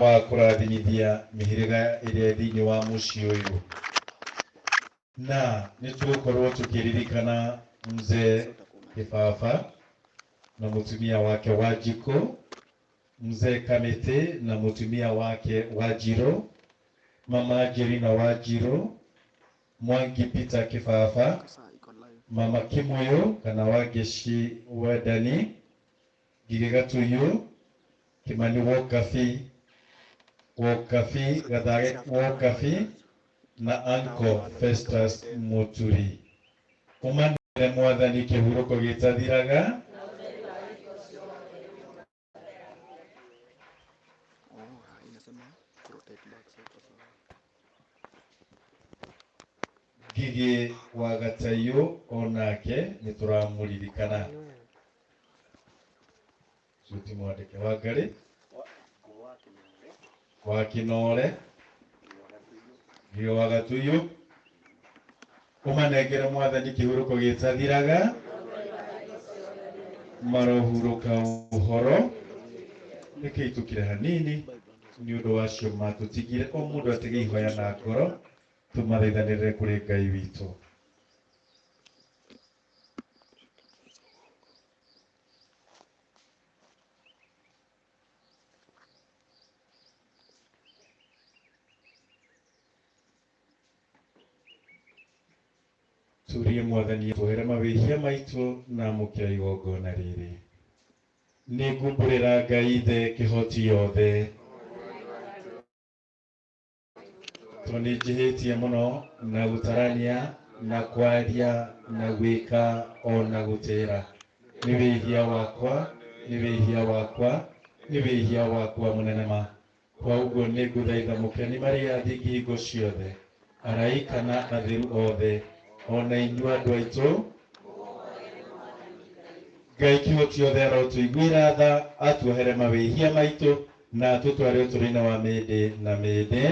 Wa kũrathimithia mĩhĩrĩga ĩrĩa thĩinĩ wa mũciĩ ũyũ na nĩ tũgũkorwo tũkĩririkana mzee Kĩbaba na mũtumia wake Wanjikũ, mzee Kamĩtĩ na mũtumia wake Wanjirũ, mama Angelina Wanjirũ, Mwangi Peter Kĩbaba, mama Kĩmũyũ kana Wangeci Wendani, Ngigĩ Gatuyu, Kĩmani Wokabi, Wokabi Gathage Wokabi na Uncle Festus Muturi. Ũmanere Mwathani kĩhurũko gĩtathiraga. Ngigĩ wa Gatayũ onake nĩ tũramũririkana. Ũcio ti mwandĩke Wangarĩ wa Kĩnore, Ngigĩ wa Gatuyu. Ũmanengere Mwathani kĩhurũko gĩtathiraga, marohurũka ũhoro. Rekei tũkire hanini nĩ ũndũ wa acio matũtigire, o mũndũ atige ihoya na ngoro, tũmathaithanĩrĩre kũrĩ Ngai witũ. Turie Mwathani tuohere mawĩhia maitũ na amũkĩra igongona rĩrĩ. Nĩ ngumbũrĩra Ngai Ithe kĩhoti yothe, tondũ nĩ njĩhĩtie mũno na gũtarania na kwaria na gwĩka ona gũtĩra. Nĩ wĩhia wakwa, nĩ wĩhia wakwa, nĩ wĩhia wakwa mũnene ma. Kwa ũguo nĩ ngũthaitha mũkeni Maria thingi hingo ciothe, araika na atheru othe, ona inyuĩ andũ aitũ, Ngai kĩhoti othe arotũiguĩra tha, atuohere mawĩhia maitũ na atũtware ũtũũro-inĩ wa mĩndĩ na mĩndĩ.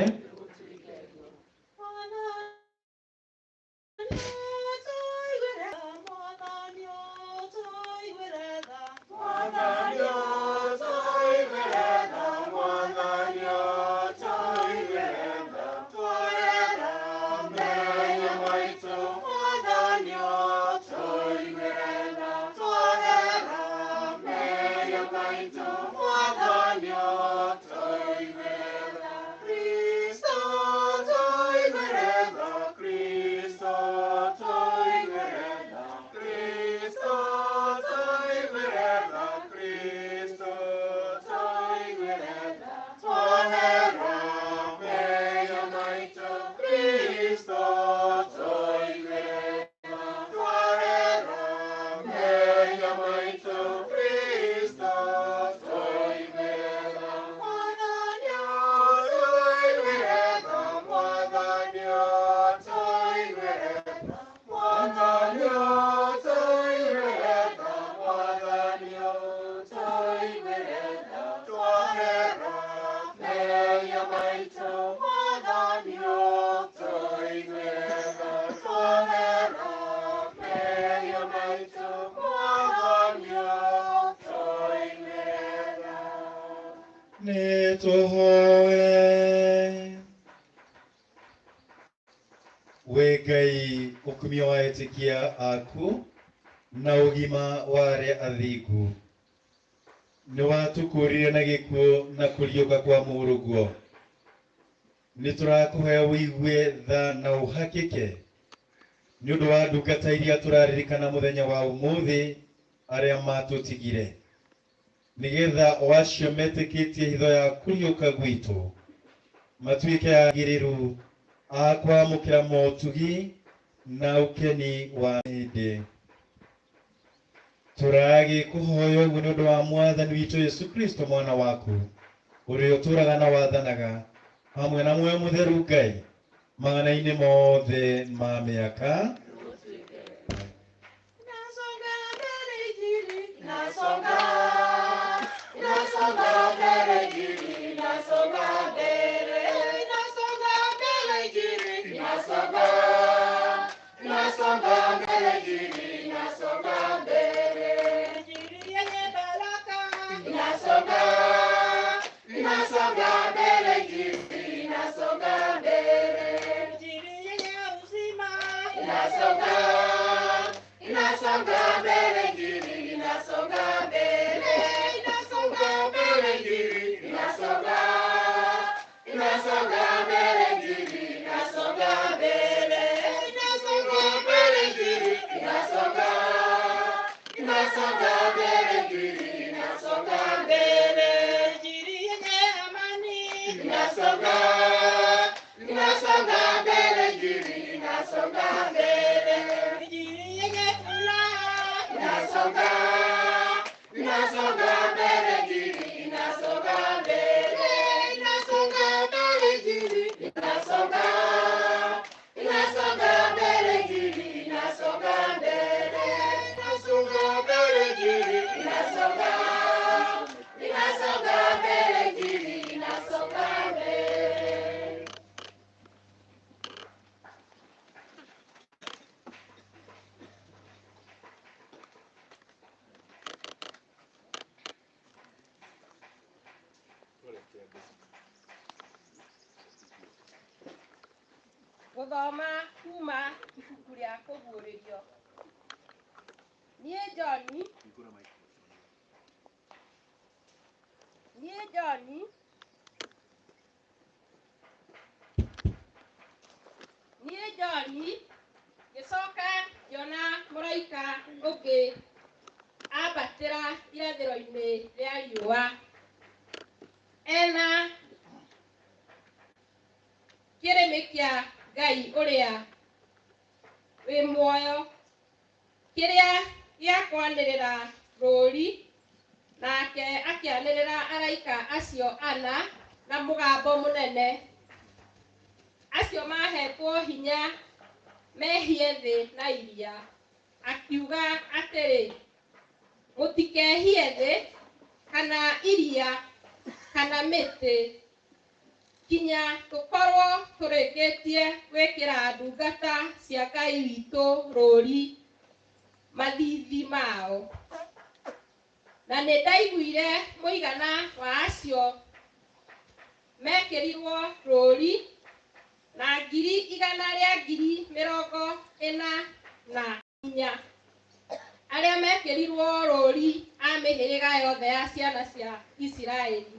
Nĩtũhoe. We Ngai ũkumio wa etĩkia aku na ũgima wa arĩa athingu, nĩ watũkũũrire na gĩkuũ na kũriũka kwa mũrũguo. Nĩ tũrakũhoya ũigue tha na ũhakĩke nĩ ũndũ wa ndungata iria tũraririkana mũthenya wa ũmũthĩ arĩa matũtigire, nĩgetha o acio metĩkĩtie hitho ya kũriũka gwitũ matuĩke agĩrĩru a kwamũkĩra motugi na ũkeni wa mĩndĩ. Tũragĩkũhoya ũguo nĩ ũndũ wa Mwathani witũ Yesu Kristo mwana waku, ũrĩa ũtũũraga na wathanaga hamwe na muoyo mũtheru Ngai magana-inĩ mothe ma mĩaka. Nasonga mbele Injili, nasonga, nasonga mbele Injili, nasonga mbele, nasonga mbele Injili, nasonga, nasonga mbele Injili, nasonga mbele. Injili yenye baraka, nasonga, nasonga mbele. Inasonga, inasonga mbele, Injili inasonga mbele. Injili yenye furaha inasonga, inasonga mbele, Injili inasonga mbele. Inasonga mbele, Injili inasonga, inasonga mbele, Injili inasonga mbele. Inasonga mbele, Injili inasonga, inasonga mbele, Injili inasonga mbele. Gũthoma kuma ibuku rĩa kũguũrĩrio. Niĩ John, niĩ John, niĩ John, ngĩcoka ngĩona mũraika ũngĩ ambatĩra irathĩro-inĩ rĩa riũa ena kĩrĩmĩ kĩa Ngai ũrĩa wĩ muoyo kĩrĩa gĩa kwanĩrĩra rũũri, nake akĩanĩrĩra araika acio ana na mũgambo mũnene, acio mahetwo hinya mehie thĩ na iria, akiuga atĩrĩ, mũtikehie thĩ kana iria kana mĩtĩ kinya tũkorwo tũrĩkĩtie gwĩkĩra ndungata cia Ngai witũ rũũri mathiithi mao. Na nĩ ndaiguire mũigana wa acio mekĩrirwo rũũri na 144,000 arĩa mekĩrirwo rũũri a mĩhĩrĩga yothe ya ciana cia Isiraeli.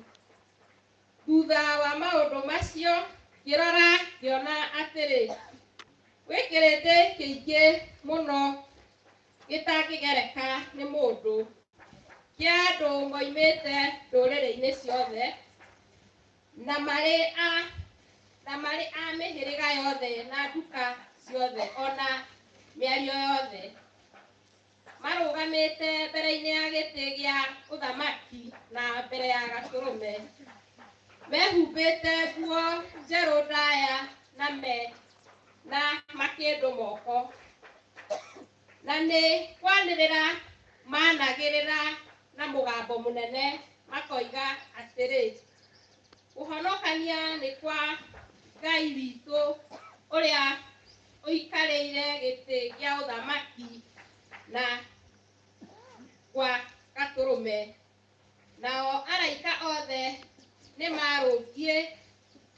Thutha wa maũndũ macio ngĩrora ngĩona atĩrĩ, gwĩ kĩrĩndĩ kĩingĩ mũno gĩtangĩgereka nĩ mũndũ, kĩa andũ moimĩte ndũrĩrĩ-inĩ ciothe, na marĩ a mĩhĩrĩga yothe na nduka ciothe ona mĩario yothe, marũgamĩte mbere-inĩ ya gĩtĩ gĩa ũthamaki na mbere ya Gatũrũme, mehumbĩte nguo njerũ ndaya na me na makĩndũ moko, na nĩ kwanĩrĩra managĩrĩra na mũgambo mũnene makoiga atĩrĩ, ũhonokania nĩ kwa Ngai witũ ũrĩa ũikarĩire gĩtĩ gĩa ũthamaki na kwa Gatũrũme. Nao araika othe nĩ marũngiĩ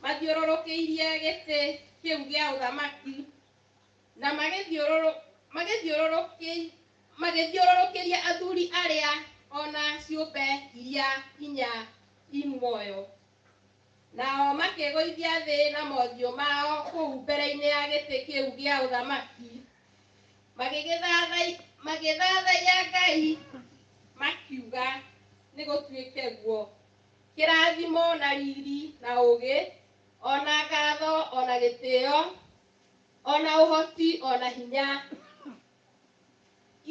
mathiũrũrũkĩirie gĩtĩ kĩu gĩa ũthamaki na magĩthiũrũrũkĩria athuri arĩa ona ciũmbe iria inya i muoyo. Nao makĩgũithia thĩ na mothiũ mao kũu mbere-inĩ ya gĩtĩ kĩu gĩa ũthamaki, magĩthathaiya Ngai makiuga, nĩ gũtuĩke guo. Kĩrathimo na riri na ũũgĩ ona ngatho ona gĩtĩo ona ũhoti ona hinya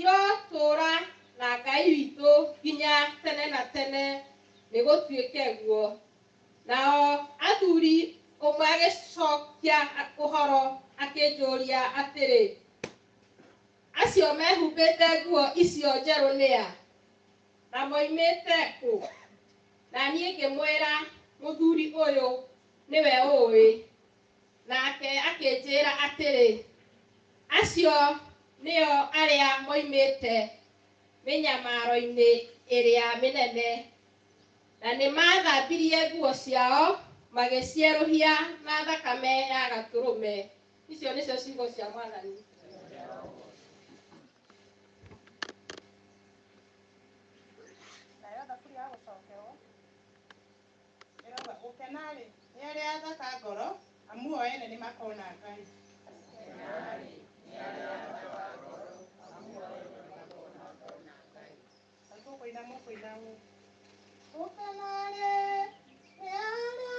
irotũũra na Ngai witũ nginya tene na tene, nĩ gũtuĩke guo. Nao athuri ũmwe agĩcokia ũhoro akĩnjũria atĩrĩ, acio mehumbĩte nguo icio njerũ nĩa na moimĩte kũ? Na niĩ ngĩmwĩra, mũthuri ũyũ nĩwe ũĩ. Nake akĩnjĩra atĩrĩ, acio nĩo arĩa moimĩte mĩnyamaro-inĩ ĩrĩa mĩnene, na nĩ mathambirie nguo ciao magĩcierũhia na thakame ya Gatũrũme. Icio nĩcio ciugo cia Mwathani. Nayo thaburi ya gũcokerwo ĩrauga, gũkena-rĩ nĩ arĩa athaka ngoro, amu o ene nĩmakona Ngai. Mũkũina mũkũina ũũ, gũkena-rĩ nĩ arĩa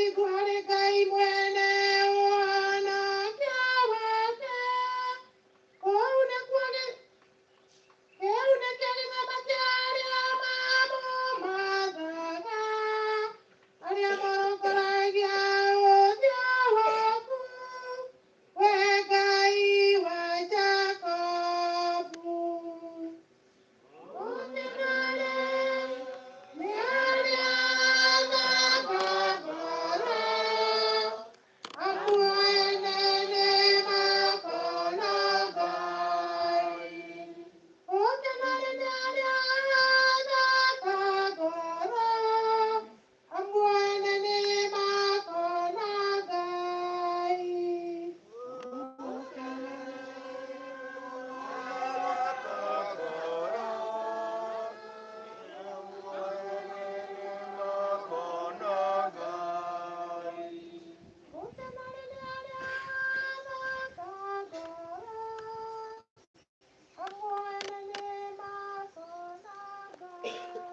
Ũthingu harĩ Ngai mwene ũhonokio wake. Kũu nĩkuo kĩu nĩkĩo gĩthama kĩa arĩa mamũmathaga, arĩa marongoragia ũthiũ waku, wee Ngai wa Jakubu. Ũkenare nĩ arĩa athaka ngoro, amu ene nĩmakona Ngai. Ũkenare nĩ arĩa athaka ngoro, amu ene nĩmakona Ngai. Ũkenare nĩ arĩa athaka ngoro, amu ene nĩmakona Ngai.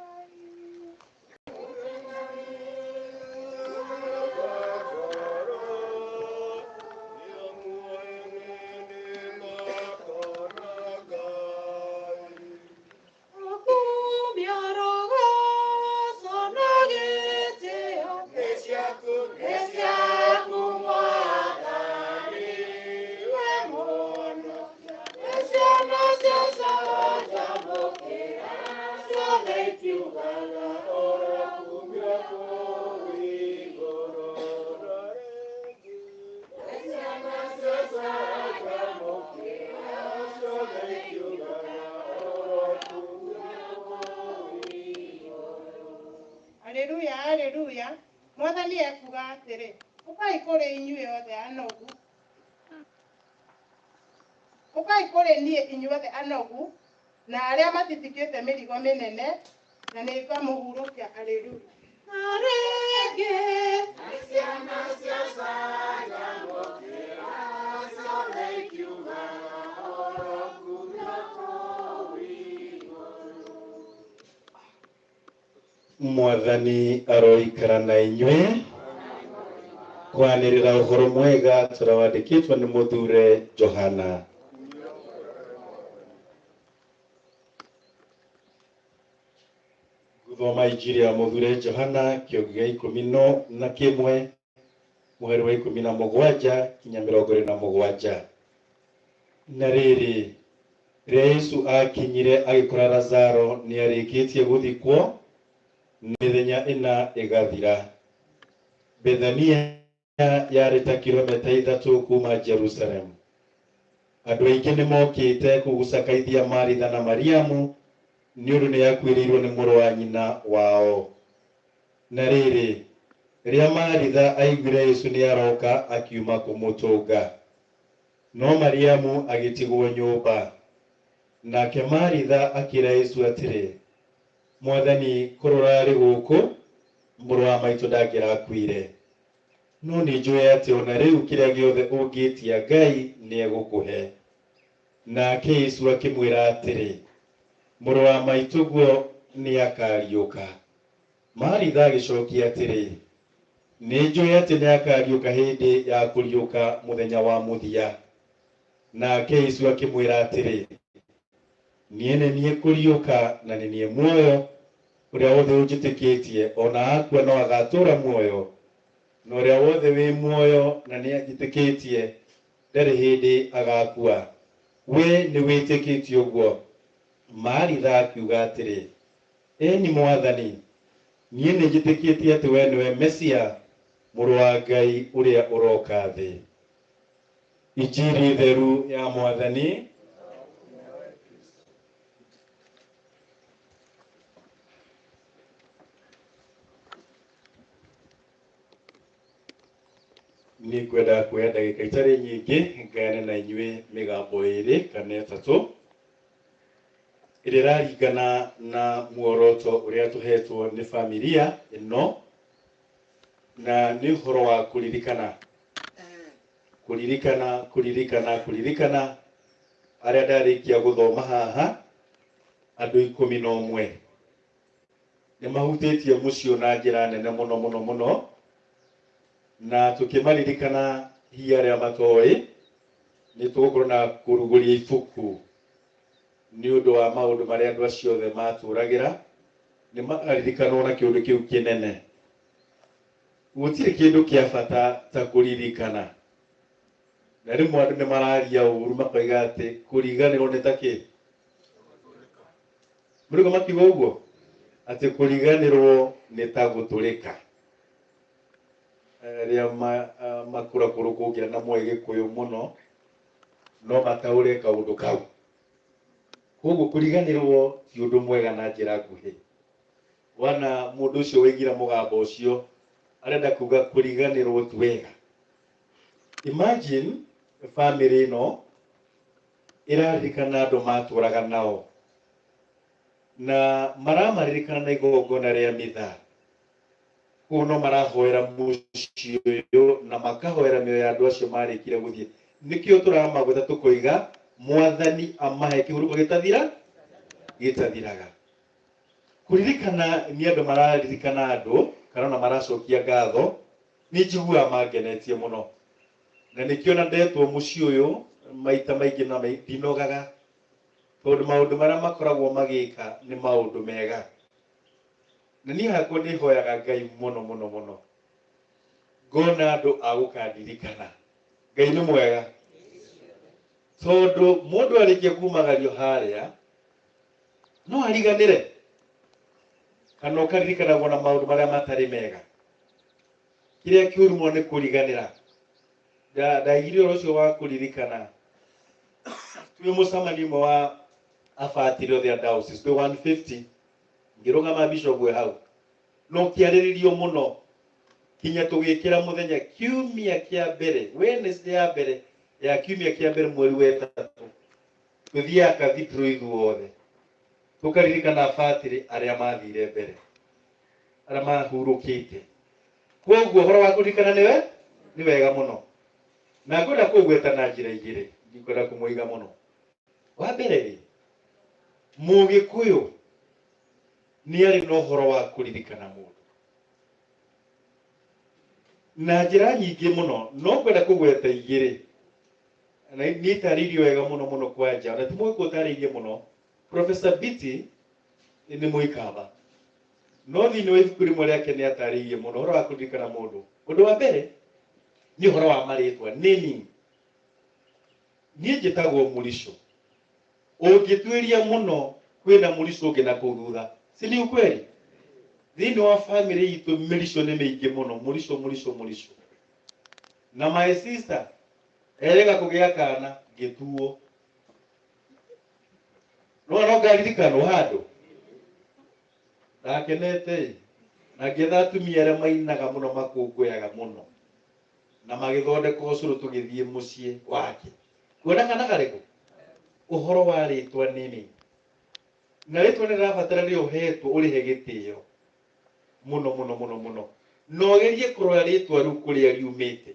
Okumia rogoco na gĩtĩo nĩ ciaku Mwathani, we Mũhonokia. Nĩ ciana cia canjamũkĩra, ciothe ikiugaga ũrokumio kũu igũrũ. Nĩ ciana cia canjamũkĩra, ciothe ikiugaga ũrokumio kũu igũrũ. Haleluya, haleluya. Mwathani ekuga atĩrĩ, ũkai kũrĩ inyuĩ othe anogu, ũkai kũrĩ niĩ inyuothe anogu na arĩa matitikĩte mĩrigo mĩnene, na nĩngamũhurũkia. Haleluya. Na rĩngĩ ciana cia canjamũkĩra, ciothe ikiugaga ũrokumio kũu igũrũ. Mwathani aroikara na inyuĩ. Kwanĩrĩra ũhoro mwega tũrĩa wandĩkĩtwo nĩ mũthure Johana. Gũthoma injiri ya mũthure Johana kĩongo gĩa ikũmi na kĩmwe mũhari wa 17 kinya 27. Na rĩrĩ, rĩrĩa Yesu akinyire agĩkora Lazaro nĩarĩkĩtie gũthikwo mĩthenya 4 ĩgathira. Bethania yarĩ ta kilomita 3 kuma Jerusalem. Andũ aingĩ nĩmokĩte kũgucakaithia Maritha na Mariamu nĩ ũndũ nĩakuĩrĩirwo nĩ mũrũ wa nyina wao. Na rĩrĩ, rĩrĩa Maritha aiguire Yesu nĩaroka, akiuma kũmũtũnga. No Mariamu agĩtigwo nyũmba. Nake Maritha akĩra Yesu atĩrĩ, Mwathani, korwo ũrarĩ gũkũ, mũrũ wa maitũ ndangĩrakuire. No nĩnjũĩ atĩ ona rĩu kĩrĩa gĩothe ũngĩtia Ngai nĩegũkũhe. Nake Yesu akĩmwĩra atĩrĩ, mũrũ wa maitũguo nĩakariũka. Maritha agĩcokia atĩrĩ, nĩnjũĩ atĩ nĩakariũka hĩndĩ ya kũriũka mũthenya wa mũthia. Nake Yesu akĩmwĩra atĩrĩ, niĩ nĩ niĩ kũriũka na nĩ niĩ muoyo, ũrĩa wothe ũnjĩtĩkĩtie ona akua no agatũũra muoyo, na ũrĩa wothe wĩ muoyo na nĩanjĩtĩkĩtie ndarĩ hĩndĩ agakua. We nĩwĩtĩkĩtie ũguo? Maritha akiuga atĩrĩ, ĩni Mwathani, niĩ nĩnjĩtĩkĩtie atĩ we nĩwe Mesia, mũrũ wa Ngai ũrĩa ũroka thĩ. Injiri theru ya Mwathani. Nĩngwenda kuoya ndagĩka itarĩ nyingĩ ngayane na inyuĩ mĩgambo 2 kana 3 ĩrĩa ĩraringana na muoroto ũrĩa tũhetwo nĩ familia ĩno, na nĩ ũhoro wa kũririkana, kũririkana, kũririkana, kũririkana arĩa ndarĩkia gũthoma haha, andũ 11 nĩ mahutĩtie mũciĩ na njĩra nene mũno mũno mũno, Na tũkĩmaririkana hihi arĩa matoĩ, nĩ tũgũkorwo na kũrugũria ibuku nĩ ũndũ wa maũndũ marĩa andũ acio othe matũragĩra, nĩ maririkanwo na kĩũndũ kĩu kĩnene. Gũtirĩ kĩndũ kĩa bata ta kũririkana. Na rĩmwe andũ nĩ mararia ũru makoiga atĩ kũriganĩrwo nĩ ta kĩ? Mũrĩgo makiuga ũguo? Atĩ kũriganĩrwo nĩ ta gũtũrĩka. Arĩa makũrakũrũ kũngĩra na moĩ Gĩkũyũ mũno no mataũre kaũndũ kau. Koguo kũriganĩrwo ti ũndũ mwega na njĩra nguhĩ. Wana mũndũ ũcio waigire mũgambo ũcio arenda kuga kũriganĩrwo ti wega. Imagine famĩlĩ ĩno ĩraririkana andũ matũraga nao na maramaririkana na igongona rĩa mitha. Koguo no marahoera mũciĩ ũyũ na makahoera mĩoyo ya andũ acio marĩkire gũthiĩ. Nĩkĩo tũramagweta tũkoiga Mwathani amahe kĩhurũko gĩtathira gĩtathiraga. Kũririkana nĩ andũ mararirikana andũ kana ona maracokia ngatho, nĩ njiguaga mangenetie mũno. Na nĩkĩo na ndetwo mũciĩ ũyũ maita maingĩ na ndinogaga, tondũ maũndũ marĩa makoragwo magĩka nĩ maũndũ mega. Na niĩ hakwa nĩ hoyaga Ngai mũno mũno mũno, ngona andũ a gũkandirikana. Ngai nĩ mwega, tondũ mũndũ arĩkia kumagario harĩa no ariganĩre kana ũkaririkanagwo na maũndũ marĩa matarĩ mega. Kĩrĩa kĩũru mũno nĩ kũriganĩra. Ndaigire ũhoro ũcio wa kũririkana twĩ mũcemanio ũmwe wa abatĩrĩ othe a diocese twĩ 150, ngĩrũgama bishop wĩ hau na ũkĩarĩrĩrio mũno kinya tũgĩkĩra mũthenya kiumia kĩa mbere, Wednesday ya mbere ya kiumia kĩa mbere mweri wa ĩtatũ, tũthiaga cathedral ithuothe tũkaririkana abatĩrĩ arĩa mathire mbere, arĩa mahurũkĩte. Koguo ũhoro wa kũririkana nĩwe nĩ wega mũno, na ngwenda kũgweta na njĩra igĩrĩ, ndikwenda kũmũiga mũno. Wa mbere rĩ, Mũgĩkũyũ nĩ arĩ na ũhoro wa kũririkana mũndũ na njĩra nyingĩ mũno, no ngwenda kũgweta igĩrĩ na nĩ itarĩirio wega mũno mũno kwanja, na ti Mũgĩkũyũ ũtarĩirie mũno. Professor Biti nĩ Mũikamba, no thĩinĩ wa ibuku rĩmwe rĩake nĩ atarĩirie mũno ũhoro wa kũririkana mũndũ. Ũndũ wa mbere nĩ ũhoro wa marĩtwa, naming. Niĩ njĩtagwo Mũrico. Ũngĩtuĩria mũno kwĩna Mũrico ũngĩ na kũu thutha, si ni ukweli? Thĩinĩ wa famĩlĩ itũ mĩrico nĩ mĩingĩ mũno, Mũrico, Mũrico, Mũrico. Na my sister erĩga kũgĩa kana ngĩtuo. No no ngaririkanwo handũ ndakenete ĩ, na ngĩetha atumia arĩa mainaga mũno makũngũyaga mũno na magĩthondeka ũcũrũ tũgĩthiĩ mũciĩ wake kuona kana karĩkũ ũhoro wa rĩtwa nini na rĩtwa nĩ rĩrabatara rĩrĩa ũhetwo ũrĩhe gĩtĩo mũno mũno mũno mũno, na ũgerie kũrora rĩtwa rĩu kũrĩa riumĩte,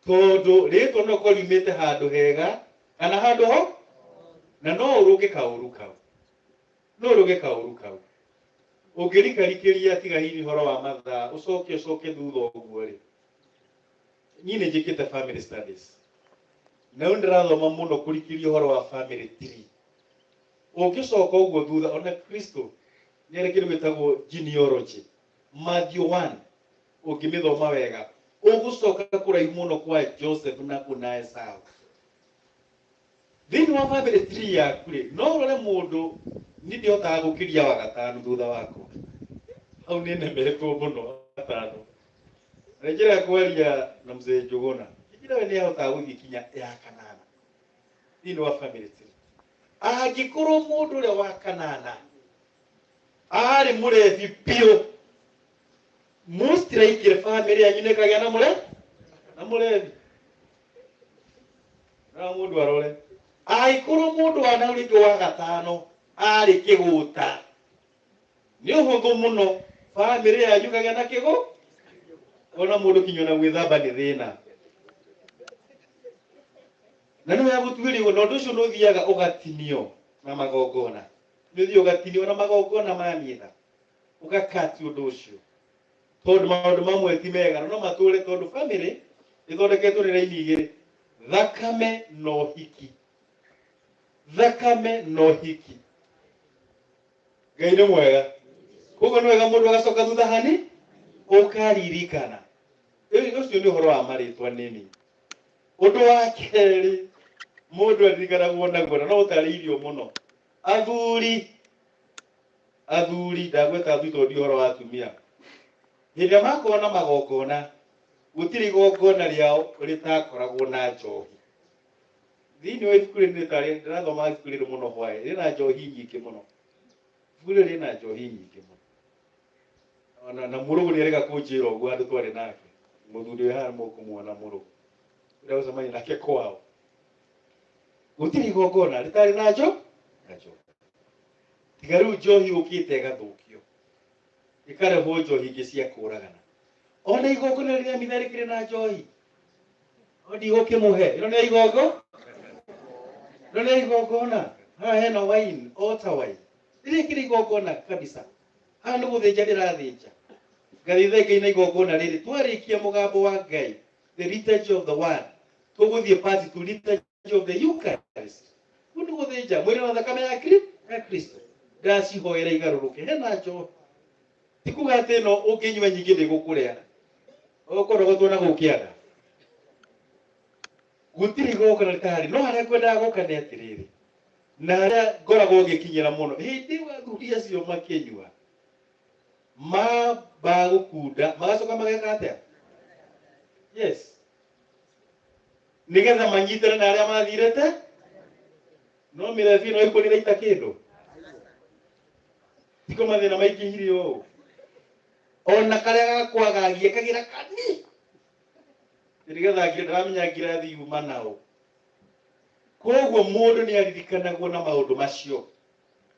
tondũ rĩtwa no korwo riumĩte handũ hega kana handũ ho, na no ũrũge kaũru kau, no ũrũge kaũru kau ũngĩrikarikĩria tiga hihi ũhoro wa mathaa ũcoke ũcoke thutha ũguo rĩ. Niĩ nĩ njĩkĩte family studies na rĩu ndĩrathoma mũno kũrikĩria ũhoro wa family tree. Ũngĩcoka ũguo thutha, ona Kristo nĩ arĩ kĩndũ gĩtagwo genealogy, Matthew 1, ũngĩmĩthoma wega ũgũcoka kũraihu mũno kwa Joseph na kuna Esau. Thĩinĩ wa family tree yaku rĩ, no ũrore mũndũ niĩ ndihotaga gũkĩria wa gatano thutha wakwa, hau nĩ nemetwo mũno gatano. Na njĩra ya kwaria na mzee Njũgũna, njĩra we nĩ ahotaga gũthiĩ kinya ya kanana thĩinĩ wa family tree. Angĩkorwo mũndũ ũrĩa wa kanana arĩ mũrebi biũ, most likely family yanyu nĩ ĩkagĩa na mũre na mũrebi. Na mũndũ arore, angĩkorwo mũndũ wa nau rĩngĩ wa gatano arĩ kĩgũta, nĩ ũhũthũ mũno family yanyu ĩkagĩa na kĩgũ. Ona mũndũ kinya ona gwĩthamba nĩ thĩna, na nĩ wega gũtuĩrio, na ũndũ ũcio nĩ ũthiaga ũgatinio na magongona, nĩ ũthiaga ũgatinio na magongona ma mitha, ũgakati ũndũ ũcio. Tondũ maũndũ mamwe ti mega na no matũre tondũ family ĩthondeketwo nĩ raini igĩrĩ, thakame na ũhiki, thakame na ũhiki. Ngai nĩ mwega. Koguo nĩ wega mũndũ agacoka thutha hani ũkaririkana. Ũcio nĩ ũhoro wa marĩtwa nĩmi. Ũndũ wa kerĩ mũndũ aririkanagwo naguo na no ũtarĩirio mũno, athuri, athuri, ndagweta athuri tondũ ndi ũhoro wa atumia. Hĩndĩ ĩrĩa makorwo na magongona, gũtirĩ igongona rĩao rĩtakoragwo na njohi. Thĩinĩ wa ibuku rĩrĩ nĩtarĩ, ndĩrathoma ibuku rĩrĩ mũno hwaĩ, rĩna njohi nyingĩ mũno. Ibuku rĩrĩ rĩna njohi nyingĩ mũno. Ona na mũrũgũ nĩ arega kũnjĩra ũguo handũ twarĩ nake. Mũthuri wĩ haha mũkũmuona mũrũgũ. Ũrĩa gũcemania nake kwao. Gũtirĩ igongona rĩtarĩ na njo na njohi. Tiga rĩu njohi yũkĩte ĩgathũkio. Ĩkarehwo njohi ingĩ cia kũragana. Ona igongona rĩrĩa mitha rĩkĩrĩ na njohi. No ndigũkĩmũhe. Ĩno nĩ igongo? Ĩno nĩ igongona. Haha hena wine, altar wine. Rĩrĩ kĩrĩ igongona kabisa. Haha nĩ gũthĩnja ndĩrathĩnja. Ngathĩnja Ngai na igongona rĩrĩ. Twarĩkia mũgambo wa Ngai, the liturgy of the word, tũgũthiĩ part to liturgy of the Eucharist. Kũu nĩ gũthĩnja mwĩrĩ na thakame ya ya Kristo. Ndacihoera igarũrũke. Hena njohi. Ti kuga atĩ ĩno ũngĩnyua nyingĩ ndĩgũkũrĩa. Ũkũrogotwo na gũkĩanda. Gũtirĩ igongona rĩtarĩ. No harĩa ngwendaga gũka nĩ atĩrĩrĩ, na harĩa ngoragwo ngĩkinyĩra mũno, hĩndĩ ĩyo athuri acio makĩnyua, mamba gũkunda, magacoka mageka atĩa? Yes. Nĩgetha manyitane na arĩa mathirĩte, no mĩrebi ĩno ĩkũ nĩraita kĩndũ. Tiko mathĩna maingĩhire ũũ. Ona karĩa gakwagagia kagira kani. Nĩgetha ngire ndaramenya ngirathi yuma nao. Koguo mũndũ nĩ aririkanagwo na maũndũ macio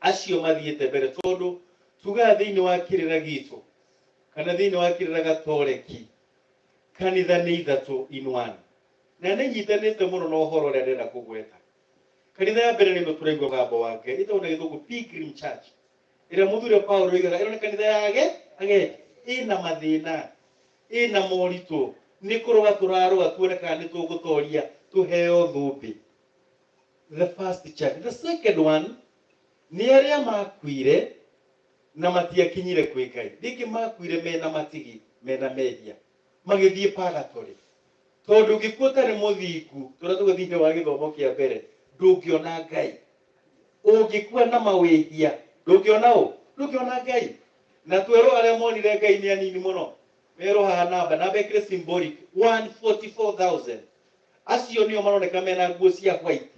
acio mathiĩte mbere, tondũ tugaga thĩinĩ wa kĩrĩra gitũ kana thĩinĩ wa kĩrĩra gatoreki, kanitha nĩ ithatũ in one, na nĩ nyitanĩte mũno na ũhoro ũrĩa ndĩrenda kũgweta. Kanitha ya mbere nĩ ĩno tũraigua mũgambo wa Ngai, ĩtagwo na gĩthũngũ Pilgrim Church, ĩrĩa mũthuri Paulo oigaga ĩno nĩ kanitha ya agendi, ĩna mathĩna, ĩna moritũ, nĩ kũrũa tũrarũa tuone kana nĩ tũgũtoria tũheo thũmbĩ. The first church. The second one nĩ arĩa makuire na matiakinyire kwĩ Ngai, rĩngĩ makuire mena matigi, mena mehia, magĩthiĩ purgatory. Tondũ ũngĩkua ũtarĩ mũthingu, tũrĩa tũgũ thĩinĩ wa gĩthomo kĩa mbere, ndũngĩona Ngai. Ũngĩkua na mawĩhia, ndũngĩona ũ? Ndũngĩona Ngai. Na twerwo arĩa monire Ngai nĩ anini mũno. Merwo haha namba, namba ĩkĩrĩ symbolic, 144,000. Acio nĩo maroneka mena nguo cia white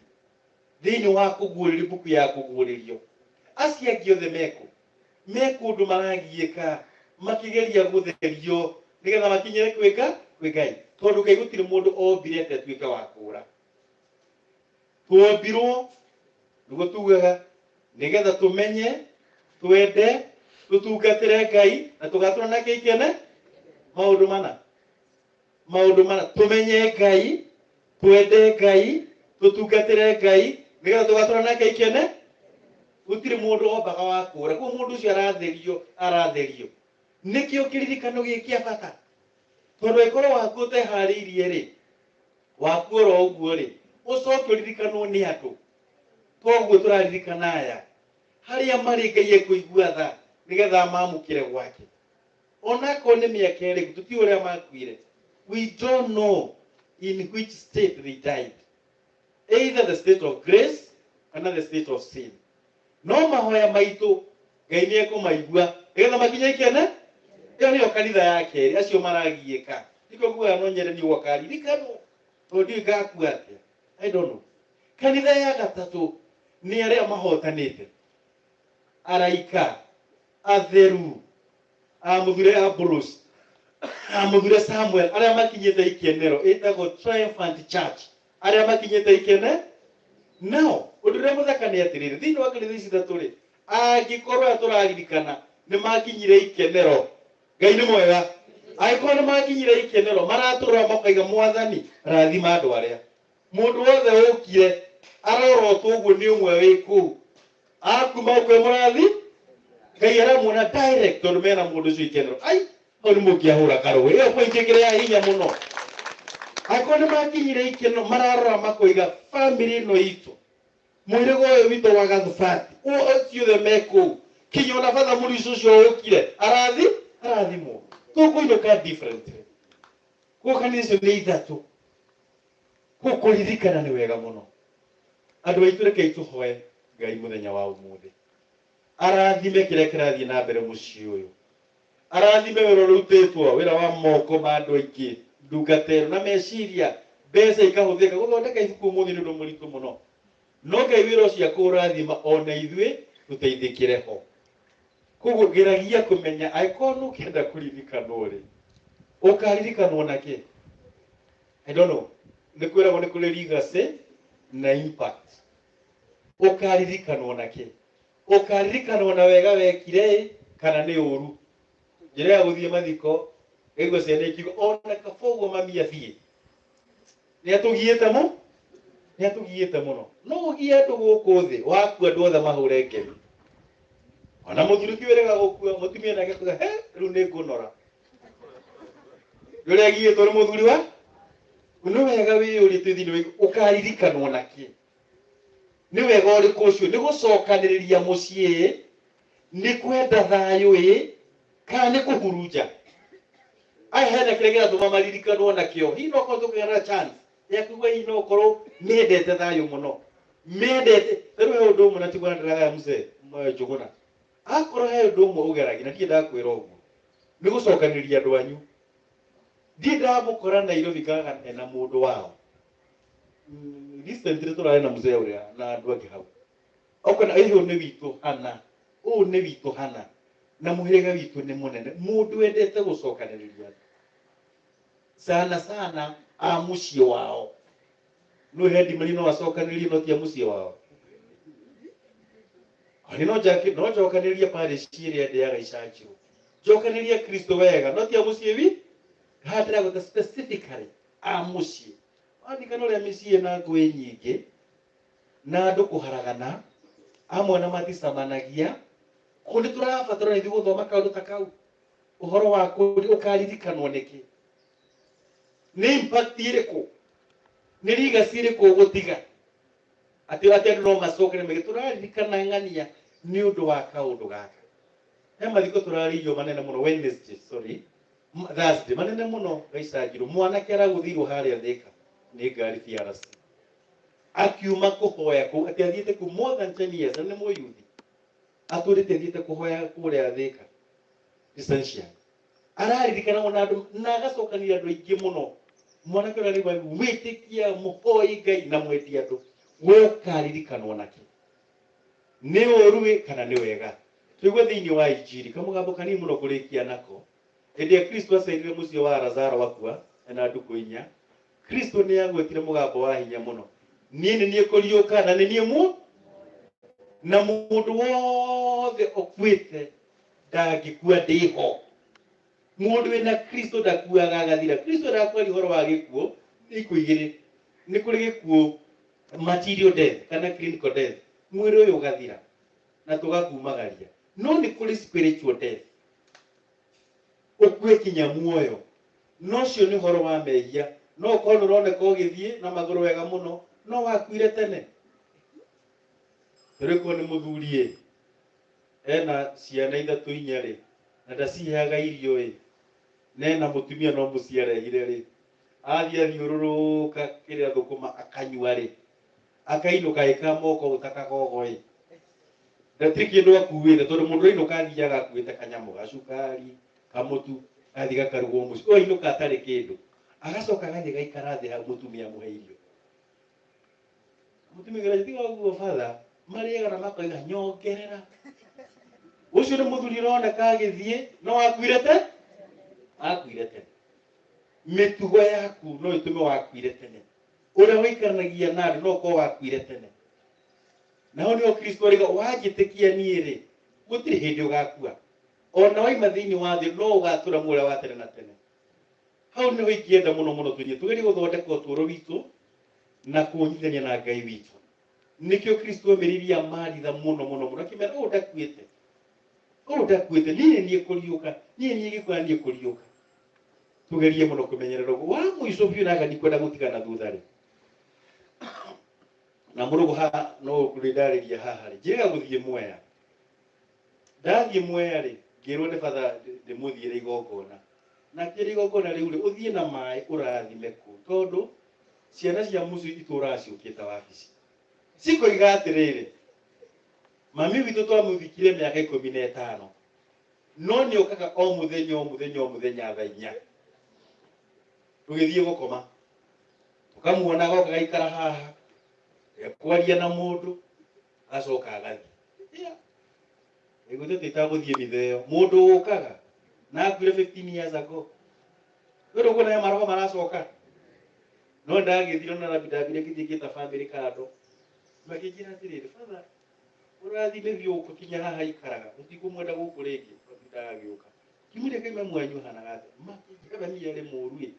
thĩinĩ wa kũguũrĩrio, mbuku ya kũguũrĩrio. Acio angĩ othe mekũ? Me kũndũ maragiĩka, makĩgeria gũtherio nĩgetha makinyĩre kwĩ kwĩ Ngai. Tondũ Ngai gũtirĩ mũndũ ombire atĩ atuĩke wa kũũra. Twombirwo, nĩguo tugaga, nĩgetha tũmenye, twende, tũtungatĩre Ngai na tũgatũra nake ikene. Maũndũ mana, maũndũ mana, tũmenye Ngai, twende Ngai, tũtungatĩre Ngai nĩgetha tũgatũra nake ikene. Gũtirĩ mũndũ ombaga wa kũũra. Koguo mũndũ ũcio aratherio, aratherio. Nĩkĩo kĩririkano gĩ kĩa bata. Tondũ angĩkorwo waku ũteharĩirie rĩ, waku oro ũguo rĩ, ũcoke ũririkanwo nĩ andũ. Toguo tũraririkana aya. Harĩa marĩ Ngai ekũigua tha nĩgetha mamũkĩre gwake. Onakorwo nĩ mĩaka ĩrĩkũ, tũtiũĩ ũrĩa makuire. We don't know in which state they died. Either the state of grace kana the state of sin. No mahoya maitũ Ngai nĩ ekũmaigua nĩgetha makinye ikene. Ĩyo nĩyo kanitha ya kerĩ, acio maragiĩka. Nĩkĩo ngugaga no nyende niĩ gwakaririkanwo, tondũ ndiũĩ ngakua atĩa. I don't know. Kanitha ya gatatũ nĩ arĩa mahotanĩte, araika, atheru, amũthure Ambrose, amũthure Samuel, arĩa makinyĩte ikenero, ĩtagwo Triumphant Church, arĩa makinyĩte ikene. Nao ũndũ ũrĩa mũthaka nĩ atĩrĩrĩ, thĩinĩ wa kanitha ici ithatũ rĩ, angĩkorwo aya tũraririkana nĩ makinyire ikenero, Ngai nĩ mwega. Angĩkorwo nĩ makinyire ikenero, maratũra makaiga Mwathani rathima andũ arĩa. Mũndũ wothe ũkire arorotwo ũguo nĩ ũmwe wĩ kũu, akuma kwĩ mũrathi, Ngai aramuona direct tondũ mena mũndũ ũcio ikenero. Ai, Hau nĩ mũngĩahũra karũĩ. Ĩyo point ĩngĩ ya hinya mũno. Angĩkorwo nĩ makinyire ikeno mararora makoiga family ĩno itũ mũhĩrĩga ũyũ witũ wa Gathubati ũcio othe me kũu kinya ona batha mũricu ũcio ũkire arathimwo tũkũinũka differently. Koguo kanitha icio nĩ ithatũ. Koguo kũririkana nĩ wega mũno. Andũ aitũ rekei tũhoe Ngai mũthenya wa ũmũthĩ arathime kĩrĩa kĩrathiĩ na mbere mũciĩ ũyũ, arathime wĩra ũrĩa ũrutĩtwo, wĩra wa moko ma andũ aingĩ, ndungata ĩno na meciria, mbeca ikahũthĩka gũthondeka ibuku ũmũthĩ nĩ ũndũ mũritũ mũno. No Ngai wĩra ũcio akũrathima ona ithuĩ tũteithĩkĩre ho. Koguo geragia kũmenya angĩkorwo nĩ ũkĩenda kũririkanwo rĩ, ũkaririkanwo na kĩ? I don't know. Nĩ kwĩragwo nĩ kũrĩ legacy na impact. Ũkaririkanwo na kĩ? Ũkaririkanwo na wega wekire kana nĩ ũru? Njĩra ya gũthiĩ mathiko ngaigua ciana ikiuga ona kaba ũguo mami athiĩ. Nĩ atũgiĩte mũ? Nĩ atũgiĩte mũno. No ũgie andũ gũkũ thĩ wakua andũ othe mahũre ngemi. Ona mũthuri ti wĩrĩga gũkua mũtumia nake akuga he rĩu nĩ ngũnora. Nĩ ũrĩa agiĩtwo nĩ mũthuri wa? Nĩ wega wĩyũrie twĩ thĩinĩ wa ũkaririkanwo na kĩ? Nĩ wega ũrĩkũ ũcio? Nĩ gũcokanĩrĩria mũciĩ, nĩ kwenda thayũ ĩ, kana nĩ kũhurunja? Aya hena kĩrĩa kĩratũma maririkanwo nakĩo. Hihi no korwo tũkĩgĩa na chance ya kuigua hihi no korwo mendete thayũ mũno. Mendete, ta rĩu he ũndũ ũmwe na tiguo ndĩragaya mzee Njũgũna. Akorwo he ũndũ ũmwe ũgeragia na ndirĩ ndakwĩra ũguo, nĩ gũcokanĩrĩria andũ anyu. Ndirĩ ndamũkora Nairobi kaga ena mũndũ wao. Recently tũrarĩ na mzee ũrĩa na andũ angĩ hau. Okona ũyũ nĩ witũ hana, ũyũ nĩ witũ hana, na mũhĩrĩga witũ nĩ mũnene. Mũndũ wendete gũcokanĩrĩria andũ. Sana sana a mũciĩ wao. No hendi no acokanĩrĩrie no ti a mũciĩ wao. Ani no njake no njokanĩrĩrie parish ĩrĩa ndĩaga icanjirũ. Njokanĩrĩrie Kristo wega no ti a mũciĩ wi. Haha ndĩragweta specifically a mũciĩ. Wandikana ũrĩa mĩciĩ na ngũĩ nyingĩ na andũ kũharagana amwe na maticamanagia kũu nĩ tũrabatara ithuĩ gũthoma kaũndũ ta kau ũhoro wa ũkaririkanwo nĩkĩ, nĩ impact ĩrĩkũ, nĩ legacy ĩrĩkũ ũgũtiga atĩ andũ no macokere mege tũraririkana ng'ania nĩ ũndũ wa kaũndũ gaka. He mathiko tũrarĩirio manene mũno Wednesday, sorry, Thursday, manene mũno gaicanjirũ. Mwanake aragũthirwo harĩa Thika nĩ ngari PRC akiuma kũhoya kũu atĩ athiĩte kũu more than 10 years na nĩ mũyuthi atũrĩte athiĩte kũhoya kũrĩa Thika Essential. Araririkana ona andũ na agacokania andũ aingĩ mũno. Mwanake ũrĩa arĩ wĩtĩkia mũhoi Ngai na mwendi andũ, we ũkaririkanwo nakĩ? Nĩ ũru kana nĩ wega? Tũigue thĩinĩ wa Injiri kamũgambo kanini mũno kũrĩkia nako. Hĩndĩ ĩrĩa Kristo acerire mũciĩ wa Lazaro akua ena ndukũ inya, Kristo nĩ agwetire mũgambo wa hinya mũno, niĩ nĩ niĩ kũriũka na nĩ niĩ mu na mũndũ wothe ũkuĩte ndangĩkua ndĩho. Mũndũ wĩna Kristo ndakuaga agathira. Kristo ndakwaria ũhoro wa gĩkuũ ikuũ igĩrĩ. Nĩ kũrĩ gĩkuũ material death kana clinical death, mwĩrĩ ũyũ ũgathira na tũgakumagaria. No nĩ kũrĩ spiritual death, ũkue kinya muoyo. No ũcio nĩ ũhoro wa mehia. No ũkorwo nĩ ũroneka ũgĩthiĩ na magũrũ wega mũno, no wakuire tene. Rĩu korwo nĩ mũthuri ĩ, ena ciana ithatũ inya rĩ, na ndaciheaga irio ĩ, na ena mũtumia no mũciĩ arehire rĩ, athiĩ athiũrũrũka kĩrĩa thũkũma akanyua rĩ, akainũka ĩka moko ũũ ta kagogo ĩ, ndatirĩ kĩndũ akuĩte tondũ mũndũ ainũka athiaga akuĩte kanyamũ gacukari kamũtu gathiĩ gakarugwo mũciĩ, ũyũ ainũka atarĩ kĩndũ, agacoka agathiĩ gaikara thĩ hau mũtumia amũhe irio. Mũtumia ageria tiga ũguo batha, marĩaga na makoiga nyongerera. Ũcio nĩ mũthuri ũroneka agĩthiĩ no akuire te? Akuire tene. Mĩtugo yaku no ĩtũme wakuire tene. Ũrĩa waikaranagia na andũ no ũkorwo wakuire tene. Naho nĩho Kristo arauga wanjĩtĩkia niĩ rĩ, gũtirĩ hĩndĩ ũgakua. Ona waima thĩinĩ wa thĩ no ũgatũra muoyo wa tene na tene. Hau nĩho ingĩenda mũno mũno tũnyie tũgerie gũthondeka ũtũũro witũ na kũnyitithania na Ngai witũ. Nĩkĩo Kristo omĩrĩirie Maritha mũno mũno mũno akĩmera ũũ ndakuĩte. Ũyũ ndakuĩte niĩ nĩ niĩ kũriũka, niĩ nĩ niĩ gĩkuũ na niĩ kũriũka. Tugerie mũno kũmenyerera ũguo. Wa mũico biũ na ndikwenda gũtigana thutha rĩ, na mũrũgũ haha no ũrĩ ndarĩria haha rĩ, njĩrĩga gũthiĩ Mwea. Ndathiĩ Mwea rĩ, ngĩrwo nĩ batha ndĩmũthiĩre igongona. Na ngĩra igongona rĩu rĩ, ũthiĩ na maĩ ũrathime kũu, tondũ ciana cia mũciĩ itũraga ciũkĩte wabici. Cikoiga atĩrĩrĩ, mami witũ twamũthikire mĩaka 15, no nĩ okaga o mũthenya o mũthenya o mũthenya thaa 4. Tũgĩthiĩ gũkoma, tũkamuona agoka gaikara haha, ekwaria na mũndũ, agacoka agathiĩ. Nĩguo tũtagũthiĩ mitha ĩyo, mũndũ ũkaga na akuire 15 years ago. Rĩu ũguo nayo maroho maracoka. No ndagĩthire na ndambire ngĩthiĩ ngĩta family kando. Makĩnjĩra atĩrĩrĩ, father, ũrathime biũ ũkinya haha ikaraga, tũtikũmwenda gũkũ rĩngĩ, tũtindaga agĩũka. Ngĩmũria kaĩ mamu wanyu ahanaga atĩa? Makĩnjĩra mami arĩ mũru ĩ.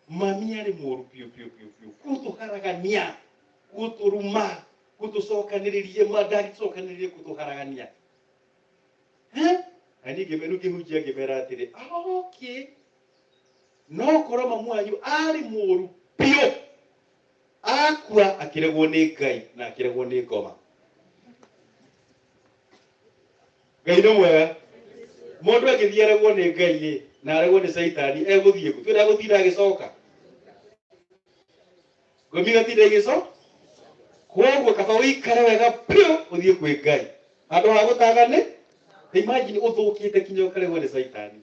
Mami arĩ mũru biũ biũ biũ biũ. Gũtũharagania, gũtũruma, gũtũcokanĩrĩria, ndangĩcokanĩrĩria gũtũharagania. Na niĩ ngĩmera ngĩhunjia ngĩmera atĩrĩ, okay, no korwo mamu wanyu arĩ mũru biũ, akua akĩregwo nĩ Ngai na akĩregwo nĩ ngoma. Ngai nĩ mwega. Mũndũ angĩthiĩ aregwo nĩ Ngai ĩ, na aregwo nĩ Caitani, egũthiĩ kũ? Twĩra gũtinda agĩcoka. Ngomi igatinda igĩcoka. Koguo kaba ũikare wega biũ ũthiĩ kwĩ Ngai. Handũ ha gũtagane, imagine ũthũkĩte kinya ũkaregwo nĩ Caitani.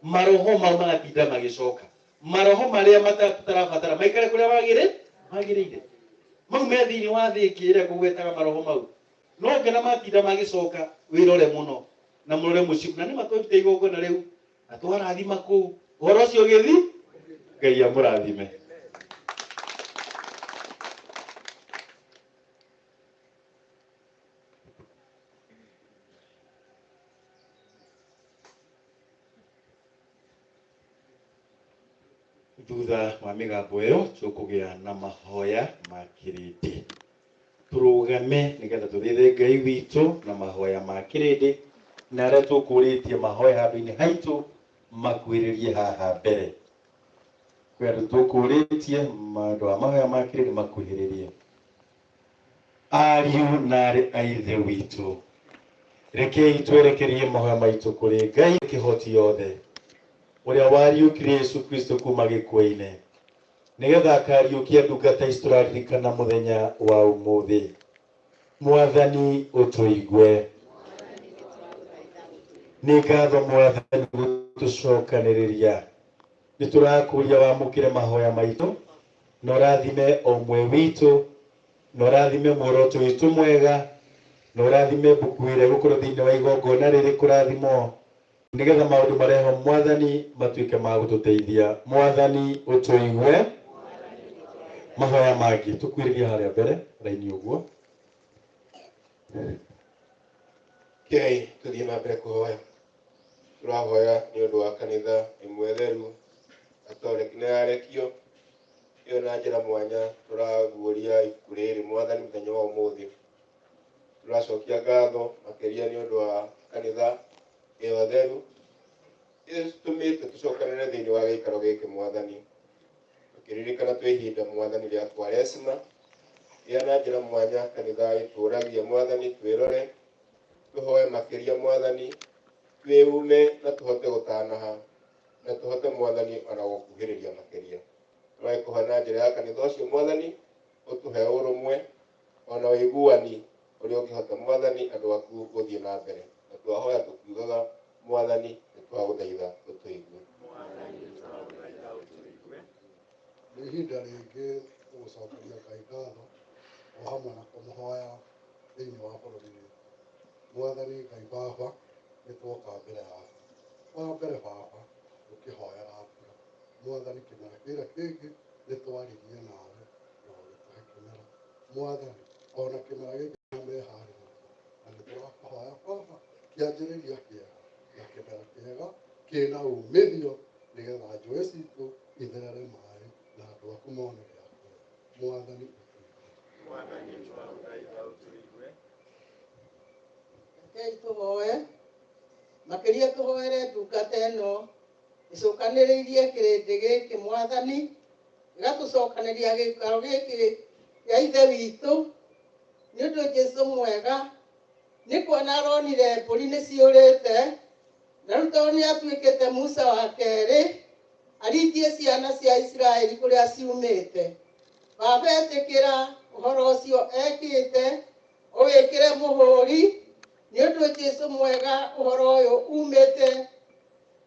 Maroho mau magatinda magĩcoka. Maroho marĩa matarabatara maikare kũrĩa magĩrĩire. Mau me thĩinĩ wa thĩ ĩngĩ ĩrĩa ngũgwetaga maroho mau. No ngena matinda magĩcoka wĩrore mũno na mũrore mũciĩ. Na nĩ matwarĩte igongona rĩu na twarathima kũu. Ũhoro ũcio ũgĩthi, Ngai amũrathime. Thutha wa mĩgambo ĩyo tũkũgĩa na mahoya ma kĩrĩndĩ. Tũrũgame nĩgetha tũthaithe Ngai witũ na mahoya ma kĩrĩndĩ, na arĩa tũkũrĩtie mahoya handũ-inĩ haitũ makuhĩrĩrie haha mbere. Kwĩ andũ tũkũrĩtie maũndũ wa mahoya ma kĩrĩndĩ makuhĩrĩrie. Ariũ na aarĩ a Ithe witũ, rekei twerekerie mahoya maitũ kũrĩ Ngai kĩhoti yothe, ũrĩa wariũkirie Yesu Kristo kuma gĩkuũ-inĩ, nĩgetha akariũkia ndungata ici tũraririkana mũthenya wa ũmũthĩ. Mwathani ũtũigue. Nĩ ngatho Mwathani gũtũcokanĩrĩria. Nĩ tũrakũria wamũkĩre mahoya maitũ, na ũrathime o ũmwe witũ, na ũrathime muoroto witũ mwega, na ũrathime mbuku ĩrĩa ĩgũkorwo thĩinĩ wa igongona rĩrĩ kũrathimwo, nĩgetha maũndũ mareho Mwathani matuĩke ma gũtũteithia. Mwathani ũtũigue. Mahoya mangĩ tũkuhĩrĩrie harĩa mbere raini ũguo. Kei tũthiĩ na mbere kũhoya. Tũrahoya nĩ ũndũ wa kanitha ĩmwe theru Katoliki na yarekio ĩyo na njĩra mwanya tũraguũria ibuku rĩrĩ Mwathani mũthenya wa ũmũthĩ. Tũracokia ngatho makĩria nĩ ũndũ wa kanitha ĩyo theru ĩtũmĩte tũcokanĩre thĩinĩ wa gĩikaro gĩkĩ Mwathani. Tũkĩririkana twĩ ihinda Mwathani rĩa Kwaresma, ĩrĩa na njĩra mwanya kanitha ĩtũragia Mwathani twĩrore, tũhoe makĩria Mwathani, twĩume na tũhote gũtanaha, na tũhote Mwathani ona gũkuhĩrĩria makĩria. Tũragĩkũhoya na njĩra ya kanitha ũcio Mwathani, ũtũhe ũrũmwe ona ũiguani ũrĩa ũngĩhota Mwathani andũ aku gũthiĩ na mbere. Na twahoya tũkiugaga Mwathani nĩ twagũthaitha ũtũigue. Nĩ ihinda rĩngĩ gũgũcokeria Ngai ngatho o hamwe na kũmũhoya thĩinĩ wa bũrũri witũ. Mwathani Ngai Baba, nĩ twoka mbere yaku. Wa mbere Baba, tũkĩhoera mbura. Mwathani kĩmera kĩrĩa kĩngĩ nĩ twaririe nawe na ũgĩtũhe kĩmera. Mwathani, ona kĩmera gĩkĩ meharĩrĩria na nĩ tũrakũhoya Baba kĩanjĩrĩria kĩega na kĩmera kĩega kĩna umithio nĩgetha njũĩ citũ itherere maĩ na andũ aku mone gĩa kũrĩa. Mwathani ũtũigue. Mwathani twagũthaitha ũtũigue. Rekei tũhoe makĩria tũhoere ndungata ĩno ĩcokanĩrĩirie kĩrĩndĩ gĩkĩ Mwathani, gĩgatũcokanĩria gĩikaro gĩkĩ gĩa Ithe witũ nĩ ũndũ Jesũ mwega nĩ kuona aronire mbũri nĩ ciũrĩte na rĩu tondũ nĩ atuĩkĩte Musa wa kerĩ arithie ciana cia Isiraeli kũrĩa ciumĩte. Baba etĩkĩra ũhoro ũcio ekĩte ũwĩkĩre mũhũri nĩ ũndũ Jesũ mwega ũhoro ũyũ umĩte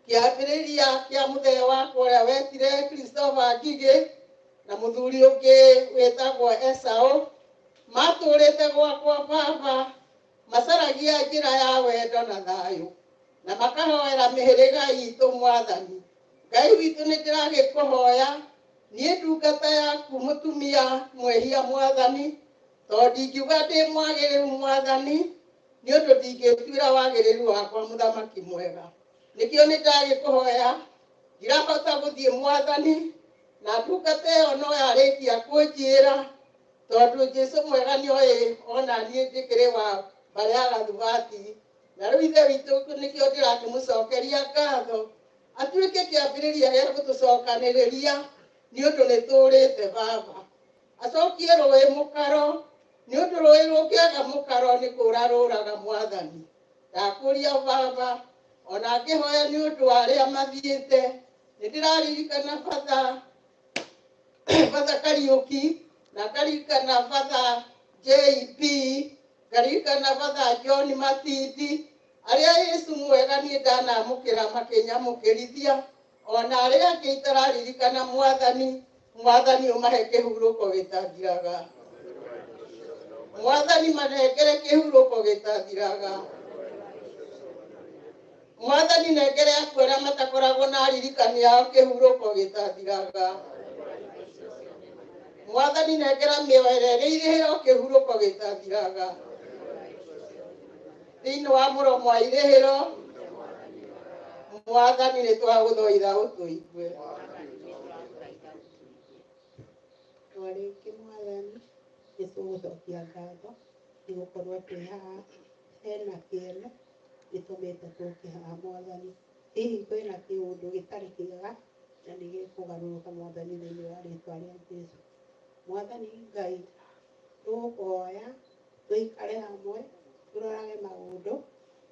kĩambĩrĩria kĩa mũthee wakwa ũrĩa wetire Christopher Ngigĩ na mũthuri ũngĩ wĩtagwo Esau matũrĩte gwakwa baba macaragia njĩra ya wendo na thayũ na makahoera mĩhĩrĩga itũ Mwathani. Ngai witũ nĩ ndĩragĩkũhoya niĩ ndungata yaku mũtumia mwĩhia Mwathani, tondũ ndingiuga ndĩ mwagĩrĩru Mwathani nĩ ũndũ ndingĩtuĩra wagĩrĩru wakwa mũthamaki mwega. Nĩkĩo nĩ ndagĩkũhoya ndirahota gũthiĩ Mwathani na ndungata ĩyo no yarĩkia kũnjĩra tondũ Jesũ mwega nĩoĩ ona niĩ ndĩkĩrĩ wa mbarĩ ya Gathubati na rĩu Ithe witũ nĩkĩo ndĩrakĩmũcokeria ngatho atuĩke kĩambĩrĩria gĩa gũtũcokanĩrĩria nĩ ũndũ nĩ tũrĩte baba. Acokie rũĩ mũkaro nĩ ũndũ rũĩ rũngĩaga mũkaro nĩ kũra rũraga Mwathani. Ndakũria baba ona ngĩhoya nĩ ũndũ wa arĩa mathiĩte nĩ ndĩraririkana batha Kariũki na ngaririkana batha JP ngaririkana batha John Matindi arĩa Yesu mwega niĩ ndanamũkĩra makĩnyamũkĩrithia ona arĩa angĩ itararirikana Mwathani. Mwathani ũmahe kĩhurũko gĩtathiraga. Mwathani manengere kĩhurũko gĩtathiraga. Mwathani nengere akuo arĩa matakoragwo na aririkani ao kĩhurũko gĩtathiraga. Mwathani nengera mĩoyo ĩrĩa irĩhĩro kĩhurũko gĩtathiraga. Thĩinĩ wa mũromo wa irĩhĩro Mwathani nĩ twagũthoitha ũtũigue. O rĩngĩ Mwathani nĩ tũgũcokia ngatho nĩ gũkorwo twĩ haha hena kĩene gĩtũmĩte tũke haha Mwathani. Hihi kwĩna kĩũndũ gĩtarĩ kĩega na nĩ gĩkũgarũrũka Mwathani thĩinĩ wa rĩtwa rĩa Jesũ. Mwathani Ngai tũgũkũhoya tũikare hamwe tũrorage maũndũ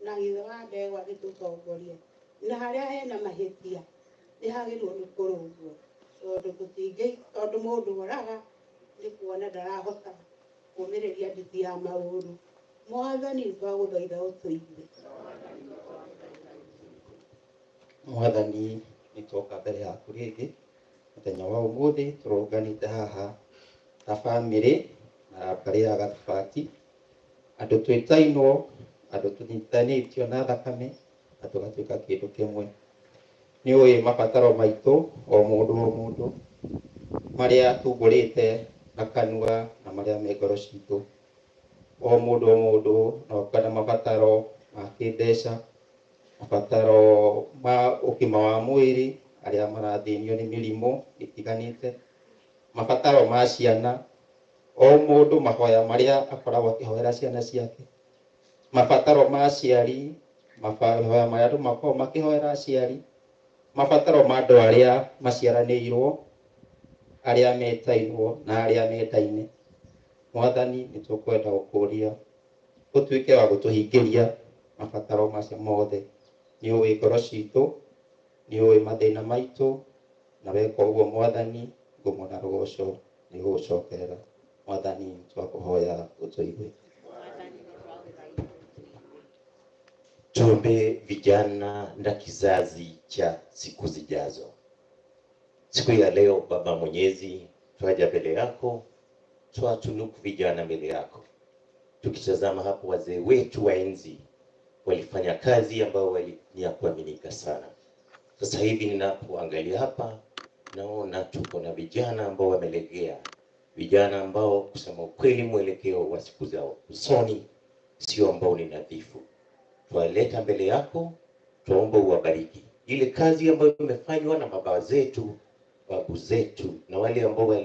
na gĩthe wa ndegwa gĩtũtongorie na harĩa hena mahĩtia nĩ hagĩrĩirwo nĩ kũrũngwo tondũ tũtingĩ tondũ mũndũ oraga nĩ kuona ndarahota kũmĩrĩria nditi ya maũndũ. Mwathani twagũthaitha ũtũigue. Mwathani nĩ twoka mbere yaku rĩngĩ mũthenya wa ũmũthĩ tũrũnganĩte haha ta bamĩrĩ na mbarĩ ya Gathubati andũ twĩtainwo andũ tũnyitanĩtio na thakame na tũgatuĩka kĩndũ kĩmwe. Nĩ ũĩ mabataro maitũ o mũndũ o mũndũ marĩa tumbũrĩte na kanua na marĩa me ngoro citũ o mũndũ o mũndũ no kana mabataro ma kĩmbeca mabataro ma ũgima wa mwĩrĩ arĩa marathĩnio nĩ mĩrimũ ĩtiganĩte mabataro ma ciana o mũndũ mahoya marĩa akoragwo akĩhoera ciana ciake mabataro ma aciari mahoya marĩa andũ makoragwo makĩhoera aciari mabataro ma andũ arĩa maciaranĩirwo arĩa metainwo na arĩa mendaine. Mwathani nĩ tũkwenda gũkũria ũtuĩke wa gũtũhingĩria mabataro macio mothe. Nĩ ũĩ ngoro citũ nĩ ũĩ mathĩna maitũ na weka ũguo Mwathani ngumo na rũgoco nĩ gũgũcokerera. Mwathani twakũhoya ũtũigue. Tuombe vijana na kizazi cha siku zijazo. Siku ya leo Baba Mwenyezi, twaja mbele yako, twatunuku vijana mbele yako. Tukitazama hapo wazee wetu wa enzi walifanya kazi ambayo ni ya kuaminika sana. Sasa hivi ninapoangalia hapa naona tuko na vijana ambao wamelegea, vijana ambao kusema ukweli mwelekeo wa siku za usoni sio ambao ni nadhifu. Twaleta mbele yako, tuomba uwabariki. Ile kazi ambayo imefanywa na baba zetu, babu zetu na wale ambao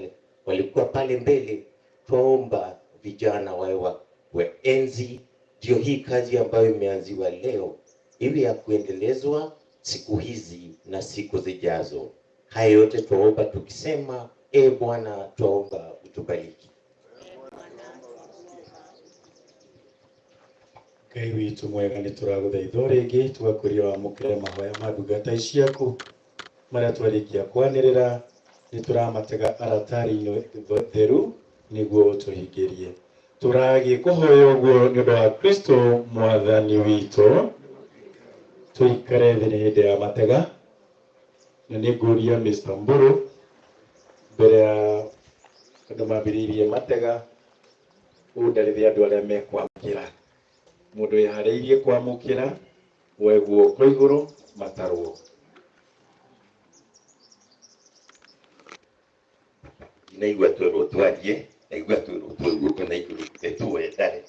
walikuwa pale mbele, twaomba vijana wawe wa enzi Ndio hii kazi ambayo imeanziwa leo iwe ya kuendelezwa siku hizi na siku zijazo. Haya yote twaomba tukisema, e Bwana, twaomba utubariki. Ngai witũ mwega nĩ tũragũthaitha o rĩngĩ tũgakũria wamũkĩre mahoya ma ndungata ici ciaku marĩa twarĩkia kwanĩrĩra nĩ tũramatega aratari-inĩ theru nĩguo ũtũhingĩrie. Tũragĩkũhoya ũguo nĩ ũndũ wa Kristo mwathani witũ. Tũikare thĩ nĩ hĩndĩ ya matega na nĩ ngũria Mr. Mburu mbere ya andũ mambĩrĩirie matega ũndarĩrie andũ arĩa mekwamũkĩra. Mũndũ wĩharĩirie kwamũkĩra woe guoko igũrũ matarwo. Naigua twerwo twarie, naigua twerwo tuoe guoko na igũrũ, tuoe ndare.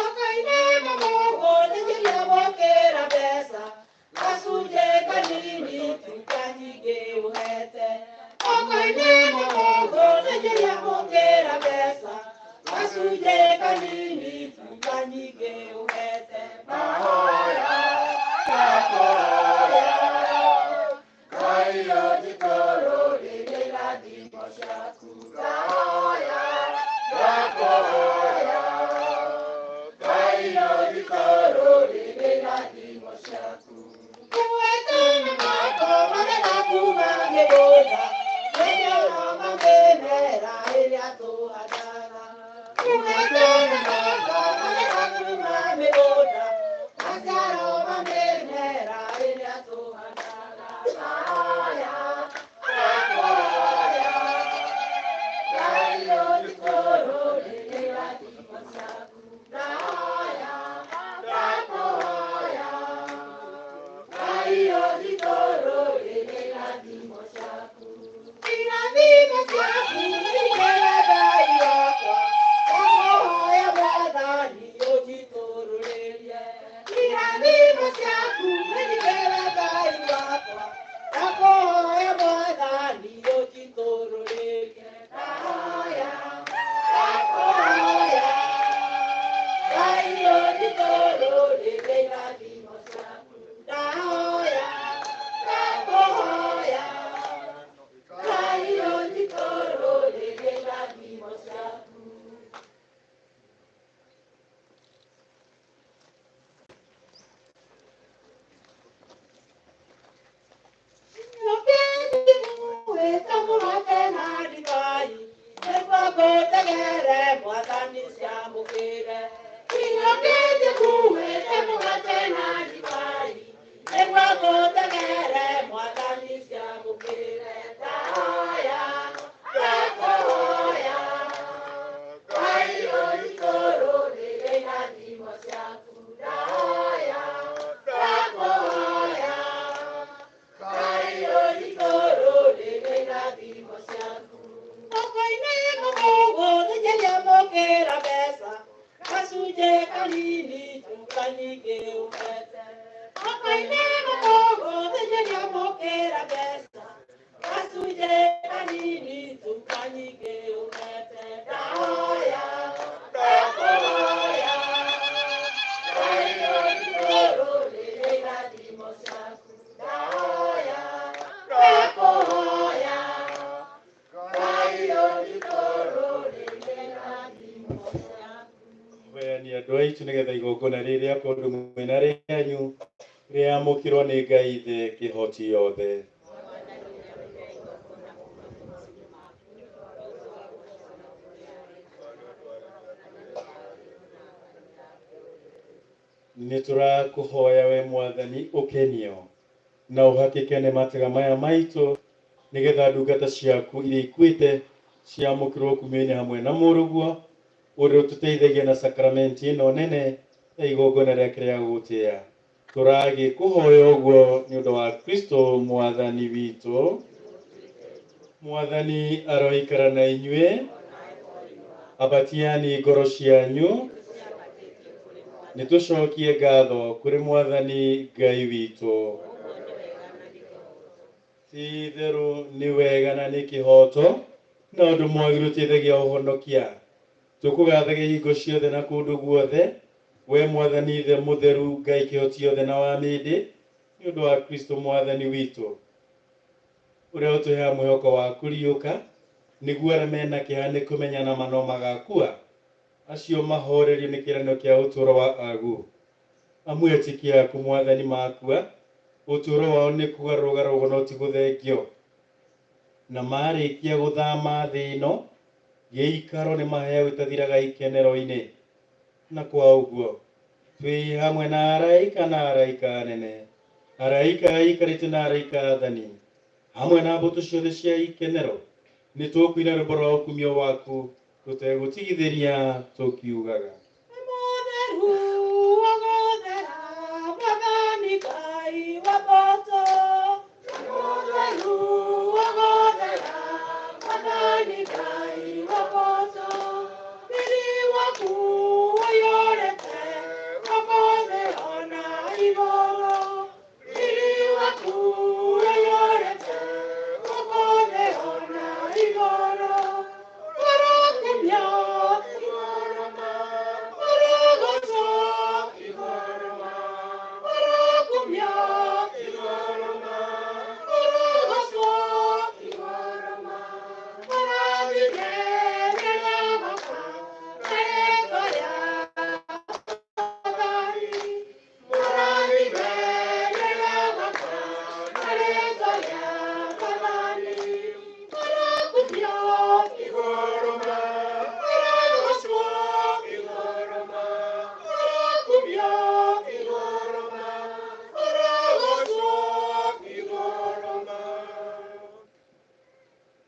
Akaine mamogo, nĩnjĩria Thĩnjĩria mũkĩra mbeca gacunjĩ kanini tuka nyingĩ ũhete. Ndahoya, ndakũhoya, Ngai ũnjitũrũrĩrie irathimo ciaku. Ndahoya, ndakũhoya, Ngai ũnjitũrũrĩrie irathimo ciaku. Kuweka na moko magetha kuma mĩgũnda, mĩmera mĩmera ĩrĩa tũhandaga. Kuweka na moko magetha kuma mĩgũnda, maciaro ma mĩmera ĩrĩa tũhandaga. Ndahoya, ndakũhoya, Ngai ũnjitũrũrĩrie irathimo ciaku. Ndahoya, ndakũhoya, Ngai ũnjitũrũrĩrie irathimo ciaku. Irathimo ciaku nĩikĩre Ngai wakwa, ndakũhoya Mwathani ũnjitũrũrĩrie. Irathimo ciaku nĩikĩre Ngai wakwa, ndakũhoya Mwathani ũnjitũrũrĩrie. Ndahoya, ndakũhoya, Ngai ũnjitũrũrĩrie irathimo ciaku. Ndahoya, ndakũhoya, Ngai ũnjitũrũrĩrie irathimo ciaku. Wĩta mũgate na ndibai, nĩguo ngũtegere Mwathani ciamũkĩre. Inyokĩtie kuwĩte mũgate na ndibai, nĩguo ngũtegere Mwathani ciamũkĩre. Ndahoya, ndakũhoya, Ngai ũnjitũrũrĩrie irathimo ciaku. Ndahoya, ndakũhoya, Ngai ũnjitũrũrĩrie irathimo ciaku. Thoko-inĩ mũkũngũ thĩnjĩria mũkĩra mbeca, gacunjĩ kanini njuka nyingĩ ũhete. Thoko-inĩ mũkũngũ thĩnjĩria mũkĩra mbeca, gacunjĩ kanini njuka nyingĩ ũhete. Ndahoya, ndakũhoya, Ngai ũnjitũrũrĩrie irathimo ciaku. Ndahoya, ndakũhoya, Ngai ũnjitũrũrĩrie irathimo ciaku. Hoyani andũ aitũ nĩgetha igongona rĩrĩ rĩa kũndũ mwena rĩanyu rĩamũkĩrwo nĩ Ngai Ithe kĩhoti yothe. Nĩ tũrakũhoya we Mwathani ũkenio na ũhakĩke nĩ matega maya maitũ nĩgetha ndungata ciaku iria ikuĩte ciamũkĩrwo kumio-inĩ hamwe na mũrũguo ũrĩa ũtũteithagia na sakramenti ĩno nene ya igongona rĩake rĩa gũtĩa. Tũragĩkũhoya ũguo nĩ ũndũ wa Kristo Mwathani witũ. Mwathani aroikara na inyuĩ, ambatiani ngoro cianyu, nĩ tũcokie ngatho kũrĩ Mwathani Ngai witũ. Ti itherũ nĩ wega na nĩ kĩhooto na ũndũ mwagĩrĩru ũteithagia ũhonokia. Tũkũgathaga hingo ciothe na kũndũ guothe, we Mwathani Ithe mũtheru Ngai kĩhoti yothe na wa mĩndĩ, nĩ ũndũ wa Kristo Mwathani witũ, ũrĩa ũtũheaga mwĩhoko wa kũriũka, nĩguo arĩa mena kĩeha nĩ kũmenya na ma no magakua, acio mahorerio nĩ kĩĩranĩro kĩa ũtũũro wa agu. Amu etĩkia aku Mwathani makua, ũtũũro wao nĩ kũgarũrũgarũrwo no ti gũthengio. Na marĩkia gũthama thĩ ĩno, gĩikaro nĩ maheagwo ĩtathiraga ikenero-inĩ. Na kwa ũguo, twĩ hamwe na araika na araika anene, araika aikarĩte na araika athani, hamwe na mbũtũ ciothe cia ikenero, nĩ tũkũina rwĩmbo rwa ũkumio waku tũtegũtigithĩria tũkiugaga. Mũtheru wa gũthera, Mwathani Ngai wa mbũtũ. Mũtheru wa gũthera, Mwathani Ngai wa mbũtũ. Riiri waku ũiyũrĩte gũkũ thĩ ona igũrũ. Riiri waku ũiyũrĩte gũkũ thĩ ona igũrũ.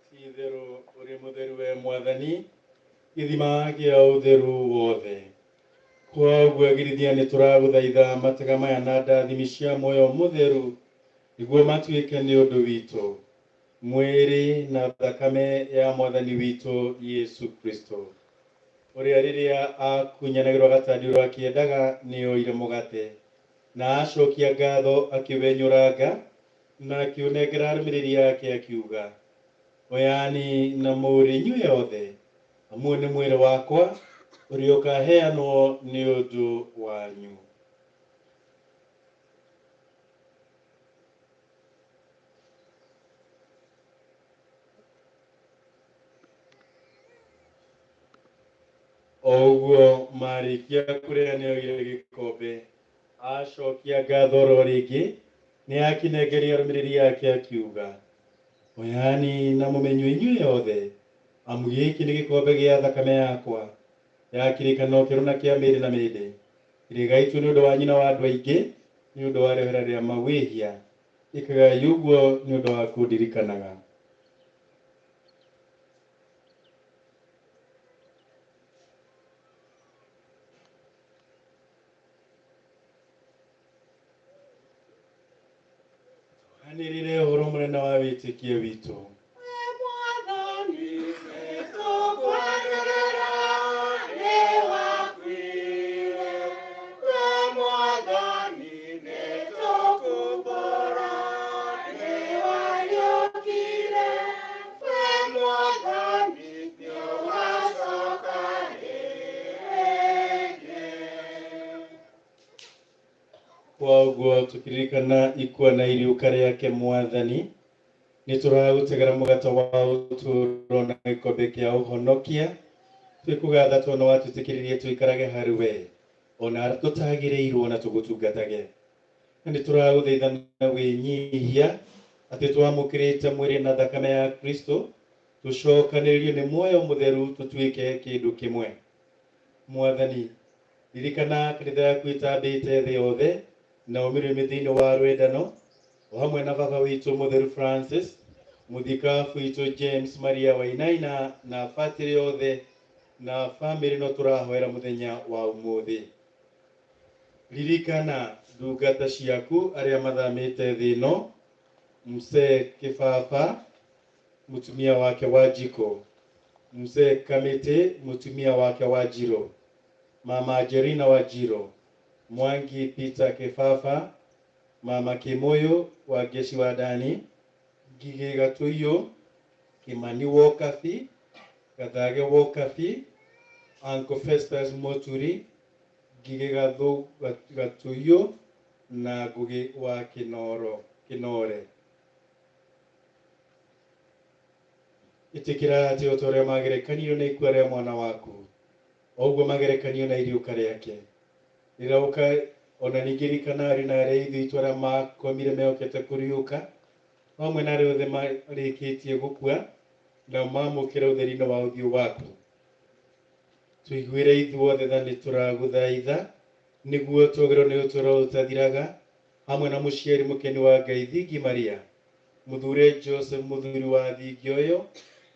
Ti-itherũ ũrĩ mũtheru we Mwathani, gĩthima kĩa ũtheru wothe. Kwa ũguo agirithia nĩ tũragũthaitha matega maya na ndathimi cia muoyo mũtheru nĩguo matuĩke nĩ ũndũ witũ, mwĩrĩ na thakame ya Mwathani witũ Yesu Kristo, ũrĩa rĩrĩa akunyanagĩrwo gatandiũrwo akĩendaga nĩoire mũgate na acokia ngatho akĩwenyũranga na akĩũnengera arũmĩrĩri ake akiuga, oyani na mũrĩ inyuĩ othe, amu nĩ mwĩrĩ wakwa ũrĩa ũkaheanwo nĩ ũndũ wanyu. O ũguo marĩkia kũrĩa nĩoire gĩkombe, acokia ngatho oro rĩngĩ, nĩakinengeria arũmĩrĩri ake akiuga, oyani na mũmenywe inyuĩ othe, amu gĩkĩ nĩ gĩkombe gĩa thakame yakwa ya kĩrĩkanĩro kĩerũ na kĩa mĩĩrĩ na mĩĩndĩ, ĩrĩgaitwo nĩ ũndũ wa nyina wa andũ aingĩ nĩ ũndũ wa rĩohera rĩa mawĩhia. Ĩkagai ũguo nĩ ũndũ wa kũndirikanaga. Anĩrĩre ũhoro mũnene wa wĩtĩkio witũ. Kwa ũguo tũkĩririkana ikua na iriũka rĩake Mwathani, nĩ tũragũtegera mũgate wa ũtũũro na gĩkombe kĩa ũhonokia, twĩkũgatha tondũ watwĩtĩkĩririe tũikarage harĩ we, ona tũtagĩrĩirwo na tũgũtungatage. Na nĩ tũragũthaitha na wĩnyihia atĩ twamũkĩrĩte mwĩrĩ na thakame ya Kristo, tũcokanĩrĩrio nĩ muoyo mũtheru tũtuĩke kĩndũ kĩmwe. Mwathani, ririkana kanitha yaku ĩtambĩte thĩ yothe na ũmĩrũmie thĩinĩ wa rwendano, o hamwe na baba witũ mũtheru Francis, mũthikabu witũ James Maria Wainaina na batĩrĩ othe na bamĩrĩ no tũrahoera mũthenya wa ũmũthĩ. Ririkana ndungata ciaku arĩa mathamĩte thĩ ĩno, Mzee Kĩbaba, mũtumia wake wa Njiko, Mzee Kamĩtĩ, mũtumia wake wa Njirũ, Mama Angelina wa Njirũ, Mwangi Peter Kĩbaba, Mama Kĩmũyũ wa Ngeci wa Ndani, Ngigĩ Gatũiyũ, Kĩmani Wokabi, Gathage Wokabi, Uncle Festus Moturi, Ngigĩ Gatũiyũ na Ngũgĩ wa Kĩnore. Ĩtĩkĩra atĩ o ta ũrĩa magerekanirio na ikua rĩa mwana waku, o ũguo magerekanio na iriũka rĩake. Rĩrĩa ũka ona ningĩ ririkana ariũ na arĩa ithe witũ arĩa makomire mehokete kũriũka, hamwe na arĩa othe marĩkĩtie gũkua na mamũkĩre ũtheri-inĩ wa ũthiũ waku. Tũiguĩre ithuothe tha nĩ tũragũthaitha, nĩguo twagĩrĩrwo nĩ ũtũũro ũtathiraga, hamwe na mũciari mũkeni wa Ngai Thingi Maria, mũthure Joseph mũthuri wa thingi ũyũ,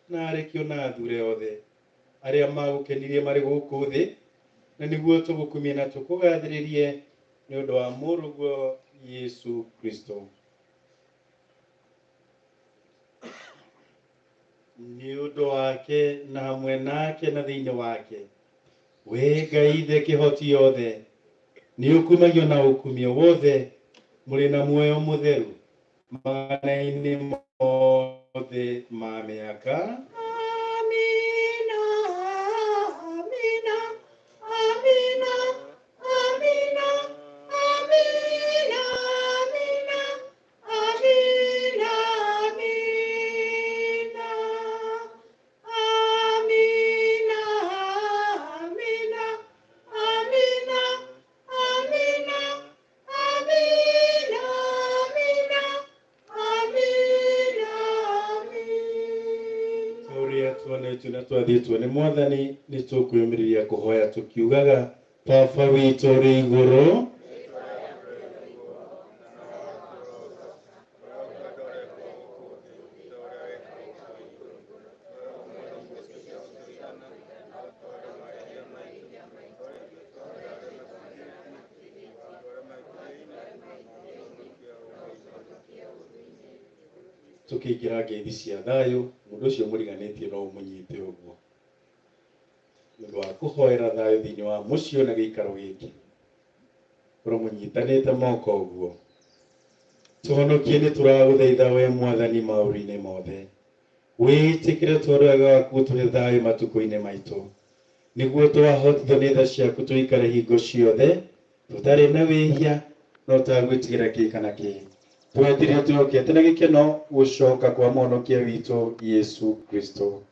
na arekio na athure othe arĩa magũkenirie marĩ gũkũ thĩ, na nĩguo tũgũkumie na tũkũgathĩrĩrie nĩ ũndũ wa mũrũguo Yesu Kristo. Nĩ ũndũ wake na hamwe nake na thĩinĩ wake, we Ngai Ithe kĩhoti yothe, nĩ ũkumagio na ũkumio wothe mũrĩ na muoyo mũtheru magana-inĩ mothe ma mĩaka. Amina, amina, amina, amina, amina, amina, amina, amina, Tuonetio na twathĩtwo nĩ Mwathani nĩ tũkwĩyũmĩrĩria kũhoya tũkiugaga Baba witũ ũrĩ igũrũ. Tukiingira ngeithi cia thayũ, mũndũ ũcio mũriganĩtie no ũmũnyite ũguo nĩ ũndũ wa kũhoera thayũ thĩinĩ wa mũciĩ na gĩikaro gĩkĩ, korwo mũnyitanĩte moko ũguo. Tũhonokie nĩ tũragũthaitha we Mwathani maũru-inĩ mothe, wĩtĩkĩre tondũ wega waku tũhe thayũ matukũ-inĩ maitũ, nĩguo twahotithio nĩ tha ciaku tũikare hingo ciothe tũtarĩ na wĩhia no tagwĩtigĩra kĩ kana kĩ. Twetirie twĩhokete na gĩkeno gũcoka kwa mũhonokia witũ Yesu Kristo.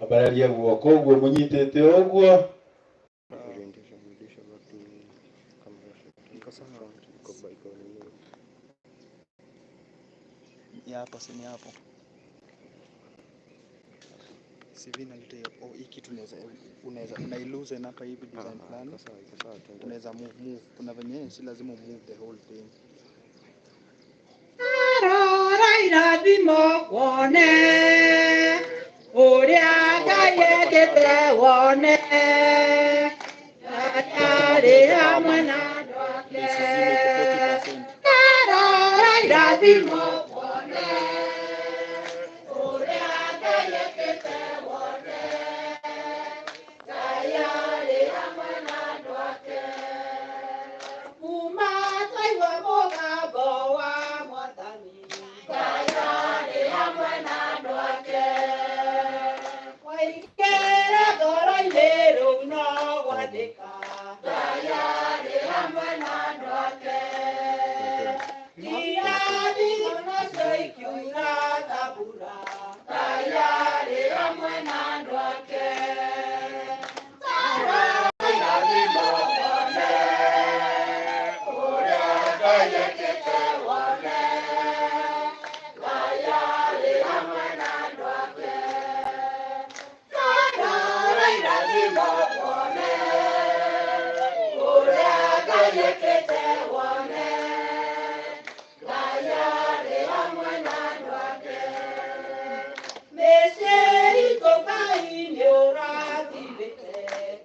Ambararia guoko ũguo mũnyitĩte ũguo. Ya hapo si ni hapo. CV inaleta hiyo oh, hii kitu unaweza unailoosen hapa hivi design fulani. Unaweza move move. Kuna venye si lazima move the whole thing. Rora irathimo wone ũrĩa Ngai endete wone arĩ hamwe na andũ ake. Rora irathimo wone ũrĩa Ngai endete wone Ngai arĩ hamwe na andũ ake. Kuma twaigua mũgambo wa Mwathani Ngai arĩ hamwe na andũ ake. Waingĩra ngoro-inĩ rĩu no gwathĩka Ngai arĩ hamwe na andũ ake. Irathimo nacio ikiura ta mbura Ngai arĩ hamwe na andũ ake. Irathimo wone ũrĩa Ngai ekĩte wone Ngai arĩ hamwe na andũ ake. Rora irathimo wone ũrĩa Ngai ekĩte wone Ngai arĩ hamwe na andũ ake. Mĩciĩ itũ Ngai nĩ ũrathimĩte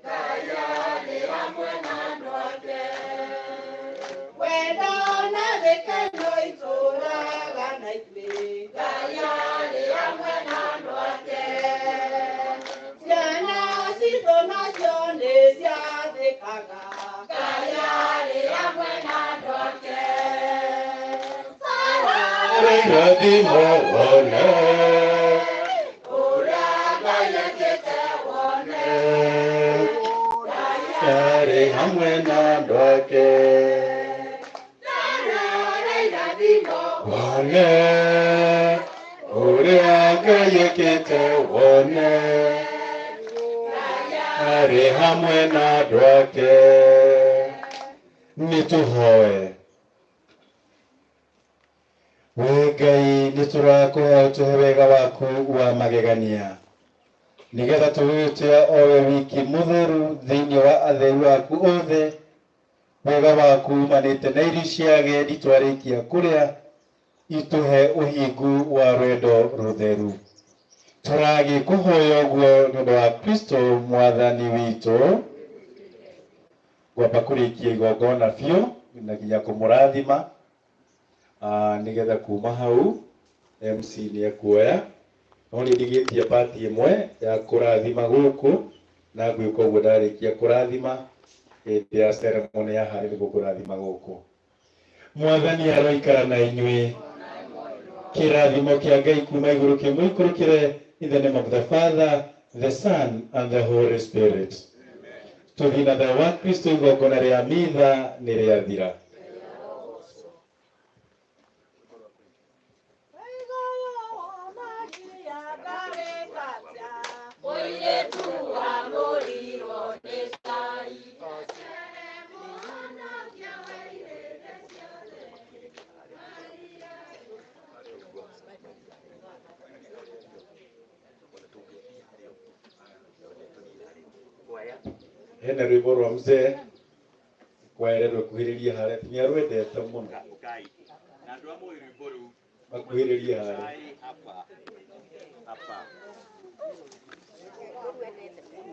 Ngai arĩ hamwe na andũ ake. Wendo na gĩkeno itũũraga na ithuĩ Ngai arĩ hamwe na andũ ake. Ciana citũ nacio nĩ ciathĩkaga Ngai arĩ hamwe na andũ ake. Irathimo wone Ũrĩa Ngai ekĩte wone arĩ hamwe na andũ ake. Rora irathimo Wone ũrĩa Ngai ekĩte wone arĩ hamwe na andũ ake. Nĩ tũhoe. We Ngai nĩ tũrakũhoya ũtũhe wega waku wa magegania nĩgetha tũgĩgũtĩa o we wiki mũtheru thĩinĩ wa atheru aku othe. Wega waku umanĩte na irio cia agendi twarĩkia kũrĩa itũhe ũhingu wa rwendo rũtheru. Tũragĩkũhoya ũguo nĩ ũndũ wa Kristo Mwathani witũ. Ngwamba kũrĩkia igongona biũ na nginya kũmũrathima nĩgetha kuma hau MC nĩ ekuoya no nĩ ndigĩtie pati ĩmwe ya kũrathima gũkũ na ngwĩka ũguo ndarĩkia kũrathima hĩndĩ ya ceremony ya harĩ nĩguo kũrathima gũkũ. Mwathani aroikara na inyuĩ. Kĩrathimo kĩa Ngai kuma igũrũ kĩmũikũrũkĩre in the name of the Father, the Son and the Holy Spirit. Tũthiĩ na thayũ wa Kristo igongona rĩa mitha nĩ rĩathira. Mũirĩtu wa mũrirwo nĩ cai. Hena rwĩmbo rwa mzee kwaere rũkuhĩrĩrie harĩa nĩ arwendete mũno makuhĩrĩrie harĩa.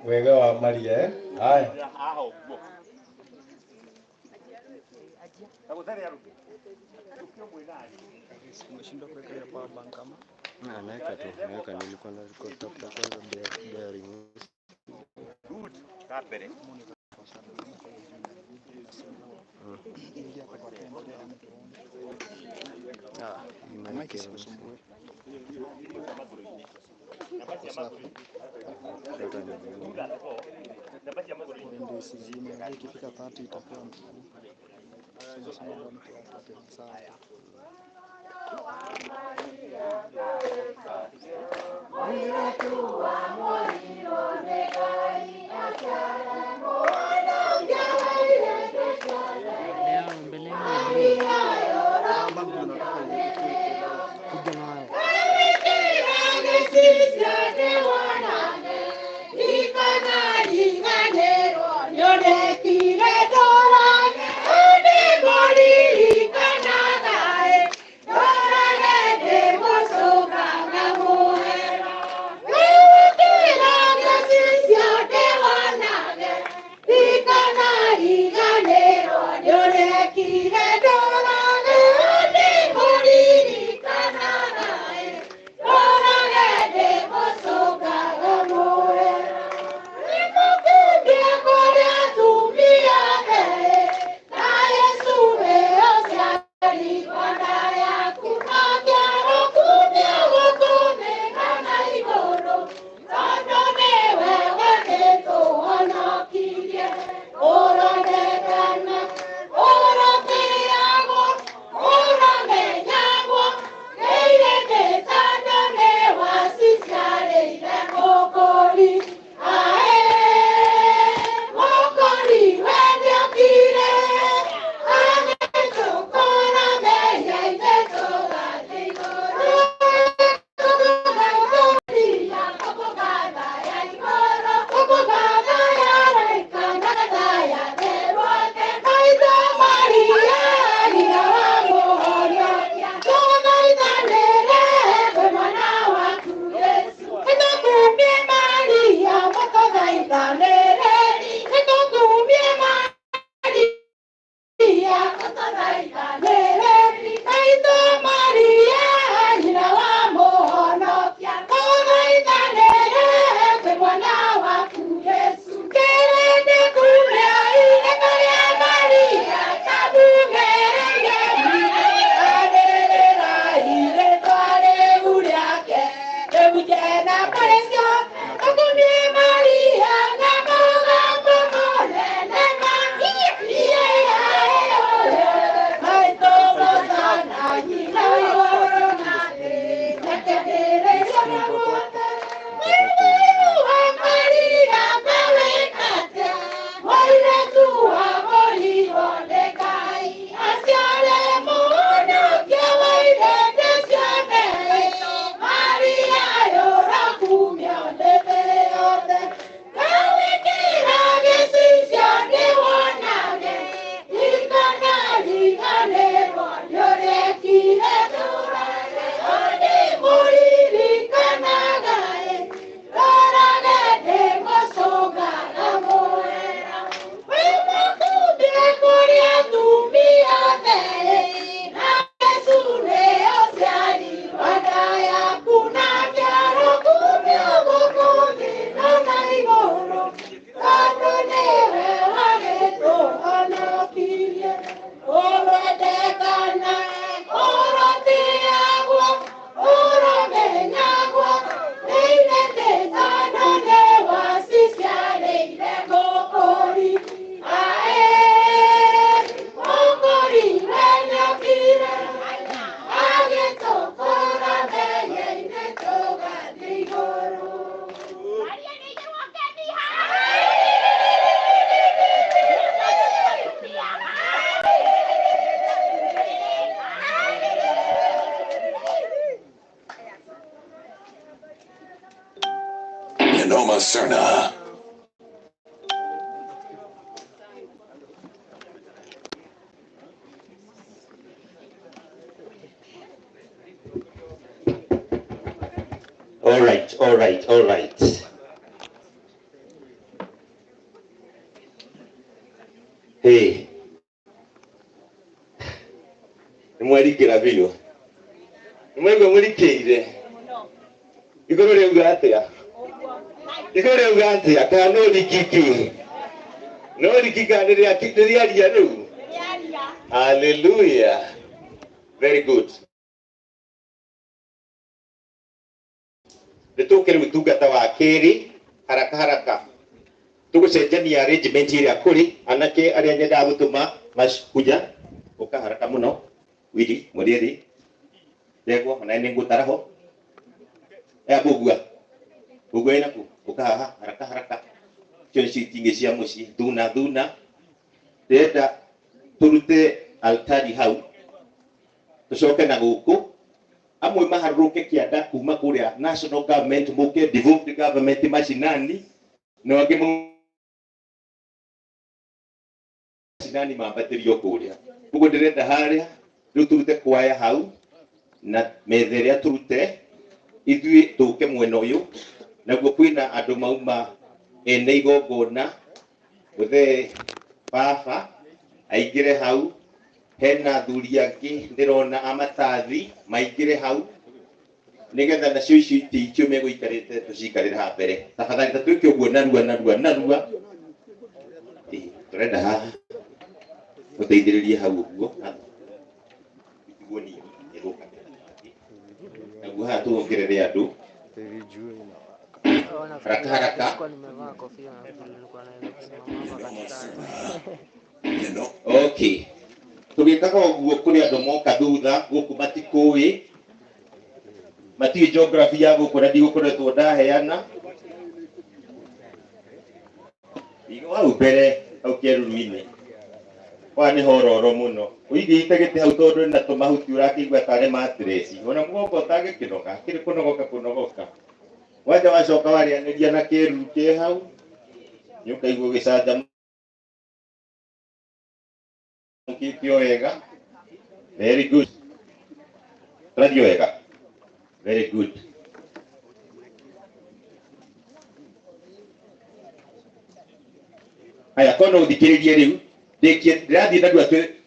Wega wa Maria eh? Haya. Umeshindwa kuweka ile power bank kama? Na naweka tu, naweka nilikuwa na tafuta kwanza bearing. Ingia kwa tent ya mtu. Ah, Mike isikusumbue. Iko safi. Ndio isizime. Unajua ikifika 30 itakuwa sasa bado tuwapate sawa. Power bank ndio nataka ikuwe kuja nayo. Noma Serna. All right, all right, all right. Hey. Nĩ mwerikĩra biũ. Nĩ mwaigua mũrikĩire. Igũrũ rĩauga atĩa? Igũrũ rĩauga atĩa? Kana no rikiki? No rikika nĩ rĩaria rĩu? Hallelujah. Very good. Nĩ tũke rĩu tungata wa kerĩ haraka haraka. Tũgũcenjania arrangement ĩrĩa kũrĩ anake arĩa nyendaga gũtũma makuja ũka haraka mũno. Wili mũrĩerĩ ndegwa ona nĩ ngũtara ho. Aya mbũgua. Mbũgua ĩna kũ? Ũka haha haraka haraka. Icio nĩcio itingĩ cia mũciĩ. Thuna thuna. Ndĩrenda tũrute altari hau tũcoke na gũkũ amwe maharũrũke kĩanda kuma kũrĩa national government mũke devolved government mashinani na angĩ mashinani mambatĩrio kũrĩa. Ũguo ndĩrenda harĩa rĩu tũrute kwaya hau na metha ĩrĩa tũrute ithuĩ tũke mwena ũyũ naguo kwĩna andũ mauma ene igongona mũthee baba aingĩre hau hena athuri angĩ ndĩrona amatathi maingĩre hau nĩgetha nacio icio itĩ icio megũikarĩte tũcikarĩre haha mbere. Tafadhali ta twĩke ũguo narua narua narua. Tũrenda haha mũteithĩrĩrie hau ũguo itiguo nini ĩgũka naguo haha tuongerere andũ haraka haraka. Sikuwa nimevaa kofia na nilikuwa naweza kusimama hapa katikati. Okay, tũgĩkaga ũguo kũrĩ andũ moka thutha gũkũ matikũĩ matiũĩ geography ya gũkũ na ndigũkoretwo ndaheana Igo hau mbere hau kĩeruru-inĩ wa nĩ hororo mũno ũigĩte gĩtĩ hau tondũ na tũmahuti ũrakĩigua tarĩ matresi ona mũgongo ũtangĩkĩnoga kĩrĩ kũnogoka kũnogoka wanja wacoka warĩanĩria na kĩruru kĩ hau nĩ ũkaigua ũgĩcanjamũkĩte o wega. Very good. Tũrathiĩ wega. Very good. Haya kono ũthikĩrĩrie rĩu ndĩkie ndĩrathiĩ narua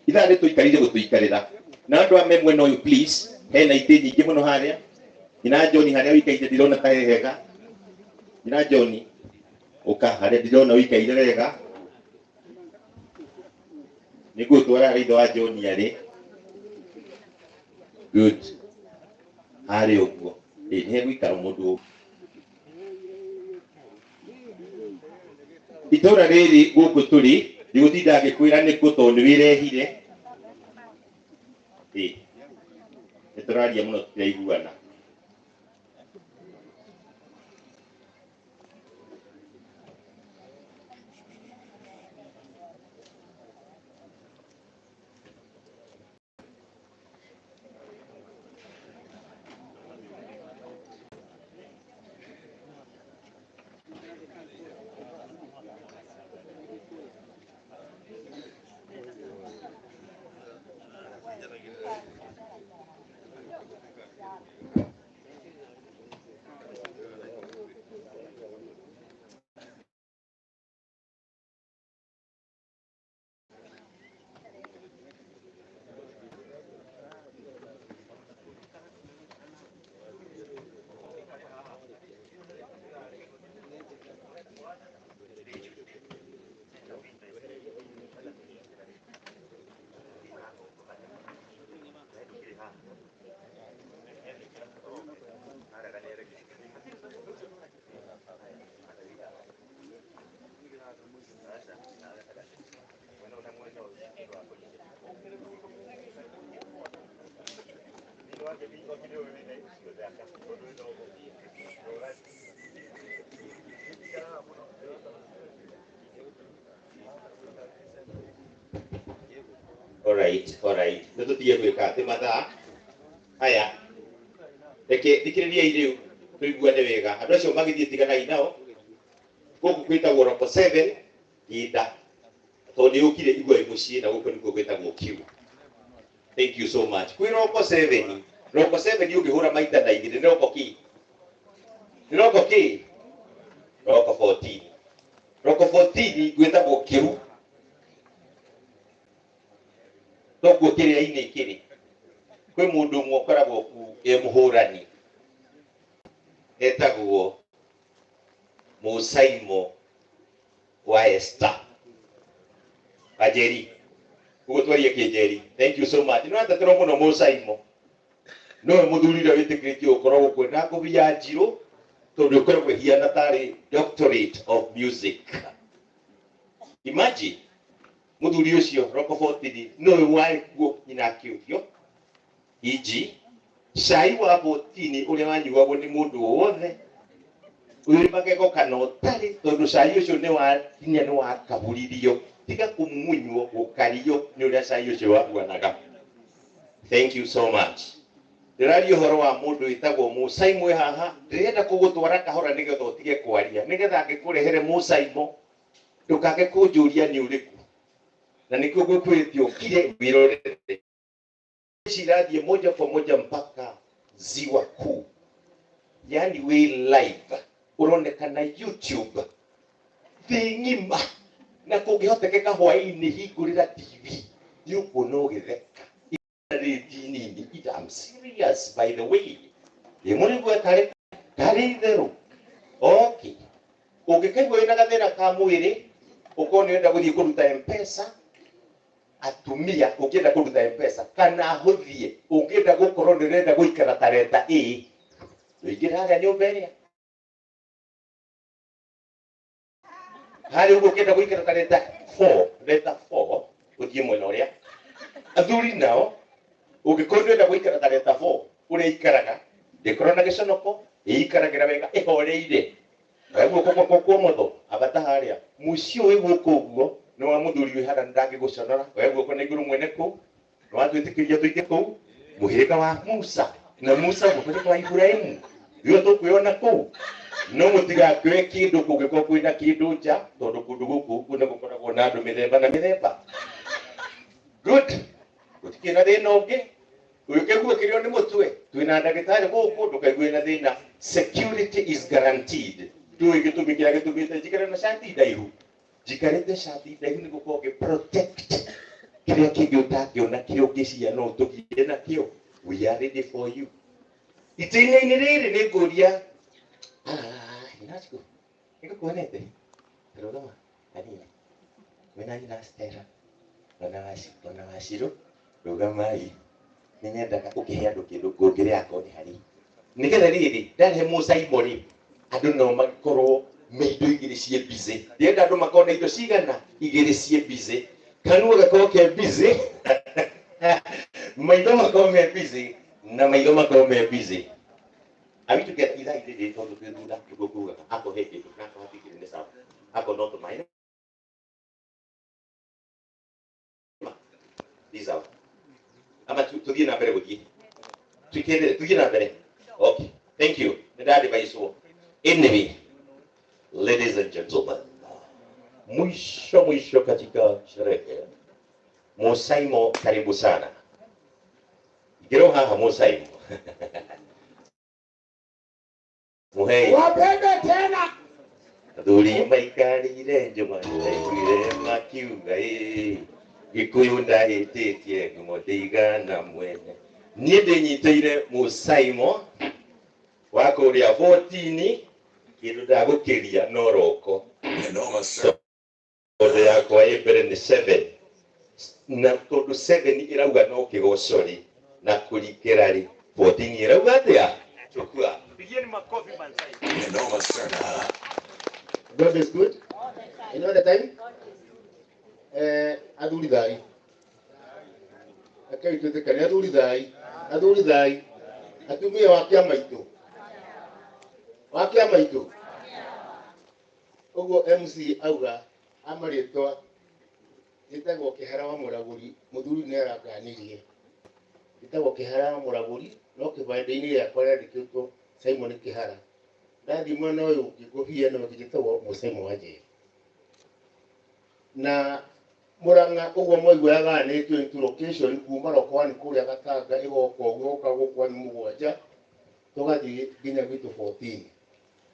ithaa nĩ tũikarire gũtũikarĩra na andũ a me mwena ũyũ please hena itĩ nyingĩ mũno harĩa nyina John harĩa ũikaire ndirona ta he hega nyina John ũka harĩa ndirona ũikaire wega nĩngũgũtwara harĩa ithe wa John arĩ. Good. Harĩa ũguo ĩ nĩ hegũikara mũndũ itũra rĩrĩ gũkũ tũrĩ ndigũtinda ngĩkwĩra nĩkũ tondũ nĩ wĩrehire ĩ nĩ tũraria mũno tũtiraiguana. All right, all right. Nĩ tũtige gwĩka atĩ mathaa aya reke thikĩrĩriai rĩu tũiguane wega andũ acio magĩthiĩ tiganai nao gũkũ gwĩtagwo Roko 7 Gĩnda tondũ nĩ ũkire igua mũciĩ na gũkũ nĩkuo gwĩtagwo Q. Thank you so much. Kwĩ Roko 7 Roko 7 ũngĩhũra maita na igĩrĩ nĩ Roko kĩ? Nĩ roko kĩ? Roko 14. Roko 14 gwĩtagwo kĩru. Toguo kĩrĩa-inĩ kĩrĩ. Kwĩ mũndũ ũmwe ũkoragwo ku e mũhũrani. Etagwo Mũsaimo wa Esther. Wanjeri. Ũguo twarie kĩnjeri. Thank you so much. Nĩ wateterwo mũno Mũsaimo. Nowe mũthuri ũrĩa wĩtĩkĩrĩtio gũkorwo gũkũ na ngũbia njirũ tondũ ĩkoragwo ĩhiana tarĩ doctorate of music. Imagine mũthuri ũcio roko 14 nowe warĩ kuo nyina akĩũrio iji cai wa 14 ũrĩa wanyuagwo nĩ mũndũ wothe wĩ magego kana ũtarĩ tondũ cai ũcio nĩ wa nginya nĩ wakaburirio tiga kũmumunywo gũkario nĩ ũrĩa cai ũcio wahuanaga. Thank you so much. Ndĩraria ũhoro wa mũndũ wĩtagwo Mũsaimo wĩ haha. Ndĩrenda kũgũtwara kahora nĩgetha ũtige kwaria, nĩgetha angĩkũrehere Mũsaimo ndũkage kũnjũria nĩ ũrĩkũ, na nĩkĩo ngũkwĩrĩte ũkire wĩrorere. Ici irathiĩ moja kwa moja mpaka ziwa kuu, yani wĩ live ũronekana YouTube thĩ ng'ima, na kũngĩhotekeka hwaĩ-inĩ hingũrĩra TV nĩ ũkuona ũgĩtheka. Rĩti nini. I'm serious, by the way. Ĩ mũrĩguo tarĩ tarĩ itherũ. Okay, ũngĩkaigua wĩna gathĩna ka mwĩrĩ, ũkorwo nĩ ũrenda gũthiĩ kũruta M-Pesa, atumia ũngĩenda kũruta M-Pesa kana hũthie, ũngĩenda gũkorwo nĩ ũrenda gũikara ta reta A, ũingĩre harĩa nyũmba ĩrĩa harĩa ũguo. Ũngĩenda gũikara ta reta 4, reta 4, ũthiĩ mwena ũrĩa. Athuri nao, ũngĩkorwo nĩ ũrenda gũikara ta reta 4 ũrĩa ikaraga, ndĩkorwo na gĩconoko, ĩikaragĩra wega ĩhoreire. Oya guoko gwakwa kwa ũmotho, ambata harĩa mũciĩ ũyũ gũkũ ũguo nĩ wa mũthuri wĩ harĩa, ndangĩgũconora. Oya guoko na igũrũ mwene kũu nĩ watwĩtĩkĩria tũingĩ kũu mũhĩrĩga wa Musa na Musa mũhĩrĩga wa Ibrahimu rĩo tũkwĩona kũu. No mũtigakĩoe kĩndũ kũngĩkorwo kwĩna kĩndũ nja, tondũ kũndũ gũkũ ũguo nĩ gũkoragwo na andũ mĩthemba na mĩthemba. Good, gũtikĩrĩ na thĩna ũngĩ. Ũngĩkaigua kĩrĩo nĩ mũtwe, twĩna ndagĩtarĩ gũkũ, ndũkaigue na thĩna. Security is guaranteed. Ndũĩ gĩtũmi kĩrĩa gĩtũmĩte njikare na cati ndaihu? Njikarĩte cati ndaihu nĩ gũkorwo ngĩ protect kĩrĩa kĩngĩ ũtangĩona, kĩrĩa ũngĩciria no ũtũgire nakĩo. We are ready for you. Itĩina-inĩ rĩrĩ nĩ ngũria Inaciku nĩngũkuonete rũgama hanini mwĩna nyina Stella ona Wacirũ, rũgamai. Nĩ nyendaga ũkĩhe andũ kĩndũ ngũngĩrĩa akorwo nĩ harĩ nĩgetha rĩrĩ ndarehe mũcaimo rĩ, andũ no makorwo me indo igĩrĩ ciĩ busy. Ndĩrenda andũ makorwo na indo cigana igĩrĩ ciĩ busy, kanua gakorwo ke busy, maitho makorwo me busy na maitho makorwo me busy. Are we together? Ithaa rĩrĩ tondũ twĩ thutha nĩguo ngugaga akorwo he kĩndũ na akorwo hatikĩrĩ nĩ sawa, akorwo no tũmaĩ nĩ sawa, ama tuthiĩ na mbere gũthiĩ tuikĩrĩre, tuthiĩ na mbere. Okay, thank you. Nĩ ndadivicwo. Anyway, ladies and gentlemen, mwisho mwisho katika sherehe, Musaimo, karibu sana. Ingĩrwo haha Musaimo muhei. Wabebe tena. Athuri maikarire njũma, ndaiguire makiuga ĩ Gĩkũyũ ndahĩtĩtie ngumo ndĩigana mwene. Niĩ ndĩnyitĩire Mũsaimo wa kũrĩa 14, kĩndũ ndagũkĩria no roko tondũ yakwa ĩ mbere nĩ 7, na tondũ 7 ĩrauga no kĩgoco rĩ na kũrikĩra rĩ, 14 ĩrauga atĩa? Chukua. Pigieni makofi Mansai. God is good. You know the time? Athuri thai. Rekei twĩtĩkanie, athuri thai. Athuri thai. Atumia wa kĩama itũ. Wa kĩama itũ. Ũguo MC auga amarĩtwa, njĩtagwo Kĩhara wa Mũragũri, mũthuri nĩ aranganirie. Njĩtagwo Kĩhara wa Mũragũri, no kĩbandĩ-inĩ gĩakwa rĩandĩkĩtwo Simon Kĩhara. Ndathiĩ mwena ũyũ ũngĩ ngũbia ĩno ĩngĩ njĩtagwo Mũsaimo wa Njeri. Na Murang'a ũguo mwaigua yagayanĩtio into location kuma Rokowani kũrĩa Gatanga, ĩgoka ũguo, ĩgoka gũkũ kwanyu mũgwanja, tũgathiĩ nginya gwitũ 14.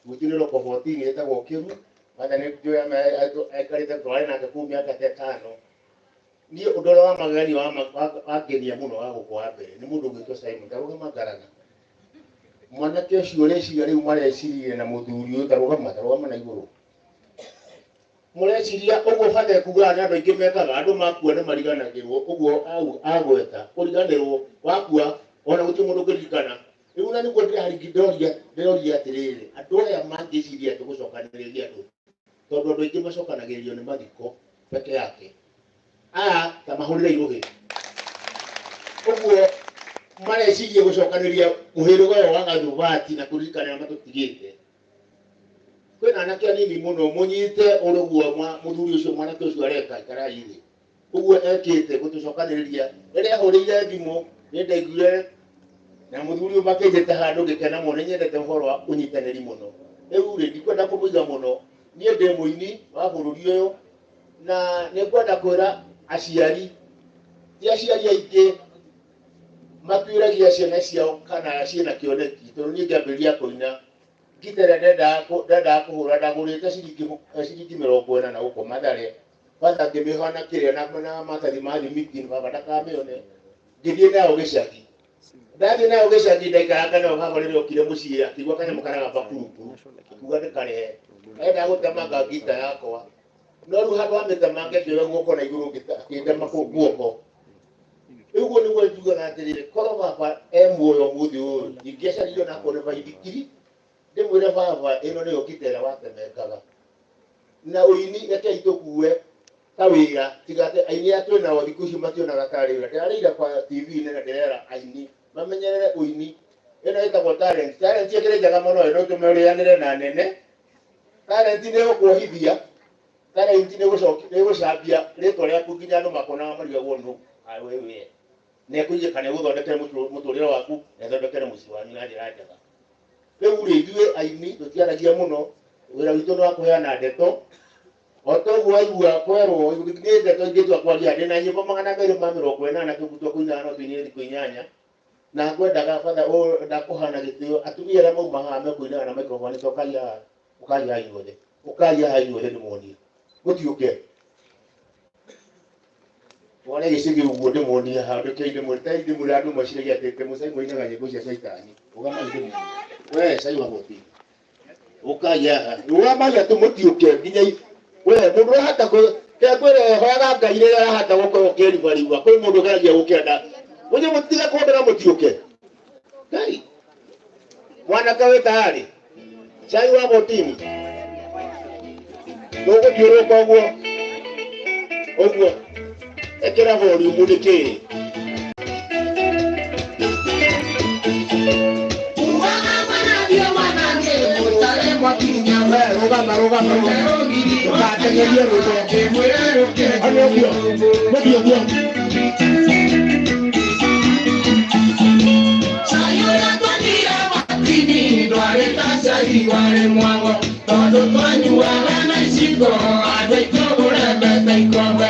Gwitũ nĩ roko 14 ĩtagwo Kĩru. Batha nĩ njũĩ aikarĩte twarĩ nake kũu mĩaka ta ĩtano. Niĩ ũndũ ũrĩa wa magegania wangenia mũno wa gũkũ wa mbere nĩ mũndũ ũgwĩtwo Simon tarũgama ngarana. Mwanake ũcio ũreciria rĩu marecirie na mũthuri ũyũ tarũgama tarũgama na igũrũ. Mũreciria ũguo batha ekugaga nĩ andũ aingĩ mekaga andũ makua nĩ mariganagĩrwo ũguo agweta kũriganĩrwo wakua ona gũtirĩ mũndũ ũngĩririkana. Rĩu na nĩguo ndĩroria atĩrĩrĩ andũ aya mangĩciria atĩ gũcokanĩrĩria andũ tondũ andũ aingĩ macokanagĩrĩrio nĩ mathiko peke yake aya ta mahũrĩre irũhĩ ũguo mareciria gũcokanĩria mũhĩrĩga ũyũ wa Gathubati na kũririkana arĩa matũtigĩte. Kwĩna anake anini mũno mũnyite ũrũguo mũthuri ũcio mwanake ũcio areka ikarai thĩ ũguo ekĩte gũtũcokanĩrĩria. Rĩrĩa ahũrĩire thimũ nĩ ndaiguire na mũthuri ũyũ makĩnjĩta handũ ngĩkena mũno, nĩ nyendete ũhoro wa ũnyitanĩri mũno. Rĩu rĩ ndikwenda kũmũiga mũno, niĩ ndĩ mũini wa bũrũri ũyũ na nĩ ngwenda kwĩra aciari, ti aciari aingĩ matuĩragia ciana ciao kana ciĩna kĩoneki, tondũ niĩ ngĩambĩrĩria kũina ngita ĩrĩa ndendaga kũhũra ndagũrĩte ciringi 40 na gũkũ Mathare. Batha ngĩmĩoha na kĩrĩa na maratathi ma thimiti baba ndakamĩone, ngĩthiĩ nayo gĩcagi. Ndathiĩ nayo gĩcagi ndaikaranga nayo baba rĩrĩa okire mũciĩ akĩigua kanyamũ karagamba kurukuru akiuga ndĩkarehe. Endaga gũtemanga ngita yakwa no rĩu handũ ha mĩtemange ngĩoya guoko na igũrũ akĩndema guoko. Rĩu ũguo nĩguo njugaga atĩrĩrĩ, korwo baba e muoyo ũmũthĩ ũyũ ingĩacaririo nakorwo nĩ baithikiri ndĩmwĩre baba ĩno nĩyo ngita ĩrĩa watemengaga. Na ũini rekei tũkue ta wĩra, tiga atĩ aini aya twĩ nao thikũ ici mationaga tarĩ wĩra. Ndĩrarĩire kwa TV-inĩ na ndĩrera aini mamenyerere ũini. Ĩno ĩtagwo talent. Talent ĩkĩrĩ njega mũno, no ĩtũme ũrĩanĩre na nene. Talent nĩ ĩgũkuohithia, talent nĩ ĩgũcambia rĩtwa rĩaku nginya andũ makonaga marigagwo nũ wewe. Na ĩkũige kana ĩgũthondekere mũtũrĩre waku na ĩthondekere mũciĩ wanyu na njĩra njega. Rĩu rĩ ithuĩ aini tũtiaragia mũno, wĩra witũ nĩ wa kũheana ndeto. O ta ũguo waigua kwerwo nĩ ndeto ingĩtua kwaria ndĩna nyĩmbo 280 tũgũtua kũina no tũine thikũ 8. Na ngwendaga batha ndakũhana gĩtĩo atumia arĩa mauma haha mekũinaga na microphone to ũkaria haha, ũkaria haha inyuothe, ũkaria haha inyuothe ndĩmuonie mũtiũke wone gĩcĩgĩ ũguo ndĩmuonie haha ndũkei ndĩmwĩre ndĩmwĩre andũ meciragia atĩ Mũcai mũinaga nyĩmbo cia caitani ũgamai ndĩmuonie we cai wa gũthi ũkaria haha ũgamai atĩ mũtiũke nginya we mũndũ ũrahota kwĩre hoyaga Ngai rĩrĩa arahota gũkorwo ũkĩribariba kwĩ mũndũ ũgeragia gũkĩenda mũthiĩ mũtige kũndĩra mũtiũke Ngai mwanake wĩ tayarĩ cai wa botini tũgũthiũrũrũka ũguo ũguo ĩkĩra volume nĩ kĩĩ Rũgama rũgama ndũgateng'erie rwĩmbo Ano ũguo mũthiĩ ũguo Tondũ twanyuaga na iciko andũ aitũ mũrembete ikombe.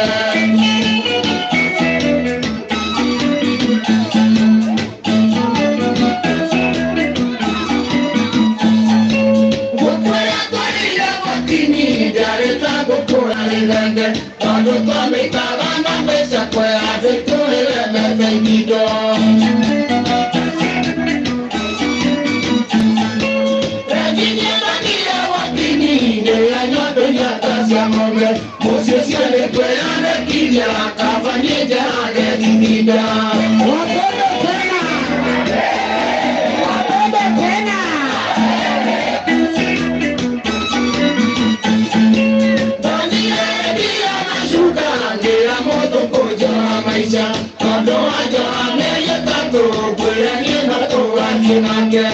Ngũkũ ĩrĩa twarĩire botini ndĩarĩ ta ngũkũ ya rĩthenge tondũ twamĩikaga na mĩcakwe andũ aitũ ĩremete ithindo. Mũciĩ ũcio nĩ kwĩyanĩkiria kaba niĩ njerage thithinda. Wapende tena, wapende tena. Ndonire ndia na cuka ngĩra mũndũ kũnjoha maica tondũ wanjoha mĩeri ĩtatũ ngwĩre niĩ no tũgathiĩ nake.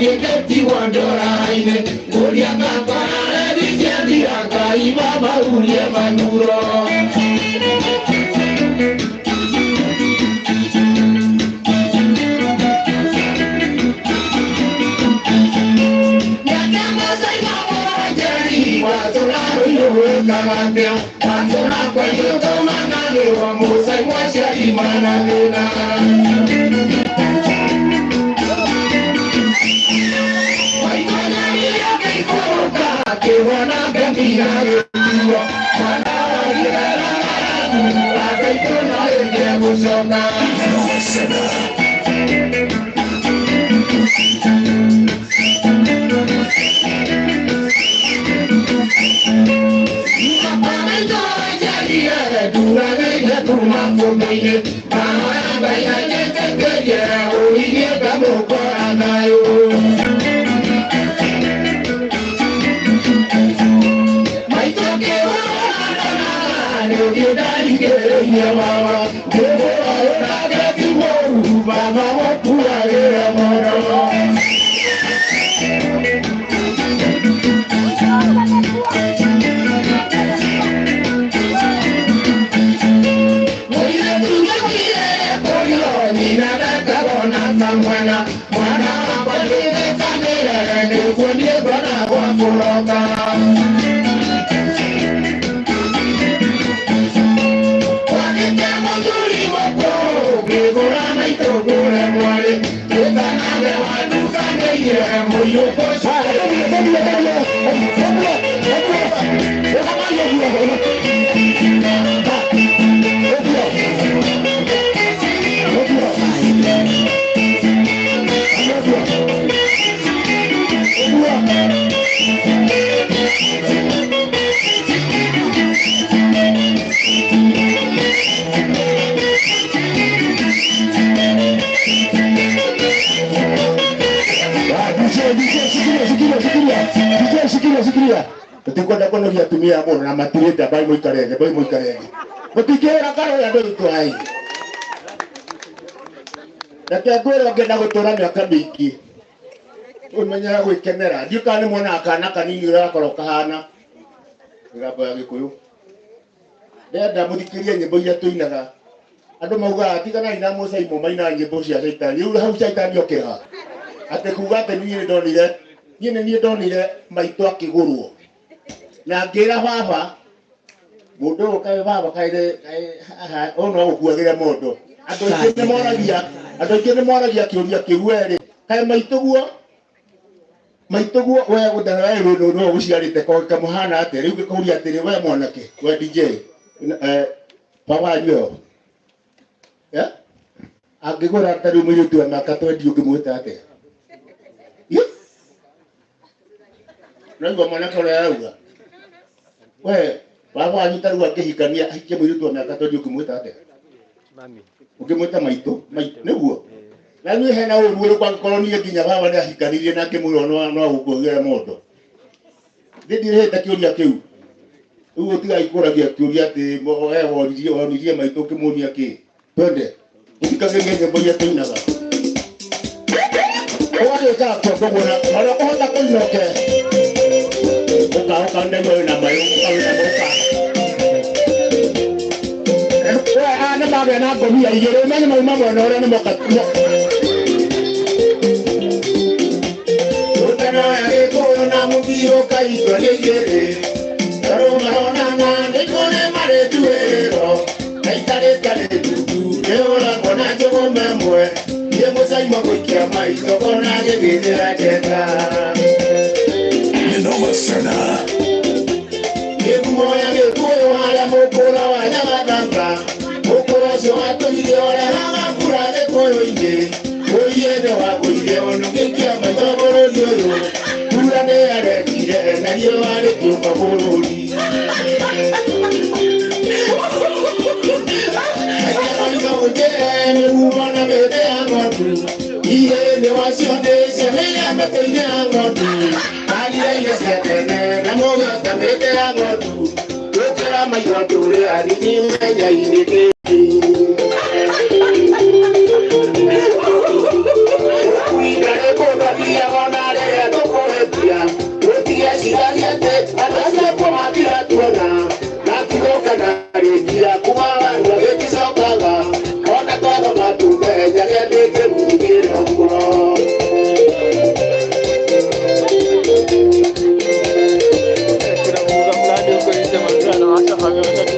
Ngĩtigwo ndora-inĩ ngũria baba rethi ciathira Ngai mamahurie manuro. Nake mũcai wa Mũranjeri watũra rũirũ wĩkaga atĩa? Tutikwenda kunogia atumia mũno na matirĩte mbai mũikare thĩ mbai mũikare thĩ mũtingĩhũra ngaro ya andũ aitũ hai reke ngwĩre ũngĩenda gũtũra mĩaka mĩingĩ ũmenyere gwĩkenera ndiũ kana nĩ mwonaga kana kanini ũrĩa gakorwo kahana mĩgambo ya Gĩkũyũ ndenda mũthikĩrie nyĩmbo iria tũinaga andũ maugaga tiganai na mũcaimo mainaga nyĩmbo cia caitani rĩu hau caitani okĩra atĩ kuga atĩ niĩ nĩndonire niĩ nĩ niĩ ndonire maitũ akĩgũrwo na ngĩra baba mũndũ ũyũ kaĩ baba kaĩ ũyũ no gũkuagĩre mũndũ andũ aingĩ nĩmoragia andũ aingĩ nĩmoragia kĩũria kĩu werĩ kaĩ maitũguo we we no ũgũciarĩte kamũhana atĩa rĩu ngĩkũria atĩrĩ we mwanake we DJ baba wanyu ĩyo angĩgũra ta rĩu mũirĩtu wa mĩaka 20 ũngĩmwĩta atĩa naigua mwanake ũrĩa arauga we baba wanyu ta rĩu angĩhikania ahikie mũirĩtu wa mĩaka 20 ũngĩmwĩta atĩa ũngĩmwĩta maitũ nĩguo na niĩ hena ũru ũrĩkũ angĩkorwo niĩ nginya baba nĩ ahikanirie na ngĩmwĩra no agũkuagĩre mondo niĩ ndirĩhĩte kĩũria kĩu rĩu ũtigai kũragia kĩũria atĩ we wonirie maitũ ũkĩmuonia kĩ twende ũthikagĩrie nyĩmbo iria tũinaga ũgagĩkara kĩongo guona marĩa ũkũhota kũina ũke ũka ndaigua wĩna mayũ ũka wĩna ũka we aya nĩ magĩa na ngomia igĩrĩ ũmenye mauma mwena ũrĩa nĩ moka Rutanoya Gĩkũyũ na mũthiro kaitwa nĩ igĩrĩ tondũ maronana nĩ kũrĩ marĩtuĩro na itarĩta rĩtutu nĩũragwo na njũgũma ĩmwe niĩ mũcaimo gũikia maitho ngona gĩthĩthĩra njeka Gĩkumo ya Gĩkũyũ harĩa mũkũra wa Nyagathanga mũkũra ũcio watũire ũrehaga mbura Gĩkũyũ-inĩ ũiye nĩ wagũire onũgĩkia maitho bũrũri ũyũ mbura nĩ yarekire na riũa rĩkĩũka bũrũri mĩhumo na mĩtĩ ya ng'ondu ihe nĩ wacio nĩ ciamĩrĩa mĩtĩ-inĩ ya ng'ondu arire cia tene na mũgĩota mĩtĩ ya ng'ondu gũkĩra maitho ndũrĩ anini menya-inĩ kĩndĩ Kuinda nĩkũthathiaga ona rĩrĩa tũkũhĩtia gũtigeciragia atĩ andũ acio kũmatira tuona na kigoka na rĩkia kuma warua gĩticokaga ona twathoma tumenyage ndĩkĩmugĩra ũguo Kuna muga fulani huko nje manzana anawasha familia.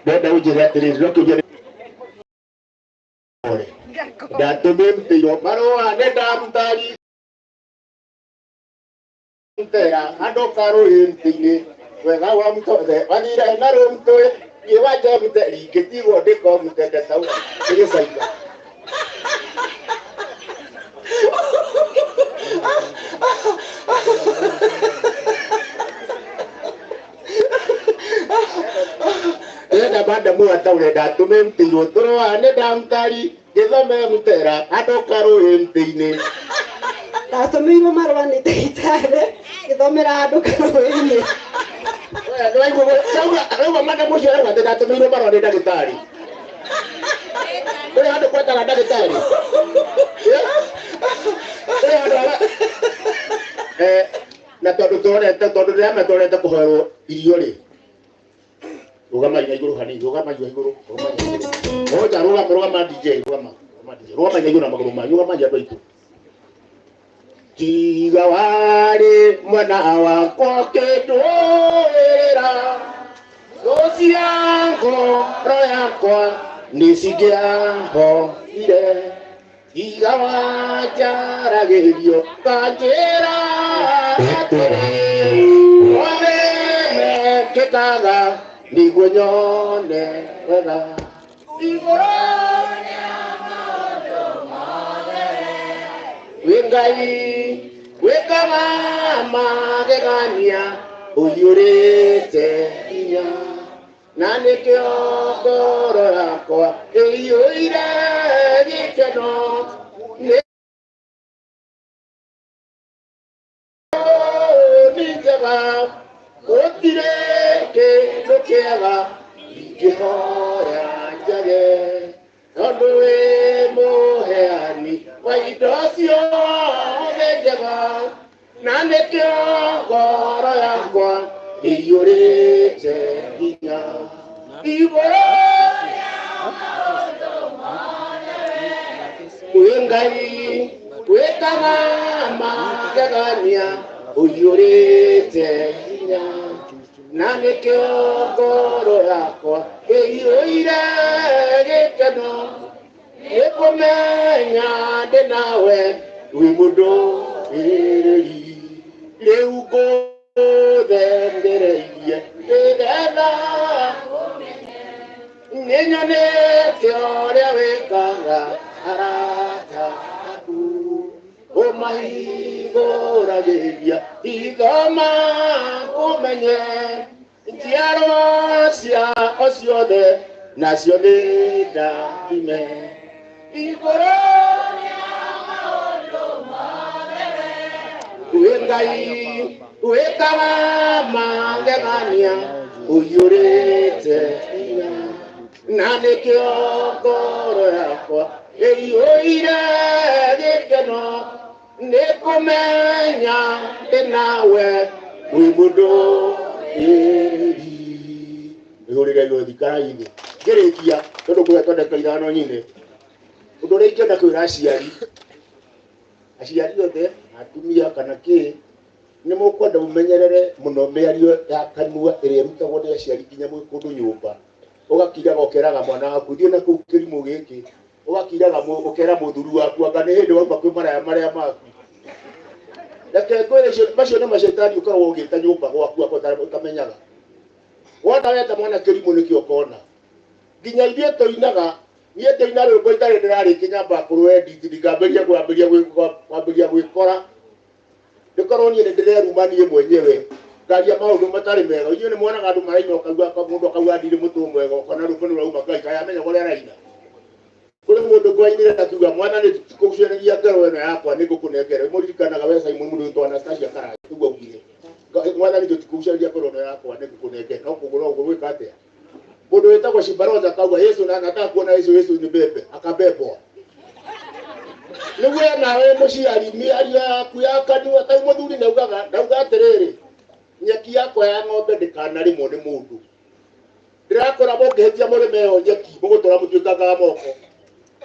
Ndenda unjĩre atĩrĩrĩ no kĩũria ndatũmĩrwo marũa nĩ ndamtari ntera andũ karũĩ mtĩ-inĩ wega wa mtothe wathire na rũmtũĩ niĩ wanja mteri ngĩtigwo ndĩko mtende tau ĩgĩcaina. Ndĩrenda madamu ataũre ndatũmĩrwo tũrũa nĩ ndamtari ngĩthome mtera andũ karũĩ mtĩ-inĩ. Ndatũmĩirwo marũa nĩ ndagĩtarĩ ngĩthomera andũ karũĩ-inĩ. Arauga madamu ũcio arauga atĩ ndatũmĩirwo marũa nĩ ndagĩtarĩ. Kũrĩ handũ gwetaga ndagĩtarĩ. Kũrĩ handũ na tondũ tũrorete tondũ ndĩramatwarete kũhoerwo irio rĩ rũgama na igũrũ hanini rũgama na igũrũ rũgama na igũrũ ngoja rũgama rũgama DJ rũgama rũgama DJ rũgama na igũrũ na magũrũ manyu rũgama andũ aitũ. Tiga warĩ mwena wakwa ũkĩndũĩra thũ cia ngoro yakwa nĩcingĩahorire. Tiga wanjaragĩrio nganjĩra atĩrĩ wothe mekĩkaga nĩguo nyone wega. Igũrũ rĩa maũndũ mothe wĩ Ngai wĩkaga magegania ũiyũrĩte hinya na nĩkĩo ngoro yakwa ĩiyũire gĩkeno nĩ njega gũtirĩ kĩndũ kĩega ingĩhoya njage tondũ wĩ mũheani wa indo ciothe njega na nĩkĩo ngoro yakwa ĩiyũrĩte hinya. Igũrũ rĩa maũndũ mothe wĩ Ngai wĩkaga magegania ũiyũrĩte hinya na nĩkĩo ngoro yakwa ĩiyũire gĩkeno nĩkũmenya ndĩ nawe wĩ mũndũmĩrĩri rĩu ngũthengereirie nĩgetha nĩnyonete ũrĩa wĩkaga arata aku ũmahingũragĩria hitho makũmenye njiarwa ciao ciothe nacio nĩ ndathime. Igũrũ rĩa maũndũ mothe wĩ Ngai wĩkaga magegania ũiyũrĩte hinya na nĩkĩo ngoro yakwa ĩiyũire gĩkeno nĩkũmenya ndĩ nawe wĩ mũndũmĩrĩri. Wĩhũrĩre irio thikara-inĩ ngĩrĩkia tondũ ngũhetwo ndagĩka ithano nyine. Ũndũ ũrĩa ingĩenda kwĩra aciari aciari othe atumia kana kĩ nĩ mũkwenda mũmenyerere mũno mĩario ya kanua ĩrĩa ĩrutagwo nĩ aciari nginya mwĩ kũndũ nyũmba ũgakindaga ũkeraga mwana waku thiĩ na kũu kĩrimũ gĩkĩ Ũgakiraga ũkera mũthuri waku anga nĩ hĩndĩ wauma kwĩ maraya marĩa maku. Reke ngwĩre macio nĩ macetani ũkoragwo ũgĩta nyũmba gwaku ũtamenyaga. Wona weta mwana kĩrimũ nĩkĩo ũkona. Nginya ithuĩ tũinaga, niĩ ndĩina rwĩmbo itarĩ ndĩrarĩkia nyambaga kũrũ edit ndingambĩrĩria gwĩkora. Ndĩkorwo niĩ nĩndĩreruma niĩ mwenyewe ngaria maũndũ matarĩ mega. Inyuĩ nĩ mwonaga andũ maraina ũkaigua mũndũ akauga ndirĩ mũtwe mwega, ũkona rwĩmbo nĩ rwauma Ngai kaĩ amenyaga ũrĩa araina. Kũrĩ mũndũ ngwainĩre akiuga mwathani tikugucĩrĩria ngero ĩno yakwa nĩngũkũnengera. Mũririkanaga we Simon mũndũ wĩtwo Anastasia Karanja ũguo augire. Mwathani tũtikũgucĩrĩria ngoro ĩno yakwa nĩngũkũnengera. No kũgũra ũguo gwĩka atĩa? Mũndũ wĩtagwo Shimbaroza akauga Yesu na nataka kuona Yesu, Yesu ni bebe, akabebwa. Nĩguo nawe mũciari mĩario yaku ya kanua ta mũthuri naugaga ndauga atĩrĩrĩ, nyeki yakwa ya ng'ombe ndĩkanarĩmwo nĩ mũndũ. Ndĩrakora mũngĩhĩtia mũrĩme ĩyo nyeki mũgũtũra mũtuĩkangaga moko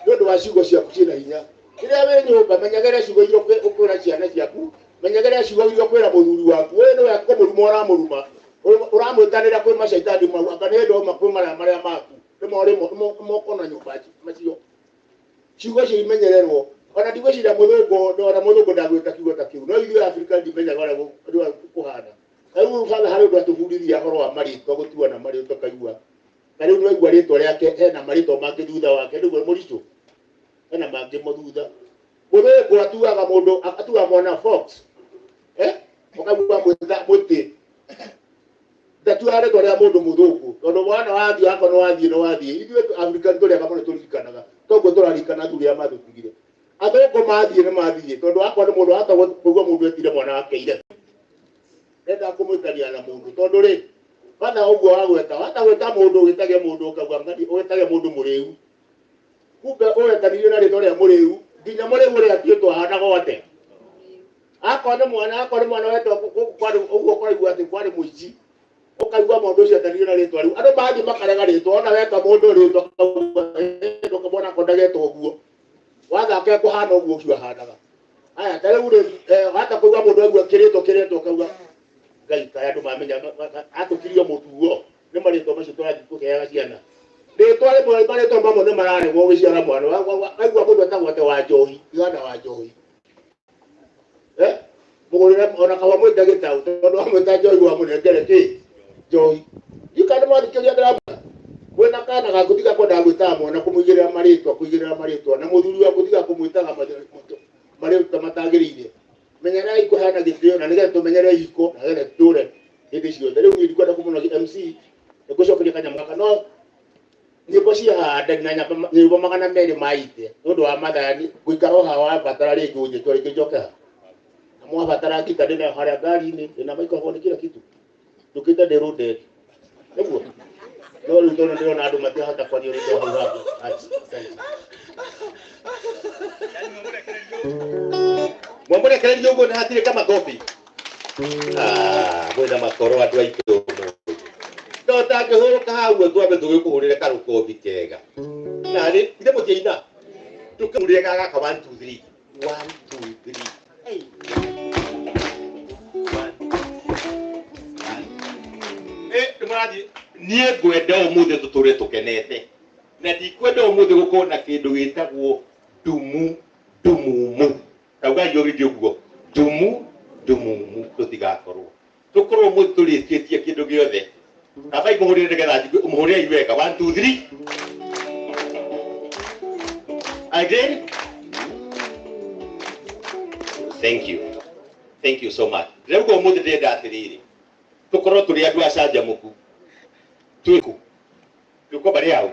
nĩ ũndũ wa ciugo ciaku ciĩna hinya. Rĩrĩa wĩ nyũmba menyagĩrĩra ciugo iria ũkwĩra ciana ciaku, menyagĩrĩra ciugo iria ũkwĩra mũthuri waku. We nĩwe kũmũruma ũramũruma, ũramwĩtanĩra kwĩ macaitani mau, anga nĩ hĩndĩ wauma kwĩ maraya marĩa maku nĩmo ũkona nyũmba macio. Ciugo icio imenyererwo. Ona ndigwĩciria mũthũngũ, ona mũthũngũ ndagwĩta kiugo ta kĩu, no ithuĩ Afrika ndimenyaga ũrĩa kũhana. Rĩu batha harĩ ũndũ atũbundithia ũhoro wa marĩtwa, gũtuana marĩtwa kaigua. Ta rĩu nĩwaigua rĩtwa rĩake hena marĩtwa mangĩ thutha wake, nĩguo mũricũ hena mangĩ mo thutha. Mũthũngũ atuaga mũndũ, atuaga mwana fox, ũkaigua mwĩta mũtĩ. Ndatuaga rĩtwa rĩa mũndũ mũthũngũ tondũ mwana wathiĩ akorwo nĩ wathiĩ nĩ wathiĩ. Ithuĩ Afrika nĩtũrĩaga mũno tũririkanaga, toguo tũraririkana athuri arĩa matũtigire. Athũngũ mathiĩ nĩ mathiĩ tondũ akorwo nĩ mũndũ hata kũigua mũndũ etire mwana wake ire. Ndendaga kũmwĩtania na mũndũ tondũ rĩ batha ũguo wagweta wata gwĩta mũndũ wĩtage mũndũ ũkauga ngani wĩtage mũndũ mũrĩu, kumbe ũwetanirie na rĩtwa rĩa mũrĩu nginya mũrĩu ũrĩa atuĩtwo ahanaga atĩa. Akorwo nĩ mwana, akorwo nĩ mwana wetwo gũkũ kwarĩ ũguo ũkaigua atĩ kwarĩ mũici, ũkaigua mũndũ ũcio etanirie na rĩtwa rĩu. Andũ mathiĩ makarega rĩtwa, ona weta mũndũ rĩtwa ũkamwona akondagetwo ũguo wathaka kũhana ũguo ũcio ahanaga. Aya ta rĩu rĩ wata kũigua mũndũ aigua kĩrĩtwa kĩrĩtwa ũkauga Ngai kaĩ andũ mamenya atũkirio mũtuo nĩ marĩtwa macio tũrathiĩ tũkĩheaga ciana. Rĩtwa rĩmwe marĩtwa mamwe nĩ mararegwo gũciara mwana. Waigua mũndũ etagwo atĩ wa njohi, tigana wa njohi. Mũgũrĩre ona kahũa mwĩte gĩtaũ tondũ wamwĩta njohi wamũnengere kĩ njohi. Ndiũĩ kana nĩmwathikĩrĩria ndĩramwĩra. Kwĩna kana gaku tiga kwendaga gwĩtaga mwana kũmũigĩrĩra marĩtwa, kũigĩrĩra marĩtwa na mũthuri waku tiga kũmwĩtaga marĩtwa matagĩrĩire. Menyerai kũheana gĩtĩo na nĩgetha tũmenyere ihiko na nĩgetha tũtũre hĩndĩ ciothe. Rĩu niĩ ndikwenda kũmũnogia MC nĩngũcokeria kanyamũ gaka no nyĩmbo cia handa na nyĩmbo 200 ma ite nĩ ũndũ wa mathaa ngũikara o haha wabatara rĩngĩ ũnjĩtwo rĩngĩ njoke haha. Na mwabatara ngita ndĩnayo harĩa ngari-inĩ, ndĩna microphone kila kitu. Njũkĩte ndĩ loaded. Nĩguo? No rĩu tondũ ndĩrona andũ matirahota kwaria ũrĩa hau hangĩ. Asante. Mwamũrekereria ũguo na hatirĩ kamakobi. Mwĩna makoro andũ aitũ ũmũthĩ. No ũtangĩhũrũka hau ũguo twambe tũgĩkũhũrĩre karũkobi kega. Narĩ, ithe mũtiaina? Tũkĩhũrĩre gaka 1 2 3. 1 2 3. Hey. Nĩmũrathiĩ. Niĩ ngwenda ũmũthĩ tũtũre tũkenete. Na ndikwenda ũmũthĩ gũkorwo na kĩndũ gĩtagwo ndumu ndumumu. Taugai ũgĩthiĩ ũguo. Ndumu ndumumu tũtigakorwo. Tũkorwo ũmũthĩ tũrĩkĩtie kĩndũ gĩothe. Ambai mũhũrĩre nĩgetha njigue, mũhũrĩrei wega. 1 2 3. Again. Thank you. Thank you so much. Ndĩrauga ũmũthĩ ndĩrenda atĩrĩrĩ. Tũkorwo tũrĩ andũ acanjamũku. Twĩku. Twĩko mbarĩ yao.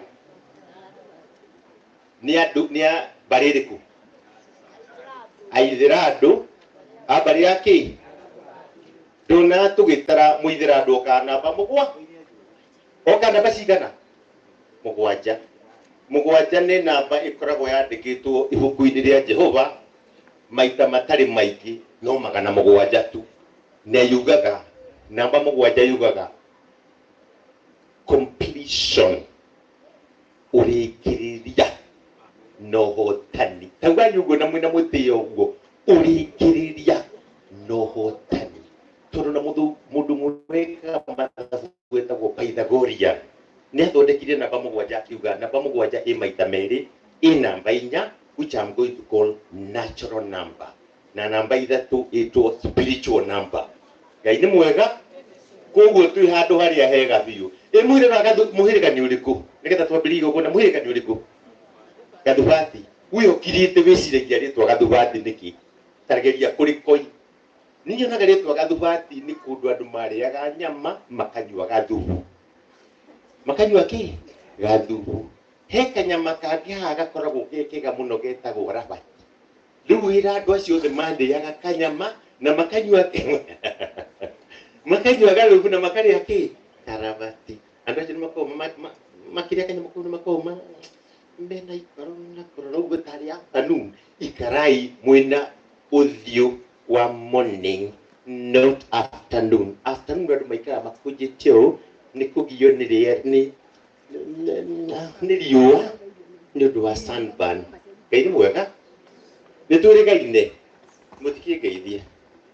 Nĩ andũ, nĩ a mbarĩ ĩrĩkũ? Aithĩrandũ, a mbarĩ ya kĩ? Ndona tũgĩtara mũithĩrandũ okaga namba mũgwa. Oka namba cigana? Mũgwanja. Mũgwanja nĩ namba ĩkoragwo yandĩkĩtwo ibuku-inĩ rĩa Jehova maita matarĩ maingĩ no 700 tu. Na yugaga, namba 7 yugaga completion, ũrĩkĩrĩria na ũhotani. Taugai ũguo na mwĩna mwĩtĩo ũguo, ũrĩkĩrĩria na ũhotani. Tondũ na mũndũ mwega mathabu wĩtagwo Pythagorean nĩ athondekire namba 7 akiuga namba 7 ĩ maita merĩ Ĩ namba inya, which I'm going to call natural number, na namba ithatũ ĩtwo spiritual number. Ngai nĩ mwega. Koguo twĩ handũ harĩa hega biũ. Ĩ mũhĩrĩga mũhĩrĩga nĩ ũrĩkũ? Nĩgetha twambĩrĩrie igongona, mũhĩrĩga nĩ ũrĩkũ? Gathubati. We ũkirĩte wĩciragia rĩtwa Gathubati nĩkĩ? Targeria kũrĩ koi. Niĩ nyonaga rĩtwa Gathubati nĩ kũndũ andũ marĩaga nyama makanyua gathubu. Makanyua kĩ? Gathubu. He kanyama kangĩ haha gakoragwo ge kega mũno getagwo rabati. Rĩu wĩra andũ acio othe mandĩaga kanyama na makanyua makanyua gathubu na makarĩa kĩ? Karabati. Andũ acio nĩ makoragwo makĩrĩa kanyama kau nĩ makoragwo mena ikoro na korora ũguo tarĩ afternoon. Ikarai mwĩna ũthiũ wa morning, not afternoon. Afternoon andũ maikaraga makũnjĩte ũũ nĩ kũgio nĩ nĩ nĩ riũa nĩ ũndũ wa sunburn. Ngai nĩ mwega. Nĩ twĩrĩgaine. Mũtikĩngeithie.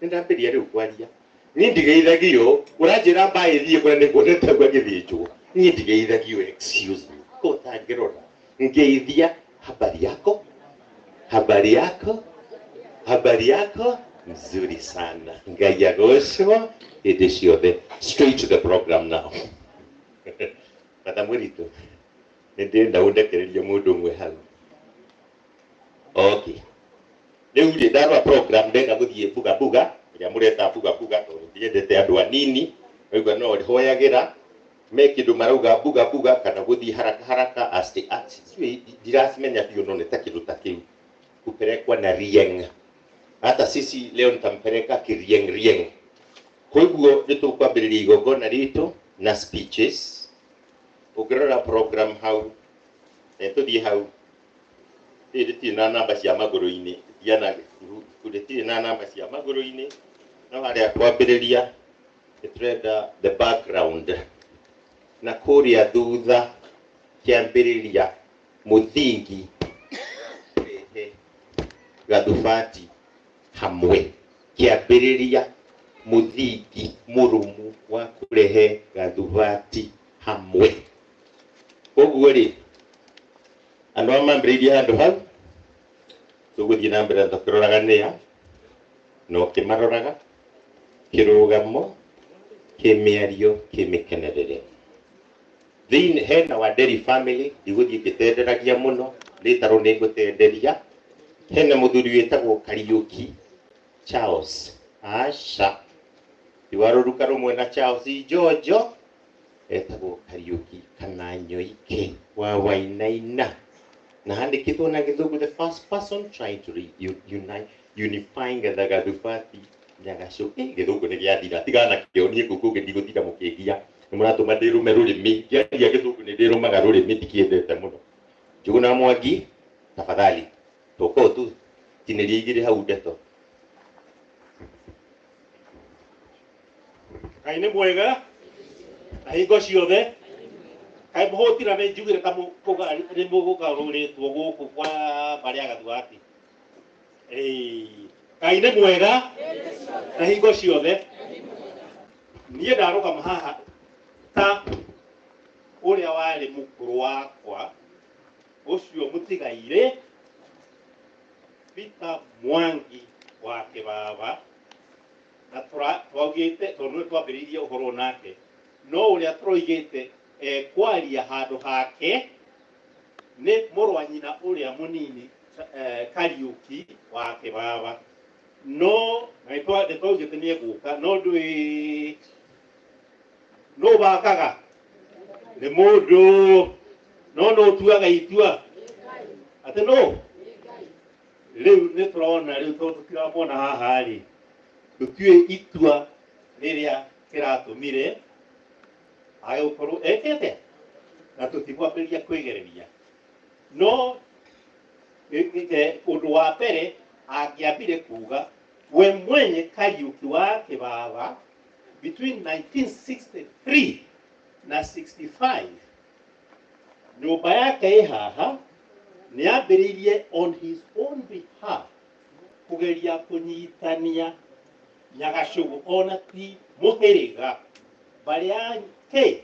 Nĩ ndambĩrĩria rĩu kwaria. Niĩ ndigeithagio, ũranjĩra mbaĩ thiĩ kũrĩa nĩnguonete ũguo agĩthĩnjwo. Niĩ ndigeithagio, excuse me. Ko ũtangĩrora. Ngeithia, habari yako? Habari yako? Habari yako? Mzuri sana. Ngai agocwo hĩndĩ ciothe. Straight to the program now. Bata mũritũ. Nĩ ndĩrenda ũndekererie mũndũ ũmwe hau. Okay. Rĩu rĩ ndarora program ndenda gũthiĩ buga buga ĩrĩa mũreta buga buga tondũ ndiendete andũ anini waigua no hoyagĩra me kĩndũ marauga buga buga kana gũthiĩ haraka haraka as the sijui ndiracimenya biũ no nĩ ta kĩndũ ta kĩu kupelekwa na rieng. Hata sisi leo nitampeleka kirieng rieng. Koguo nĩ tũkwambĩrĩria igongona ritũ na speeches. Ũngĩrora program hau, tũthiĩ hau. Rĩrĩ rĩtirĩ na namba cia magũrũ-inĩ, rĩtiana rĩtirĩ na namba cia magũrũ-inĩ, no harĩa kwambĩrĩria nĩ tũrenda the background na kũrĩa thutha kĩambĩrĩria mũthingi kũrehe gathubati hamwe, kĩambĩrĩria mũthingi mũrũmu wa kũrehe gathubati hamwe. Koguo rĩ, andũ arĩa mambĩrĩirie handũ hau tũgũthiĩ na mbere tũkĩroraga nĩa na ũkĩmaroraga kĩrũgamo kĩmĩario kĩmĩkenerere. Thĩinĩ hena Wanderi family, ndigũthiĩ ngĩtenderagia mũno, rĩtarwo nĩ ngũtenderia. Hena mũthuri wĩtagwo Kariũki Charles. Aca, ti wa rũruka rũmwe na Charles Njonjo, etagwo Kariũki kana Nyoike wa Wainaina. Na handĩkĩtwo na Gĩthũngũ, the first person trying to unite, unifying the Gathubati Nyagacũ. Gĩthũngũ nĩ gĩathira, tigana nakĩo, niĩ kũu kũngĩ ndigũtinda mũkĩngia. Nĩ mũratũma ndĩrũme rũrĩmĩ. Ngĩaria Gĩthũngũ nĩ ndĩrũmaga rũrĩmĩ, ndikĩendete mũno. Njũgũna Mwangi, tafadhali, tũka tu tinĩria igĩrĩ hau ndeto. Ngai nĩ mwega na hingo ciothe. Kaĩ mũhũtira nĩ njugire ta nĩ mũgũgarũrĩtwo gũkũ kwa mbarĩ ya Gathubati. Ngai nĩ mwega na hingo ciothe. Niĩ ndarũgama haha ta ũrĩa warĩ mũkũrũ wakwa ũcio mũtigairĩ Peter Mwangi wa Kĩbaba, na twaugĩte tondũ nĩ twambĩrĩirie ũhoro nake, no ũrĩa tũroigĩte ekwaria handũ hake nĩ mũrũ wa nyina ũrĩa mũnini Kariũki wa Kĩbaba. No na nĩ twaugĩte nĩ egũka, no ndũĩ nũ bangaga nĩ mũndũ, no nũ ũtuaga itua atĩ nũ. Rĩu nĩ tũrona rĩu tondũ tũtiramwona haha rĩ, tũtiũĩ itua rĩrĩa kĩratũmire age gũkorwo ekĩte, na tũtikwambĩrĩria kwĩgereria. No ũndũ wa mbere angĩambire kuga we mwenye Kariũki wa Kĩbaba between 1963 na 65 nyũmba yake ĩ haha nĩ ambĩrĩirie on his own behalf kũgeria kũnyitania Nyagacũgũ ona ti mũhĩrĩga mbarĩ ya kĩ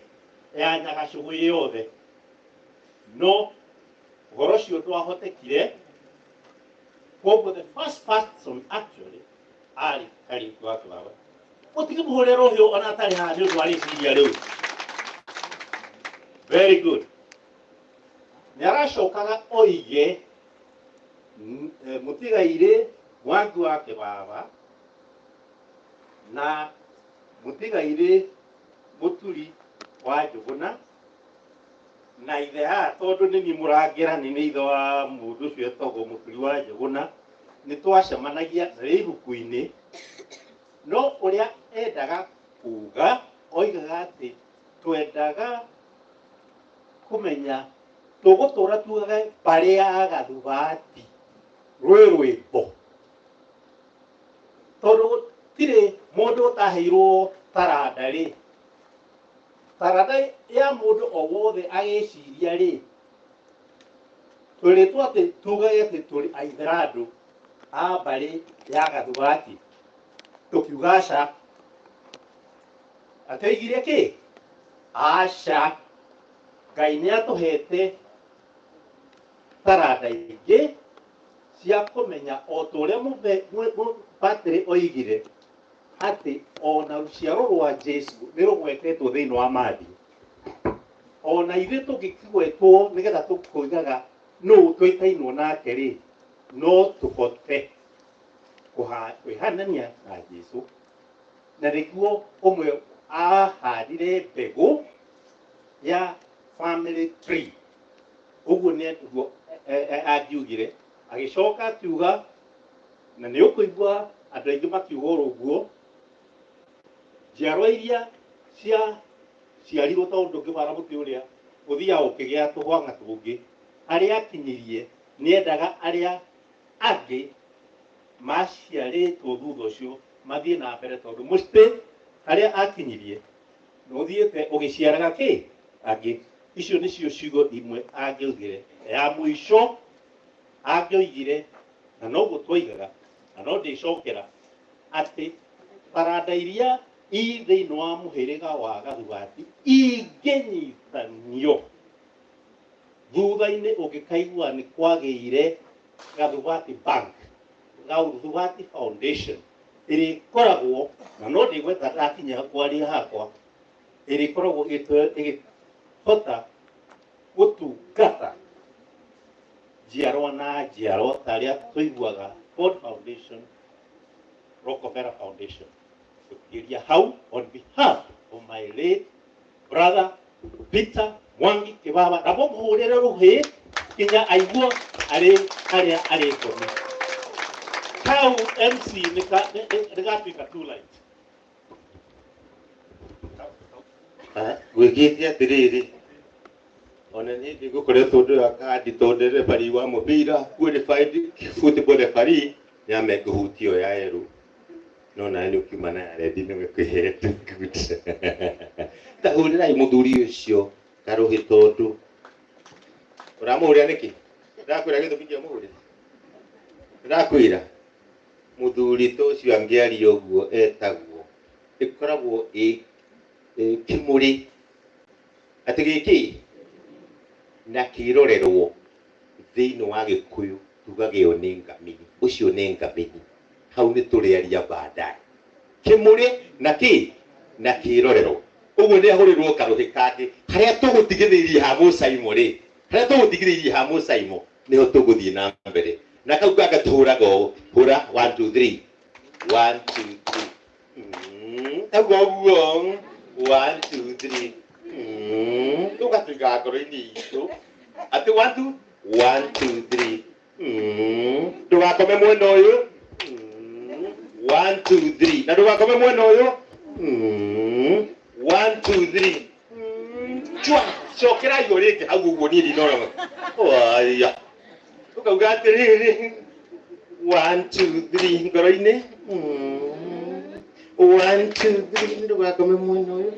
ya Nyagacũgũ yothe, no Ũhoro ũcio ndwahotekire. Koguo the first person actually arĩ Kariũki wa Kĩbaba. Mũtigĩmũhũrĩre rũhĩ ona atarĩ haha nĩ ũndũ wa rĩciria rĩu. Very good. Nĩ aracokaga oige mũtigairĩ Mwangi wa Kĩbaba na mũtigairĩ Mũturi wa Njũgũna na ithe haha, tondũ nĩ niĩ mũrangĩra, nĩ ithe wa mũndũ ũcio etagwo Mũturi wa Njũgũna, nĩ twacemanagia na rĩ ibuku-inĩ. No ũrĩa endaga kuga, oigaga atĩ twendaga kũmenya tũgũtũra tugage mbarĩ ya Gathubati rwĩ rwĩmbo, tondũ gũtirĩ mũndũ ũtaheirwo taranda rĩ, taranda ya mũndũ o wothe agĩciria rĩ, twĩrĩtwo atĩ tugage atĩ tũrĩ aitherandũ a mbarĩ ya Gathubati. Tũkiuga aca, atĩ oigire kĩ? Aca, Ngai nĩ atũhete taranda ingĩ cia kũmenya, o ta ũrĩa Patri oigire atĩ ona rũciaro rwa Jesu nĩ rũgwetetwo thĩinĩ wa Matthew. Ona ithuĩ tũngĩkĩgwetwo nĩgetha tũkoigaga nũ twĩtainwo nake rĩ, no tũhote kwĩhanania na Jesu. Na nĩguo ũmwe ahandire mbegũ ya family tree. Ũguo nĩguo angiugire. Agĩcoka akiuga, na nĩ ũkũigua andũ aingĩ makiuga oro ũguo, njiarwa iria cia ciarirwo, tondũ ndũngĩbara mũtĩ ũrĩa ũthiaga ũkĩgĩa tũhwang'a tũngĩ, harĩa akinyirie nĩendaga arĩa angĩ maciarĩtwo thutha ũcio mathiĩ na mbere, tondũ mũtĩ harĩa akinyirie nĩ ũthiĩte ũgĩciaraga kĩ angĩ. Icio nĩcio ciugo imwe angĩoigire. Ya mũico angĩoigire, na noguo twoigaga na no ndĩcokera, atĩ taranda iria i thĩinĩ wa mũhĩrĩga wa Gathubati ingĩnyitanio thutha-inĩ, ũngĩkaigua nĩ kwagĩire Gathubati Bank, Gathubati Foundation ĩrĩkoragwo, na no ndĩgweta ndakinya kwaria hakwa, ĩrĩkoragwo ĩgĩhota gũtungata njiarwa na njiarwa ta arĩa tũiguaga Ford Foundation, Rockefeller Foundation. Gũtigĩria hau, on behalf of my late brother Peter Mwangi Kĩbaba, na mũmũhũrĩre rũhĩ kinya aiguo arĩ harĩa arĩ ngomi. Kau MC nĩ gatuĩka too light. Gwĩkĩte atĩrĩrĩ, ona niĩ ndigũkoretwo ndoya kandi tondũ referee wa mũbira, qualified football referee, nĩ amekũhutia ĩyo ya yerũ, no nawe nĩ ũkiuma na ya rendi nĩwe kwĩhete. Good, ta hũrĩrai mũthuri ũcio karũhĩ, tondũ ũramũhũrĩra nĩkĩ? Ndakwĩra gĩtũmi kĩa mũhũrĩra, ndakwĩra mũthuri ta ũcio angĩaria ũguo etagwo ĩkoragwo ĩ kĩmũrĩ atĩ gĩkĩ na kĩrorerwo thĩinĩ wa Gĩkũyũ tugaga ĩyo nĩ ngamini, ũcio nĩ ngamini. Hau nĩ tũrĩaria baadaye. Kĩmũrĩ na kĩ na kĩrorerwo ũguo nĩ ahũrĩrwo karũhĩ kangĩ. Harĩa tũgũtigithĩirie ha mũcaimo rĩ, harĩa tũgũtigithĩirie ha mũcaimo nĩho tũgũthiĩ na mbere na kau kanga tũhũraga ũũ. Hũra 1 2 3, 1 2 3. Ũguo ũguo, 1 2 3. Tũgatũiga ngoro-inĩ itũ atĩ 1 2 1 2 3. Ndũgakome mwena ũyũ. 1 2 3, na ndũgakome mwena ũyũ. 1 2 3. Chua, cokera igũ rĩngĩ hau ũguo. Niĩ ndinora waya ũkauga atĩrĩrĩ, 1 2 3 ngoro-inĩ. 1 2 3, ndũgakome mwena ũyũ.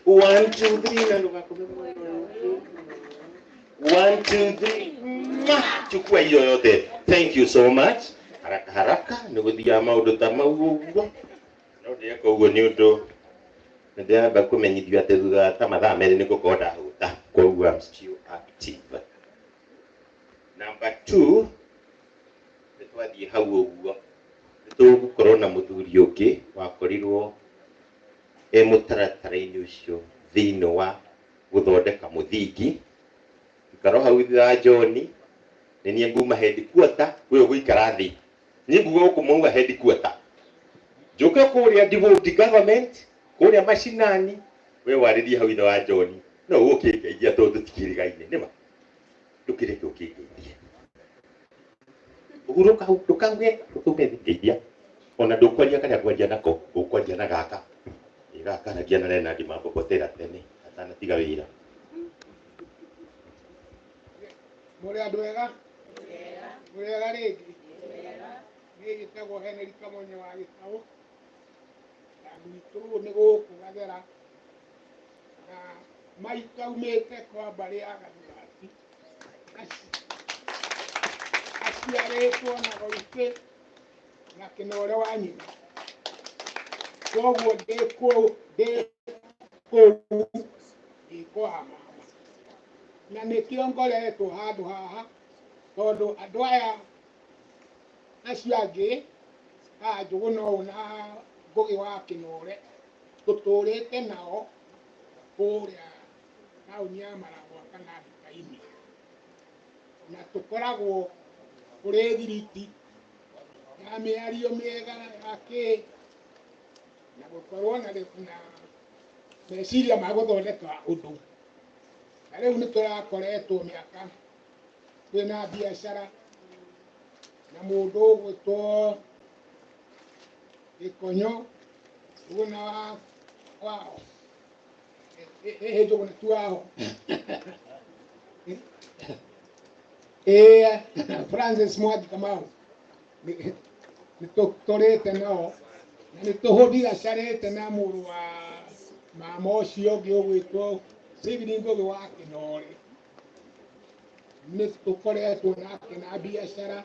1 2 3, na ndũgakome mwena ũyũ. 1 2 3. Chukua hiyo yote, thank you so much. Haraka haraka nĩ gũthiaga maũndũ ta mau ũguo, no ndĩreka ũguo nĩ ũndũ nĩ ndĩramba kũmenyithio atĩ thutha wa ta mathaa 2 nĩ ngũkorwo ndahũta, koguo I'm still active. Number 2, nĩ twathiĩ hau ũguo nĩ tũgũkorwo na mũthuri ũngĩ wakorirwo e mũtaratara-inĩ ũcio thĩinĩ wa gũthondeka mũthingi. Ikaro hau thutha wa John, nĩ niĩ nguma headquarter, we ũgũikara thĩ, niĩ nguga gũkũ mauma headquarter, njũke kũrĩa devolved government kũrĩa mashinani, we warĩrie hau ithe wa John, no ũkĩngeithia tondũ tũtikĩrĩgaine, nĩma ndũkĩreke ũkĩngeithie ũhurũka hau, ndũkauge ndũkauge ngeithia, ona ndũkwaria karĩa ngwaria nako, ũkwaria na gaka ĩ gaka karagia na Leonard Mambobotera tene atanatiga wĩra. Mũrĩ andũ ega? Mũrĩ ega rĩngĩ? Niĩ njĩtagwo Henry Kamonyo wa Gĩtaũ, na gwitũ nĩ gũkũ Gathera, na maitũ aumĩte kwa mbarĩ ya Gathurati, aciarĩtwo na Goitĩ na Kĩnore wa nyina, koguo ndĩ kũu ndĩ kwa mama, na nĩkĩo ngoretwo handũ haha, tondũ andũ aya acio angĩ a Njũgũna ũyũ na Ngũgĩ wa Kĩnore tũtũrĩte nao kũrĩa taũni ya Maragwa kana nduka-inĩ, na tũkoragwo kũrĩ thiriti ya mĩario mĩega ya kĩ na gũkorwo na meciria ma gũthondeka ũndũ. Na rĩu nĩ tũrakoretwo mĩaka twĩna biacara na mũndũ ũgwĩtwo Gĩkonyo Njũgũna wao ĩhĩ Njũgũna tu wao ĩĩ Francis Mwangi Kamau nĩ tũtũrĩte nao na nĩ tũhũthiacarĩte na mũrũ wa mama ũcio ũngĩ ũgwĩtwo Stephen Ngũgĩ wa Kĩnore, nĩ tũkoretwo nake na biacara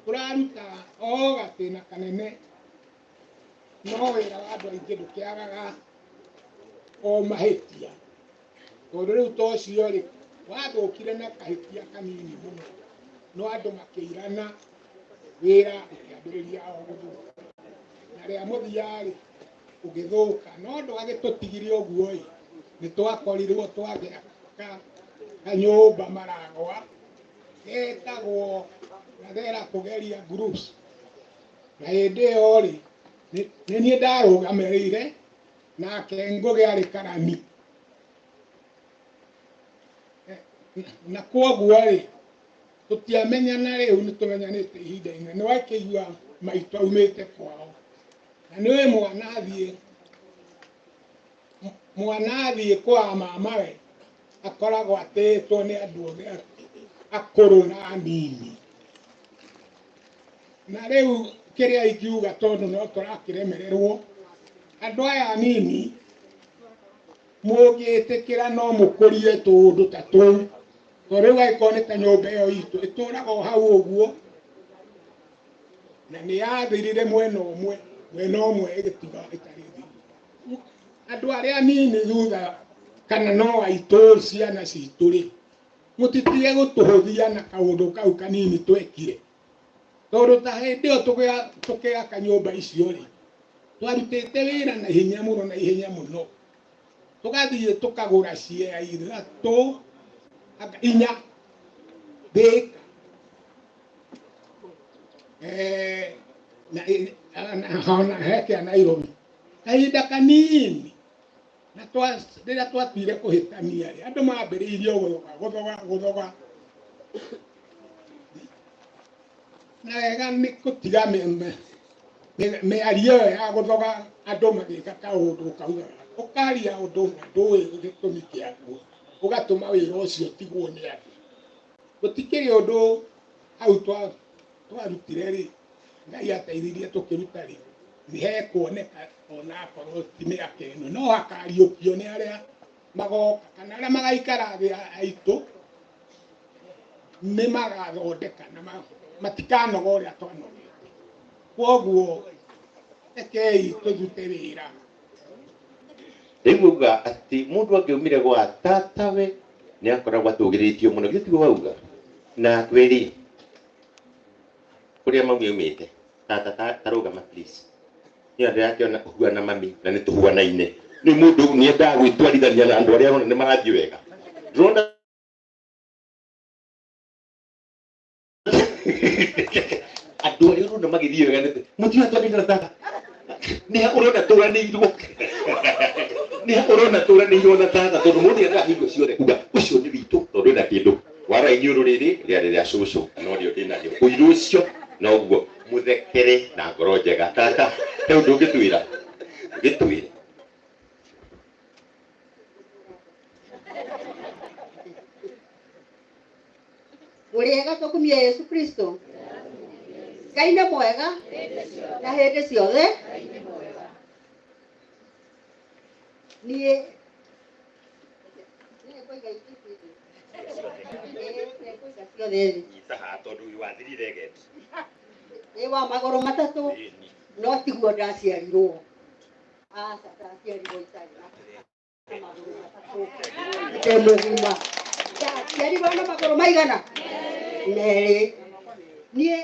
tũraruta o gatĩna kanene, no wĩra wa andũ aingĩ ndũkĩagaga o mahĩtia, tondũ rĩu ta ũcio rĩ wathũkire na kahĩtia kanini mũno, no andũ makĩirana wĩra ũkĩambĩrĩria o gũthũka, na rĩa mũthia rĩ ũgĩthũka, no ndwagĩtũtigire ũguo ĩ, nĩ twakorirwo twagĩaka kanyũmba Maragwa getagwo Gathera Kũgeria Groups, na hĩndĩ ĩyo rĩ nĩ niĩ ndarũgamĩrĩire nake Ngũgĩ arĩ karani, na kwoguo rĩ tũtiamenyana rĩu nĩ tũmenyanĩte ihinda inene, nĩ wakĩigua maitũ aumĩte kwao, na nĩũĩ mwana athiĩ kwa mamawe akoragwo atĩĩtwo nĩ andũ othe akũrũ na anini, na rĩu kĩrĩa ingiuga tondũ no tũrakĩremererwo andũ aya anini mũngĩtĩkĩra no mũkũrie tũũndũ ta tũu, tondũ rĩu angĩkorwo nĩ ta nyũmba ĩyo itũ ĩtũraga o hau ũguo, na nĩ yathirire mwena ũmwe mwena ũmwe ĩgĩtiga ĩtarĩ thiru. Andũ arĩa anini thutha kana no aitũ ciana citũ rĩ, mũtitige gũtũhũthia na kaũndũ kau kanini twekire, tondũ ta hĩndĩ ĩyo tũkĩaka nyũmba icio rĩ, twarutĩte wĩra na ihenya mũno na ihenya mũno, tũgathiĩ tũkagũra ciea ithatũ inya Thĩka, na hekĩa Nairobi kahinda kanini, na rĩrĩa twatuire kũhĩtania rĩ, andũ mambĩrĩirie gũthoga gũthoga gũthoga, na wega nĩ gũtiga mĩario ĩyo ya gũthoga andũ magĩka kaũndũ ũkauga ũkaria ũndũ na ndũĩ gĩtũmi kĩaguo, ũgatũma wĩra ũcio ũtigwo nĩ andũ. Gũtikĩrĩ ũndũ hau twarutire rĩ, Ngai ateithirie tũkĩruta rĩ, nĩ hekuoneka ona akorwo ti mĩaka ĩno, no hakariũkio nĩ arĩa magoka kana arĩa magaikara thĩ aitũ nĩ magathondeka na matikanoga ũrĩa twanogete. Kwoguo rekei tũrute wĩra. Rĩu auga atĩ mũndũ angĩaumire gwa tatawe nĩ akoragwo atũgĩrĩtio mũno, githĩ tiguo wauga? Na kweli kuria mami aumĩte, tata tarũgama please. Niĩ ndĩrakĩona ũhuana mami na nĩ tũhuanaine. Nĩ mũndũ nĩendaga gwĩtwarithania na andũ arĩa arona nĩ marathiĩ wega. Ndĩrona andũ arĩa ũrona magĩthiĩ wega nĩ mũtiga twarithania na tata. Nĩ ũrona tũranĩirwo. Nĩ ũrona tũranĩirwo na tata tondũ mũndũ endaga hingo ciothe kuga ũcio nĩ witũ tondũ ena kĩndũ. Wara inyuĩ rĩrĩ rĩarĩ rĩa cũcũ no rĩo ndĩnarĩo. Ũiru ũcio noguo mũthekere na ngoro njega. Tata, he ũndũ ũngĩtwĩra? Ũngĩtwĩre. Mũrĩega tũkumie Yesu Kristo. Ngai nĩ mwega na hĩndĩ ciothe. Niĩ nĩngũiga ingĩ nĩngũiga ciothe thĩ. Nyita haha tondũ wathirire geti. Nĩ wa magũrũ matatũ no tiguo ndaciarirwo. Aca ndaciarirwo itarĩ na magũrũ matatũ. Ndĩ mũgima. Ndaciarirwo na magũrũ maigana? Merĩ. Niĩ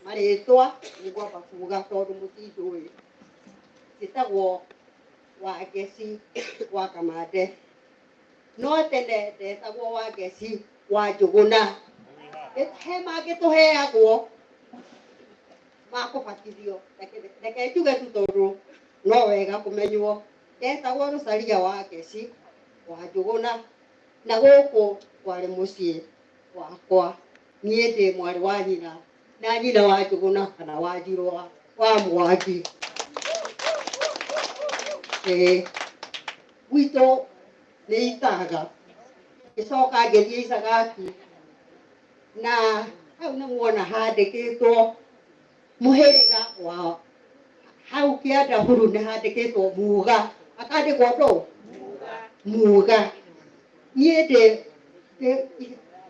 marĩtwa nĩngwamba kuga tondũ mũtinjũĩ. Njĩtagwo Wangeci wa Kamande. No tene ndetagwo Wangeci wa Njũgũna. He mangĩ tũheagwo ma kũbatithio. Reke njuge tu tondũ no wega kũmenywo. Ndetagwo Rosalia Wangeci wa Njũgũna na gũkũ kwarĩ mũciĩ wakwa. Niĩ ndĩ mwarĩ wa nyina na nyina wa Njũgũna kana wa Njirũ wa Mwangi. Gwitũ nĩ Itaga. Ngĩcoka ngĩthiĩ Icagati na hau nĩ muona handĩkĩtwo mũhĩrĩga wa hau kĩanda huru nĩ handĩkĩtwo Muga. Akandĩkwo ndũ? Muga. Niĩ ndĩ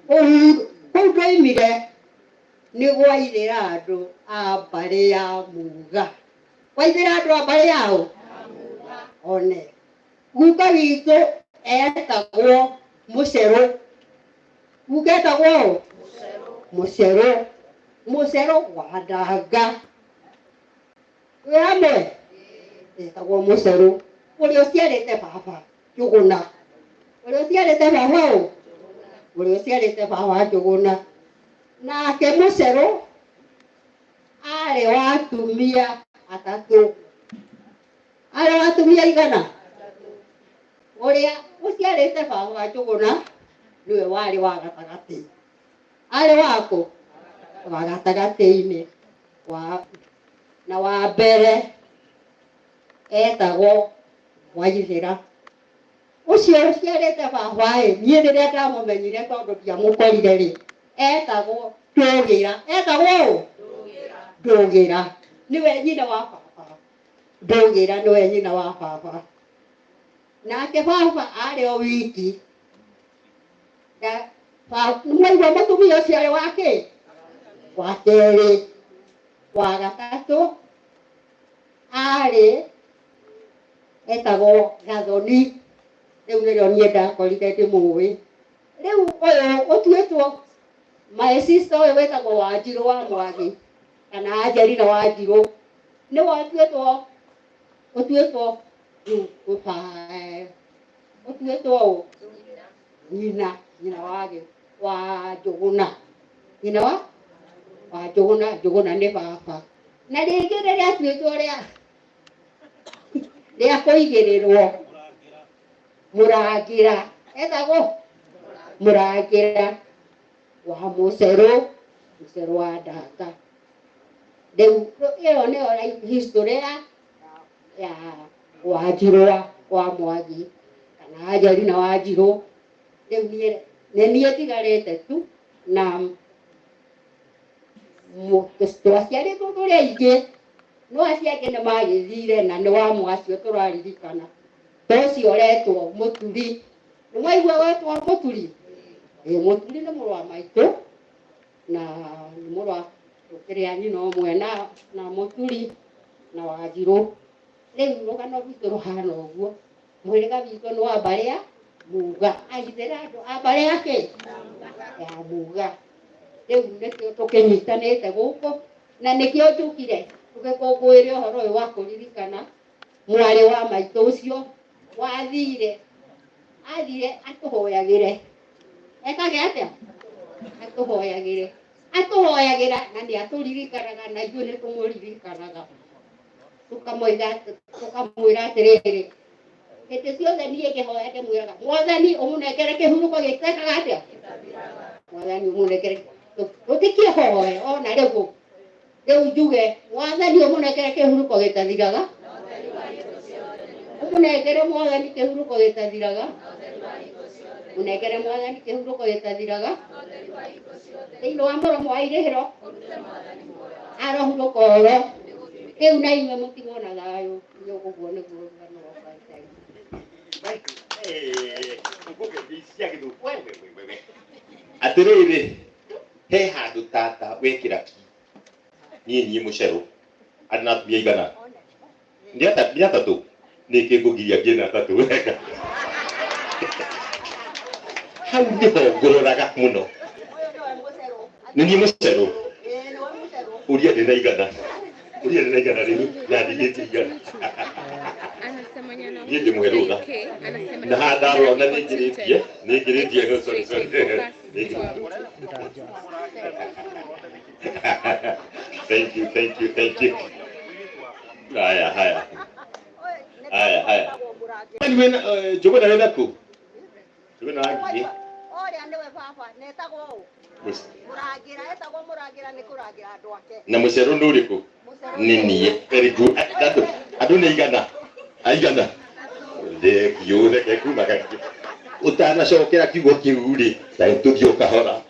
kũu ndoimire nĩ gwaithĩra andũ a mbarĩ ya Muga. Gwaithĩra andũ a mbarĩ yao? One. Guka witũ etagwo Mũcerũ. Guka etagwo ũ? Mũcerũ. Mũcerũ wa Ndanga. Twĩ hamwe? Etagwo Mũcerũ. Ũrĩa ũciarĩte baba Njũgũna. Ũrĩa ũciarĩte baba ũ? Ũrĩa ũciarĩte baba Njũgũna. Nake Mũcerũ arĩ wa atumia atatũ. Arĩ wa atumia igana? Ũrĩa ũciarĩte baba Njũgũna nĩwe warĩ wa gatagatĩ. Arĩ wakũ? Wa gatagatĩ-inĩ. Na wa mbere etagwo Waithĩra. Ũcio ũciarĩte baba ĩ, niĩ rĩrĩa ndamũmenyire tondũ ndiamũkorire rĩ, etagwo Ndũgĩra. Etagwo ũ? Ndũgĩra. Nĩwe nyina wa baba. Ndũgĩra nĩwe nyina wa baba. Nake baba arĩ o wiki. Nĩmwaigua mũtumia ũcio arĩ wa kĩ? Wa kerĩ. Wa gatatũ arĩ etagwo Gathoni. Rĩu nĩrĩo niĩ ndakorire ndĩmũĩ. Rĩu ũyũ ũtuĩtwo my sister ũyũ wĩtagwo Wanjirũ wa Mwangi kana Angelina Wanjirũ nĩwe ũtuĩtwo ũtuĩtwo ũ? Nyina wa Njũgũna. Nyina wa Njũgũna. Njũgũna nĩ baba. Na rĩngĩ rĩrĩa atuĩtwo rĩa kũigĩrĩrwo Mũrangĩra. Etagwo Mũrangĩra wa Mũcerũ, Mũcerũ wa Ndanga. Rĩu ĩyo nĩyo history ya Wanjirũ wa Mwangi kana Angelina Wanjirũ. Rĩu niĩ nĩ niĩ ndigarĩte tu na twaciarĩtwo tũrĩ aingĩ no acio angĩ nĩ magĩthire na nĩ wa acio tũraririkana. Ta ũcio ũretwo Mũturi. Nĩ mwaigua wetwo Mũturi? Ĩ Mũturi nĩ mũrũ wa maitũ na nĩ mũrũ wa tũkĩrĩ a nyina ũmwe na Mũturi na Wanjirũ. Rĩu rũgano rwitũ rũhana ũguo. Mũhĩrĩga witũ nĩ wa mbarĩ ya Muga. Aithĩra andũ a mbarĩ ya kĩ? Ya Muga. Rĩu nĩkĩo tũkĩnyitanĩte gũkũ na nĩkĩo njũkire tũgĩkũngũĩre ũhoro ũyũ wa kũririkana mwarĩ wa maitũ ũcio wathire athire atũhoyagĩre ekage atĩa atũhoyagĩre atũhoyagĩra na nĩ atũririkanaga na ithuĩ nĩ tũmũririkanaga tũkamwĩra tũkamwĩra atĩrĩrĩ hĩndĩ ciothe niĩ ngĩhoya ndĩmwĩraga mwathani ũmũnengere kĩhurũko gĩtekaga atĩa mwathani ũmũnengere tũtikĩhoe ona rĩu rĩu njuge mwathani ũmũnengere kĩhurũko gĩtathiraga ũmũnengere mwathani kĩhurũko gĩtathiraga mũnengere mwathani kĩhurũko gĩtathiraga thĩinĩ wa mũromo wa irĩhĩro arohurũka oro rĩu na inyuĩ mũtigwo na thayũ nĩ ũguo nĩguo rũgano rwakwa rũtariĩ. Atĩrĩrĩ, he handũ tata wekĩra ki niĩ niĩ mũcerũ arĩ na atumia igana nĩ atatũ nĩkĩ ngũgiria ngĩe na atatũ wega hau nĩho ngũroraga mũno nĩ niĩ mũcerũ ũria ndĩ na igana ũria ndĩ na igana rĩu na ndigĩtie igana niĩ ndĩmũhe rũtha na haha ndarora na nĩngĩrĩtie nĩngĩrĩtie sorry sorry thank you thank you thank you haya haya haya haya wena njũgũna wĩna kũ njũgũna wa ngigĩ Ũrĩa nĩwe baba netagwo ũ Mũrangĩra etagwo Mũrangĩra nĩ kũrangĩra andũ ake na mũcero nĩ ũrĩkũ nĩ niĩ very good andũ andũ nĩ igana aigana thengio reke kuma gakĩ ũtanacokera kiugo kĩu rĩ taĩ tũthiĩ o kahora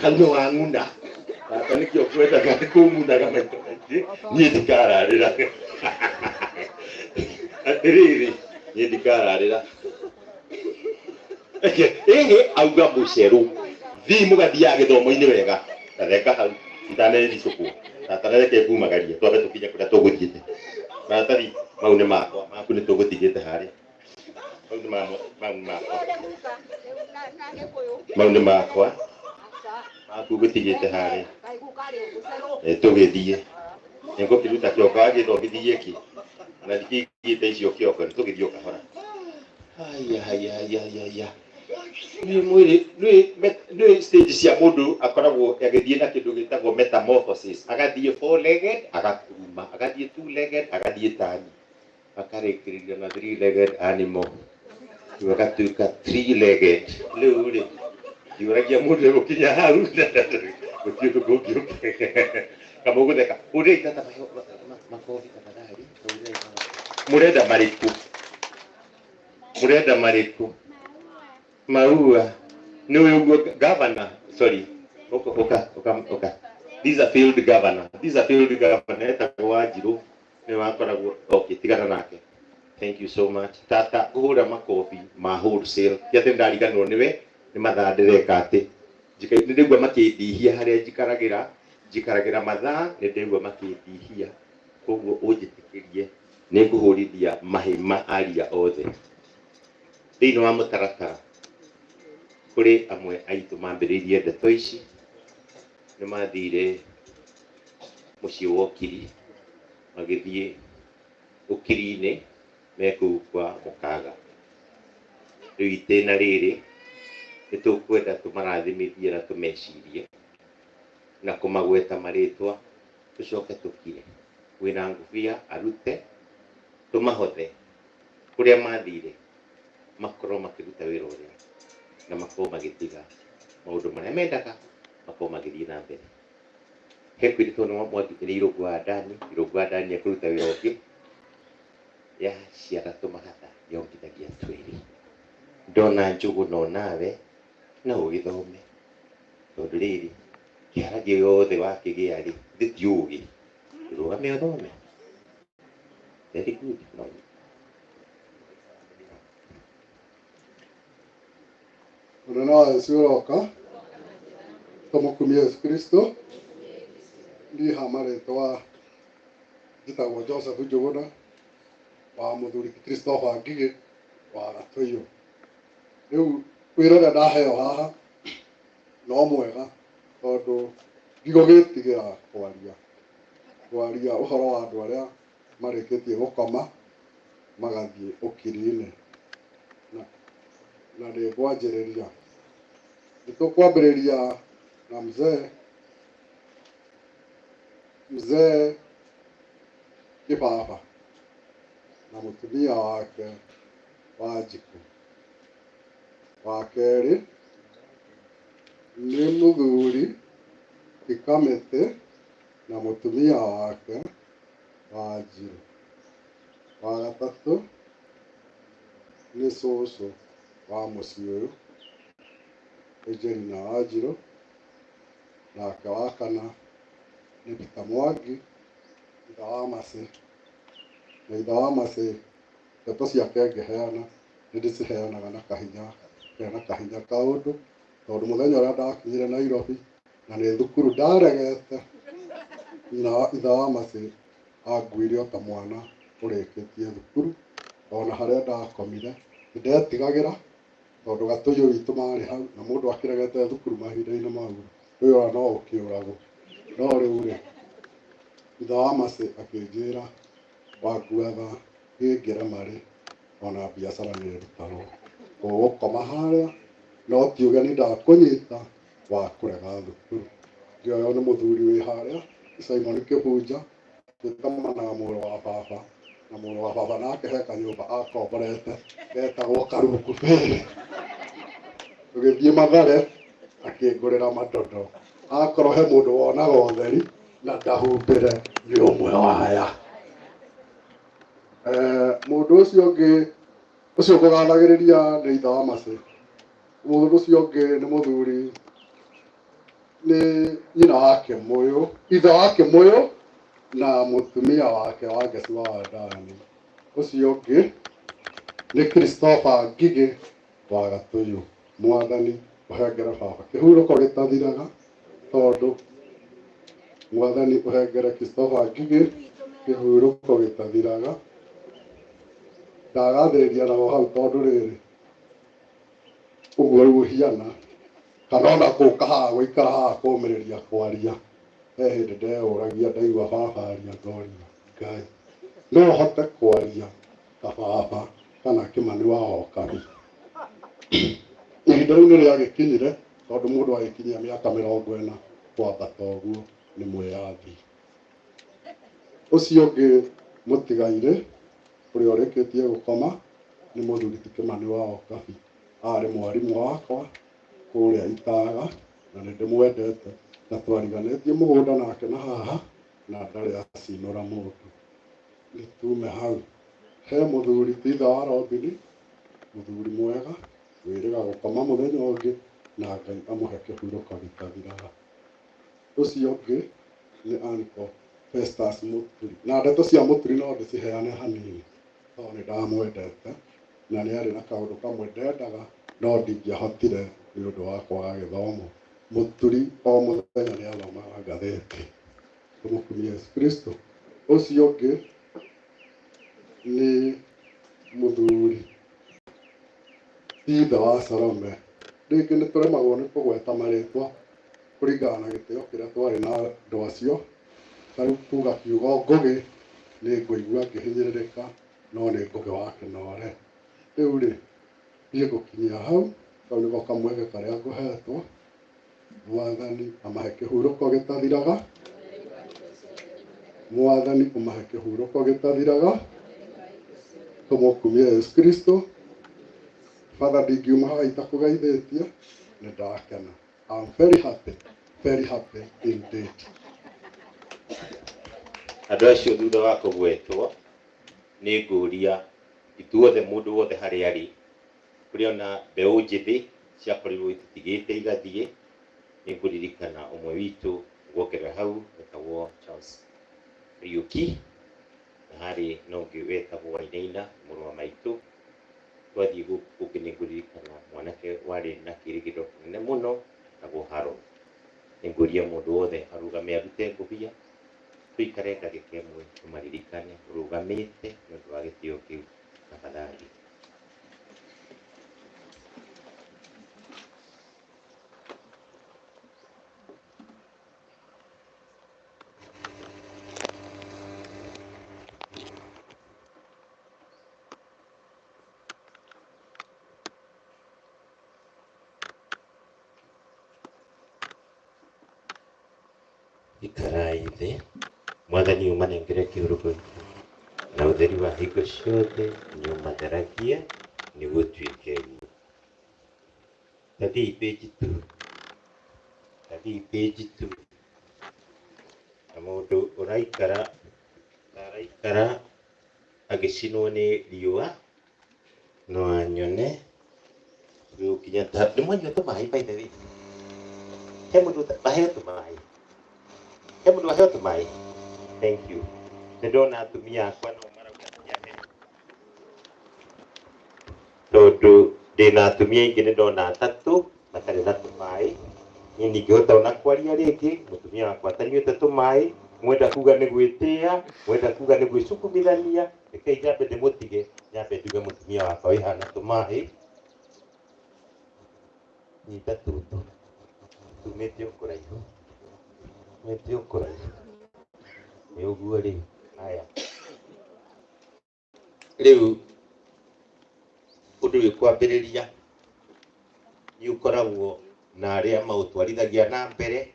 hau nĩ wang'una baba nĩkĩo ngwendaga nĩ kũng'unaga maita maingĩ niĩ ndikararĩra atĩrĩrĩ niĩ ndikararĩra ĩhĩ auga mũcerũ thii mũgathiaga gĩthomo-inĩ wega tathenga hau itanericũkwo tata reke ngumagarie twambe tũkinye kũrĩa tũgũthiĩte maratathi mau nĩ makwa maku nĩ tũgũtigĩte harĩa mau nĩ mau nĩ makwa mau nĩ makwa maku ngũtigĩte harĩa tũgĩthiĩ nĩngũkĩruta kĩongo agĩthomithirie kĩ ona ndikĩigĩte icio kĩongo nĩ tũgĩthiĩ o kahora haya haya haya haya nĩ mwĩrĩ nĩ stage cia mũndũ akoragwo agĩthiĩ na kĩndũ gĩtagwo metamorphosis agathiĩ four legged agakuruma agathiĩ two legged agathiĩ tani akarĩkĩrĩria na three legged animal rĩu agatuĩka three legged rĩu rĩ ndiũragia mũndũ egũkinya hau gũtirĩ ũndũ kũngĩũke kama ũgũtheka ũrĩai tata makobi tafadhali mũrenda marĩkũ mũrenda marĩkũ maua nĩ ũyũ ũguo governor sorry ũka ũka ũka ũka this is a field governor this is a field governor etagwo Wanjirũ nĩ wakoragwo okay tigana nake thank you so much tata ngũhũra makobi ma wholesale ti atĩ ndariganĩrwo nĩwe nĩ mathaa ndĩreka atĩ nĩ ndĩgua makĩndihia harĩa njikaragĩra njikaragĩra mathaa nĩ ndĩgua makĩndihia koguo ũnjĩtĩkĩrie nĩ ngũhũrithia mahĩma aria othe thĩinĩ wa mũtaratara kũrĩ amwe aitũ mambĩrĩirie ndeto ici nĩ mathire mũciĩ wa ũkiri magĩthiĩ ũkiri-inĩ me kũu kwa mũkaga rĩu itĩna rĩrĩ nĩ tũkwenda tũmarathimithie na tũmecirie na kũmagweta marĩtwa tũcoke tũkire wĩna ngũbia arute tũmahothe kũrĩa mathire makorwo makĩruta wĩra ũrĩa na makorwo magĩtiga maũndũ marĩa mendaga makorwo magĩthiĩ na mbere he kwĩrĩtwo nĩ mwangi nĩ irũngũ wa ndani irũngũ wa ndani ekũruta wĩra ũngĩ ya ciara tũmahatha yongithagia twĩrĩ ndona njũgũ no nawe no ũgĩthome tondũ rĩrĩ kĩhara gĩothe wakĩgĩa rĩ thĩ ti ũgĩ rũgame ũthome very good no Mũnene wa Yesu ũroka tũmũkumie Yesu Kristo niĩ ha marĩtwa njĩtagwo Joseph Njũgũna wa mũthuri Christopher Ngigĩ wa Gatũiyũ rĩu wĩra ũrĩa ndaheo haha no mwega Tondũ ndigũgĩtigĩra kwaria kwaria ũhoro wa andũ arĩa marĩkĩtie gũkoma magathiĩ ũkiri-inĩ. Na nĩ ngwanjĩrĩria, nĩ tũkwambĩrĩria na mzee Kĩbaba na mũtumia wake Wanjikũ. Wa kerĩ nĩ mũthuri ti Kamĩtĩ na mũtumia wake Wanjirũ. Wa gatatũ nĩ cũcũ wa mũciĩ ũyũ Angelina Wanjirũ. Nake wa kana nĩ Peter Mwangi, ithe wa Mercy. Na ithe wa Mercy ndeto ciake ngĩheana nĩ ndĩciheanaga na kahinya kena kahinya kaũndũ, tondũ mũthenya ũrĩa ndakinyire Nairobi na nĩ thukuru ndaregete, na ithe wa Mercy anguire o ta mwana ũrĩkĩtie thukuru. Ona harĩa ndakomire nĩ ndetigagĩra tondũ gatũyũ witũ marĩ hau, na mũndũ akĩregete thukuru mahinda-inĩ mau kwĩyora no ũkĩũragwo. No rĩu rĩ, ithe wa Mercy akĩnjĩra wanguatha ngĩngĩrema rĩ, ona biacara nĩ ĩrutagwo, ũgũkoma harĩa no ti ũgeni ndakũnyita wa kũrega thukuru. Ngĩoywo nĩ mũthuri wĩ harĩa Simon Kĩbunja, twĩtamanaga mũrũ wa baba, na mũrũ wa baba nake he kanyũmba akomborete getagwo Karungu Ferry. Tũgĩthiĩ Mathare akĩngũrĩra madodo. Akorwo he mũndũ wonaga ũtheri na ndahumbĩre nĩ ũmwe wa aya. Mũndũ ũcio ũngĩ ũcio ngũganagĩrĩria nĩ ithe wa Mercy. Mũndũ ũcio ũngĩ nĩ mũthuri, nĩ nyina wa Kĩmũyũ, ithe wa Kĩmũyũ na mũtumia wake wa Ngeci wa Wandani. Ũcio ũngĩ nĩ Christopher Ngigĩ wa Gatũyũ. Mwathani ũhengere baba kĩhurũko gĩtathiraga, tondũ Mwathani ũhengere Christopher Ngigĩ kĩhurũko gĩtathiraga. Ndagathĩrĩria naho hau tondũ rĩrĩ ũguo rĩu ũhiana, kana ona gũka haha gũikara haha kũmĩrĩria kwaria, he hĩndĩ ndeyũragia ndaigua baba aria ngoria Ngai no hote kwaria ta baba kana Kĩmani wa Okabi. Ihinda rĩu nĩ rĩagĩkinyire, tondũ mũndũ agĩkinyia mĩaka 40 kwambata ũguo nĩ mwĩyathi. Ũcio ũngĩ mũtigairĩ ũrĩa ũrĩkĩtie gũkoma nĩ mũthuri ti Kĩmani wa Okabi. Arĩ mwarimũ wakwa kũrĩa Itaga, na nĩ ndĩmwendete, na twariganĩtie mũgũnda nake na haha, na ndarĩ acinũra mũndũ. Nĩ tume hau he mũthuri ti ithe wa Robini, mũthuri mwega wĩrĩga gũkoma mũthenya ũngĩ, na Ngai amũhe kĩhurũko gĩtathiraga. Ũcio ũngĩ nĩ Uncle Festus Mũturi, na ndeto cia Mũturi no ndĩciheane hanini tondũ nĩ ndamwendete, na nĩ arĩ na kaũndũ kamwe ndendaga no ndingĩahotire nĩ ũndũ wa kwaga gĩthomo. Mũturi o mũthenya nĩ athomaga ngathĩti. Tũmũkumie Yesu Kristo. Ũcio ũngĩ nĩ mũthuri ti ithe wa Salome. Rĩngĩ nĩ tũremagwo nĩ kũgweta marĩtwa kũringana na gĩtĩo kĩrĩa twarĩ na andũ acio. Ta rĩu kuga kiugo Ngũgĩ nĩ ngũigua ngĩhinyĩrĩrĩka, no nĩ Ngũgĩ wa Kĩnore. Rĩu rĩ, niĩ ngũkinyia hau, kau nĩko kamweke karĩa ngũhetwo. Mwathani amahe kĩhurũko gĩtathiraga. Mwathani ũmahe kĩhurũko gĩtathiraga. Tũmũkumie Yesu Kristo. Father, ndingiuma haha itakũgeithĩtie, nĩ ndakena. I'm very happy, very happy indeed. Andũ acio thutha wa kũgwetwo nĩ ngũria ithuothe mũndũ wothe harĩa arĩ, kũrĩ ona mbeũ njĩthĩ ciakorirwo ititigĩte igathiĩ, nĩ ngũririkana ũmwe witũ guongerera hau wetagwo Charles Kariũki, na harĩ na ũngĩ wetagwo Wainaina mũrũ wa maitũ. Twathiĩ gũkũ kũngĩ nĩ ngũririkana mwanake warĩ na kĩĩrĩgĩrĩro kĩnene mũno wetagwo Harold. Nĩ ngũria mũndũ wothe arũgame arute ngũbia, tũikare ndagĩka ĩmwe tũmaririkane ũrũgamĩte nĩ ũndũ wa gĩtĩo kĩu tafadhali. Ikarai thĩ. Mwathani ũmanengere kĩhurũko na ũtheri wa hingo ciothe nĩ ũmatheragia nĩguo tuĩke guo. Tathiĩ page 2. Tathiĩ page 2. Na mũndũ ũraikara araikara agĩcinwo nĩ riũa no anyone rĩu nginya ta nĩ mwanyua tũmaĩ by the way. He mũndũ waheo tũmaĩ, he mũndũ waheo tũmaĩ. Thank you. Nĩ ndona atumia akwa no marauga tiahe, tondũ ndĩna atumia aingĩ, nĩ ndona atatũ matarĩ na tũmaĩ. Niĩ ndingĩhota ona kwaria rĩngĩ mũtumia wakwa atanyuĩte tũmaĩ. Mwenda kuga nĩ gwĩtĩa, mwenda kuga nĩ gwĩcukumithania, rekei nyambe ndĩmũtige, nyambe nduge mũtumia wakwa wĩhana tũmaĩ. Nyita tũtũ tumĩte o kũraihu, tumĩte o kũraihu, nĩ ũguo rĩu. Haya, rĩu ũndũ ũyũ kwambĩrĩria nĩ ũkoragwo na arĩa maũtwarithagia na mbere.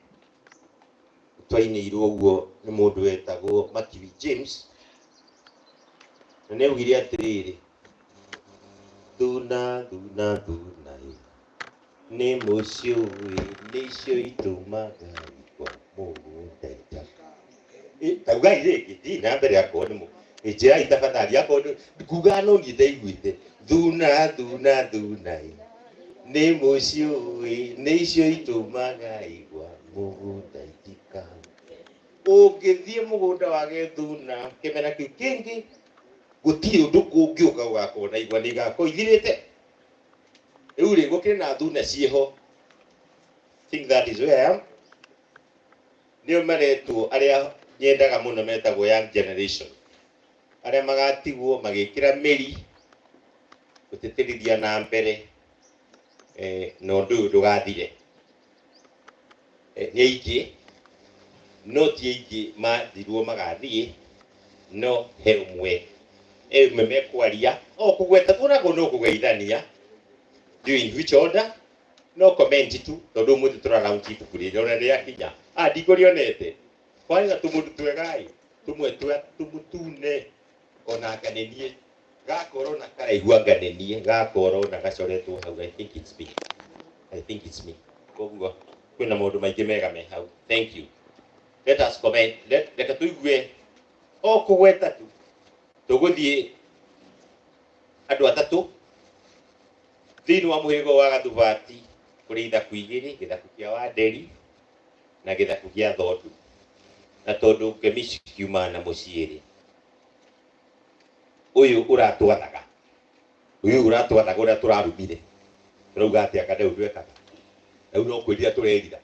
Twainĩirwo ũguo nĩ mũndũ wetagwo Matthew James, na nĩ augire atĩrĩrĩ, thuna thuna thuna ĩ, nĩ mũciũĩ nĩcio itũmaga igwa mũgũnda ita. Taugai rĩngĩ, thiĩ na mbere akorwo nĩ njĩrai tafadhali, akorwo ngugaga no niĩ ndaiguĩte thuna thuna thuna ĩ, nĩ mũciũĩ nĩcio itũmaga igwa mũgũnda itika. Ũngĩthiĩ mũgũnda wage thuna kĩmera kĩu kĩngĩ, gũtirĩ ũndũ kũngĩũka gũgakorwo na igwa nĩ igakorwo ithirĩte. Rĩu rĩ, gũkĩrĩ na thuna ciĩho. Think that is where I am. Nĩo maretwo arĩa nyendaga mũno metagwo young generation, arĩa magatigwo magĩkĩra mĩri gũtĩtĩrithia na mbere na ũndũ ũyũ ndũgathire. Nĩ aingĩ, no ti aingĩ mathirwo magathiĩ, no he ũmwe, he ũmwe mekwaria o kũgweta tuonagwo no kũgeithania. Ndiũĩ in which order, no comment tu, tondũ ũmũthĩ tũra launch ibuku rĩrĩ ona rĩakinya. Ah, ndikũrĩonete kwarĩ na tũmũndũ twegai tũmwe twa tũmũtune ona nganenie gakorwo na karaigua nganenie gakorwo na gacoretwo hau. I think it's me, I think it's me. Koguo kwĩna maũndũ maingĩ mega me hau. Thank you. Let us comment. Reke tũigue o kũgweta tu. Tũgũthiĩ andũ atatũ thĩinĩ wa mũhĩrĩga wa Gathubati. Kũrĩ ithaku igĩrĩ, gĩthaku kĩa Wanderi na gĩthaku gĩa Thondu, na tondũ ngemi cikiumaga na mũciĩ rĩ, ũyũ ũratwathaga, ũyũ ũratwathaga ũrĩa tũrarumire tũrauga atĩ anga rĩu ndwekaga, rĩu no kwĩrira tũrerira.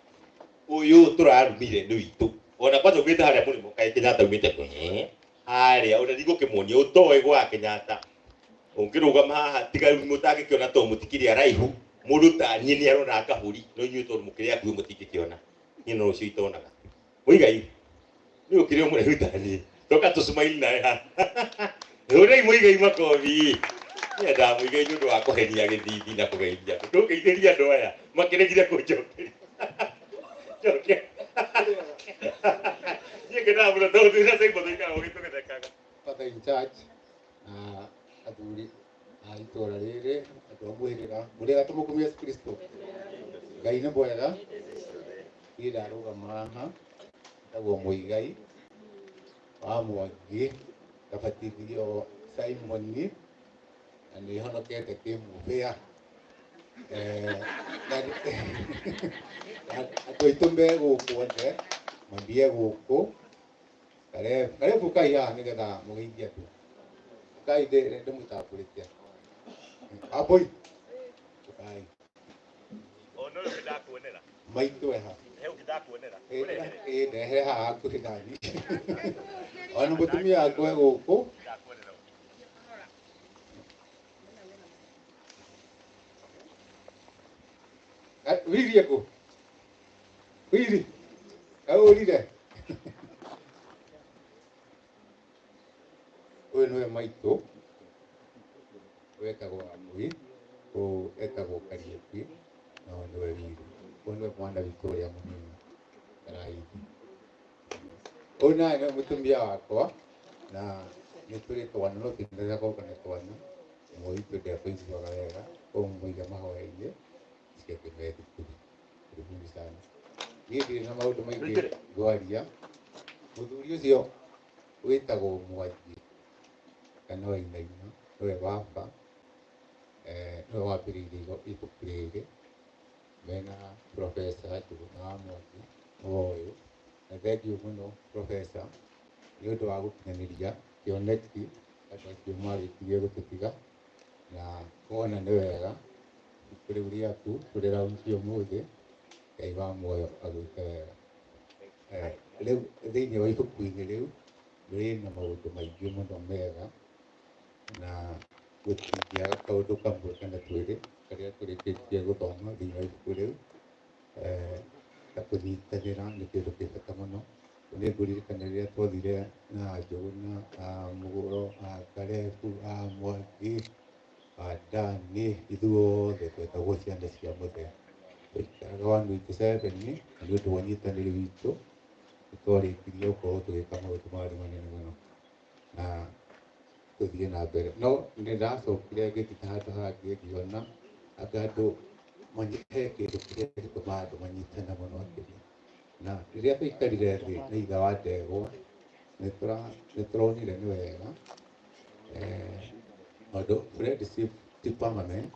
Ũyũ tũrarumire nĩ witũ, ona kwanza umĩte harĩa mũrĩmo, kaĩ Kenyatta umĩte kũ harĩa, ona ndigũkĩmuonia ũtoĩ gwa Kenyatta. Ũngĩrũgama haha tiga rĩu mũtangĩkĩona tondũ mũtikĩrĩ araihu, mũndũ ta niĩ nĩ arona kabũri, no inyuĩ tondũ mũkĩrĩ akuhĩ mũtingĩkĩona. Niĩ no ũcio itonaga. Mũigai nĩ ũkĩrĩ o mũraihu ta niĩ, toka tũcumaini nawe haha. Hũrai Mũigai makobi. Nyendaga Mũigai nĩ ũndũ wa kũhenia gĩthithi na kũgeithia andũ. Ndũngeithĩria andũ aya makĩregire kũnjokeria. Njoke. Niĩ ngenaga mũno tondũ twĩna Simon tũikaraga ũgĩtũgethekaga. Father in charge na athuri a itũra rĩrĩ, andũ a mũhĩrĩga, mũrĩega tũmũkumia Yesu Kristo. Ngai nĩ mwega. Niĩ ndarũgama haha njĩtagwo Mũigai wa Mwangi, ngabatithio Simoni na nĩ honokete kĩmũbĩa. Na andũ aitũ me gũkũ othe mambie gũkũ. Karibu kai haha nĩgetha mũgeithie andũ. Kai ndĩmũtambũrĩte. Ambũi. Kai. Ona ũyũ nĩndakuonera. Maitũ eha. He ũngĩ ndakuonera. Ĩ ndehere haha hakuhĩ nani. Ona mũtumia wakwa e gũkũ. Wili ekũ? Wili? Kaũrire? Ũyũ nĩwe maitũ wetagwo Wambui, ũyũ etagwo Kariũki, na ũyũ nĩwe Wili. Ũyũ nĩwe mwana witũ ũrĩa mũnini Karaithi. Ũyũ nawe nĩ mũtumia wakwa na nĩ tũrĩ twana no tũtindaga gũka na twana. Ũmwe witũ ndekũiguaga wega, ũmũiga mahoya-inĩ ciake me thukuru. Karibuni sana. Niĩ ndirĩ na maũndũ maingĩ ngwaria. Mũthuri ũcio wĩtagwo Mwangi kana Wainaina nĩwe baba, nĩwe wambĩrĩirie ibuku rĩrĩ mena Professor Njũgũna wa Mwangi nĩwe ũyũ. Na thengiũ mũno Professor nĩ ũndũ wa gũkinyanĩria kĩoneki andũ acio marĩkirie gũtũtiga na wona nĩ wega ibuku rĩu rĩaku tũrĩraunci ũmũthĩ. Ngai wa muoyo agwĩke wega. Rĩu thĩinĩ wa ibuku-inĩ rĩu rĩna maũndũ maingĩ mũno mega na gũtingĩaga kaũndũ kamwe kana twĩrĩ karĩa tũrĩkĩtie gũthoma thĩinĩ wa ibuku rĩu. Ta kũnyitanĩra nĩ kĩndũ kĩ bata mũno. Nĩ ngũririkana rĩrĩa twathire na Njũgũna, Mũgũro, Karebu, Mwangi, Dani, ithuothe twetagwo ciana cia mũthee. Twaikaraga 187 na nĩ ũndũ wa ũnyitanĩri witũ nĩ twarĩkirie gũkorwo tũgĩka maũndũ marĩ manene mũno na tũthiĩ na mbere. No nĩ ndacokire ngĩthita handũ hangĩ ngĩona anga andũ he kĩndũ kĩrĩa gĩtũmaga andũ manyitane mũno makĩria. Na rĩrĩa twaikarire thĩ na ithe wa ndegwa nĩ tũronire nĩ wega tondũ friendship ti permanent,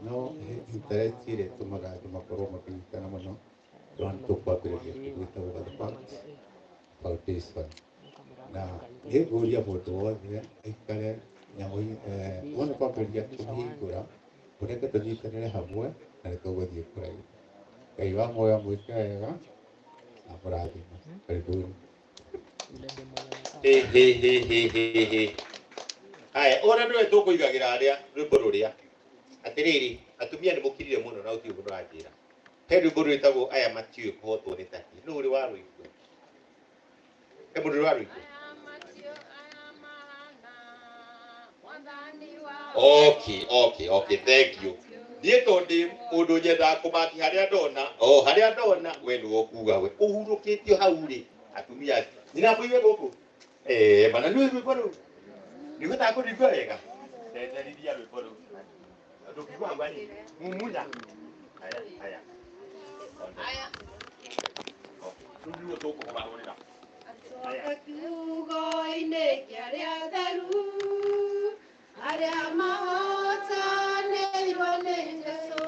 no he interest ĩrĩa ĩtũmaga andũ makorwo makĩnyitana mũno. Tũrona tũkwambĩrĩria kĩndũ gĩtagwo Gathobak Foundation na nĩ ngũria mũndũ wothe aikare nyamũ wona kwambĩrĩria kũmĩhingũra ũreke tũnyitanĩre hamwe na nĩ tũgũthiĩ kũraihu. Ngai wa muoyo amwĩke wega na amũrathime. Karibuni. Hĩ hĩ hĩ hĩ hĩ hĩ. Aya, ona nĩwe tũkũigagĩra arĩa rwĩmbo rũrĩa atĩrĩrĩ, atumia nĩ mũkirire mũno na gũtirĩ mũndũ ũranjĩra. He rwĩmbo rwĩtagwo aya matiũĩ kũhotwo nĩ taki. Nũ ũrĩ warũigua? He mũndũ ũrĩ warũigua? Okay, okay, okay, thank you. Niĩ tondũ ndĩ mũndũ nyendaga kũmaki harĩa ndona, o harĩa ndona, we nĩwe ũkuga we ũhurũkĩtio hau rĩ, atumia acio. Nyina mũigue gũkũ? Mana nĩ rwĩmbo rũu. Nĩ ũhotaga kũrũigua wega? Ndenderithia rwĩmbo rũu. Ndũkiigua hau hanini. Mumunya. Haya, haya. Rĩu nĩguo tũkũhũrahũrĩra. Acoka kiugo-inĩ kĩa arĩa atheru, arĩa mahotanĩirwo nĩ Jesũ,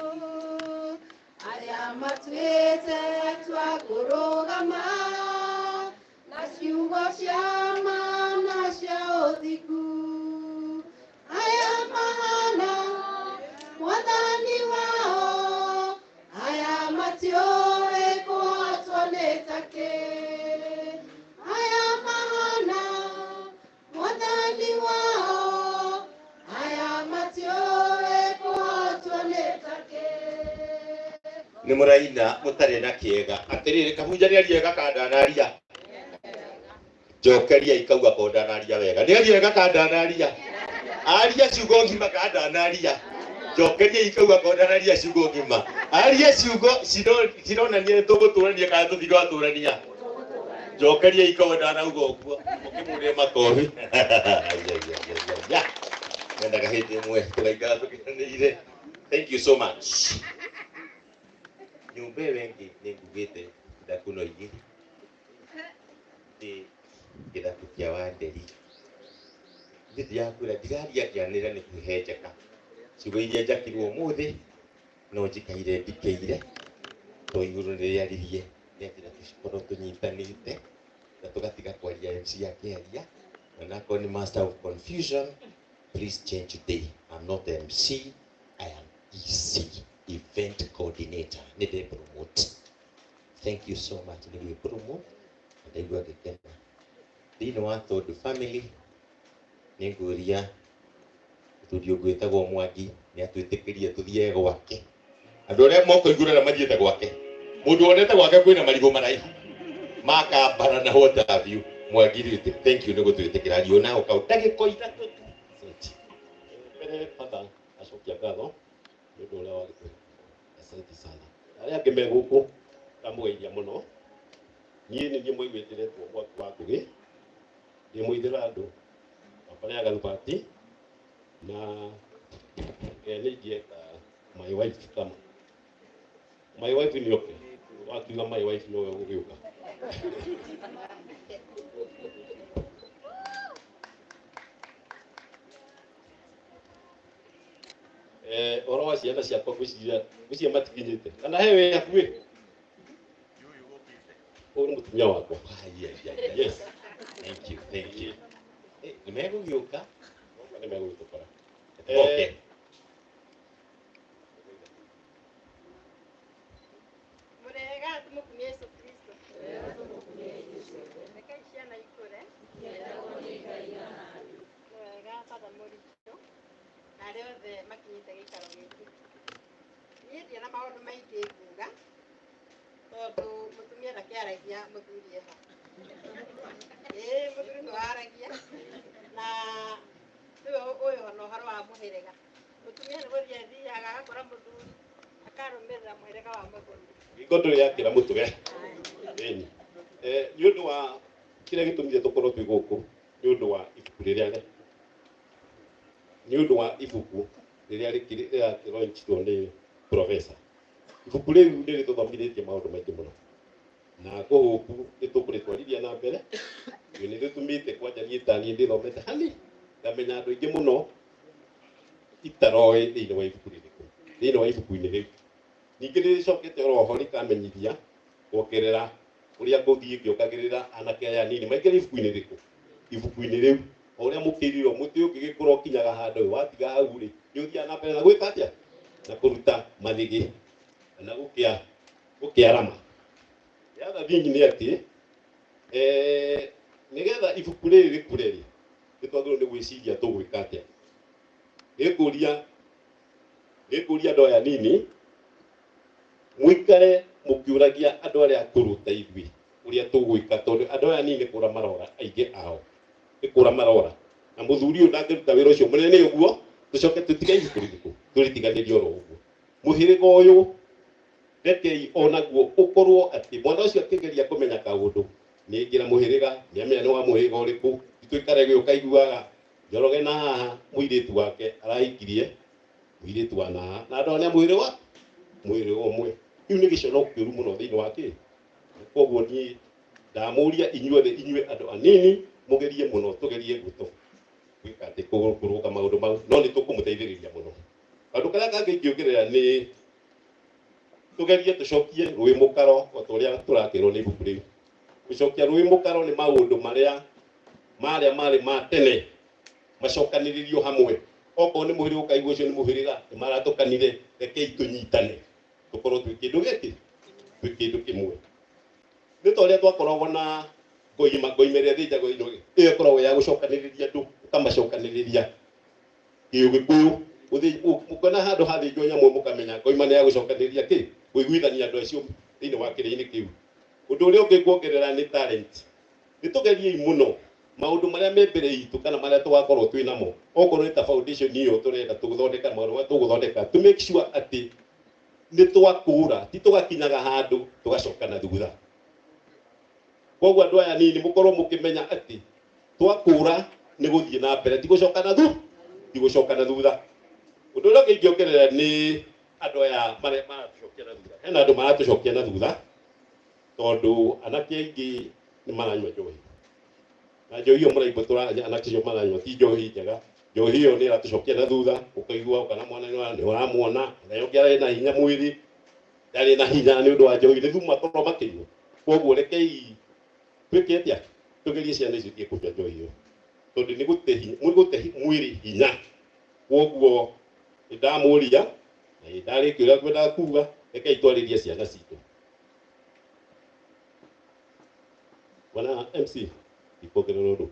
arĩa matuĩte itua kũrũgama na ciugo cia ma na cia ũthingu. Aya mahana mwathani wao, aya matiũĩ kũhotwo nĩ takĩ. Aya mahana mwathani wao, aya matiũĩ kũhotwo nĩ takĩ. Nĩ mũraina mũtarĩ na kĩega. Atĩrĩrĩ, kahunja nĩ aria wega kana ndanaria? Njokeria ikauga ko ndanaria wega. Nĩ aria wega kana ndanaria? Aria ciugo ng'ima kana ndanaria? Njokeria ikauga ko ndanaria ciugo ng'ima. Aria ciugo cironania nĩ tũgũtũrania kana tũtiratũrania. Njokeria ikauga ndanauga ũguo. Mũkĩmũrĩre makobi. Ya. Nendaga hĩndĩ ĩmwe tũgaikara tũkenanĩire. Thank you so much. Nyũmba ĩyo ĩngĩ nĩ ngugĩte ithaku no igĩrĩ nĩ gĩthaku kĩa Wanderi. Niĩ ndirakwĩra ndiraria ngĩanĩrĩra nĩ kwĩhenjeka. Ciugo iria njakirwo ũmũthĩ no njikaire ndikĩire to igũrũ nĩ rĩaririe nĩatĩra tũkorwo tũnyitanĩte na tũgatiga kwaria MC akĩaria onakorwo nĩ master of confusion. Please change today. I'm not MC, I am EC, event coordinator. Nĩ ndĩ promote. Thank you so much nĩ gwĩ promote na ndaigua ngĩkena. Thĩinĩ wa Tondu family nĩ ngũria mũthuri ũngĩ wĩtagwo Mwangi nĩ atwĩtĩkĩrie tũthiĩ gwake. Andũ arĩa mokoigũrana mathiĩte gwake. Mũndũ wonete gwake kwĩna marigũ maraihu makambara na what have you. Mwangi rĩu thank you nĩ gũtwĩtĩkĩra riũ na ũkau ndagĩka ithatũ tu. Mbere kwanza acokia ngatho nĩ ũndũ ũrĩa wagĩtwĩka. Asante sana. Arĩa angĩ me gũkũ ndamũgeithia mũno. Niĩ nĩ niĩ mũiguĩte ndetwo mwaki wa ngũgĩ, ndĩ mũithĩra andũ wa mbarĩ ya Gathubati, na nĩ ingĩenda my wife kama my wife nĩ oke, wakiuga my wife nowe ũgĩũka. Ũhoro wa ciana ciakwa ngwĩciria ngwĩciria matikinyĩte kana he wĩ hakuhĩ ũyũ nĩ mũtumia wakwa. Yes. Thank you, thank you. Nĩ megũgĩũka? Nĩ megũgĩtũkora. Okay. Mũrega tũmũkumie Yesu Kristo. Rekei ciana ikũre. Nĩ wega Father Mũritũ na arĩa othe makinyĩte gĩikaro gĩkĩ. Niĩ ndirĩ na maũndũ maingĩ nguga tondũ mũtumia ndakĩaragia mũthuri eho. Ĩĩ mũthuri nĩwe waragia na nĩwe ũyũ ona ũhoro wa mũhĩrĩga. Mũtumia nĩ gũthiĩ athiaga agakora mũthuri akarũmĩrĩra mũhĩrĩga wa mũthuri. Ngingo ndũrĩ yakĩra mũtwe. Ĩni. Nĩ ũndũ wa kĩrĩa gĩtũmire tũkorwo twĩ gũkũ nĩ ũndũ wa ibuku rĩrĩa nĩ ũndũ wa ibuku rĩrĩa rĩrakĩlaunchirwo nĩ professor. Ibuku rĩu nĩ rĩtũthomithĩtie maũndũ maingĩ mũno na ngũhũku nĩ tũkũrĩtwarithia na mbere nĩ rĩtũmĩte kwanja niĩ ta niĩ ndĩthomete hani ngamenya andũ aingĩ mũno itaroĩ thĩinĩ wa ibuku rĩrĩkũ thĩinĩ wa ibuku-inĩ rĩu. Ningĩ nĩ rĩcokete oroho rĩkamenyithia kuongerera ũrĩa ngũthiĩ ngĩongagĩrĩra anake aya anini maingĩre ibuku-inĩ rĩrĩkũ ibuku-inĩ rĩu. O ũrĩa mũkĩrirwo mũtĩ ũngĩgĩkũra ũkinyaga handũ watiga hau rĩ nĩ ũthiaga na mbere na gwĩka atĩa na kũruta mathĩgĩ na gũkĩarama. The other thing nĩ atĩ nĩgetha ibuku rĩrĩ rĩkũre rĩ nĩ twagĩrĩirwo nĩ gwĩciria tũgwĩka atĩa. Nĩngũria andũ aya anini mũikare mũkĩũragia andũ arĩa akũrũ ta ithuĩ ũrĩa tũgwĩka tondũ andũ aya anini nĩ kũra marora aingĩ ao nĩ kũra marora na mũthuri ũyũ ndangĩruta wĩra ũcio mũnene ũguo tũcoke tũtige ibuku rĩrĩkũ tũrĩtiganĩrie oro ũguo. Mũhĩrĩga ũyũ rekei onaguo ũkorwo atĩ mwana ũcio akĩgeria kũmenya kaũndũ nĩ aingĩra mũhĩrĩga nĩ amenya nĩ wa mũhĩrĩga ũrĩkũ tũikare gĩũkaiguaga Njoroge na haha mũirĩtu wake arahikirie mũirĩtu wa na haha na andũ aya nĩ a mũhĩrĩga mũhĩrĩga ũmwe. Kĩu nĩ gĩcono kĩũru mũno thĩinĩ wa kĩ. Koguo niĩ ndamũria inyuothe inyuĩ andũ anini mũgerie mũno tũgerie gwĩka atĩ kũrũga maũndũ mau no nĩ tũkũmũteithĩrĩria mũno. Kaũndũ karĩa kangĩ ingĩongerera nĩ tũgerie tũcokie rũĩ mũkaro o ta ũrĩa tũrakĩrwo nĩ ibuku rĩu. Gũcokia rũĩ mũkaro nĩ maũndũ marĩa marĩa marĩ ma tene macokanĩrĩrio hamwe. Okorwo nĩ mũhĩrĩga ũkaigua ũcio nĩ mũhĩrĩga nĩ maratũkanire, rekei tũnyitane tũkorwo twĩ kĩndũ gĩkĩ twĩ kĩndũ kĩmwe. Nĩ ta ũrĩa twakoragwo na ngoima ngoima ĩrĩa ĩthĩnjagwo ĩno ĩyo ĩkoragwo ya gũcokanĩrĩria andũ ũkamacokanĩrĩria gĩũgĩkũyũ ũkona handũ hathĩnjwo nyamũ mũkamenya ngoima nĩ ya gũcokanĩrĩria kĩ kũiguithania andũ acio thĩinĩ wa kĩrĩa-inĩ kĩu. Ũndũ ũrĩa ũngĩ nguongerera nĩ talent. Nĩ tũgeriei mũno maũndũ marĩa me mbere itũ kana marĩa tũgakorwo twĩ namo okorwo nĩ ta foundation ĩyo tũrenda tũgũthondeka maũndũ marĩa tũgũthondeka to make sure atĩ nĩ twakũra ti tũgakinyaga handũ tũgacoka na thutha. Koguo andũ aya anini mũkorwo mũkĩmenya atĩ twakũra nĩ gũthiĩ na mbere ti gũcoka na thutha ti gũcoka na thutha. Ũndũ ũrĩa ũngĩ ingĩongerera nĩ andũ aya marĩa maratũcokia na thutha. Hena andũ maratũcokia na thutha tondũ anake aingĩ nĩ maranyua njohi na njohi ĩyo mũraigua anake acio maranyua ti njohi njega. Njohi ĩyo nĩ ĩratũcokia na thutha ũkaigua kana mwana nĩ ũramwona ũrĩa ũngĩ arĩ na hinya mwĩrĩ ndarĩ na hinya nĩ ũndũ wa njohi nĩ thumu makorwo makĩnyua. Koguo rekei twĩke atĩa tũgerie ciana icio itige kũnyua njohi ĩyo tondũ nĩ gũte hinya nĩ gũte mwĩrĩ hinya. Koguo nĩ ndamũria na nĩ ndarĩkia ũrĩa ngwendaga kuga rekei twarĩrie ciana citũ. Bwana MC ndikuongerera ũndũ.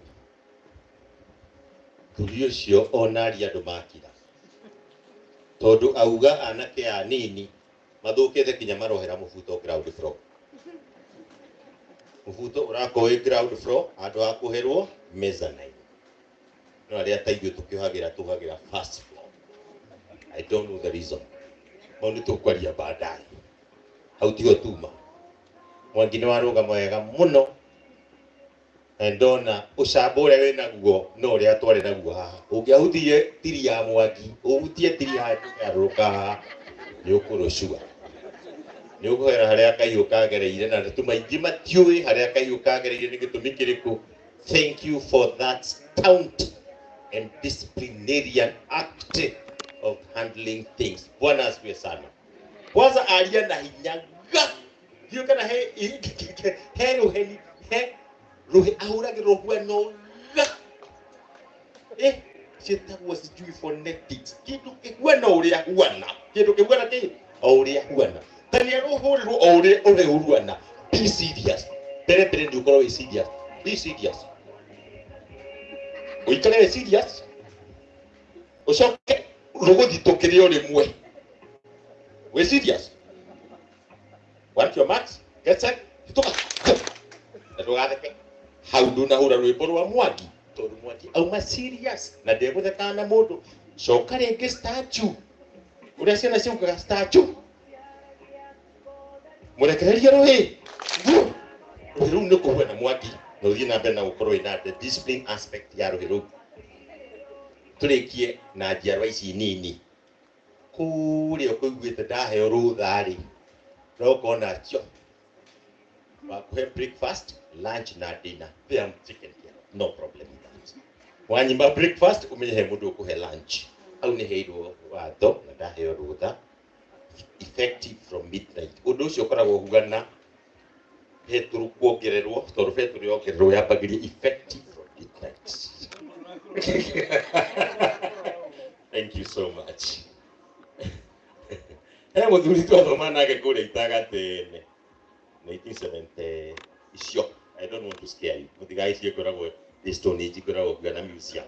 Thuri ũcio ona aria andũ makira tondũ auga anake anini mathũkĩte kinya marohera mũbuto ground floor. Mũbuto ũrakorwo wĩ ground floor handũ ha kũherwo mezzanine. No arĩa ta ithuĩ tũkĩohagĩra tũhagĩra first floor. I don't know the reason. Mau nĩ tũkwaria baadaye. Hau tiho tuma. Mwangi nĩ warũgama wega mũno na ndona ũcamba ũrĩa wĩ naguo no ũrĩa twarĩ naguo haha. Ũngĩahutirie tiri ya Mwangi, ũhutie tiri handũ ĩgarũrũka haha, nĩ ũkũrũcua, nĩ ũkũhera harĩa kahiũ kagereire, na andũ maingĩ matiũĩ harĩa kahiũ kagereire nĩ gĩtũmi kĩrĩkũ. Thank you for that stout and disciplinarian act of handling things. Bwana asifiwe sana. Kwanza aria na hinya ga ndiũĩ kana he he rũheni, he rũhĩ ahũragĩrwo rũhuano ga ciĩtagwo sijui phonetics, kĩndũ kĩhuana ũrĩa huana, kĩndũ kĩhuana kĩ o ũrĩa huana, ta nĩ arũhũrĩrwo o ũrĩa ũrĩa huana. Be serious mbere mbere, nĩ ũkorwo wĩ serious. Be serious, ũikare wĩ serious, ũcoke rũgũthitũkĩre o rĩmwe wĩ serious. Want your marks, get set, hĩtũka, na ndũgatheke hau. Ndũnahũra rwĩmbo rwa Mwangi tondũ Mwangi auma serious na ndegũthekana na mũndũ. Coka rĩngĩ statue, ũrĩa ciana ciaugaga statue, mũrekererie rũhĩ. Rũhĩ rũu nĩ kũhuana Mwangi, na ũthiĩ na mbere na gũkorwo wĩna the discipline aspect ya rũhĩ rũu. Tũrĩkie na njiarwa ici nini kũrĩa ũkũiguĩte ndaheo rũtha rĩ, no ũkona cio wakũhe breakfast, lunch na dinner. They am taken care of, no problem with that. Wanyimba breakfast, umenye he mũndũ ũkũhe lunch. Hau nĩ heirwo watho na ndaheo rũtha effective from midnight. Ũndũ ũcio ũkoragwo hugana betũrũ kuongererwo, tondũ betũrũ yongererwo yambagĩria effective from midnight. Thank you so much. He mũthuri twathoma nake kũrĩa Itaga tene 1970 icio. I don't want to scare you. Mũtigaicie, ngoragwo the Stone Age, ngoragwo kuga na museum.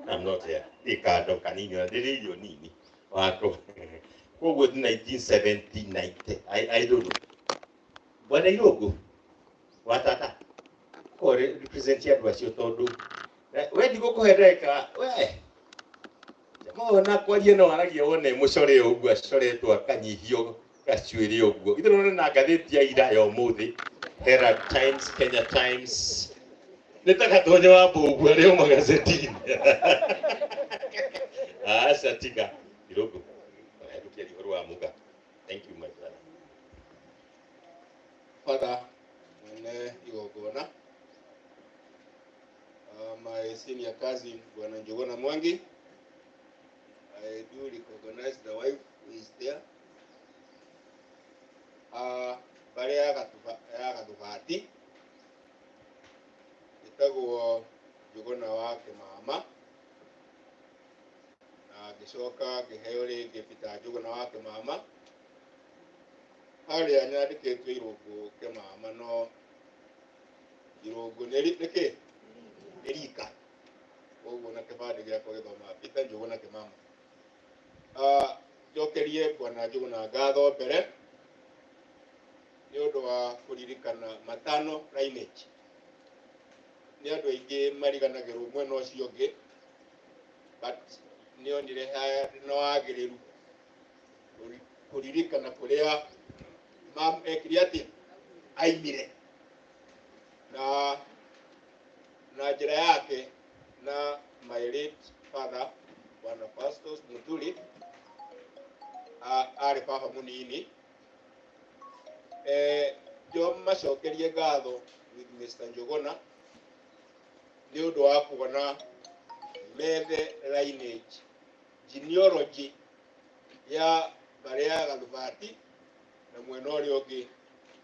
I'm not there, ndĩ kando kanini ona ndĩrĩ irio nini wakwa. Koguo 1970 90, I don't know. Bwana Irũngũ wa tata ko represent andũ acio, tondũ we ndigũkũhe ndagĩka. We jamaa ona kwaria no aragia, wone mũcore ũguo acoretwo akanyihio gacuĩrĩ ũguo. Ithe nona na ngathĩti ya ira ya ũmũthĩ, Herald Times, Kenya Times, nĩ ta gatonyo wa mbũguo arĩ o magazetini. Aca tiga Irũngũ ndũkĩaria ũhoro wa muga. Thank you, my brother. Father mwene igongona, my senior cousin Bwana Njuguna Mwangi, I do recognize the wife who is there. Mbarĩ ya Gathubati, ĩtagwo Njuguna wa Kĩmama, na ngĩcoka ngĩheo rĩngĩ Peter Njuguna wa Kĩmama. Harĩa nyandĩkĩtwo Irũngũ Kĩmama, no Irũngũ nĩ kĩ nĩ rika, koguo na kĩbandĩ gĩakwa gĩthomaga Peter Njuguna Kĩmama. Njokerie Bwana Njuguna ngatho mbere nĩ ũndũ wa kũririkana matano lineage. Nĩ andũ aingĩ mariganagĩrwo mwena ũcio ũngĩ, but nĩ onire na wagĩrĩru kũririkana kũrĩa mam ekire atĩa aimire na njĩra yake. Na my late father Bwana Pastos Muturi arĩ baba mũnini, njo macokerie ngatho with Mr. Njuguna nĩ ũndũ wa kuona methe lineage genealogy ya mbarĩ ya Gathubati na mwena ũrĩa ũngĩ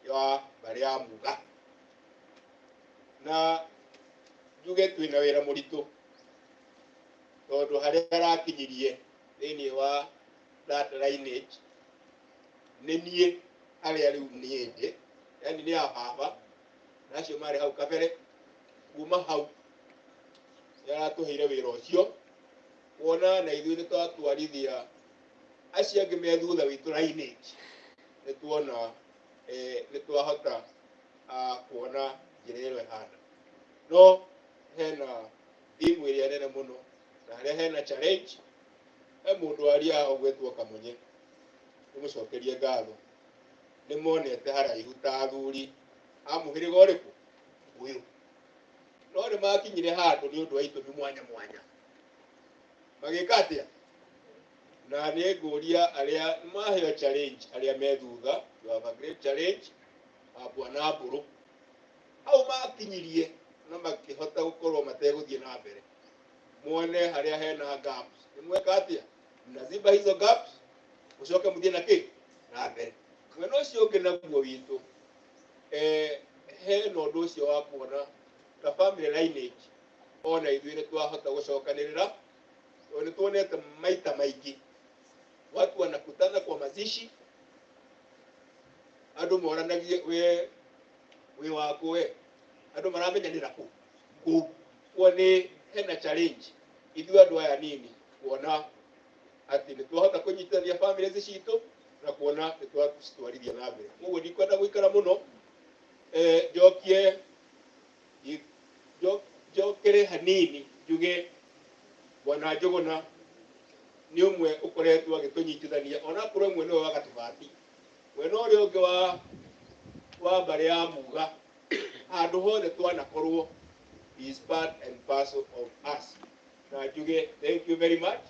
wa mbarĩ ya Muga. Na njuge twĩna wĩra mũritũ, tondũ harĩa arakinyirie thĩinĩ wa that lineage nĩ niĩ harĩa rĩu niĩ ndĩ, yani nĩ a baba na acio marĩ hau kabere. Kuma hau nĩ aratũheire wĩra ũcio kuona na ithuĩ nĩ twatwarithia acio angĩ me thutha witũ lineage, nĩ tuona nĩ twahota kuona njĩra ĩyo ĩhana. No hena thimu ĩrĩa nene mũno na harĩa hena challenge, he mũndũ waria ũgwĩtwo Kamunye, tũmũcokerie ngatho, nĩ monete haraihu ta athuri. A mũhĩrĩga ũrĩkũ? Ũyũ. No nĩ makinyire handũ nĩ ũndũ wa itũmi mwanya mwanya. Magĩka atĩa? Na nĩ ngũria arĩa maheo challenge, arĩa me thutha, you have a great challenge, Bwana Mbũrũ. Hau makinyirie na makĩhota gũkorwo mategũthiĩ na mbere. Muone harĩa hena gaps. Nĩ mweka atĩa? Mnaziba hizo gaps, mũcoke mũthiĩ na kĩ? Na mbere. Mwena ũcio ũngĩ naguo witũ, hena ũndũ ũcio wa kuona ta family lineage, ona ithuĩ nĩ twahota gũcokanĩrĩra, tondũ nĩ tuonete maita maingĩ watu wanakutana kwa mazishi, andũ moranagie we wĩ waku we, andũ maramenyanĩra kũ kũu. Kuo nĩ hena challenge ithuĩ andũ aya nini kuona atĩ nĩ twahota kũnyitithania families citũ na kuona nĩ twacitwarithia na mbere. Koguo ndikwenda gũikara mũno, njokie njokere hanini njuge Bwana Njũgũna nĩ ũmwe ũkoretwo agĩtũnyitithania, onakorwo ĩmwe nĩwe wa Gatũbati, mwena ũrĩa ũngĩ wa mbarĩ ya Muga, handũ hothe twanakorwo, he is part and parcel of us. Na njuge thank you very much.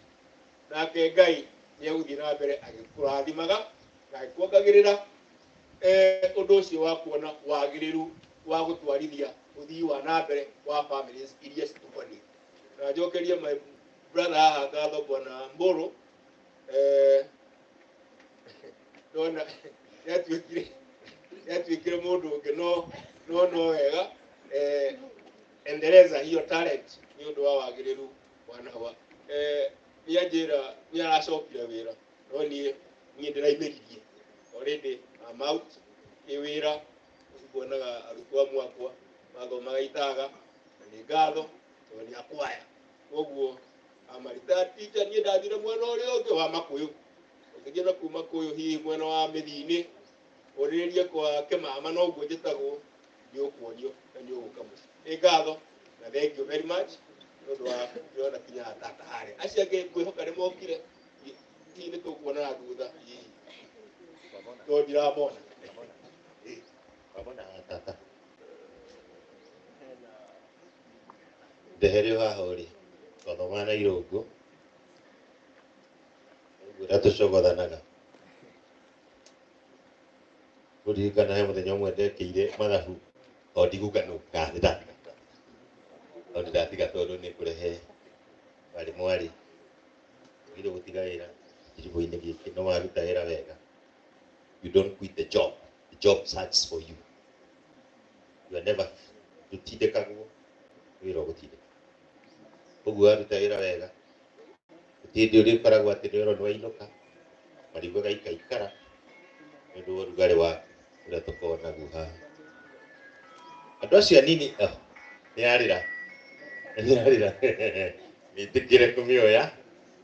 Nake Ngai nĩ egũthiĩ na mbere agĩkũrathimaga na agĩkuongagĩrĩra ũndũ ũcio wa kuona wagĩrĩru wa gũtwarithia ũthii wa na mbere wa families iria citũkoniĩ. Na njokerie my brother haha ngatho Bwana Mbũrũ, ndona nĩatuĩkire mũndũ ũngĩ, no wega, endeleza hiyo talent nĩ ũndũ wa wagĩrĩru wa nahwa. Nĩanjĩra nĩaracokire wĩra, no niĩ ndĩraimĩririe already, I'm out ĩ wĩra. Nguonaga arutwo amwe akwa mathomaga itaga, na nĩ ngatho tondũ nĩ akwaya. Koguo I'm a retired teacher. Niĩ ndathire mwena ũrĩa ũngĩ wa Makũyũ, ũngĩthiĩ na kuu Makũyũ hihi mwena wa mĩthi-inĩ ũrĩrĩrie kwa kĩmama, noguo njĩtagwo, nĩ ũkuonio na nĩ ũgũka mũciĩ. Nĩ ngatho na thank you very much nĩ ũndũ wa ndĩrona kinya tata harĩa. Acio angĩ ngwĩhoka nĩ mokire, hihi nĩ tũkuonana thutha hihi, tondũ ndiramona. Wamona tata ndehere haha ũrĩ twathoma na irũngũ ũguo ũrĩa tũcogothanaga. Ũririkana he mũthenya ũmwe ndekĩire mathabu o ndiguka nũ ndatiga, no ndĩratiga tondũ nĩ kũrehe mwarĩ mwarĩ wagĩrĩirwo gũtiga wĩra kĩribũ-inĩ gĩkĩ, no waruta wĩra wega. You don't quit the job, the job searches for you. You are never ndũtindĩkagwo wĩra ũgũtindĩka. Ũguo waruta wĩra wega, gũtirĩ hĩndĩ ũrĩkoragwo atĩ nĩ ũrona wainũka marigũ gaikaikara nĩ ũndũ wa ũrugarĩ waku ũrĩa tũkoragwo naguo haha. Andũ acio anini nĩ arĩra nĩ arĩra nĩtĩkĩre kũmĩoya,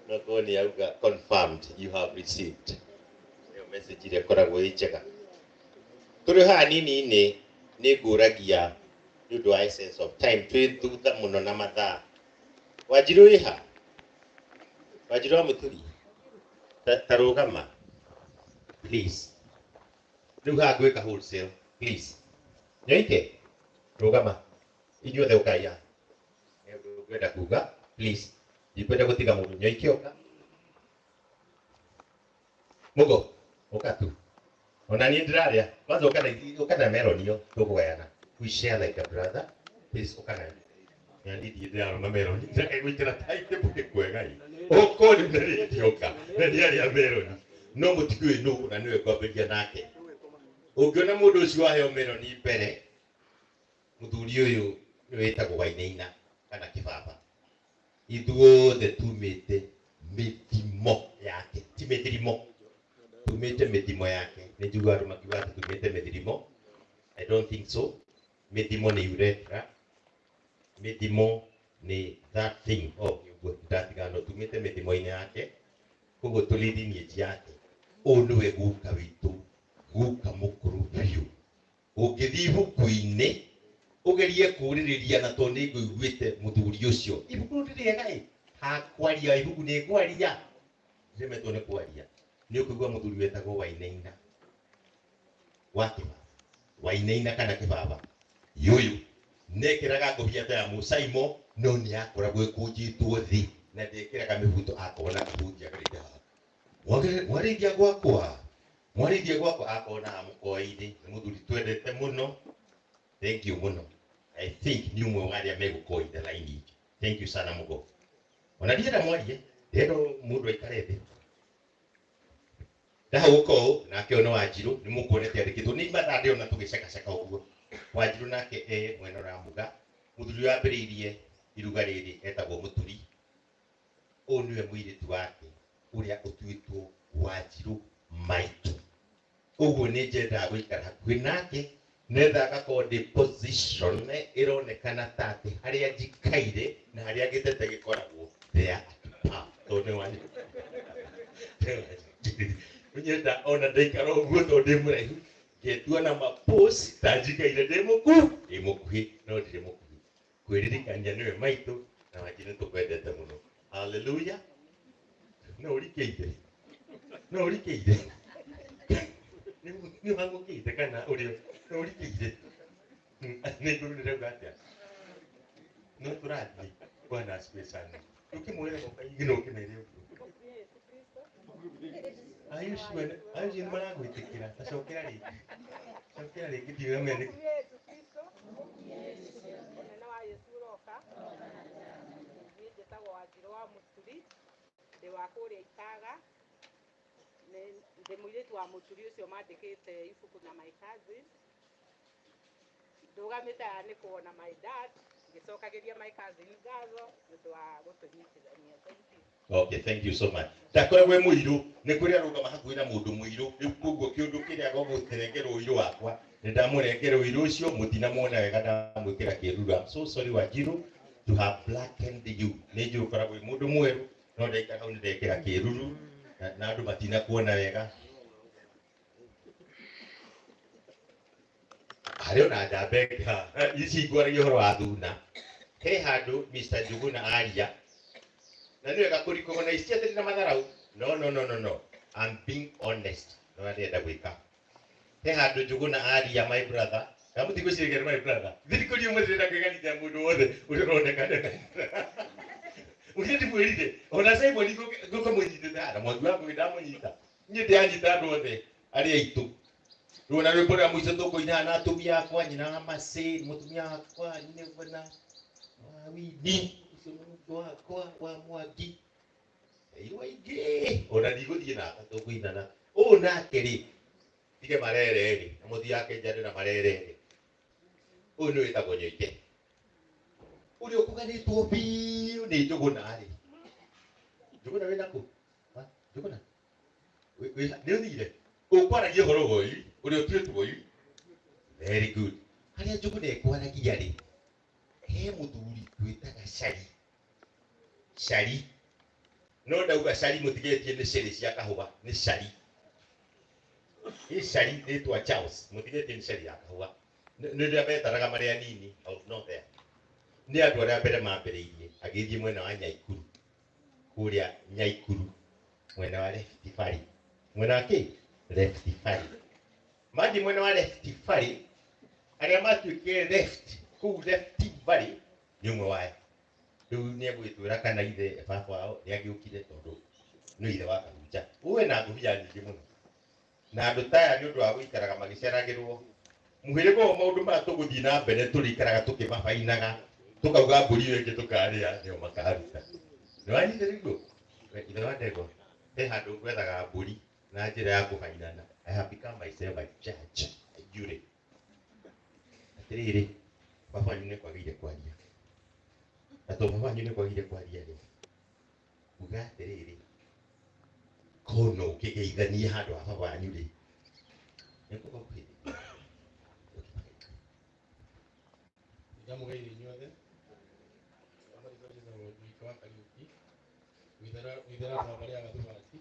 no korwo nĩ auga confirmed you have received, nĩyo message ĩrĩa ĩkoragwo ĩ njega. Tũrĩ haha nini-inĩ nĩ ngũragia nĩ ũndũ wa essence of time, twĩ thutha mũno na mathaa. Wanjirũ ĩha? Wanjirũ wa Mũturi, ta rũgama please. Rĩu haha ngwĩka wholesale please. Nyoike rũgama, inyuothe ũkai haha. Nĩ ũndũ ngwenda kuga please, ndikwenda gũtiga mũndũ. Nyoike ũka, Mũgo ũka tu, ona niĩ ndĩrarĩa kwanza. Ũka na ũka na meroni yo tũkũgayana, we share like a brother, please. Ũka nayo na niĩ ndirĩ ndĩrarũma meroni, ndĩreka gwĩkĩra timetable nĩ kwega ĩ ũkorwo rĩu na rĩndioka na nĩarĩa meroni, no mũtikĩũĩ nũ na nĩwe ngwambĩrĩria nake. Ũngĩona mũndũ ũcio waheo meroni mbere, mũthuri ũyũ nĩ wĩtagwo Wainaina kana Kĩbaba. Ithuothe tumĩte mĩthimo yake, ti mĩthirimo, tumĩte mĩthimo yake. Nĩ njiguaga andũ makiuga atĩ tumĩte mĩthirimo. I don't think so. Mĩthimo nĩ urethra, mĩthimo nĩ that thing. Oh, ũguo ndatigana, tumĩte mĩthimo-inĩ yake, koguo tũrĩ lineage yake. Ũyũ nĩwe guka witũ, guka mũkũrũ biũ. Ũngĩthiĩ ibuku-inĩ ũgerie kũũrĩrĩria, na tondũ nĩ ngũiguĩte mũthuri ũcio, ibuku rĩu nĩ rĩega ĩ, hakwaria ibuku nĩ ngwaria, nĩremetwo nĩ kwaria, nĩ ũkũigua mũthuri wetagwo Wainaina wa Kĩbaba. Wainaina kana kĩbaba yũyũ nekĩraga ngũbia ta ya mũcaimo no nĩ akoragwo ĩkũnjĩtwo thĩ na ndekĩraga mĩbuto akona kahunjia karĩte haha mwarĩithia gwakwa mwarĩithia gwakwa akona mũkoĩ-inĩ nĩ mũthuri twendete mũno. Thank you mũno. I think nĩ ũmwe wa arĩa megũkoitha laini. Thank you sana mũgo. Ona ndienda mwarie, ndĩrenda mũndũ aikare thĩ. Ndahau ũũ nake ũyũ nĩ Wanjirũ nĩ mũkuonete andĩkĩtwo nĩ mathaa ndĩrona tũgĩcekaceka ũguo. Wanjirũ nake e mwena wa Muga. Mũthuri ũrĩa wambĩrĩirie iruga rĩrĩ etagwo Mũturi. Ũyũ nĩwe mũirĩtu wake ũrĩa ũtuĩtwo Wanjirũ maitũ. Ũguo nĩ nyendaga gũikara hakuhĩ nake netha ngakorwo ndĩ position ĩronekana ta atĩ harĩa njikaire na harĩa gĩtete gĩkoragwo there at par. Tondũ nĩ wanjirũ. Nyenda ona ndaikara ũguo tondũ ndĩ mũraihu ngetua na mapose ta njikaire ndĩ mũkuhĩ no ndirĩ mũkuhĩ. Kwĩririkania nĩwe maitũ na Wanjirũ nĩ tũkwendete mũno. Hallelujah. No ũrikĩire. No ũrikĩire. Nĩ ũhangũkĩte kana ũrĩ no ũrikĩire. Nĩ igũrũ nĩrauga atĩa? No tũrathiĩ. Bwana asifiwe sana. Ũkĩmwĩra ũkaigĩ no ũkĩmere ũguo. Ayushi ayushi nĩ maragwĩtĩkĩra. Ta cokera rĩngĩ. Cokera rĩngĩ ndiũĩ mene. Yesu Kristo. Mũnene wa Yesu ũroka. Niĩ njĩtagwo Wanjirũ wa Mũturi, ndĩ wa kũrĩa Itaga. Ndĩ mũirĩtu wa Mũturi ũcio mandĩkĩte ibuku na my cousin. Ndũgamĩte haha nĩ kuona my dad, ngĩcokagĩria my cousin ngatho nĩ ũndũ wa gũtũnyitithania. Thank you. Okay, thank you so much. Ndakoragwo e mũirũ, nĩ kũrĩ arũgama hakuhĩ na mũndũ mũirũ, rĩu koguo kĩũndũ kĩrĩa gũgũtĩrengerwo ũirũ wakwa, nĩ ndamũrengera ũirũ ũcio, mũtinamuona wega ndamwĩkĩra kĩruru. I'm so sorry Wanjirũ to have blackened you. Nĩ njũĩ ũkoragwo wĩ mũndũ mwerũ, no ndaikara hau nĩ ndekĩra kĩruru na andũ matinakuona wega. Harĩ ona njamba ĩngĩ haha, ici ngwaragia ũhoro wa thuna. He handũ Mr. Njuguna aria, na nĩ wega kũrecognize ti atĩ ndĩ na matharau. No, no, no, no, no. I'm being honest. No ndĩrenda gwĩka. He handũ Njuguna aria my brother, na mũtigwĩciria nĩ my brother. Thirikari ũmwe ndĩrenda kwĩganithia mũndũ wothe ũrĩa ũroneka. Ũrĩa ndimwĩrire, ona Simon ngũkamũnyitĩte haha, na mwangi wakwa ndamũnyita. Niĩ ndĩranyita andũ othe arĩa aitũ. Rĩu ona rwĩmbo rwa mũico tũkũina na atumia akwa, nyina wa Mercy, mũtumia wakwa, nĩ na wa Winnie, ũcio nĩ mũndũ wakwa wa Mwangi. Airũ aingĩ, ona ndigũthiĩ naka tũkũinana. Ũũ nake rĩ, tige marere rĩ, na mũthiĩ akenjane na marere rĩ. Ũyũ nĩ wĩtagwo Nyoike. Ũrĩa ũkũganĩtwo biũ nĩ Njũgũna rĩ. Njũgũna wĩna kũ? Njũgũna? Nĩ ũthire? Ũkwaragia ũhoro wa ũiri, ũrĩa ũtuĩtwo ũiri. Very good. Harĩa Njũgũna ĩkwaragia rĩ, he mũthuri twĩtaga Cari. Cari. No ndauga Cari mũtigetie nĩ cĩrĩ cia kahũa, nĩ Cari. Ĩ Cari rĩtwa Charles, mũtigetie nĩ cari ya kahũa. Nĩ rĩrĩa metaraga marĩ anini, I was not there. Nĩ andũ arĩa mbere mambĩrĩirie, agĩthiĩ mwena wa Nyaikuru. Kũrĩa Nyaikuru, mwena wa Rift Valley. Mwena wa kĩ? Rift Valley. Mathiĩ mwena wa Rift Valley, arĩa matuĩkire left, kũu Rift Valley, nĩ ũmwe wao. Rĩu nĩ egwĩtwĩra kana ithe baba wao nĩ agĩũkire tondũ nĩ ithe wa Kahunja. Ũyũ ena ngũbia nyingĩ mũno. Na andũ ta aya nĩ ũndũ wa gũikaraga magĩceragĩrwo. Mũhĩrĩga ũyũ maũndũ maya tũgũthiĩ na mbere tũrĩikaraga tũkĩmabainaga, tũkauga mbũri ĩyo ĩngĩ tũkarĩa nĩo makaruta. Nĩ wanyita nĩguo? Ithe wa Ndegwa, he handũ gwethaga mbũri na njĩra ya kũbainana. I have become myself a judge, a jury. Atĩrĩrĩ, baba wanyu nĩ kwagĩire kwaria. Na tondũ baba wanyu nĩ kwagĩire kwaria rĩ, uga atĩrĩrĩ, korwo no ũkĩgeithanie handũ ha baba wanyu rĩ, nĩ ngũka kũhĩtĩkia. Ndamũgeithia inyuothe. Amarĩtwa njĩtagwo Mũika wa Kariũki, wĩthera wa mbarĩ ya Gathubati.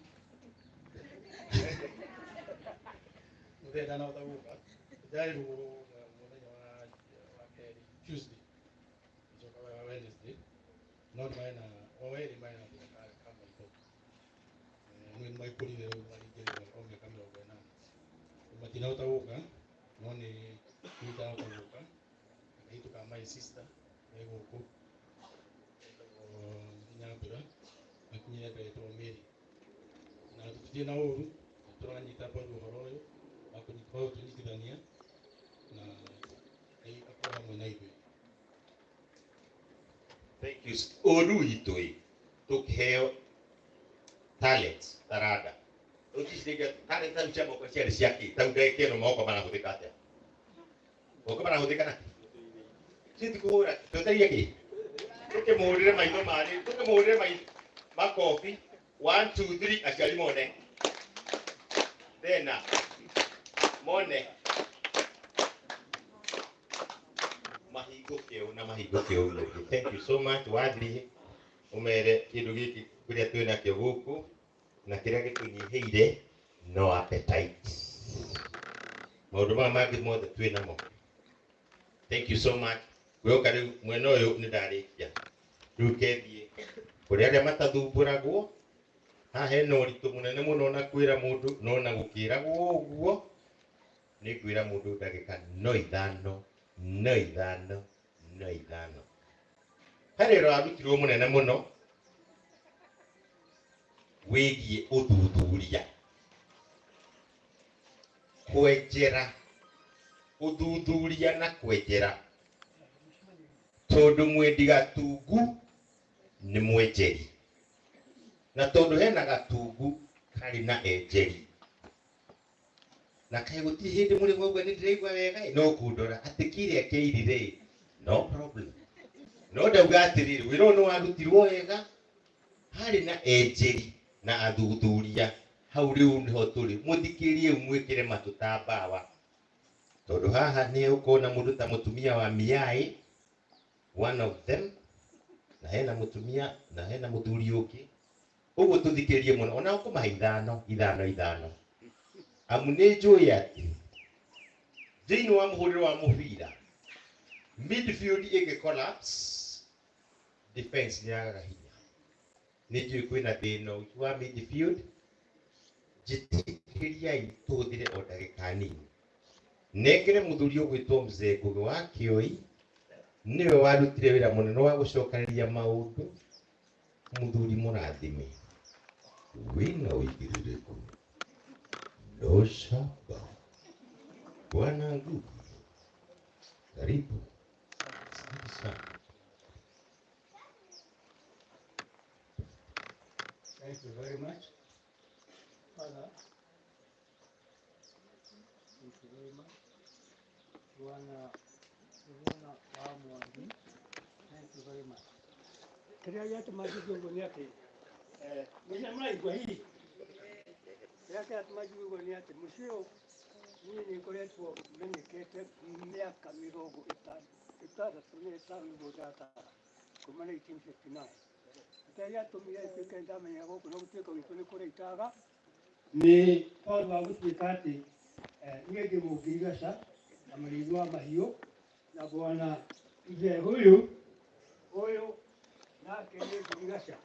Mũthenya ndanahota gũka, ndarĩ rũgũrũ mũthenya wa kerĩ, Tuesday, ngĩcoka wa Wednesday, no nĩ marĩ na o erĩ marĩ na thĩna ka maitho. Nĩ maikũrire rĩu maringĩrĩire o mĩaka 80. Matinahota gũka, no nĩ Niĩ ndahota gũka na kairĩtu ka my sister me gũkũ etagwo Nyambura akinyire mbere Mary na tũtirĩ na ũru na tũranyita mbaru ũhoro ũyũ wa gũtũnyitithania na Ngai akorwo hamwe na ithuĩ. Thank you. Ũru witũ ĩ tũkĩheo talents taranda ũticirĩkia talent tau cia moko ciarĩ cia kĩ tau ndagĩka ĩno moko marahũthĩka atĩa moko marahũthĩka na kĩ ti kũhũra twetereire kĩ tũkĩmũhũrĩre maitho marĩ tũkĩmũhũrĩre makobi 1 2 3 aciari mone tena mone mahingũke ũũ na mahingũke ũũ ũngĩ. Thank you so much. Wathiĩ ũmere kĩndũ gĩkĩ kĩrĩa twĩ nakĩo gũkũ na kĩrĩa gĩtũnyihĩire no appetite. Maũndũ maya mangĩ mothe twĩ namo. Thank you so much. Gwĩoka rĩu mwena ũyũ nĩ ndarĩkia. Rĩu kethiĩ kũrĩ arĩa matathumbũragwo haha hena ũritũ mũnene mũno na kwĩra mũndũ no na gũkĩragwo ũguo nĩ ngwĩra mũndũ ndagĩka no ithano no ithano no ithano. Harĩ wĩra warutirwo mũnene mũno wĩgiĩ ũthuthuria kwenjera ũthuthuria na kwenjera tondũ mwendi gatungu nĩ mwenjeri na tondũ hena gatungu karĩ na enjeri na kaĩ gũtirĩ hĩndĩ mũrĩ mwaigua nĩ ndĩraigua wega ĩ, no kũndora atĩ kĩrĩa kĩirire ĩ, no problem no ndauga atĩrĩrĩ wĩra ũyũ nĩ warutirwo wega harĩ na enjeri na athuthuria hau rĩu nĩho tũrĩ mũthikĩrie mwĩkĩre matũ ta mbawa tondũ haha nĩ ũkuona mũndũ ta mũtumia wa Miai one of them na hena mũtumia na hena mũthuri ũngĩ ũguo tũthikĩrie mũno ona ũkũmahe ithano ithano ithano amu nĩ njũĩ atĩ thĩinĩ wa mũhũrĩre wa mũbira midfield ĩngĩ collapse defense nĩ yagaga hinya nĩ njũĩ kwĩna thĩna wa midfield njĩtĩkĩriai tũhũthĩre o ndagĩka nini nengere mũthuri ũgwĩtwo Mzee Ngũgĩ wa Kĩoi nĩwe warutire wĩra mũnene wa gũcokanĩria maũndũ mũthuri mũrathime wĩna ũigĩrĩrĩku no shamba Bwana Ngugi karibu. Asante sana. Thank you very much, Father. Thank you very much. Bwana Bwana wa Mwangi. Thank you very much. Kĩrĩa gĩatũma njigue ũguo nĩ atĩ mũthenya mũraigua hihi kĩrĩa kĩratũma njigue ũguo nĩ atĩ mũciĩ ũyũ niĩ nĩ ngoretwo menyekete mĩaka mĩrongo ĩtandatũ na ĩtano nĩguo ndatara kuma 1959 kĩrĩa gĩatũmire nduĩke ndamenya gũkũ no gũtuĩka gwitũ nĩ kũrĩa itaga nĩ tondũ wa gũtuĩka atĩ niĩ ndĩ mũngirigaca na mũrĩithi wa mahiũ na bwana mzee huyu ũyũ nake nĩ ngirigaca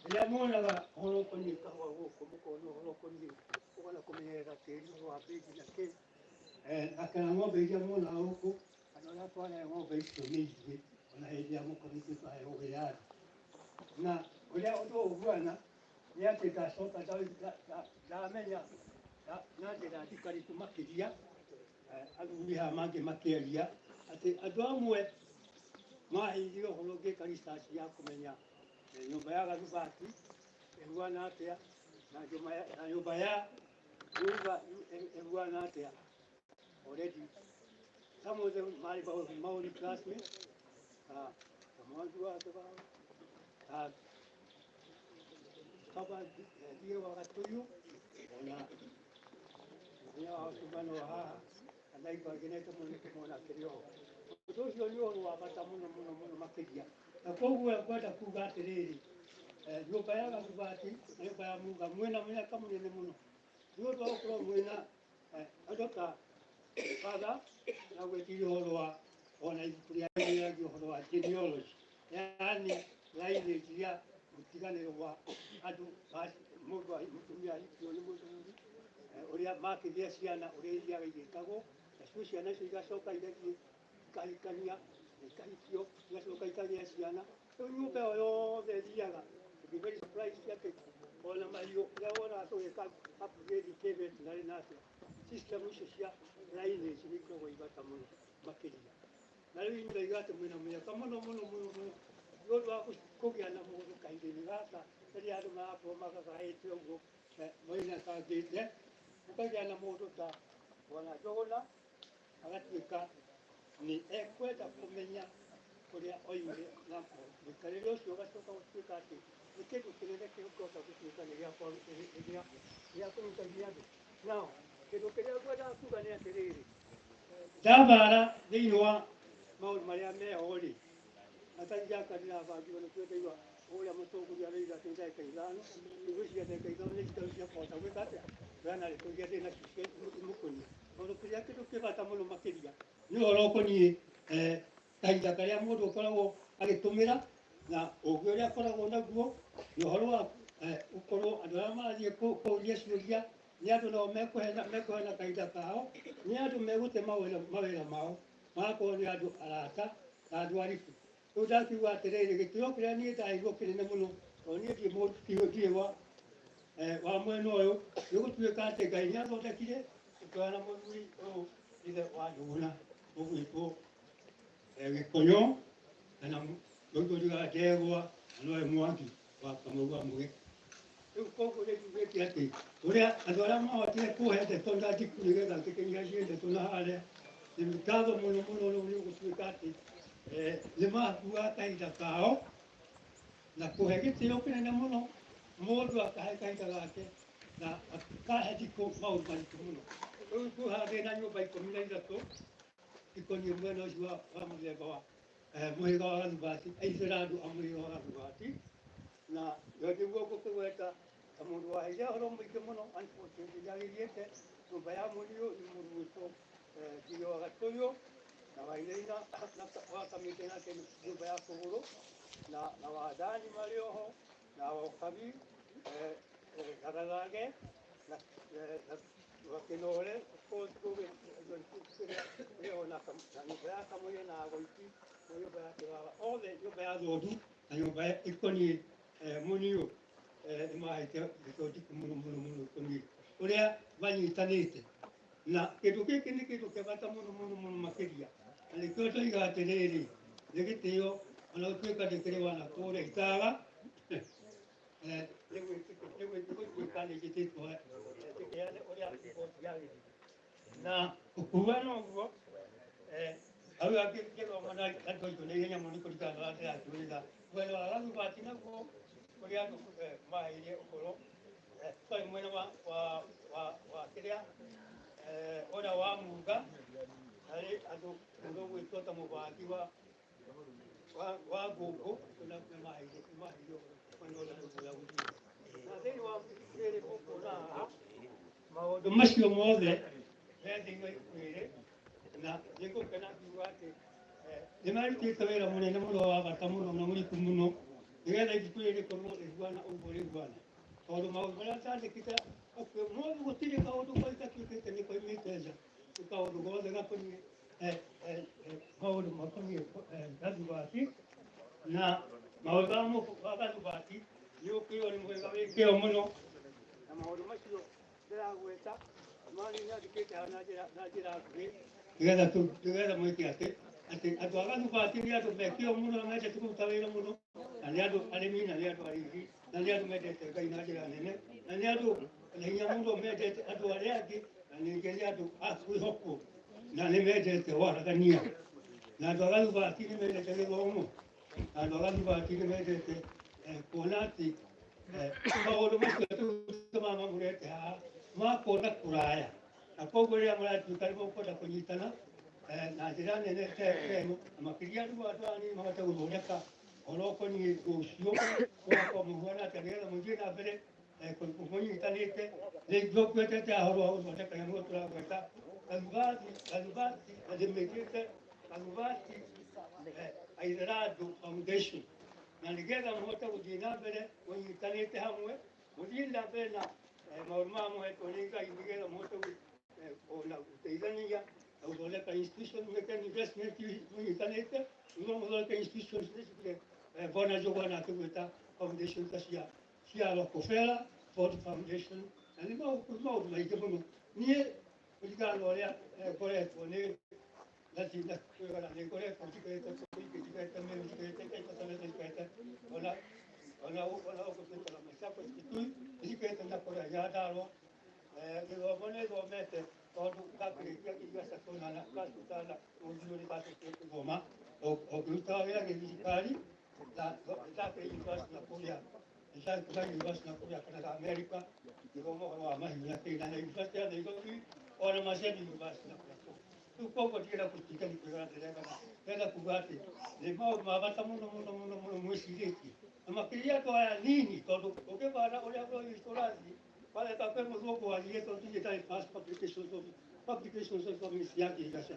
rĩrĩa muonaga ũhoro ũkoniĩ kahũa gũkũ mũkona ũhoro ũkoniĩ ũkona kũmenyerera tĩri ũhoro wa mbĩnji na kĩ na kana ng'ombe iria muonaga gũkũ kana ũrĩa twarahe ng'ombe icio nĩ ithuĩ ona hĩndĩ ya mũkono ithuĩ twaheagwo wĩyathi na ũrĩa ũndũ ũyũ ũhuana nĩ atĩ ndacoka ndamenya na njĩra ndikarĩtu makĩria athuri haha mangĩ makĩaria atĩ andũ amwe maheirwo ũhoro ngĩka research ya kũmenya nyũmba ya Gathubati ĩhuana atĩa na nyũmba ya Nyumba ĩhuana atĩa already some of them marĩ maũni classmates ta Mwangi wa ta kaba thiĩ wa Gatũyũ ona mũthenya wa ũtungano wa haha na ndaigua ngenete mũno nĩ kũmona akĩrĩ oho ũndũ ũcio nĩ ũhoro wa bata mũno mũno mũno makĩria na koguo ngwenda kuga atĩrĩrĩ nyũmba ya Gathubati na nyũmba ya Muga mwĩna mũnyaka mũnene mũno nĩ ũndũ wa gũkorwo mwĩna andũ ta Father na gwĩtiria ũhoro wa ona ibuku rĩa rĩagia ũhoro wa genealogy yaani lineage ya mũtiganĩro wa andũ mũndũ mũtumia ahikio nĩ mũthuri ũrĩa makĩgĩa ciana ũrĩa ithiaga igĩkagwo Nacio ciana icio igacoka igathiĩ ikahikania na ikahikio, igacoka ikagĩa ciana. Rĩu nyũmba ĩyo yothe ĩthiaga. You'll be very surprised atĩ ona mahiũ ũrĩa wonaga tũgĩka upgrade kĩ-veterinary na atĩa, system icio cia lineage nĩ ikoragwo i bata mũno makĩria. Na rĩu inyuĩ ndaiga atĩ mwĩna mĩaka mũno mũno mũno mũno nĩ ũndũ wa kũgĩa na mũndũ kahinda-inĩ gaka rĩrĩa andũ marakorwo magagaĩte ũguo moinakangĩte, ũkagĩa na mũndũ ta Bwana Njũgũna agatuĩka nĩ ekwenda kũmenya kũrĩa oimire na mũikarĩre ũcio ũgacoka gũtuĩka atĩ nĩ kĩndũ kĩnene kĩngĩhota gũtuĩka nĩ gĩa kũnyitithania andũ. Now, kĩndũ kĩrĩa ngwendaga kuga nĩ atĩrĩrĩ, ndabara thĩinĩ wa maũndũ marĩa meho rĩ, atanjaka ndĩrabangirwo nĩkĩo ndaigua ũrĩa mũtongoria aroiga atĩ ndagĩka 5, ngwĩciria ndagĩka 5 nĩ citau cia kũhota gwĩka atĩa, kũheana ndeto iria ndĩ nacio cia imũkoniĩ. Tondũ kĩrĩa kĩndũ kĩ bata mũno makĩria nĩ ũhoro ũkoniĩ kahinda karĩa mũndũ akoragwo agĩtũmĩra na ũgĩ ũrĩa akoragwo naguo, na ũhoro wa gũkorwo andũ arĩa marathiĩ kũũria ciũria nĩ andũ nao mekũheana kahinda kao, nĩ andũ megũte mawĩra mao, magakorwo nĩ andũ arata na andũ aribu. Rĩu ndakiuga atĩrĩrĩ, gĩtĩo kĩrĩa niĩ ndaheirwo kĩnene mũno, tondũ niĩ ndirĩ wa mwena ũyũ, nĩ gũtuĩka atĩ Ngai nĩ athondekire ũkĩoya na mũthuri ũyũ ithe wa Njũgũna ũgwĩtwo Gĩkũyũ kana mũthuri wa Ndegwa na nowe Mwangi wa Kamau wa Mũgĩ. Rĩu koguo nĩ njugĩte atĩ ũrĩa andũ arĩa mahotire kũhe ndeto na ndiku nĩgetha ngĩkĩnyihanyihe ndeto na harĩa, nĩ ngatho mũno mũno rĩu nĩ gũtuĩka atĩ nĩ makuaga kahinda kao na kũhe gĩtĩo kĩnene mũno, mũndũ akahe kahinda gake na akahe ndikũ maũndũ maritũ mũno. Rĩu kwĩ ndĩ na nyũmba 13 ikoniĩ mwena ũcio wa mũthemba wa mũhĩrĩga wa Gathubati, aithĩra andũ a mũhĩrĩga wa Gathubati, na nĩguo ngũkĩgweta ta mũndũ waheire ũhoro mũingĩ mũno. Unfortunately nĩagĩthiĩte nyũmba ya mũriũ nĩ mũndũ gwĩtwo Ngiyo wa Gatũyũ na Wainaina wa Kamĩtĩ nake nyũmba ya Kũgũrũ na Wandani marĩ oho na Wokabi na Gathage na Wakĩnore kũrĩ na nyũmba ya Kamũire na Agoiti na nyũmba ya Kĩbaba, othe nyũmba ya Thondu na nyũmba ĩkoniĩ mũniũ nĩ maheete ndeto ndiku mũno mũno mũno ĩkoniĩ ũrĩa manyitanĩte. Na kĩndũ gĩkĩ nĩ kĩndũ kĩa bata mũno mũno mũno makĩria, na nĩkĩo ndoiga atĩrĩrĩ, nĩ gĩtĩo ona gũtuĩka ndĩkĩrĩ wa nakũrĩa itaga nĩ gũtuĩka nĩ njĩtĩtwo ndĩkĩheane ũrĩa riboti yagĩrĩire. Na ũkuga noguo hau angĩ ngĩthoma na andũ aitũ nĩ ihenya mũno nĩ kũringana na ũrĩa ndĩratũrĩra. Mwena wa Gathubati naguo kũrĩa andũ maheire ũhoro, sorry, mwena wa kĩrĩa ũrĩa wa Munga harĩ andũ mũndũ ũgwĩtwo ta mũbangi wa ngũngũ nĩ maheire mwena ũrĩa ũrĩa gũthiĩ. Na thĩinĩ wa rĩrĩ ũkuona haha maũndũ macio mothe me thĩinĩ wa ibuku rĩrĩ, na nĩngũkena ngiuga atĩ nĩ marutĩte wĩra mũnene mũno wa bata mũno na mũritũ mũno nĩgetha ibuku rĩrĩ rĩkorwo rĩhuana ũguo rĩhuana, tondũ maũndũ marĩa ndandĩkĩte mothe gũtirĩ kaũndũ gatuĩkĩte nĩ koimĩte nja, nĩ kaũndũ gothe gakoniĩ maũndũ makoniĩ Gathubati na maũndũ ma Gathubati nĩ ũkĩrwo nĩ mwega wĩ kĩo mũno, na maũndũ macio ndĩragweta marĩ nyandĩkĩte haha na njĩra nguhĩ nĩgetha mwĩke atĩ andũ a Gathubati nĩ andũ me kĩo mũno na mendete kũruta wĩra mũno, na nĩ andũ arĩmi na nĩ andũ arĩithi na nĩ andũ mendete Ngai na njĩra nene, na nĩ andũ na hinya mũno mendete andũ arĩa angĩ, na ningĩ nĩ andũ a kwĩhokwo na nĩ mendete waragania, na andũ a Gathubati nĩ mendete gĩthomo, na andũ a Gathubati nĩ mendete kuona atĩ maũndũ macio tũmaga mamũrete haha makuona kũraya, na koguo rĩrĩa mũratuĩka nĩ mũkwenda kũnyitana na njĩra nene ta ĩno, na makĩria rĩu andũ aya nini mahote gũthondeka ũhoro ũkoniĩ rũciũ ũgakorwo mũhuana atĩa nĩgetha mũthiĩ na mbere mũnyitanĩte. Nĩguo ngwetete ũhoro wa gũthondeka nyamũ ĩyo tũragweta Gathubati, na ndĩmĩkĩte Gathubati Aitherandũ Foundation, na nĩgetha mũhote gũthiĩ na mbere mũnyitanĩte hamwe, mũthiĩ na mbere na maũndũ maya mũhetwo nĩ Ngai nĩgetha mũhote ona gũteithania Na gũthondeka institution gwĩka investment mũnyitanĩte nĩguo mũthondeke institutions nĩcikire Bwana Njũgũna akĩgwĩta foundation ta cia Rockefeller Ford Foundation na nĩ maũndũ maingĩ mũno. Niĩ kũringana na ũrĩa ngoretwo nĩ na kwĩgana nĩ ngoretwo njikarĩte kũingĩ, njikarĩte Meru, njikarĩte Taita Taveta, njikarĩte ona gũkũ twĩtaga Machakos, Kitui, njikarĩte na kũrĩa Nyandarua. Gĩthomo nĩ thomete tondũ ndakĩrĩkia kĩgasa kũnana class tũtana mũthiro nĩ ndacokire gũthoma o ngĩrutaga wĩra gĩthirikari na ndakĩrĩ university na kũrĩa ndakĩrĩ university na kũrĩa Canada, America, gĩthoma ũhoro wa mahiũ na kĩĩ na university ya Nairobi ona Maseno University na kũrĩa kũngĩ. Rĩu koguo ndirenda gũtinda nĩ kwĩgana ndĩregana, ndĩrenda kuga atĩ nĩ maũndũ ma bata mũno mũno mũno mũno mwĩcirĩtie na makĩria andũ aya nini tondũ ũngĩbana ũrĩa bũrũri witũ ũrathiĩ wareka kwĩ mũthũngũ wathiĩte tondũ ndarĩ mass publications of government ya Kĩgaca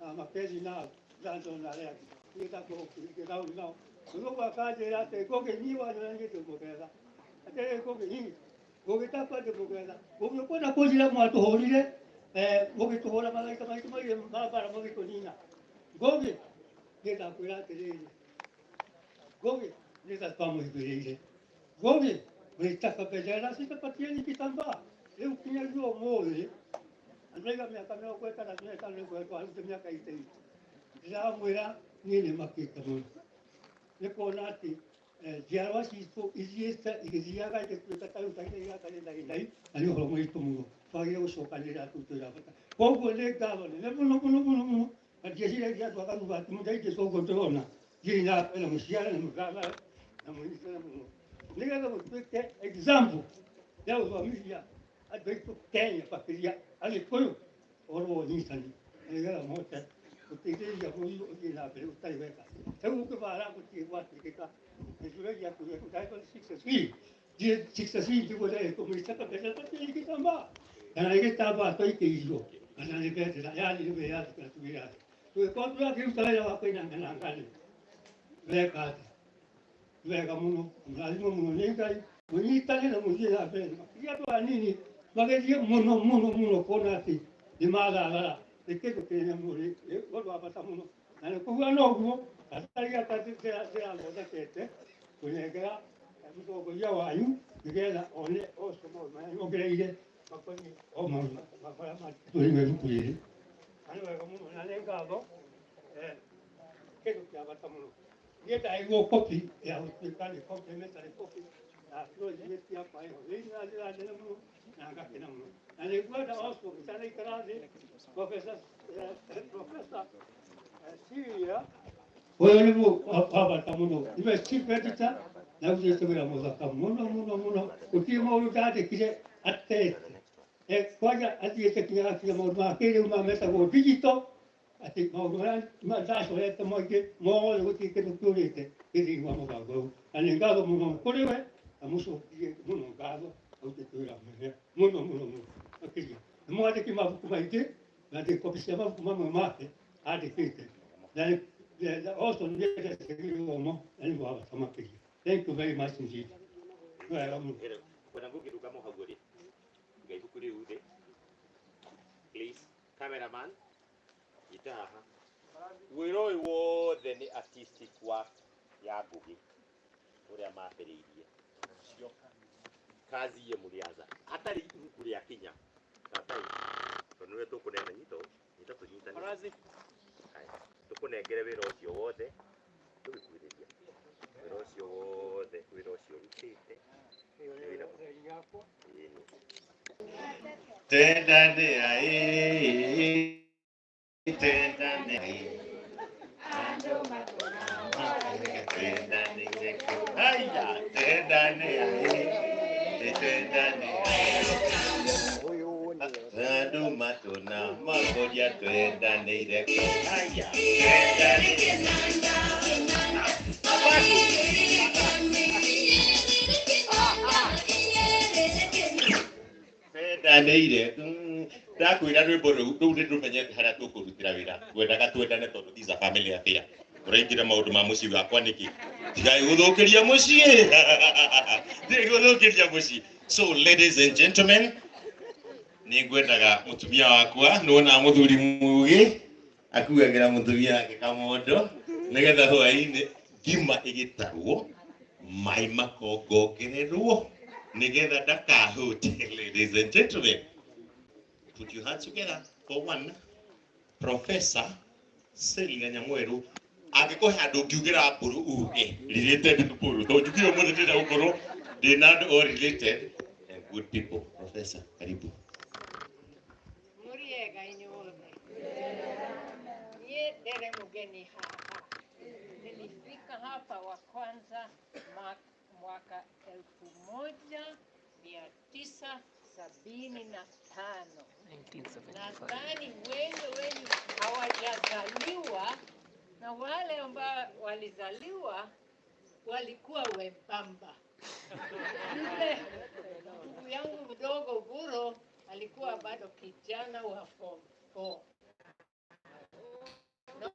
na Mackenzie na Johnson na arĩa angĩ niĩ ndakũgĩthaũri nao mũthũngũ akanjĩra atĩ Ngũgĩ niĩ wanyona nĩ mũgetha atĩrĩ Ngũgĩ niĩ Ngũgĩ takwa ndĩ mũgetha Ngũgĩ ũkwenda kũnjĩra mwatũhũrire mũgĩtũhũra matharaita maitũ mairĩ ma mbara mũgĩtũnina Ngũgĩ niĩ ndakwĩra atĩrĩrĩ Ngũgĩ nĩ ta twamũhithĩrĩire Ngũgĩ mlitaka bendera sitapatieni kitambaa rĩu kinyagia ũmũthĩ andũ aiga mĩaka 65 nĩkoretwo arute mĩaka 80 ndĩramwĩra niĩ nĩ makĩte mũno nĩ kuona atĩ njiarwa citũ ithiĩte igĩthiaga igĩtuĩka ta rĩu ta iria na gĩthai na nĩ ũhoro mũritũ mũno twagĩrĩire gũcokanĩrĩra tũtũra bata koguo nĩ ngatho nene mũno mũno mũno mũno na ndieciragia andũ aganu atĩ mũndaingĩte ũguo ndĩrona thiĩ na mbere mũciare na mũthamare na mũnyitane mũno nĩgetha gũtuĩke example ya gũthomithia andũ aitũ Kenya makĩria Agĩkũyũ ũhoro wa ũnyitani na nĩgetha mahote gũteithĩrĩria bũrũri ũthiĩ na mbere ũtarĩ weka. Rĩu ũkĩbara gũtirĩ gwatuĩkĩka gĩcunjĩ gĩa 63 63 ndiguo ndarĩkwo mũitaka mbeca tũtirĩ gĩtambaa kana nĩ gĩtambaa twaikĩirio kana nĩ bendera yani nĩ wĩyathi kana ti wĩyathi tũgĩkorwo tũrakĩruta wĩra wa kũinangana ngani weka atĩa wega mũno mũrathimwo mũno nĩ Ngai mũnyitane na mũthiĩ na mbere makĩria andũ anini magerie mũno mũno mũno kuona atĩ nĩ mathathara nĩ kĩndũ kĩnene mũno nĩ ũndũ wa bata mũno na nĩ kũhuana ũguo gatarĩ gaka ndĩrathondekete kũnengera mũtongoria wanyu nĩgetha one ũcio maũndũ marĩa nyongereire makoniĩ o maũndũ marĩa mandĩkĩtwo ibuku rĩrĩ na nĩ wega mũno na nĩ ngatho kĩndũ kĩa bata mũno niĩ ndaheirwo kopi ya gũtuĩka nĩ complimentary copy na project yakwa ĩho thĩinĩ na njĩra nene mũno na ngakena mũno na nĩ ngwenda also itanaikara thĩ Professor Syria ũyũ nĩ wa bata mũno nĩwe chief editor na rutĩte wĩra mũthaka mũno mũno mũno gũtirĩ maũndũ ndandĩkire atete kwanja athiĩte kinya gakinya maũndũ ma kĩrĩu ma metagwo digital atĩ maũndũ marĩa ndacorete maingĩ mothe gũtirĩ kĩndũ kĩũrĩte gĩ thĩinĩ wa mũbango ũyũ na nĩ ngatho mũno kũrĩ we na mũcokie mũno ngatho arutĩte wĩra mwega mũno mũno mũno makĩria nĩ mwandĩki mabuku maingĩ na ndĩ kopi cia mabuku mamwe make andĩkĩte na also nĩendete gĩthomo na nĩ wa bata makĩria. Thank you very much indeed. Wega mũno. Bwana Ngugi rũgama hau rĩ iga ibuku rĩu thĩ please cameraman ita haha wĩra ũyũ wothe nĩ artistic work ya Ngugi ũrĩa mambĩrĩirie cio kazi ye mũrĩaza hatarĩ ibuku rĩa kinya tata tondũ nĩwe tũkũnengera nyito nyita tũnyitane Haya, tũkũnengere wĩra ũcio wothe tũgĩkuhĩrĩria wĩra ũcio wothe wĩra ũcio ũrutĩte nĩ wĩra ĩni. Twendane ae, twendane ae, twendane haya, twendane ae, twendane ae. Andũ matũna makoria twendanĩire haya, twendane. Twendanĩire ndakwĩra rwĩmbo rũu rũu nĩ rũmenyete harĩa tũkũrutĩra wĩra ngwendaga twendane tondũ this is a family affair ũraingĩra maũndũ ma mũciĩ wakwa nĩkĩ tigai gũthũkĩria mũciĩ tigai gũthũkĩria mũciĩ. So ladies and gentlemen, nĩ Nĩ ngwendaga mũtumia wakwa nĩwona mũthuri mũgĩ akuagĩra mũtumia wake kamondo nĩgetha hwaĩ-inĩ ngima ĩgĩtarwo maĩ makongongererwo nĩgetha ndakahũte. Ladies and gentlemen, put your hands together for one Professor Celia Nyamweru. Angĩkorwo he handũ ũngiugĩra mbũrũ uge related to mbũrũ, tondũ njugire ũmũthĩ ndĩrenda gũkorwo ndĩna andũ all related and good people. Professor, karibu. Mũrĩega inyuothe. Niĩ ndere mũgeni haha. Nilifika hapa wa kwanza mwaka 1975. Nadhani wengi wenu hawajazaliwa na wale ambao walizaliwa walikuwa wembamba. Yule ndugu yangu mdogo Buro alikuwa bado kijana wa form 4. Naona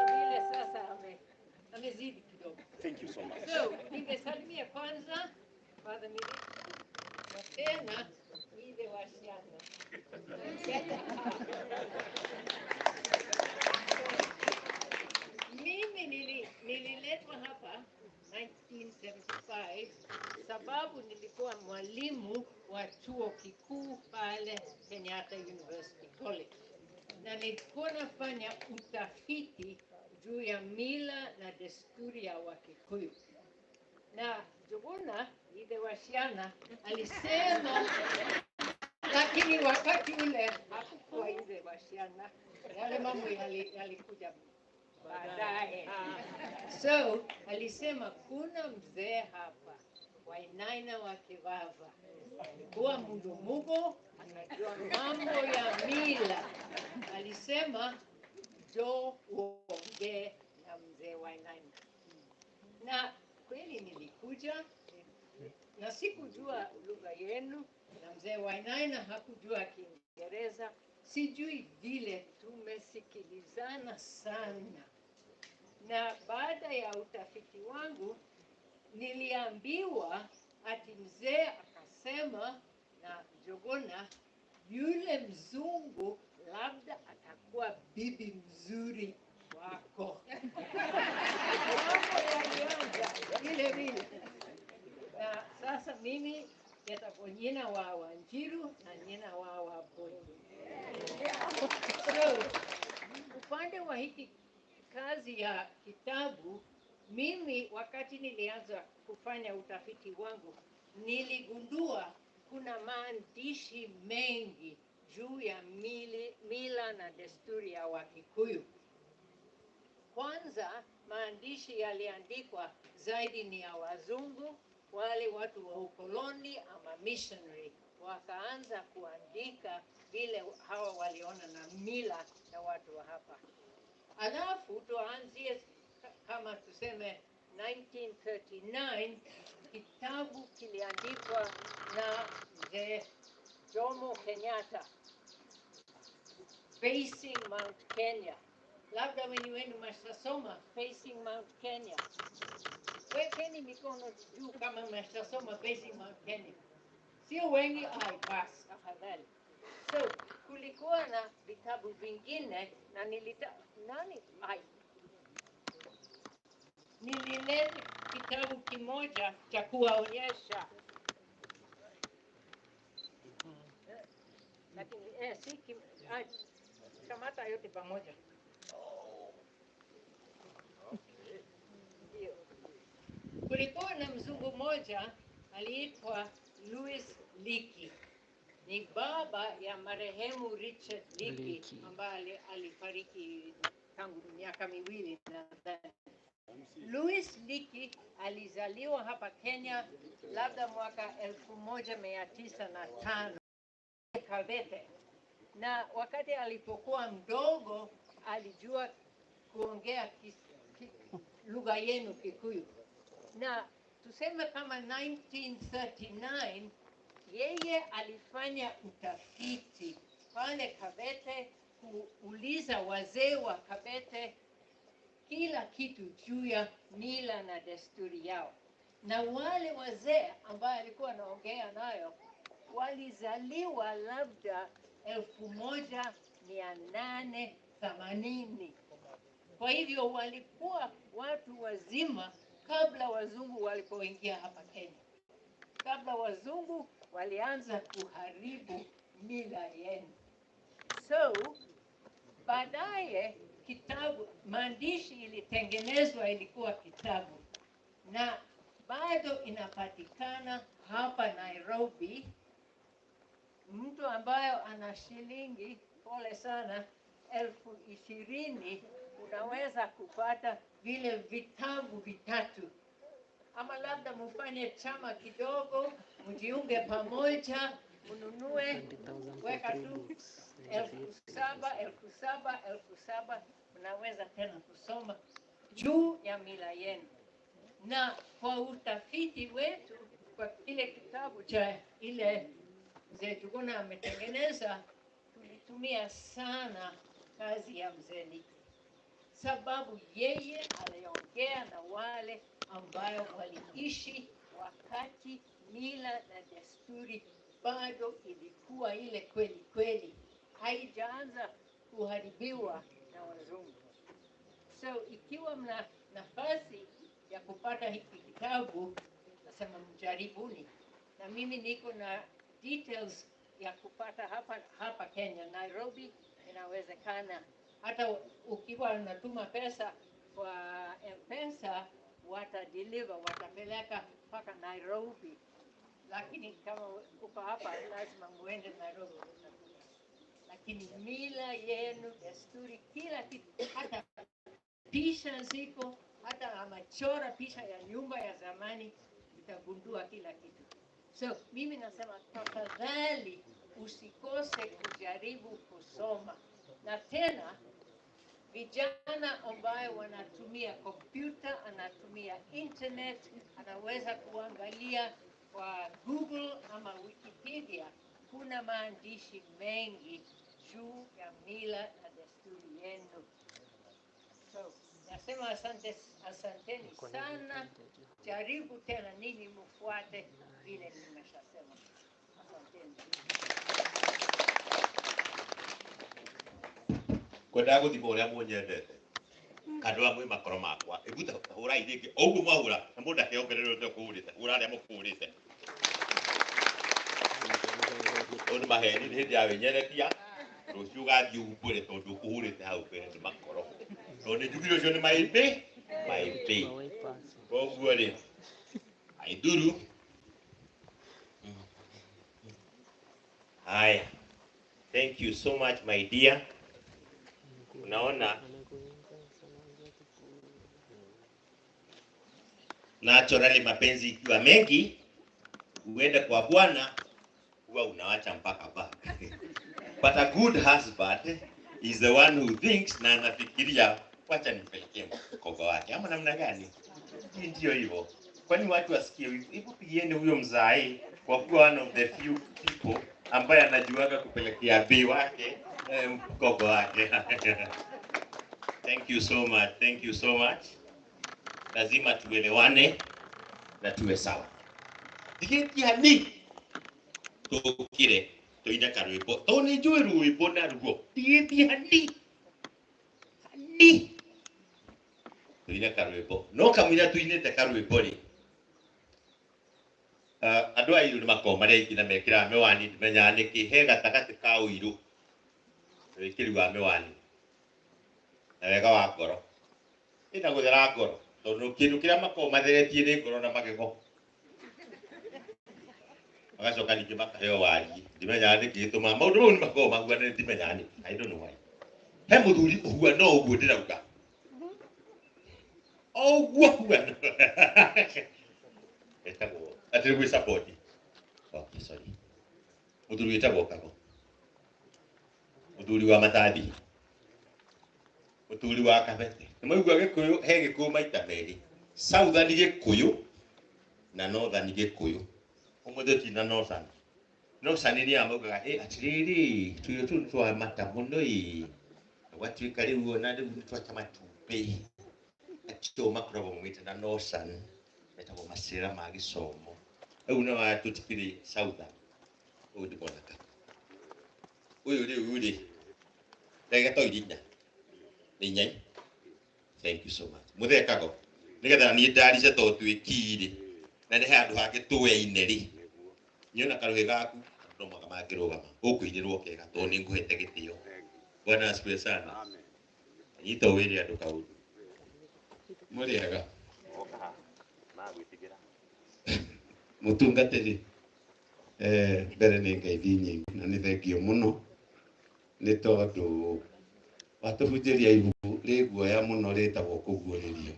vile sasa amezidi kidogo. Thank you so much. So, ningesalimia kwanza Father Miri na tena ile wasichana. Mimi nililetwa hapa 1975 sababu nilikuwa mwalimu wa chuo kikuu pale Kenyatta University College, na nilikuwa nafanya utafiti juu ya mila na desturi ya Wakikuyu. Na Njuguna ile wasichana alisema, lakini wakati ule hakukuwa ile wasichana, yale mambo yalikuja baadaye. So alisema kuna mzee hapa Wainaina wa Kivava, alikuwa Mundumugo, anajua mambo ya mila. Alisema njoo uongee na mzee Wainaina. Na kweli nilikuja na sikujua lugha yenu, na mzee Wainaina hakujua Kiingereza. Sijui vile tumesikilizana sana. Na baada ya utafiti wangu niliambiwa ati mzee akasema na Njuguna, yule mzungu labda atakuwa bibi mzuri wako. Mambo yalianza vile vile. Na sasa mimi nitakuwa nyina wa Wanjiru na nyina wa Wabonyi. So, upande wa hiki kazi ya kitabu, mimi wakati nilianza kufanya utafiti wangu, niligundua kuna maandishi mengi juu ya mila na desturi ya Wakikuyu. Kwanza, maandishi yaliandikwa zaidi ni ya wazungu, wale watu wa ukoloni ama missionary, wakaanza kuandika vile hawa waliona na mila na watu wa hapa. Alafu tuanzie kama tuseme 1939, kitabu kiliandikwa na mzee Jomo Kenyatta, Facing Mount Kenya. Labda wengi wenu mashasoma Facing Mount Kenya. Wekeni mikono juu kama mashasoma Facing Mount Kenya. Sio wengi, ai basi afadhali. So kulikuwa na vitabu vingine na nilileta kitabu kimoja cha kuwaonyesha. Lakini si kamata yote pamoja. Ndio. Kulikuwa na mzungu mmoja aliitwa Louis Leakey. Ni baba ya marehemu Richard Leakey ambaye alifariki tangu miaka miwili nadhani. Louis Leakey alizaliwa hapa Kenya labda mwaka 1905 Kabete. Na wakati alipokuwa mdogo alijua kuongea lugha yenu Kikuyu. Na tuseme kama 1939 yeye alifanya utafiti pale Kabete kuuliza wazee wa Kabete kila kitu juu ya mila na desturi yao. Na wale wazee ambao alikuwa anaongea nayo Walizaliwa labda 1880. Kwa hivyo walikuwa watu wazima kabla wazungu walipoingia hapa Kenya. Kabla wazungu walianza kuharibu mila yenu. So baadaye kitabu, maandishi ilitengenezwa, ilikuwa kitabu na bado inapatikana hapa Nairobi. Mtu ambayo ana shilingi, pole sana, 20,000 unaweza kupata vile vitabu vitatu, ama labda mufanye chama kidogo, mjiunge pamoja, mnunue, weka tu 7,000, 7,000, 7,000, mnaweza tena kusoma juu ya mila yenu. Na kwa utafiti wetu kwa kile kitabu cha ile mzee Njuguna ametengeneza, tulitumia sana kazi ya mzee Liki, sababu yeye aliongea na wale ambayo waliishi wakati mila na desturi bado ilikuwa ile kweli kweli, haijaanza kuharibiwa na wazungu. So ikiwa mna nafasi ya kupata hiki kitabu, nasema mjaribuni. Na mimi niko na details ya kupata hapa Kenya, Nairobi inawezekana. Hata ukiwa unatuma pesa kwa M-Pesa, watadeliver, watapeleka mpaka Nairobi. Lakini kama uko hapa lazima muende Nairobi. Lakini mila yenu, desturi, kila kitu, hata picha ziko, hata amechora picha ya nyumba ya zamani, utagundua kila kitu. So mimi nasema tafadhali usikose kujaribu kusoma. Na tena vijana ambayo wanatumia kompyuta, anatumia internet, anaweza kuangalia kwa Google ama Wikipedia, kuna maandishi mengi juu ya mila na desturi yenu. So nasema asante, asanteni sana. Jaribu tena ninyi mfuate vile nimeshasema. Asanteni. Kwendaga guthima uria munyendete kandu a mwi makoro makwa ibuta hurai ringi o uguo mwahura na mundu akeongerera uria kuhurite hura aria mukuhurite ũyũ nĩ maheni nĩ hĩndĩ ya wĩnyerekia rũciũ ũgathiĩ ũhumbũre tondũ ũkũhũrĩte hau mbere nĩ makoro tondũ nĩ njugire ũcio nĩ maĩmbĩ maĩmbĩ koguo rĩ aithuru. Haya, thank you so much my dear. Unaona naturally mapenzi ikiwa mengi uende kwa bwana huwa unawacha mpaka back. But a good husband is the one who thinks na anafikiria wacha nimpelekee mkogo wake ama namna gani. Hii ndio hivyo. Kwani watu wasikie hivyo? Hebu pigieni huyo mzae kwa kuwa one of the few people ambaye anajuaga kupelekea bei wake mkogo wake. Thank you so much. Thank you so much. Lazima tuelewane na tuwe sawa. Ndigetia ni tukire tuine karwimbo to ni njũĩ rwĩmbo naruo ndigetia ni ni tuine karwimbo no kamũira tuinĩte karwimbo rĩ andũ a irũ nĩ makoragwo marĩ aingĩ na mekĩraga mĩwani ndimenyaga nĩkĩ he gatagatĩ ka ũirũ na wĩkĩri wa mĩwani na wega wa ngoro ĩna gũthera ngoro tondũ kĩndũ kĩrĩa makoragwo matheretie nĩ ngoro na magego magacoka ningĩ makaheo wariĩ ndimenyaga nĩkĩ gĩtũmaga maũndũ mau nĩ makoragwo mahuanene ndimenyaga nĩkĩ I don't know why. He mũthuri ũhuana o ũguo ndĩrauga o ũguo ũhuana etagwo atĩ gwĩ support. Okay, sorry. Mũthuri wĩtagwo Kago, mũthuri wa Matathi, mũthuri wa Kabete. Nĩ mwaigua Gĩkũyũ, he Gĩkũyũ maita merĩ, Southern Gĩkũyũ na Northern Gĩkũyũ. Ũmũthĩ ti na Northern. Northern nĩ aya maugaga atĩrĩrĩ tũirio tũu nĩ twa mata mũno ĩ gwatuĩka rĩu ona rĩu nĩ twata matumbĩ acio makoragwo maumĩte na Northern metagwo macera ma gĩcomo rĩu no aya tũtikĩrĩ Southern. Ũyũ nĩ mwanake. Ũyũ rĩu rĩ, ndagĩka to iria inya. Nĩ inya. Thank you so much. Mũthekago. Nĩgetha niĩ ndarice tondũ twĩ kiri. Na nĩ handũ hangĩ tũyaine rĩ. Niona karũhĩ gaku no mũhaka mangĩrũgama. Ũkũinĩrwo kega tondũ nĩ ngũhete gĩtĩo. Bwana asifiwe sana. Nyita wĩre andũ kaũndũ. Mũrĩega mũtungatĩri, mbere nĩ ngeithi nyingĩ na nĩ thengio mũno nĩ tondũ watũhunjĩria ibuku rĩ guoya mũno rĩtagwo kũguũrĩrio.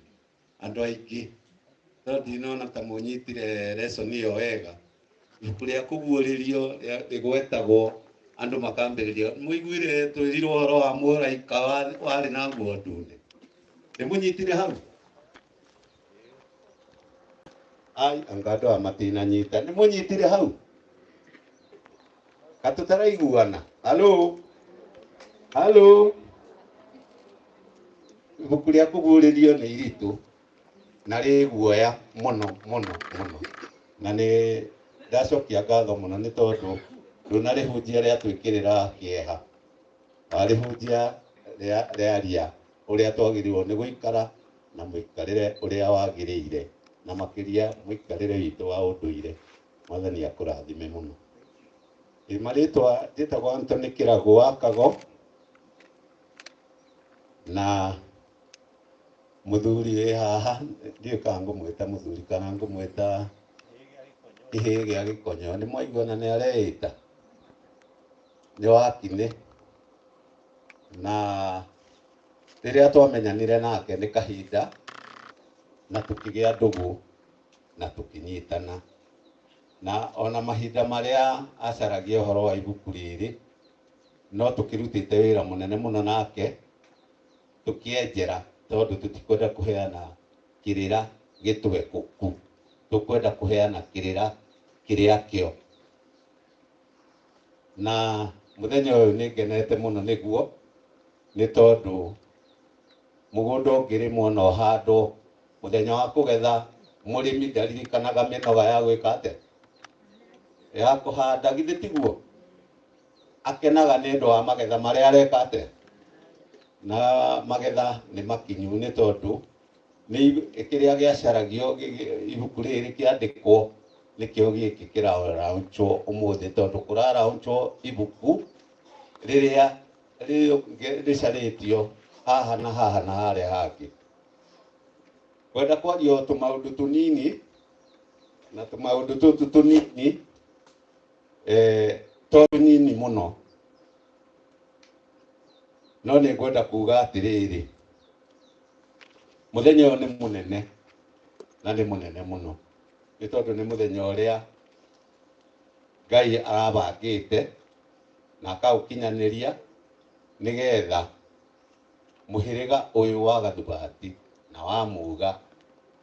Andũ aingĩ no ndinona ta mũnyitire lesson ĩyo wega. Ibuku rĩa kũguũrĩrio rĩgwetagwo andũ makambĩrĩria mũiguire twĩrirwo ũhoro wa mũraika warĩ na nguo ndune. Nĩ mũnyitire hau? Ai, anga andũ aya matinanyita. Nĩ mũnyitire hau? Katũtaraiguana. Halo? Halo? Ibuku rĩa kũguũrĩrio nĩ iritũ na rĩ guoya mũno mũno mũno, na nĩ ndacokia ngatho mũno nĩ tondũ ndũnarĩhunjia rĩatwĩkĩrĩra kĩeha, warĩhunjia rĩaria ũrĩa twagĩrĩirwo nĩ gũikara na mũikarĩre ũrĩa wagĩrĩire, na makĩria mũikarĩre witũ wa ũndũire. Mwathani akũrathime mũno. Ĩ marĩtwa njĩtagwo Anthony Kĩragũ wa Kago, na mũthuri wĩ haha ndiũĩ kana ngũmwĩta mũthuri kana ngũmwĩta kĩhĩĩ gĩa gĩkonyo. Nĩ mwaiguana nĩ areĩta nĩ wakinĩ, na rĩrĩa twamenyanire nake nĩ kahinda na tũkĩgĩa ndũgũ na tũkĩnyitana, na ona mahinda marĩa acaragia ũhoro wa ibuku rĩrĩ no tũkĩrutĩte wĩra mũnene mũno nake tũkĩenjera, tondũ tũtikwenda kũheana kĩrĩra gĩtwekũku, tũkwenda kũheana kĩrĩra kĩrĩa kĩo. Na mũthenya ũyũ nĩ ngenete mũno nĩguo, nĩ tondũ mũgũnda ũngĩrĩmwo na ũhandwo, mũthenya wa kũgetha mũrĩmi ndaririkanaga mĩnoga ya gwĩka atĩa, ya kũhanda, githĩ tiguo? Akenaga nĩ ũndũ wa magetha marĩa areka atĩa, na magetha nĩ makinyu nĩ tondũ nĩ kĩrĩa gĩacaragio ibuku rĩrĩ kĩandĩkwo nĩkĩo gĩkĩ kĩraraunchwo ũmũthĩ, tondũ kũraraunchwo ibuku rĩrĩa rĩcarĩtio haha na haha na harĩa hangĩ. Kwenda kwaria o tũmaũndũ tũnini na tũmaũndũ tũtũ tũnini, to tũnini mũno, no nĩ ngwenda kuga atĩrĩrĩ, mũthenya ũyũ nĩ mũnene na nĩ mũnene mũno, nĩ tondũ nĩ mũthenya ũrĩa Ngai arabangĩte na akaũkinyanĩria nĩgetha mũhĩrĩga ũyũ wa Gathubati na wa Muga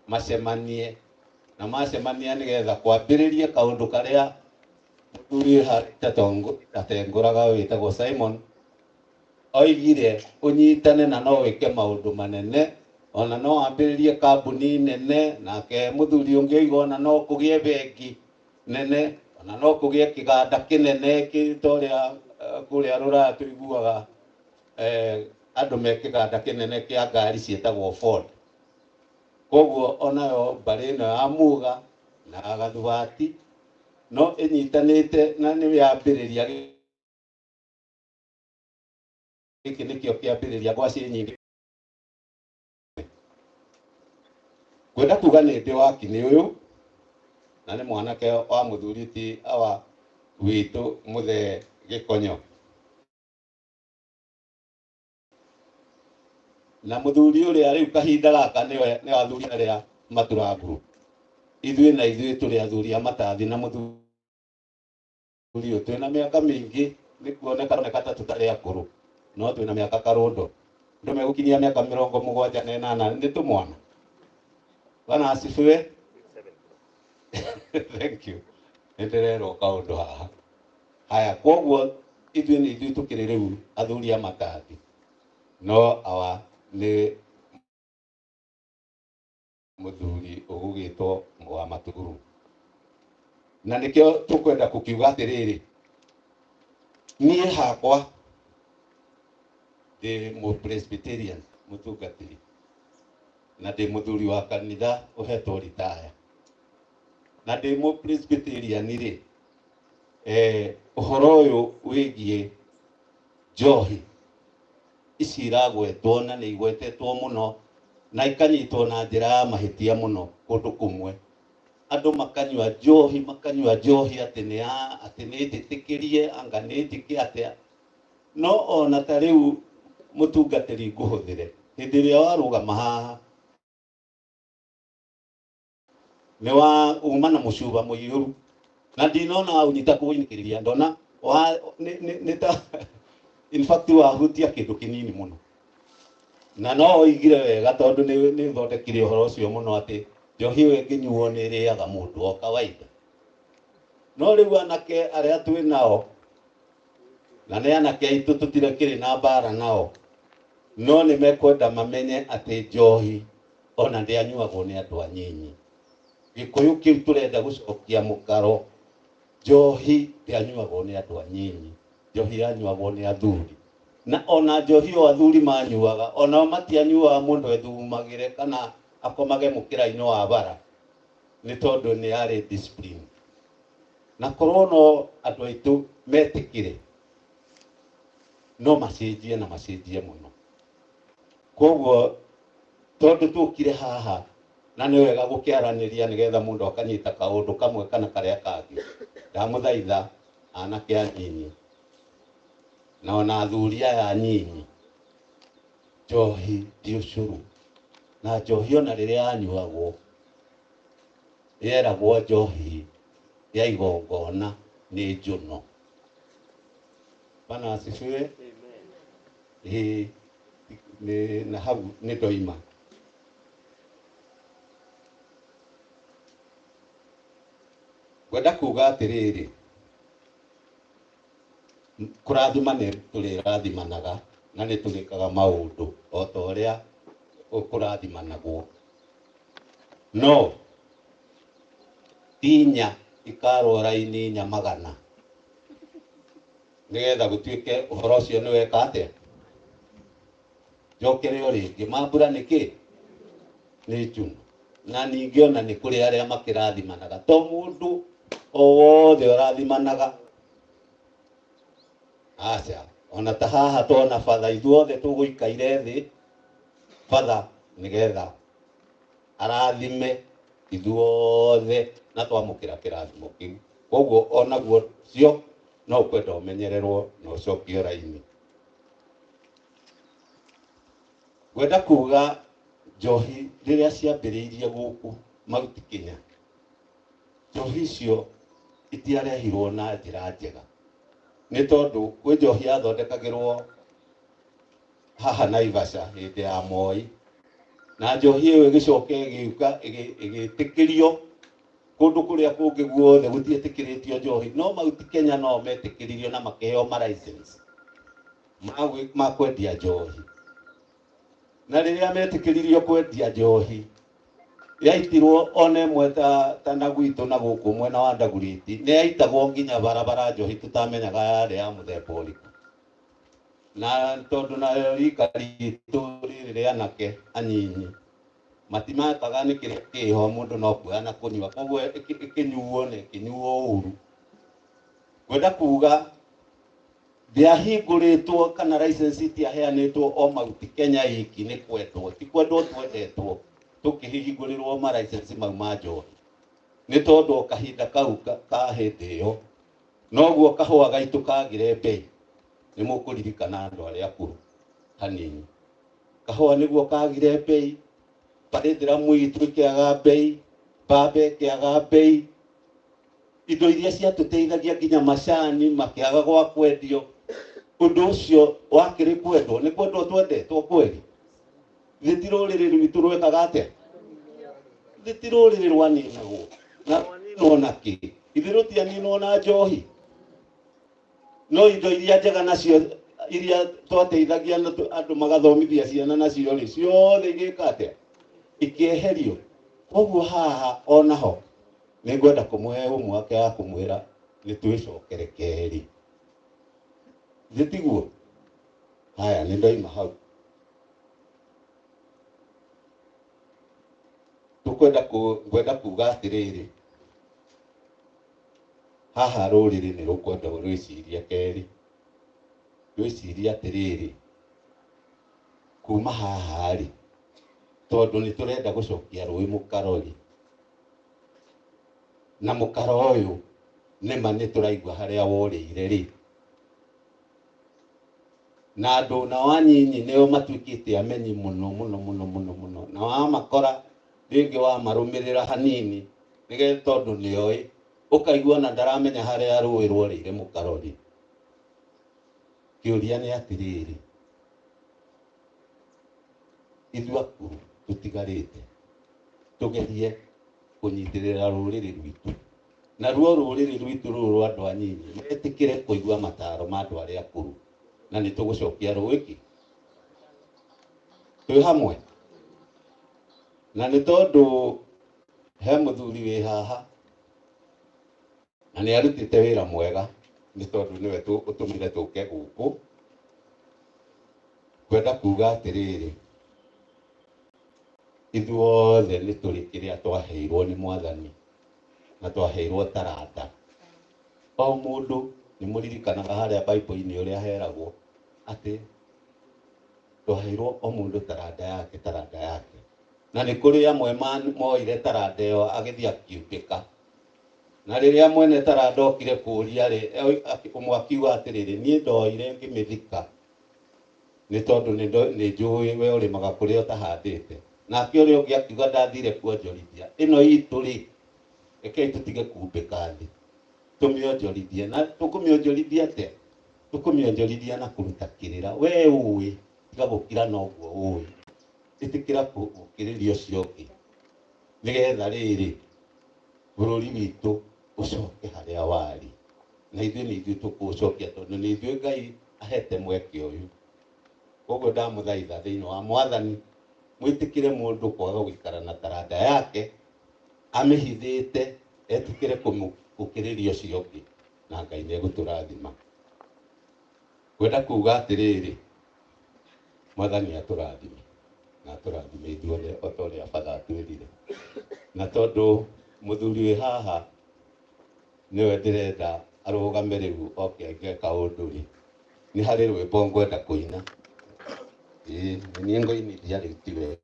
macemanie, na macemania nĩgetha kwambĩrĩrie kaũndũ karĩa mũthuri atengũraga wĩtagwo Simon oigire, ũnyitane na no wĩke maũndũ manene, ona no wambĩrĩrie kambuni nene, nake mũthuri ũngĩ oiga ona no kũgĩe bengi nene, ona no kũgĩe kĩganda kĩnene ta ũrĩa kũrĩa rũraya tũiguaga andũ me kĩganda kĩnene kĩa ngari ciĩtagwo Ford. Koguo onayo mbarĩ ĩno ya Muga na Gathubati no ĩnyitanĩte na nĩ yambĩrĩria gĩkĩ nĩkĩo kĩambĩrĩria ngwacĩ nyingĩ. Kwenda kuga nĩ ndĩ wakinĩ ũyũ na nĩ mwanake wa mũthuri ti awa witũ mũthee Gĩkonyo, na mũthuri ũrĩa rĩu kahinda gaka nĩ athuri arĩa maturanguru, ithuĩ na ithuĩ tũrĩ athuri a matathi, na mũthuri ũyũ twĩna mĩaka mĩingĩ nĩ kuoneka ta tũtarĩ akũrũ, no twĩna mĩaka karũndo, andũ megũkinyia mĩaka 78 nĩ tũmwana. Bwana asifiwe. Thank you. Nĩ ndĩrerwo kaũndũ haha. Haya, koguo ithuĩ nĩ ithuĩ tũkĩrĩ rĩu athuri a matathi, no awa nĩ mũthuri ũgũgĩtwo wa matuguru, na nĩkĩo tũkwenda kũkiuga atĩrĩrĩ, Niĩ hakwa ndĩ mũ Presbyterian mũtungatĩri na ndĩ mũthuri wa kanitha ũhetwo ritaya na ndĩ mũ Presbyterian rĩ, ũhoro ũyũ wĩgiĩ njohi ici iragwetwo na nĩ igwetetwo mũno na ikanyitwo na njĩra ya mahĩtia mũno kũndũ kũmwe. Andũ makanyua njohi, makanyua njohi atĩ nĩ ya atĩ nĩ njĩtĩkĩrie anga nĩ njĩke atĩa. No ona ta rĩu mũtungatĩri ngũhũthĩre hĩndĩ ĩrĩa warũgama haha nĩ wa uma na mũcuba mũiyũru na ndinona waũnyita kũinĩkĩrĩria ndona wa nĩ ta in fact wahutia kĩndũ kĩnini mũno na no oigire wega tondũ nĩ thondekire ũhoro ũcio mũno atĩ njohi ĩyo ĩngĩnyuo nĩ ĩrĩaga mũndũ o kawaida. No rĩu anake arĩa twĩ nao na nĩ anake aitũ tũtirekĩrĩ na mbara nao, no nĩ mekwenda mamenye atĩ njohi ona ndĩanyuagwo nĩ andũ anyinyi. Gĩkũyũ kĩu tũrenda gũcokia mũkaro, njohi ndĩanyuagwo nĩ andũ anyinyi, njohi yanyuagwo nĩ athuri. Na ona njohi o athuri manyuaga, onao matianyuaga mũndũ ethumagĩre kana akomage mũkĩra-inĩ wa bara nĩ tondũ nĩ yarĩ discipline. Na korwo no andũ aitũ metĩkĩre no macenjie na macenjie mũno. Koguo tondũ tũkire haha na nĩ wega gũkĩaranĩria nĩgetha mũndũ akanyita kaũndũ kamwe kana karĩa kangĩ, ndamũthaitha anake anyinyi na ona athuri aya anyinyi, njohi ti ũcũrũ. Na njohi ona rĩrĩa yanyuagwo yeragwo njohi ya igongona nĩ njũno. Bwana asifiwe. Ĩĩ, na hau nĩ ndoima. Ngwenda kuga atĩrĩrĩ, kũrathima nĩ tũrĩrathimanaga na nĩ tũrĩkaga maũndũ o ta ũrĩa kũrathimanagwo, no ti inya ikarwo raini inya magana nĩgetha gũtuĩke ũhoro ũcio nĩ weka atĩa. Njokere o rĩngĩ, mambura nĩ kĩ? Nĩ njuno. Na ningĩ ona nĩ kũrĩ arĩa makĩrathimanaga, to mũndũ o wothe ũrathimanaga. Aca, ona ta haha tona batha ithuothe tũgũikaire thĩ batha nĩgetha arathime ithuothe na twamũkĩra kĩrathimo kĩu. Koguo onaguo cio no ũkwenda ũmenyererwo na ũcokio raini. Ngwenda kuga njohi rĩrĩa ciambĩrĩirie gũkũ Mount Kenya, njohi icio itiarehirwo na njĩra njega, nĩ tondũ kwĩ njohi yathondekagĩrwo haha Naivasha hĩndĩ ya Moi, na njohi ĩyo ĩgĩcoka ĩgĩũka ĩgĩtĩkĩrio kũndũ kũrĩa kũngĩ guothe gũtietĩkĩrĩtio njohi, no Mount Kenya no metĩkĩririo na makĩheo ma license ma kwendia njohi. Na rĩrĩa metĩkĩririo kwendia njohi yaitirwo ona ĩmwe ta na gwitũ na gũkũ mwena wa Ndaguriti nĩ yaitagwo nginya barabara njohi tũtamenyaga yarĩ ya mũthemba ũrĩkũ. Na tondũ nayo rika ritũ rĩrĩ rĩa anake anyinyi matimakaga nĩ kĩrĩa kĩho mũndũ no kuoya na kũnyua, koguo ĩkĩnyuo na ĩkĩnyuo ũru. Ngwenda kuga ndĩahingũrĩtwo kana license itiaheanĩtwo o Mount Kenya iki nĩ kwendwo, ti kwendwo twendetwo tũkĩhingũrĩrwo ma license mau ma njohi, nĩ tondũ o kahinda kau ka hĩndĩ ĩyo noguo kahũa gaitũ kagire mbei. Nĩ mũkũririkana andũ arĩa akũrũ hanini, kahũa nĩguo kagire mbei, barĩthĩramu itũ ĩkĩaga mbei, mbambe ĩkĩaga mbei, indo iria ciatũteithagia nginya macani makĩaga gwa kwendio. Ũndũ ũcio wakĩrĩ kwendwo, nĩ kwendwo twendetwo kweli? Thĩ ti rũrĩrĩ rwitũ rwekaga atĩa? Thĩ ti rũrĩrĩ rwaninagwo na rwaninwo na kĩ? Ithuĩ rũtianinwo na njohi, no indo iria njega nacio iria twateithagia na andũ magathomithia ciana nacio rĩ, ciothe igĩka atĩa? Ikĩeherio. Koguo haha onaho nĩ ngwenda kũmũhe ũmwe wake wa kũmwĩra nĩ twĩcokere kerĩ. Githĩ tiguo? Haya, nĩ ndoima hau. Tũkwenda ngwenda kuga atĩrĩrĩ, haha rũrĩrĩ nĩ rũkwenda rwĩcirie kerĩ, rwĩcirie atĩrĩrĩ, kuma haha rĩ, tondũ nĩ tũrenda gũcokia rũĩ mũkaro rĩ, na mũkaro ũyũ nĩma nĩ tũraigua harĩa worĩire rĩ, na andũ nao anyinyi nĩo matuĩkĩte amenyi mũno mũno mũno mũno mũno, na wamakora rĩngĩ wamarũmĩrĩra hanini nĩgetha tondũ nĩoĩ ũkaigua na ndaramenya harĩa rũĩ rworĩire mũkaro rĩ. Kĩũria nĩ atĩrĩrĩ, ithuĩ akũrũ tũtigarĩte tũgerie kũnyitĩrĩra rũrĩrĩ rwitũ, naruo rũrĩrĩ rwitũ rũrũ rwa andũ anyinyi metĩkĩre kũigua mataro ma andũ arĩa akũrũ, na nĩ tũgũcokia rũĩ kĩ twĩ hamwe. Na nĩ tondũ he mũthuri wĩ haha na nĩ arutĩte wĩra mwega, nĩ tondũ nĩwe ũtũmire tũke gũkũ, kwenda kuga atĩrĩrĩ, ithuothe nĩ tũrĩ kĩrĩa twaheirwo nĩ mwathani na twaheirwo taranda. O mũndũ nĩ mũririkanaga harĩa Bible-inĩ ũrĩa heragwo atĩ twaheirwo o mũndũ taranda yake, taranda yake. Na nĩ kũrĩ amwe moire taranda ĩyo agĩthiĩ akiumbĩka. Na rĩrĩa mwene taranda okire kũũria rĩ, ũmwe akiuga atĩrĩrĩ, niĩ ndoire ngĩmĩthika nĩ tondũ nĩ njũĩ we ũrĩmaga kũrĩa ũtahandĩte. Nake ũrĩa ũngĩ akiuga ndathire kuonjorithia. Ĩno itũ rĩ, rekei tũtige kumbĩka thĩ, tũmĩonjorithie. Na tũkũmĩonjorithia atĩa? Tũkũmĩonjorithia na kũruta kĩrĩra. We ũĩ, tiga gũkira noguo ũĩ, ĩtĩkĩra gũkĩrĩria ũcio ũngĩ, nĩgetha rĩrĩ bũrũri witũ ũcoke harĩa warĩ. Na ithuĩ nĩ ithuĩ tũkũũcokia tondũ nĩ ithuĩ Ngai ahete mweke ũyũ. Koguo ndamũthaitha thĩinĩ wa mwathani, mwĩtĩkĩre mũndũ kwaga gũikara na taranda yake amĩhithĩte, etĩkĩre gũkĩrĩria ũcio ũngĩ, na Ngai nĩ egũtũrathima. Kwenda kuga atĩrĩrĩ, mwathani atũrathime na atũrathime ithuothe o ta ũrĩa batha atwĩrire. Na tondũ mũthuri wĩ haha nĩwe ndĩrenda arũgame rĩu oke eke kaũndũ rĩ, nĩ harĩ rwĩmbo ngwenda kũina. Ĩĩ, nĩ niĩ ngũinithia rĩu tiwe.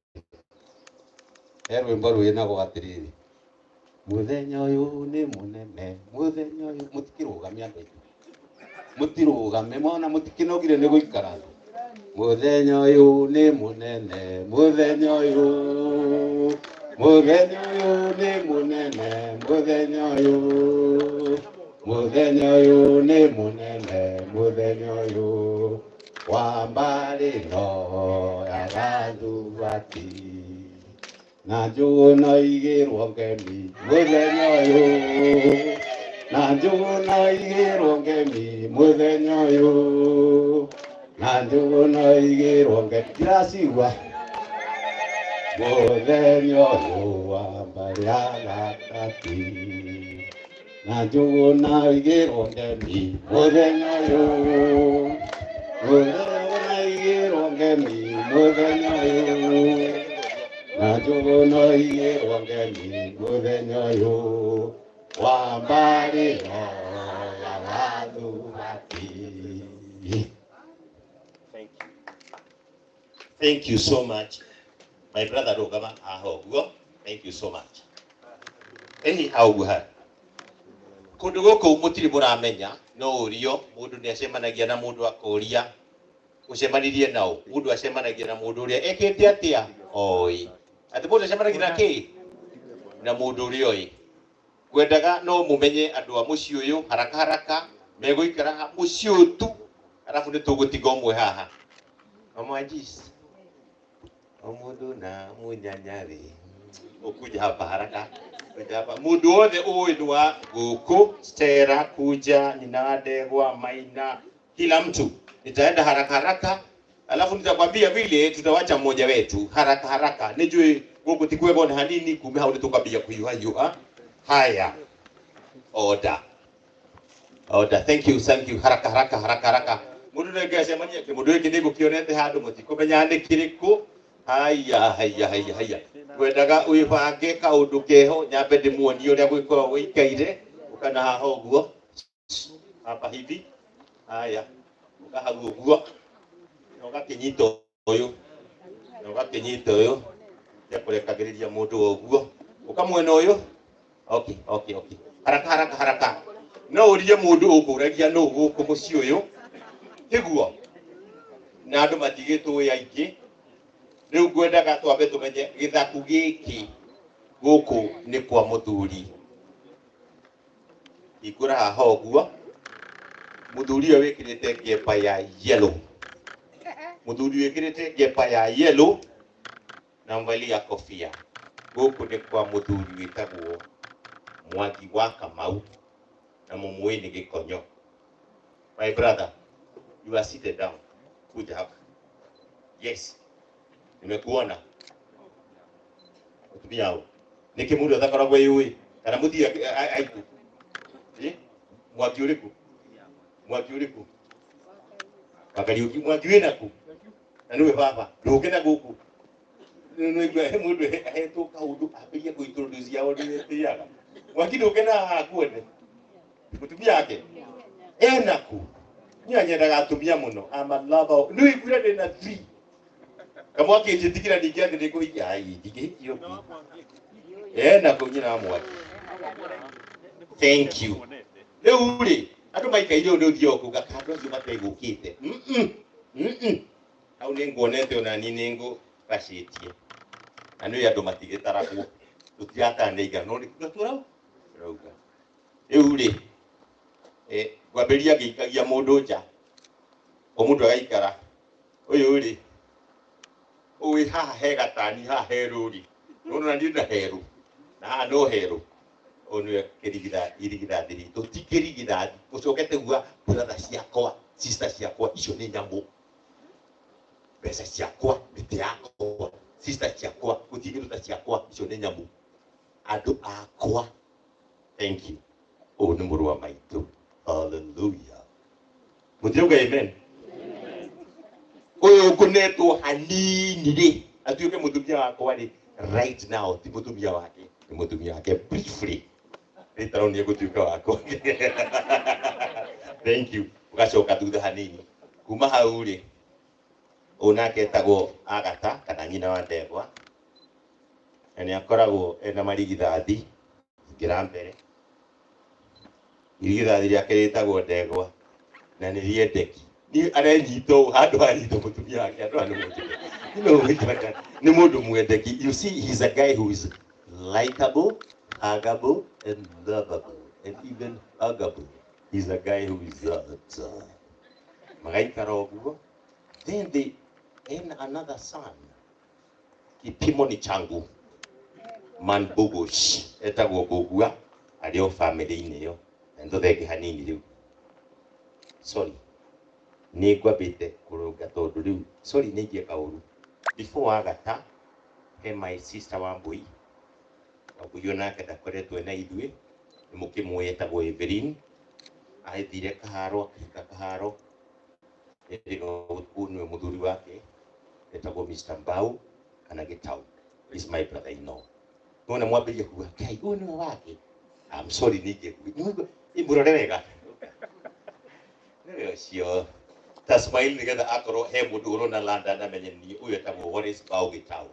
He rwĩmbo rwĩnagwo atĩrĩrĩ, mũthenya ũyũ nĩ mũnene, mũthenya ũyũ. Mũtikĩrũgame andũ aitũ, mũtirũgame, mona mũtikĩnogire nĩ gũikara thĩ. Mũthenya ũyũ nĩ mũnene, mũthenya ũyũ, mũthenya ũyũ nĩ mũnene, mũthenya ũyũ, mũthenya ũyũ nĩ mũnene, mũthenya ũyũ wa mbarĩ no ya Gathuati, na njũgũ no igĩrwo ngemi, mũthenya ũyũ, na njũgũ no igĩrwo ngemi, mũthenya ũyũ, na njũgũ no igĩrwo ngemi. Ndiracigua. Mũthenya ũyũ wa mbarĩ ya Gatati, na njũgũ no igĩrwo ngemi, mũthenya ũyũ, mũthenya no igĩrwo ngemi, mũthenya ũyũ, na njũgũ no igĩrwo ngemi, mũthenya ũyũ wa mbarĩ no ya Gathuati. Thank you. Thank you so much. My brother rũgama haha ũguo. Thank you so much. Ĩni hau ũguo harĩ. Kũndũ gũkũ mũtirĩ mũramenya, no ũrio, mũndũ nĩ acemanagia na mũndũ akoria, ũcemanirie nao. Mũndũ acemanagia na mũndũ ũrĩa ekĩte atĩa? Oĩ. Atĩ mũndũ acemanagia na kĩ? Na mũndũ ũrĩa oĩ. Ngwendaga no mũmenye andũ a mũciĩ ũyũ haraka haraka megũikara mũciĩ ũyũ tu, arabu nĩ tũgũtiga ũmwe haha. Omwajis. Omundu na munyanyari. Ukuja hapa haraka. Kuja hapa. Mundu wothe ũĩ nĩ wa gũkũ, Stella, kuja, nina Ndegwa, Maina, kila mtu. Nitaenda haraka haraka, alafu nitakwambia vile tutawacha mmoja wetu haraka haraka. Nijue gũkũ ti kwega ona hanini, kume hau nĩtũkwambia kũhiũhahiũha. Haya. Order. Order. Thank you, thank you. Haraka haraka haraka haraka. Mundu nengecemania kĩmũndũ gĩkĩ nĩ ngũkĩonete handũ mũtikũmenya nĩ kĩrĩkũ. Haya haya haya haya, ngwendaga wĩbange kaũndũ keho, nyambe ndĩmuonie ũrĩa gwĩkoragwo gũikaire. Ũkana haha ũguo, hapa hivi, haya ũka hau ũguo, na ũgakĩnyita ũyũ, na ũgakĩnyita ũyũ, kũrekagĩrĩria mũndũ ũguo, ũka mwena ũyũ. Okay okay okay, haraka haraka haraka. No ũrie mũndũ ũkũragia nũ gũkũ mũciĩ ũyũ tiguo, na andũ matigĩtũĩ aingĩ. Rĩu ngwendaga twambe tũmenye gĩthaku gĩkĩ gũkũ nĩ kwa mũthuri. Hingũra haha ũguo, mũthuri ũyũ wĩkĩrĩte ngemba ya yellow, mũthuri wĩkĩrĩte ngemba ya yellow na mvalia kofia, gũkũ nĩ kwa mũthuri wĩtagwo Mwangi wa Kamau na mũmũĩ nĩ Gĩkonyo. My brother, you are seated down. Kuja hapa. Yes, nimekuona. Mutumia ũyũ nĩkĩ mũndũ atakoragwo eyũĩ kana mũthii aiku? Mwangi ũrĩkũ? Mwangi ũrĩkũ? Wakariũki Mwangi wĩna kũ? Na nĩwe baba, ndũke na gũkũ. Nĩwaigua mũndũ ahetwo kaũndũ ambĩrĩrie kũ-introduce ao nĩetĩaga. Mwangi ndũke na haha kuone. Mũtumia wake ena kũ? Niĩ nyendaga atumia mũno. I'm a lover. Nĩwaiguire ndĩna three. Kamwaki njĩtigĩra ningĩ atĩ nĩngũhikia. Ai, ndingĩhikia ũngĩ. Ena kũ nyina wa Mwangi. Thank you. Rĩu rĩ, andũ maikaire ũndũ ũthiaga kuga kandũ acio mategũkĩte. Hau nĩ nguonete ona niĩ nĩ ngũgacĩtie. Na nĩ andũ matigĩtaragwo. Tũtiratara igana, no nĩ kuga tũrauga. Rĩu rĩ, ngwambĩrĩria ngĩikagia mũndũ nja. O mũndũ agaikara. Ũyũ rĩ, ũyũ haha he gatani, haha he rũri. Nĩwona niĩ na herũ. Na haha no herũ. Ũyũ nĩwe irigithathi ritũ. Ti kĩrigithathi. Ũcokete kuga brother ciakwa, sister ciakwa, icio nĩ nyamũ. Mbeca ciakwa, mĩtĩ yakwa, sister ciakwa, gũtirĩ kĩndũ ta ciakwa, icio nĩ nyamũ. Andũ akwa. Thank you. Ũyũ nĩ mũrũ wa maitũ. Hallelujah. Mũtirauga amen? Ũyũ ũkũnetwo hanini rĩ, atuĩke mũtumia wakwa rĩ, right now ti mũtumia wake, nĩ mũtumia wake briefly. Later on nĩegũtuĩka wakwa. Thank you. Ũgacoka thutha hanini. Kuma hau rĩ, ũyũ nake etagwo Agata kana nyina wa ndegwa, na nĩ akoragwo ena marigithathi. Ingĩra mbere, irigithathi rĩake rĩtagwo ndegwa na nĩ rĩendeki. Niĩ arenyita ũũ handũ hanyita mũtumia wake, handũ ha nĩ mũtumia. Nĩ mũndũ mwendeki. You see, he's a guy who is likable, huggable, and lovable, and even huggable. He's a guy who is that. Magaikara ũguo. Then they and another son. Kipimo ni changu. Man Bogosh etagwo Mbũgua arĩ o family-inĩ ĩyo. Na nĩtũthenge hanini rĩu. Sorry. Nĩ ngwambĩte kũrũnga tondũ rĩu sorry nĩ ingĩeka ũru. Before Agata, he my sister Wambui. Wambui onake ndakoretwo na ithuĩ. Nĩ mũkĩmũĩ etagwo Evelyn. Athire Kaharo, akĩhika Kaharo. Ũyũ nĩwe mũthuri wake etagwo Mr. Mbau kana Gĩtau. Is my brother in law. Nĩwona mwambĩrĩria kuga Ngai ũyũ nĩwe wake. I'm sorry ningĩ mũrore wega. Nĩwe ũcio. Ta smile nĩgetha akorwo he mũndũ ũrona London amenye niĩ ũyũ etagwo Wallace Mbau Gĩtau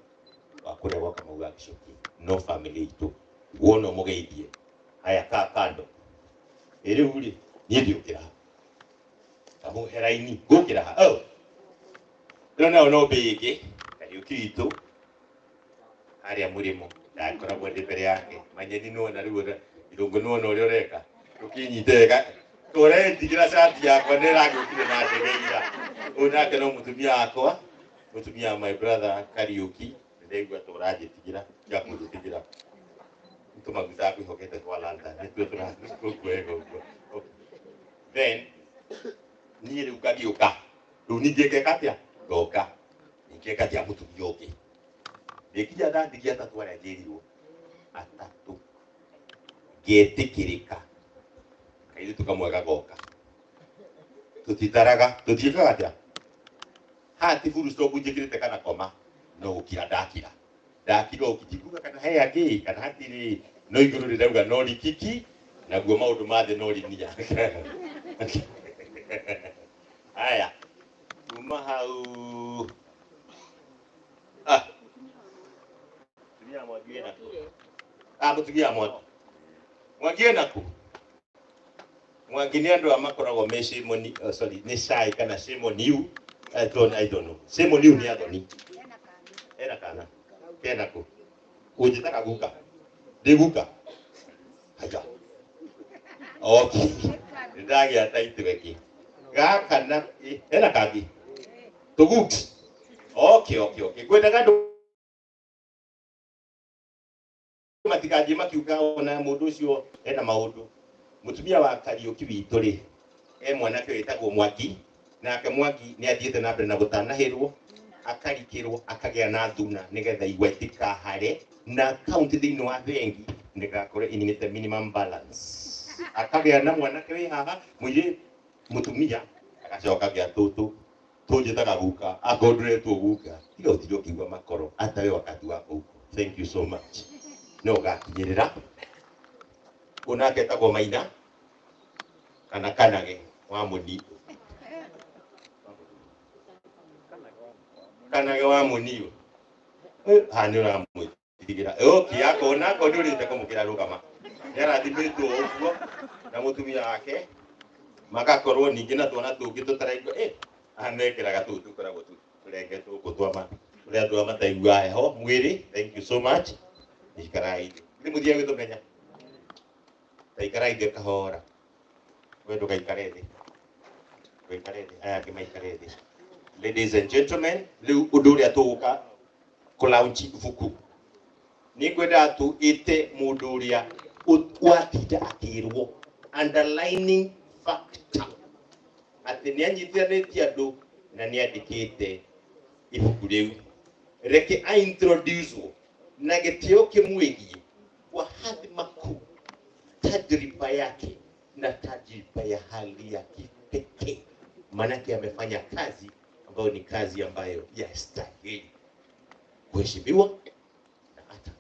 wa kũrĩa gwa Kamau ga Gĩcuki. No family itũ. Wona ũmũgeithie. Haya ka kando. Ĩ rĩu rĩ, niĩ ndiũkĩra ha. Kamũhe raini, ngũkĩra ha. Oh. Ĩno nayo no mbĩngĩ, Kariũki witũ harĩa mũrĩmo ndakoragwo ndĩ mbere yake. Manyeni nĩwona rĩu ũrĩa Irũngũ nĩwona ũrĩa ũreka. Ũkĩnyite wega. Tũretigĩra cati yakwa nĩ ĩragĩũkire na ndege ira. Ũyũ nake no mũtumia wakwa, mũtumia wa my brother Kariũki. Nĩndaigua ta ũranjĩtigĩra, tiga kũnjĩtigĩra. Nĩ tũmaguta ngwĩhokete twa London, nĩtuo tũrakuoya ũguo. Then niĩ rĩu ngagĩũka. Rĩu ningĩ ngeka atĩa? Ngoka. Ningĩ ngathia mũtumia ũngĩ. Ndĩkinya ndandigia atatũ arĩa njĩrirwo. Atatũ. Ngĩtĩkĩrĩka. Kairĩtu kamwe gagoka. Tutitaraga tutiĩkaga atĩa? Haha ti full stop njĩkĩrĩte kana koma, no gũkira ndakira. Ndakira ũkijikuga kana he angĩ kana hatirĩ, no igũrũ rĩrauga no rikiki, naguo maũndũ ma thĩ no rinia. Haya, kuma hau mutumia Mwangi ena kũ? Mutumia Mwangi. Mwangi ena kũ? Mwangi nĩ andũ a makoragwo me shame on, oh, sorry, nĩ shy kana shame on you. I don't know. Shame on you nĩ athoni. Ena kana. Kena kũ? Ũnjĩtaga guka. Ndĩ guka. Haya. Okay. Ndagĩa title ĩngĩ. Gaka na ena kangĩ. Tũguks. Okay. Ngwendaga andũ matikanjie makiuga ona mũndũ ũcio ena maũndũ. Mũtumia wa Kariũki witũ rĩ, e mwanake wĩtagwo Mwangi, nake Mwangi nĩ athiĩte na mbere na gũtanahĩrwo, akarikĩrwo, akagĩa na thuna nĩgetha igwa itikahare, na akaunti thĩinĩ wa bengi ndĩgakorwo ĩninĩte minimum balance. Akagĩa na mwanake wĩ haha, mũirĩtu mũtumia, agacoka agĩa tũtũ tũnjĩtaga guka, akorwo ndũretwo guka, tiga ũtinde ũkĩigua makoro, hata we wakati wako huko. Thank you so much. No ũgakinyĩrĩra. Ũyũ nake etagwo Maina kana Kanage wa Mũni. Kanage wa Mũniũ. Haha nĩ ũramwĩtigĩra. Okay, akorwo na akorwo ndũrĩte kũmũkĩra rũgama. Nĩ arathimĩtwo ũguo na mũtumia wake magakorwo ningĩ na twana tũngĩ tũtaraigua. Haha mekĩraga tũu tũkoragwo tũrenge tũkũ twa ma ũrĩa andũ aya mataiguaga heho mwĩrĩ. Thank you so much. Ikarai thĩ. Nĩ mũthiaga gwĩtũmenya. Ta ikarai thĩ kahora. We ndũgaikare thĩ. Ndũgaikare thĩ. Aya angĩ maikare thĩ. Ladies and gentlemen, rĩu ũndũ ũrĩa tũgũka kũ-launch ibuku. Nĩ ngwendaga tũĩte mũndũ ũrĩa watinda akĩrwo underlining factor atĩ nĩ anyitithanĩtie andũ na nĩ andĩkĩte ibuku rĩu. Reke a introduce na gĩtĩo kĩmwĩgiĩ kwa hadhi makuu, tajriba yake na tajriba ya hali ya kipekee, manake amefanya kazi ambayo ni kazi ambayo yastahili kuheshimiwa na hata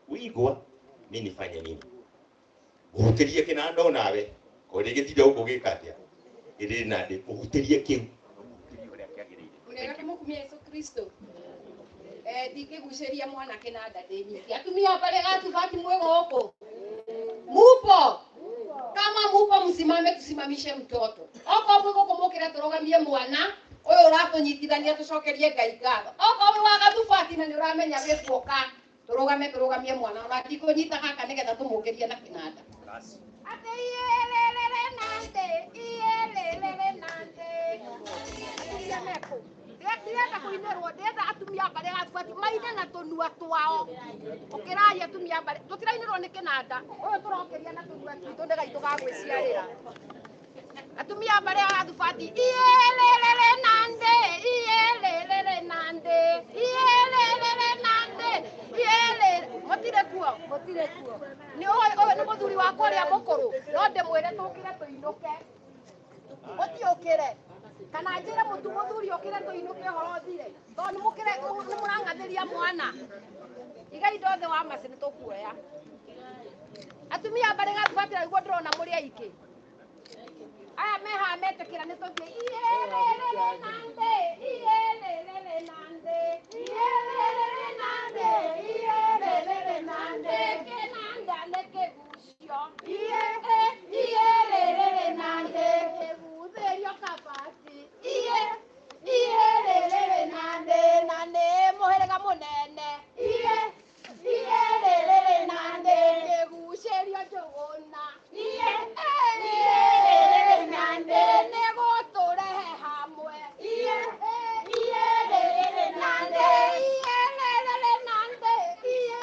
wigwa. Mi nifanye nini? Ũhutĩrie kĩnanda onawe ko rĩgĩtinda gũkũ gĩka atĩa ĩrĩ na ndĩ ũhutĩrie kĩu. Mũrĩega tũmũkumia Yesu Kristo. Ndingĩgucĩria mwana kĩnanda ndĩ nyiki. Atumia barĩa gatubati mwĩ gũkũ? Mupo? Kama mupo msimame tusimamishe mtoto. Okorwo mwĩ gũkũ mũkĩre tũrũgamie mwana ũyũ ũratũnyitithania tũcokerie Ngai ngatho. Okorwo wĩ wa gathubati na nĩ ũramenya wĩ kuoka, tũrũgame tũrũgamie mwana ona ndikũnyita gaka nĩgetha tũmũkĩrie na kĩnanda. Atĩ iyelelele nande, iyelelele nande. Atumia mekũ? Ndirenda kũinĩrwo, ndĩrenda atumia barĩa gathubati maine na tũnua twao. Ũkĩrai atumia barĩa, tũtirainĩrwo nĩ kĩnanda. Ũyũ tũrokĩria na tũnua twitũ nĩ gaitũ ga gwĩciarĩra. Atumia barĩa gathubati, iyelelele nande, iyelelele nande, iyelelele nande, iyelele. Mũtirĩ kuo? Mũtirĩ kuo. Nĩ ũyũ nĩ mũthuri wakwa ũrĩa mũkũrũ, no ndĩmwĩre tũkĩre tũinũke. Mũtiũkĩre. Kana njĩre mũtu mũthuri ũkĩre tũinũke ũhoro ũthire. Tondũ nĩmũkĩre, nĩmũrang'athĩria mwana. Igai indo thĩ wa macĩ nĩtũkuoya. Atumia barĩ gathubati nĩguo ndĩrona mũrĩ aingĩ. Aya me haha metĩkĩra nĩ tũthiĩ. Iyelelele nande, iyelelele nande, iyelelele nande, iyelelele nande. Kĩnanda nĩ kĩgucio. Iye, iyelelele nande. Kĩguthĩrio kabati. Iye, iyelelele nande. Na nĩ mũhĩrĩga mũnene. Iye, iyelelele nande. Kĩgucĩrio njũgũna. Iye, iyelelele nande. Nĩ gũtũrehe hamwe. Iye, iyelelele nande. Iyelelele nande. Iye.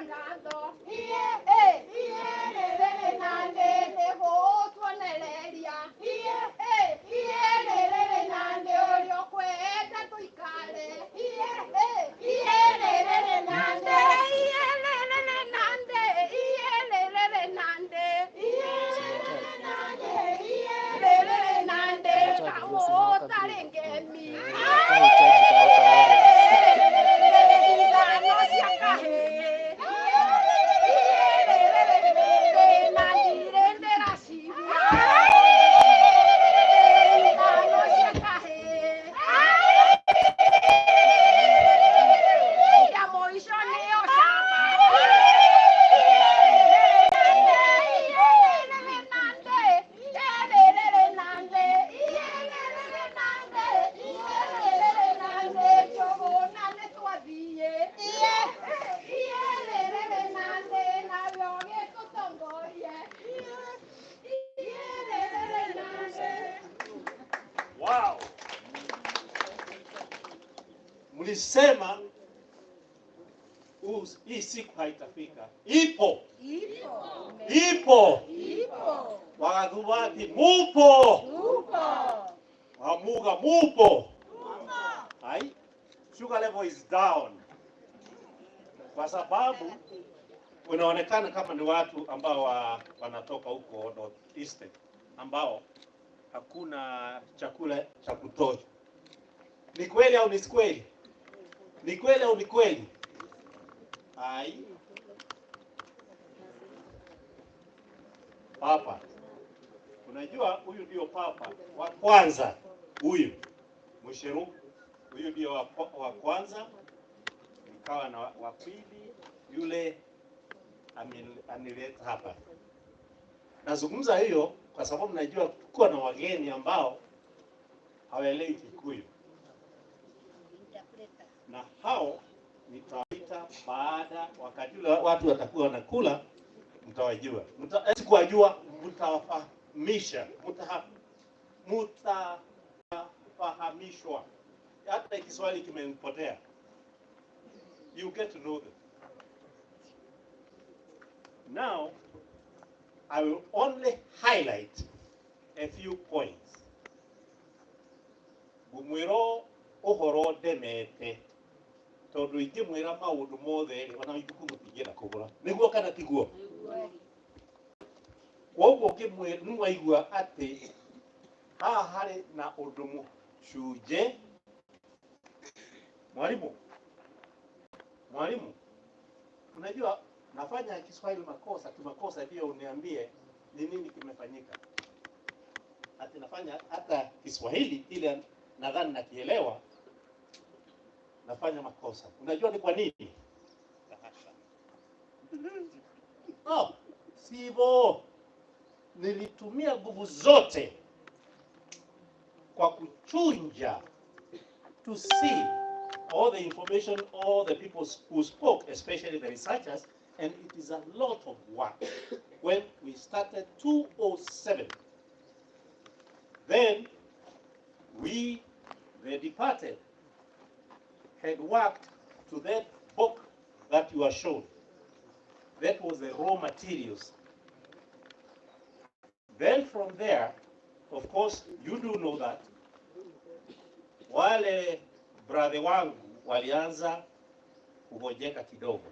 Ngatho iye iye rĩrĩ na ndĩ nĩgũtuonereria iye iye rĩrĩ na ndĩ ũrĩa ũkwenda tũikare iye iye rĩrĩ na ndĩ iye rĩrĩ na ndĩ iye rĩrĩ na ndĩ iye rĩrĩ na ndĩ iye rĩrĩ na ndĩ kaũtarĩ ngemi ithano cia kahĩĩ na ndirĩ ndĩracigua ithano cia kahĩĩ ya mũico nĩyo camba. Wow. Mlisema hii siku haitafika. Ipo. Ipo. Wagathubati mupo. Wamuga mupo. Ai, sugar level is down. Kwa sababu unaonekana kama ni watu ambao wanatoka huko North Eastern ambao hakuna chakula cha kutosha. Ni kweli au ni si kweli? Ni kweli au ni kweli? Ai. Papa. Unajua huyu ndio papa wa kwanza huyu. Msheru huyu ndio wa kwanza, nikawa na wa pili yule anileta hapa. Nazungumza hiyo kwa sababu najua kuwa na wageni ambao hawaelewi Kikuyu, na hao nitawaita baada, wakati ule watu watakuwa wanakula, mtawajua. Sikuwajua, mtawafahamisha, mtafahamishwa. Hata Kiswahili kimenipotea. You get to know them. Now, I will only highlight a few points. Ngũmwĩra ũhoro ndemete tondũ ingĩmwĩra maũndũ mothe rĩ, ona ibuku mũtingĩenda kũgũra. Nĩguo kana tiguo? Koguo nĩwaigua atĩ haha harĩ na ũndũ mũcunje. Mwalimu, mwalimu, unajua nafanya Kiswahili makosa, kimakosa ndio uniambie ni nini kimefanyika. Ati nafanya hata Kiswahili ile nadhani nakielewa, nafanya makosa. Unajua ni kwa nini? Oh, sivyo. Nilitumia nguvu zote kwa kuchunja to see all the information, all the people who spoke, especially the researchers, and it is a lot of work. When we started 2007, then we, the departed, had worked to that book that you are shown. That was the raw materials. Then from there, of course, you do know that wale brother wangu walianza kugonjeka kidogo.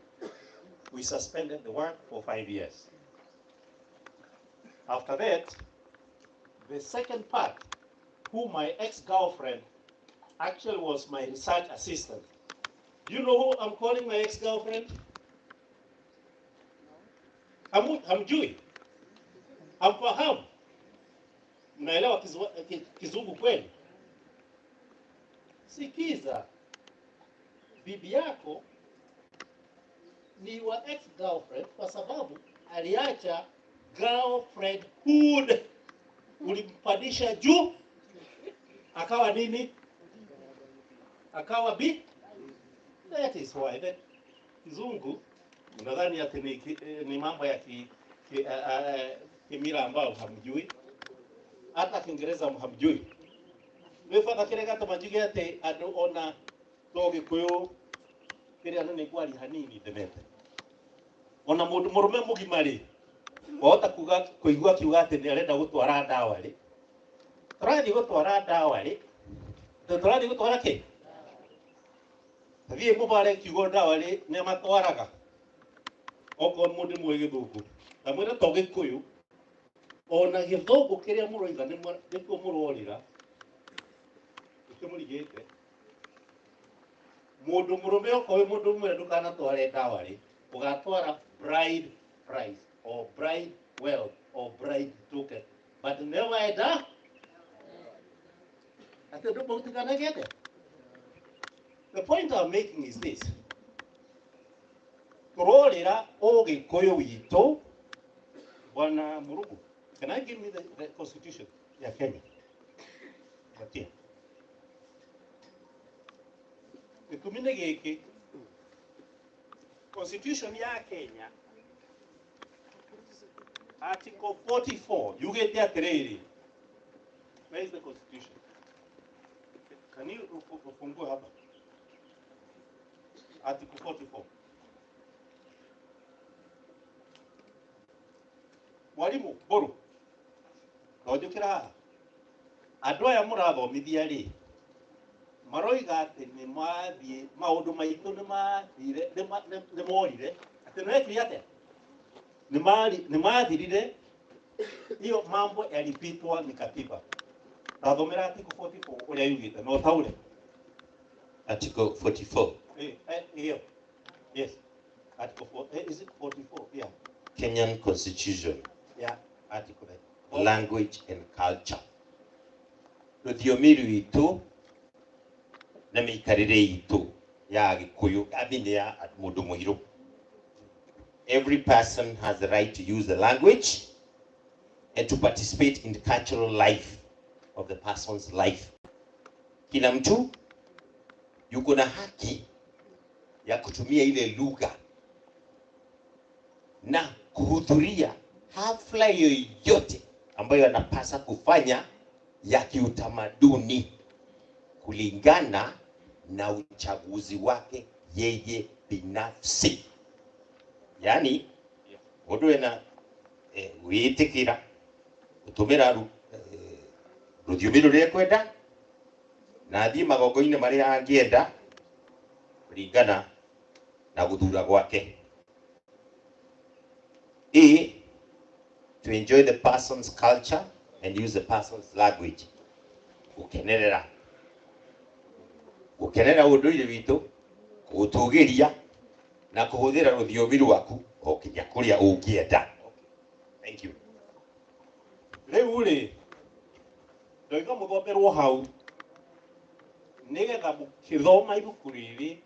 We suspended the work for 5 years. After that, the second part, who my ex-girlfriend actually was my research assistant. Do you know who I'm calling my ex-girlfriend? Hamjui? Hamfahamu? Mnaelewa Kizungu kweli? Sikiza, bibi yako ni wa ex-girlfriend kwa sababu aliacha girlfriendhood. Ulimpandisha juu akawa nini? Akawa bi. That is why that Kizungu unadhani ati ni mambo ya kimila ambayo hamjui, hata Kiingereza hamjui. Wefata kire gatũma njuge atĩ andũ ona to Gĩkũyũ kĩrĩa nĩ kwaria hanini ndemete. Ona mũndũ mũrũme mũgima rĩ, wahota kuga kũigua akiuga atĩ nĩ arenda gũtwara ndawa rĩ, tũrathiĩ gũtwara ndawa rĩ, tũrathiĩ gũtwara kĩ? Thiĩ mũbare kiugo ndawa rĩ, nĩ matwaraga. Okorwo mũndũ mũĩ gĩthũngũ, ndamwĩra to gĩkũyũ, ona gĩthũngũ kĩrĩa mũroiga nĩkuo mũrorĩra, nĩkĩo mũrigĩte. Mũndũ mũrũme okorwo wĩ mũndũ mwĩre ndũkanatware ndawa rĩ, ũgatwara bride price or bride wealth or bride token, but never enda atĩ ndũmũtikanagete. The point I'm making is this: tũrorĩra ũgĩkũyũ witũ. Bwana Murugu, can I give me the constitution ya Kenya? Batia. Gĩtũmi nĩ gĩkĩ, constitution ya Kenya article 44 yugĩte atĩrĩrĩ. Where is the constitution? Can you ufungue hapa article 44? Mwarimu Mbũrũ, tonjũkĩra haha. Andũ aya mũrathomithia rĩ, maroiga atĩ nĩ mathiĩ maũndũ maitũ nĩ mathire, nĩ morire, atĩ nĩ mekire atĩa, nĩ mathirire. Hiyo mambo yalipitwa ni katiba. Tathomera article 44 ũrĩa yugĩte na ũtaũre. Article 44. Hiyo. Yes. Article 4, is it 44? Yeah. Kenyan Constitution. Yeah, article 8. Language and culture. Rũthiomi rwitũ na mĩikarĩre itũ ya Gĩkũyũ, I ya mũndũ mũirũ. Every person has the right to use the language and to participate in the cultural life of the person's life. Kila mtu yuko na haki ya kutumia ile lugha na kuhudhuria hafla yoyote ambayo anapasa kufanya ya kiutamaduni kulingana na uchaguzi wake yeye binafsi. Yani mundu ena witikira gutumira ruthiomi ruria ekwenda na athie magongo-inĩ marĩa angĩenda kũringana na gũthura gwake. A, to enjoy the person's culture and use the person's language. Gũkenerera gũkenerera ũndũire witũ, gũtũgĩria na kũhũthĩra rũthiomi rwaku o kinya kũrĩa ũngĩenda. Thank you. Rĩu rĩ, ndoiga mũthomerwo hau nĩgetha mũkĩthoma ibuku rĩrĩ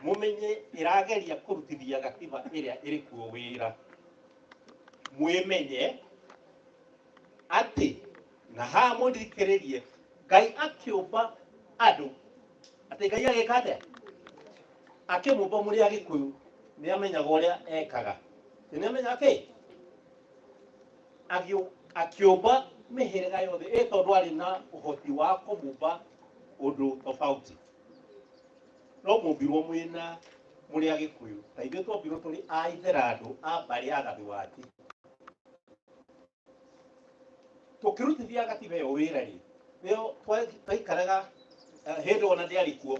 mũmenye ĩrageria kũrutithia gatiba ĩrĩa ĩrĩ kuo wĩra. Mwĩmenye atĩ na haha mũthikĩrĩrie, Ngai akĩũmba andũ, atĩ Ngai agĩka atĩa? Akĩmũmba mũrĩ Agĩkũyũ nĩ amenyaga ũrĩa ekaga. Nĩ amenyaga kĩ? Akĩũmba mĩhĩrĩga yothe ĩ tondũ arĩ na ũhoti wa kũmũmba ũndũ tofauti. No mũmbirwo mwĩna mũrĩ Agĩkũyũ, ta ithuĩ twombirwo tũrĩ a Itherandũ a mbarĩ ya Gathiwati. Tũkĩrutithia gatiba ĩyo wĩra rĩ, nĩyo twaikaraga hĩndĩ ona ndĩarĩ kuo,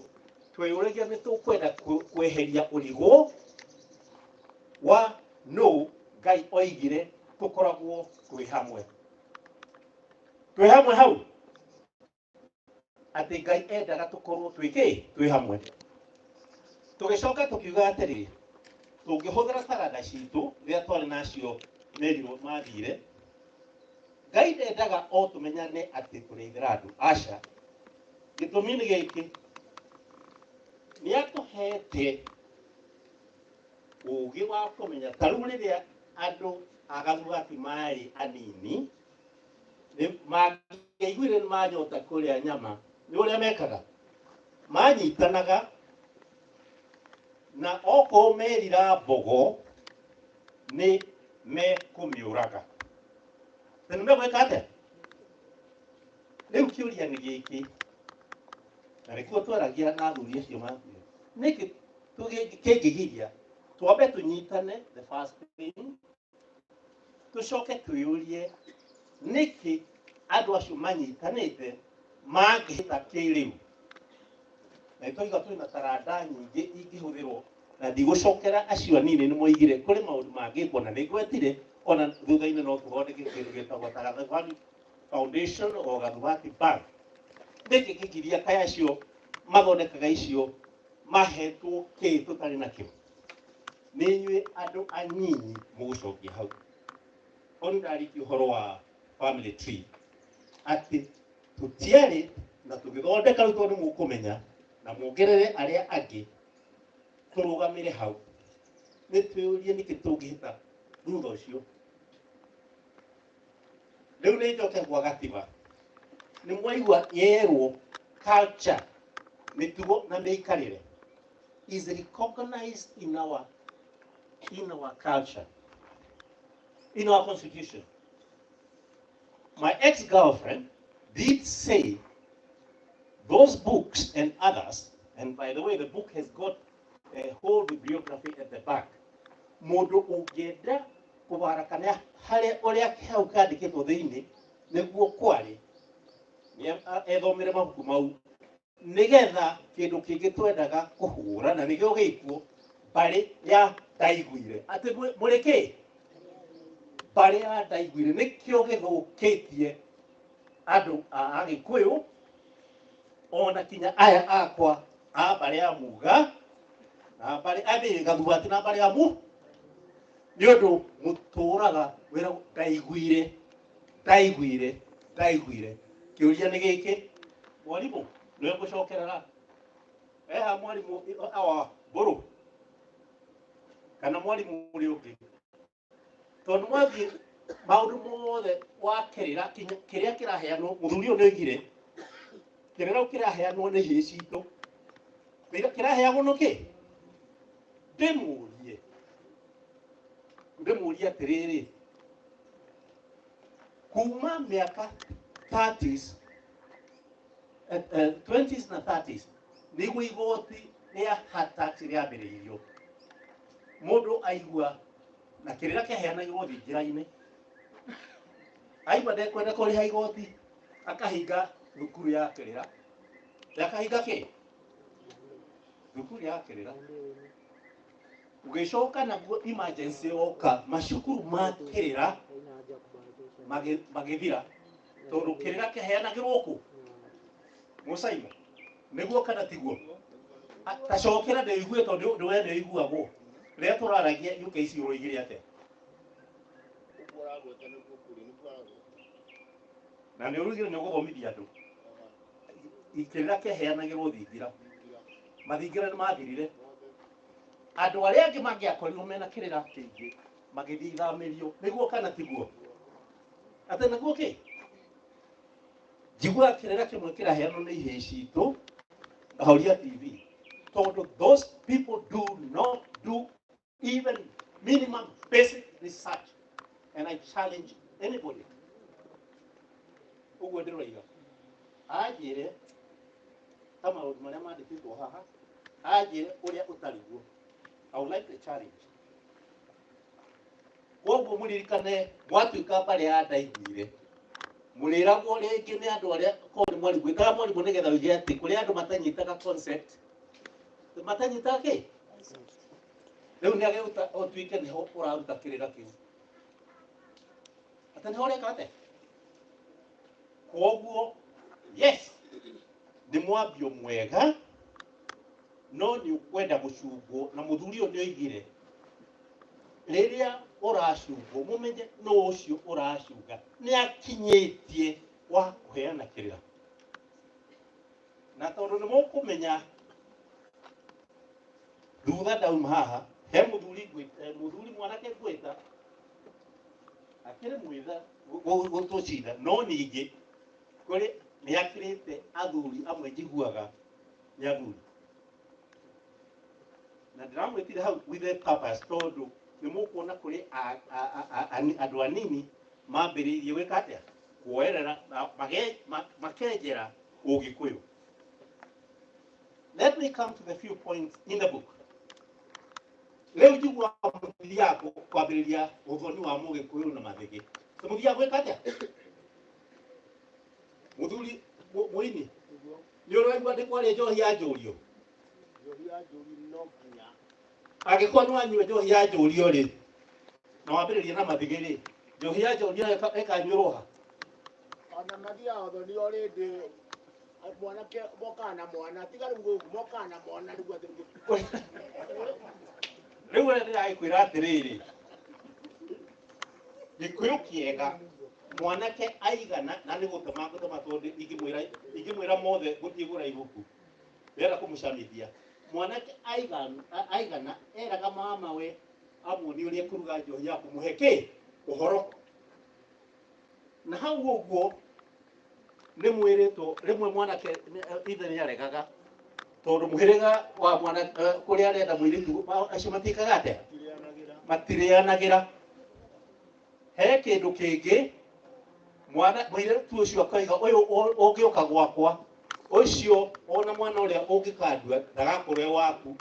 tweyũragia nĩ tũkwenda kweheria ũrigũ wa nũ Ngai oigire tũkoragwo twĩ hamwe. Twĩ hamwe hau atĩ Ngai endaga tũkorwo twĩ kĩ? Twĩ hamwe. Tũgĩcoka tũkiuga atĩrĩrĩ, tũngĩhũthĩra taranda citũ rĩrĩa twarĩ nacio merirwo mathire, Ngai ndendaga o tũmenyane atĩ tũrĩ Itherandũ. Aca. Gĩtũmi nĩ gĩkĩ, nĩ atũhete ũũgĩ wa kũmenya. Ta rĩu rĩrĩa andũ a Gathuati marĩ anini, nĩ mangĩaiguire nĩ manyota kũrĩa nyama, nĩ ũrĩa mekaga, manyitanaga na okorwo merira mbogo nĩ mekũmĩũraga. Na nĩ megwĩka atĩa? Rĩu kĩũria nĩ gĩkĩ, na nĩkĩo twaragia na athuri acio makuire, nĩkĩ kĩngĩgiria Twambe tũnyitane, the first thing, tũcoke twĩyũrie nĩkĩ andũ acio manyitanĩte mangĩhĩta kĩrĩu. Na nĩtwauga twĩna taranda nyingĩ ingĩhũthĩrwo, na ndigũcokera acio anini nĩ moigire kũrĩ maũndũ mangĩkwo, na nĩngwetire ona thutha-inĩ no tũthondeke kĩndũ gĩtagwo ta Gathubati Foundation o Gathubati Bank. Nĩkĩ kĩgiria kaĩ acio mathondekaga icio mahetwo kĩ tũtarĩ nakĩo? Nĩ inyuĩ andũ anyinyi mũgũcokia hau. Hau nĩndarĩkia ũhoro wa family tree, atĩ tũtiarĩ na tũgĩthondeka rĩu, tondũ mũkũmenya na muongerere arĩa angĩ tũrũgamĩre hau, nĩ twĩyũrie nĩkĩ tũngĩhĩta thutha ũcio. Rĩu nĩ njoke gwa gatiba. Nĩ mwaigua yerwo culture, mĩtugo na mĩikarĩre is recognized in our culture, in our constitution. My ex-girlfriend did say those books and others, and by the way, the book has got a whole bibliography at the back. Mũndũ ũngĩenda kũbara kana harĩa ũrĩa hau kandĩkĩtwo thĩinĩ nĩguo kwarĩ, nĩ ethomere mabuku mau, nĩgetha kĩndũ kĩngĩ twendaga kũhũra na nĩkĩo gĩkuo mbarĩ ya ndaiguire atĩ mũrĩ kĩ mbarĩ ya ndaiguire nĩkĩo gĩthũkĩtie andũ a Agĩkũyũ, ona kinya aya akwa a mbarĩ ya Muga na mbarĩ athĩ Gathubati na mbarĩ ya mu, nĩ ũndũ mũtũraga wĩra ndaiguire, ndaiguire, ndaiguire. Kĩũria nĩ gĩkĩ, mwarimũ nĩwe ngũcokerera eha, mwarimũ awa mbũrũ kana mwarimũ ũrĩa ũngĩ, tondũ mwathiĩ maũndũ mothe wa kĩrĩra kinya kĩrĩa kĩraheanwo, mũthuri ũyũ nĩ oigire kĩrĩra kĩraheanwo nĩ hĩ citũ, kĩrĩa kĩraheanwo nĩ ndĩmũrie, ndĩmũrie atĩrĩrĩ, kuma mĩaka 30s, 20s na 30s nĩguo igoti rĩa hard tax rĩambĩrĩirio. Mũndũ aigua na kĩrĩra kĩaheanagĩrwo thingira-inĩ, aigua ndekwenda kũrĩha igoti, akahinga thukuru ya kĩrĩra, akahinga kĩ thukuru ya kĩrĩra. Ũgĩcoka naguo emergency yoka, macukuru ma kĩrĩra magĩthira, tondũ kĩrĩra kĩheanagĩrwo kũ mũcaimo nĩguo kana tiguo? Tacokera ndĩigue, tondũ we nĩũiguagwo rĩrĩa tũraragia UKC, ũroigire atĩa? Ũguo ũragweta nĩguo kũrĩ, nĩguo aragweta. Na nĩ ũrugire nĩ ũgũthomithia andũ kĩrĩra kĩheanagĩrwo thingira, mathingira nĩ mathirire, andũ arĩa angĩ mangĩakorirwo mena kĩrĩra kĩingĩ magĩthiĩ ithamĩrio, nĩguo kana tiguo? Atĩ nĩguo kĩ njiguaga kĩrĩra kĩmwe kĩraheanwo nĩ ihĩĩ citũ, ngahoria TV, tondũ those people do not do even minimum basic research, and I challenge anybody ũguo ndĩroiga anjĩre ta maũndũ marĩa mandĩkĩtwo haha, anjĩre ũrĩa ũtarĩ guo. I would like the challenge. Koguo mũririkane, mwatuĩka mbarĩ ya ndaiguire, mũrĩragwo rĩngĩ nĩ andũ arĩa korwo nĩ mwarimũ, ĩtaga mwarimũ nĩgetha ũige atĩ kũrĩ andũ matanyitaga concept, matanyitaga kĩ rĩu nĩ agĩruta ũtuĩke nĩho ũraruta kĩrĩra kĩu, atĩ nĩho ũreka atĩa. Koguo yes, nĩ mwambio mwega, no nĩ ũkwenda gũcungwo, na mũthuri ũyũ nĩ oigire rĩrĩa ũracungwo mũmenye nũ ũcio ũracunga nĩ akinyĩtie wa kũheana kĩrĩra, na tondũ nĩ mũkũmenya thutha ndauma haha he mũthuri mũthuri mwanake ngwĩta akĩrĩ mwĩtha gũtũcinda, no ningĩ kũrĩ nĩ akĩrĩte athuri amwe njiguaga nĩ athuri, na ndĩramwĩtire hau with a purpose, tondũ nĩ mũkuona kũrĩ andũ anini mambĩrĩirie gwĩka atĩa, kuoerera na makenjera Ũgĩkũyũ. Let me come to the few points in the book. Rĩu njiguaga mũthiaga kwambĩrĩria ũthoni wa Mũgĩkũyũ na mathĩgĩ. Mũthiaga gwĩka atĩa? Mũthuri mũini nĩ ũraigua ndĩ kwaria njohi ya njũrio? Njohi ya njũri no nginya. Angĩkorwo nĩ wanyua njohi ya njũrio rĩ, na wambĩrĩria na mathĩgĩ rĩ, njohi ya njũrio ĩkanyuĩrwo ha? Ona mathiaga ũthoni o rĩndĩ mwanake mokaga na mwana tiga rĩu gũkũ mokaga na mwana rĩu atĩ Rĩu ũrĩa ndĩragĩkwĩra atĩrĩrĩ, Gĩkũyũ kĩega mwanake aigana na nĩ gũtema ngũtema tondũ ingĩmwĩra ingĩmwĩra mothe gũthiĩ gũra ibuku ndĩrenda kũmũcamithia. Mwanake aigana aigana eraga mama we amuonie ũrĩa kũruga njohi ya kũmũhe kĩ ũhoro. Na hau ũguo nĩ mwĩrĩtwo rĩmwe mwanake ithe nĩ aregaga tondũ mũhĩrĩga wa mwana kũrĩa arenda mũirĩtu acio matiĩkaga atĩa? Matirĩanagĩra. He kĩndũ kĩngĩ mwana mũirĩtu ũcio akoiga ũyũ ũngĩũka gwakwa ũcio ona mwana ũrĩa ũngĩkandua ndagakorwo e waku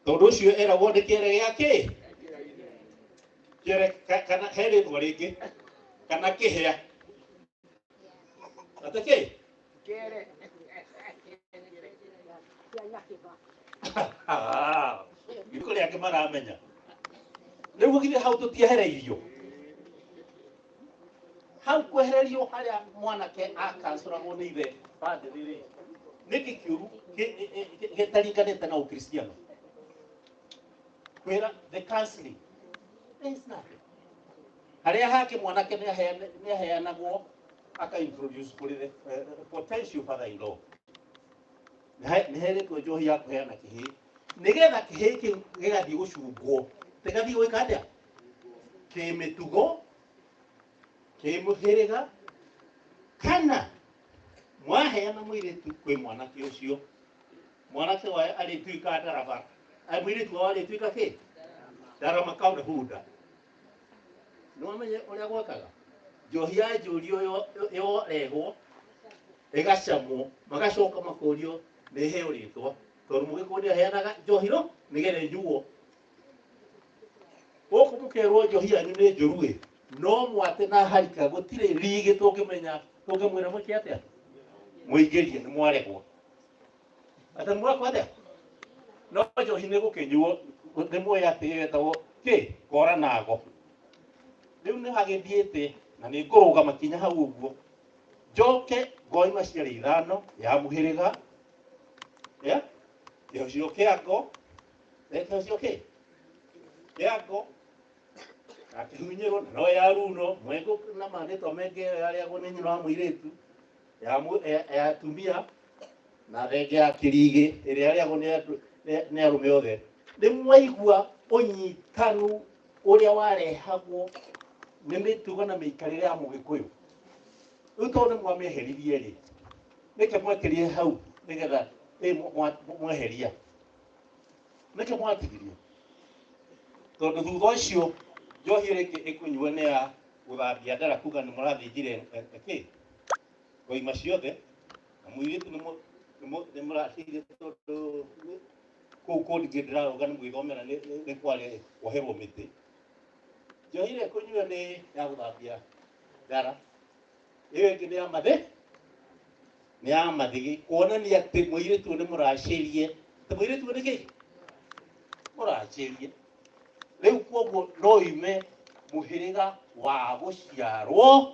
tondũ ũcio eragwo nĩ kĩere gĩa kĩ kĩere kana he rĩtwa rĩngĩ kana kĩhĩa atĩ kĩ kere nĩ kũrĩ angĩ maramenya rĩu githĩ hau tũtiehereirio hau kwehererio harĩa mwanake akancoragwo nĩ ithe bandĩrĩ rĩ nĩkĩ kĩũru gĩtaringanĩte na ũkristiano kwĩra the counseling there is nothing harĩa hake mwanake nĩ aheanagwo aka introduce kũrĩ the potential father in law nĩ herĩtwo njohi ya kũheana kĩhĩĩ nĩgetha kĩhĩĩ kĩu gĩgathiĩ gũcungwo gĩgathiĩ gwĩka atĩa kĩmĩtugo kĩmũhĩrĩga kana mwaheana mũirĩtu kwĩ mwanake ũcio mwanake wayo arĩtuĩka ndaraba mũirĩtu wao arĩtuĩka kĩ ndarama kauna hunda nĩ wamenye ũrĩa gwekaga njohi ya njũrio yorehwo ĩgacamwo magacoka makorio nĩ ĩheo rĩtwa tondũ mũgĩkũyũ nĩ aheanaga njohi no nĩgetha ĩnyuo gũkũ mũkerwo njohi yanyu nĩ njũru ĩ no mwate na harika gũtirĩ rigĩ tũngĩmenya tũngĩmwĩra mwĩke atĩa mũingĩrie nĩ mwaregwo atĩ nĩ mwakwa atĩa no njohi nĩ gũkĩnyuo nĩ muoĩ atĩ ĩyo ĩtagwo kĩ kora nago rĩu nĩ hagĩthiĩte na nĩ ngũrũgama kinya hau ũguo njoke ngoima ciarĩ ithano ya mũhĩrĩga ya kĩhocio kĩa ngo kĩhocio kĩ kĩa ngo na kĩhunyĩrwo na no ya runo mwengo na marĩtwa mengĩ ĩyo yarĩagwo nĩ nyina wa mũirĩtu ya atumia na thenge ya kĩrigĩ ĩrĩa yarĩagwo nĩ arũme othe nĩ mwaigua ũnyitanu ũrĩa warehagwo nĩ mĩtugo na mĩikarĩre ya mũgĩkũyũ rĩu tondũ nĩ mwamĩeheririe rĩ nĩkĩ mwekĩrire hau nĩgetha mweheria nĩkĩ mwatigirie tondũ thutha ũcio njohi ĩrĩa ĩkũnyuo nĩ ya gũthambia ndara kuga nĩ mũrathĩnjire kĩ ngoima ciothe na mũirĩtu nĩ mũraciire tondũ kũu kũndĩ ndĩrarũga nĩ gwĩthomera nĩ kwarĩ kuoherwo mĩtĩ njohi ĩrĩa ĩkũnyuo nĩ ya gũthambia ndara ĩyo ĩngĩ nĩ ya mathĩ nĩ ya mathĩgĩ kuonania atĩ mũirĩtu nĩ mũracĩrie atĩ mũirĩtu nĩ kĩ mũracĩrie rĩu koguo no ime mũhĩrĩga wa gũciarwo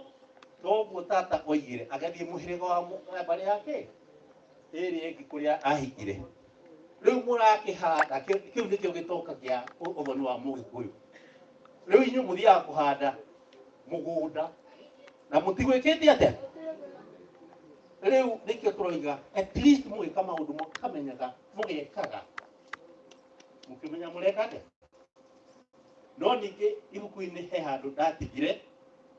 toguo tata oigire agathiĩ mũhĩrĩga wa mbarĩ yake ĩrĩa ĩngĩ kũrĩa ahikire rĩu mũrakĩhanda kĩu nĩkĩo gĩtoka kĩa ũthoni wa mũgĩkũyũ rĩu inyuĩ mũthiaga kũhanda mũgũnda na mũtigwĩkĩte atĩa rĩu nĩkĩo tũroiga at least mũgĩka maũndũ mũkamenyaga mũgekaga mũkĩmenya mũreka atĩa no ningĩ ibuku-inĩ he handũ ndatigire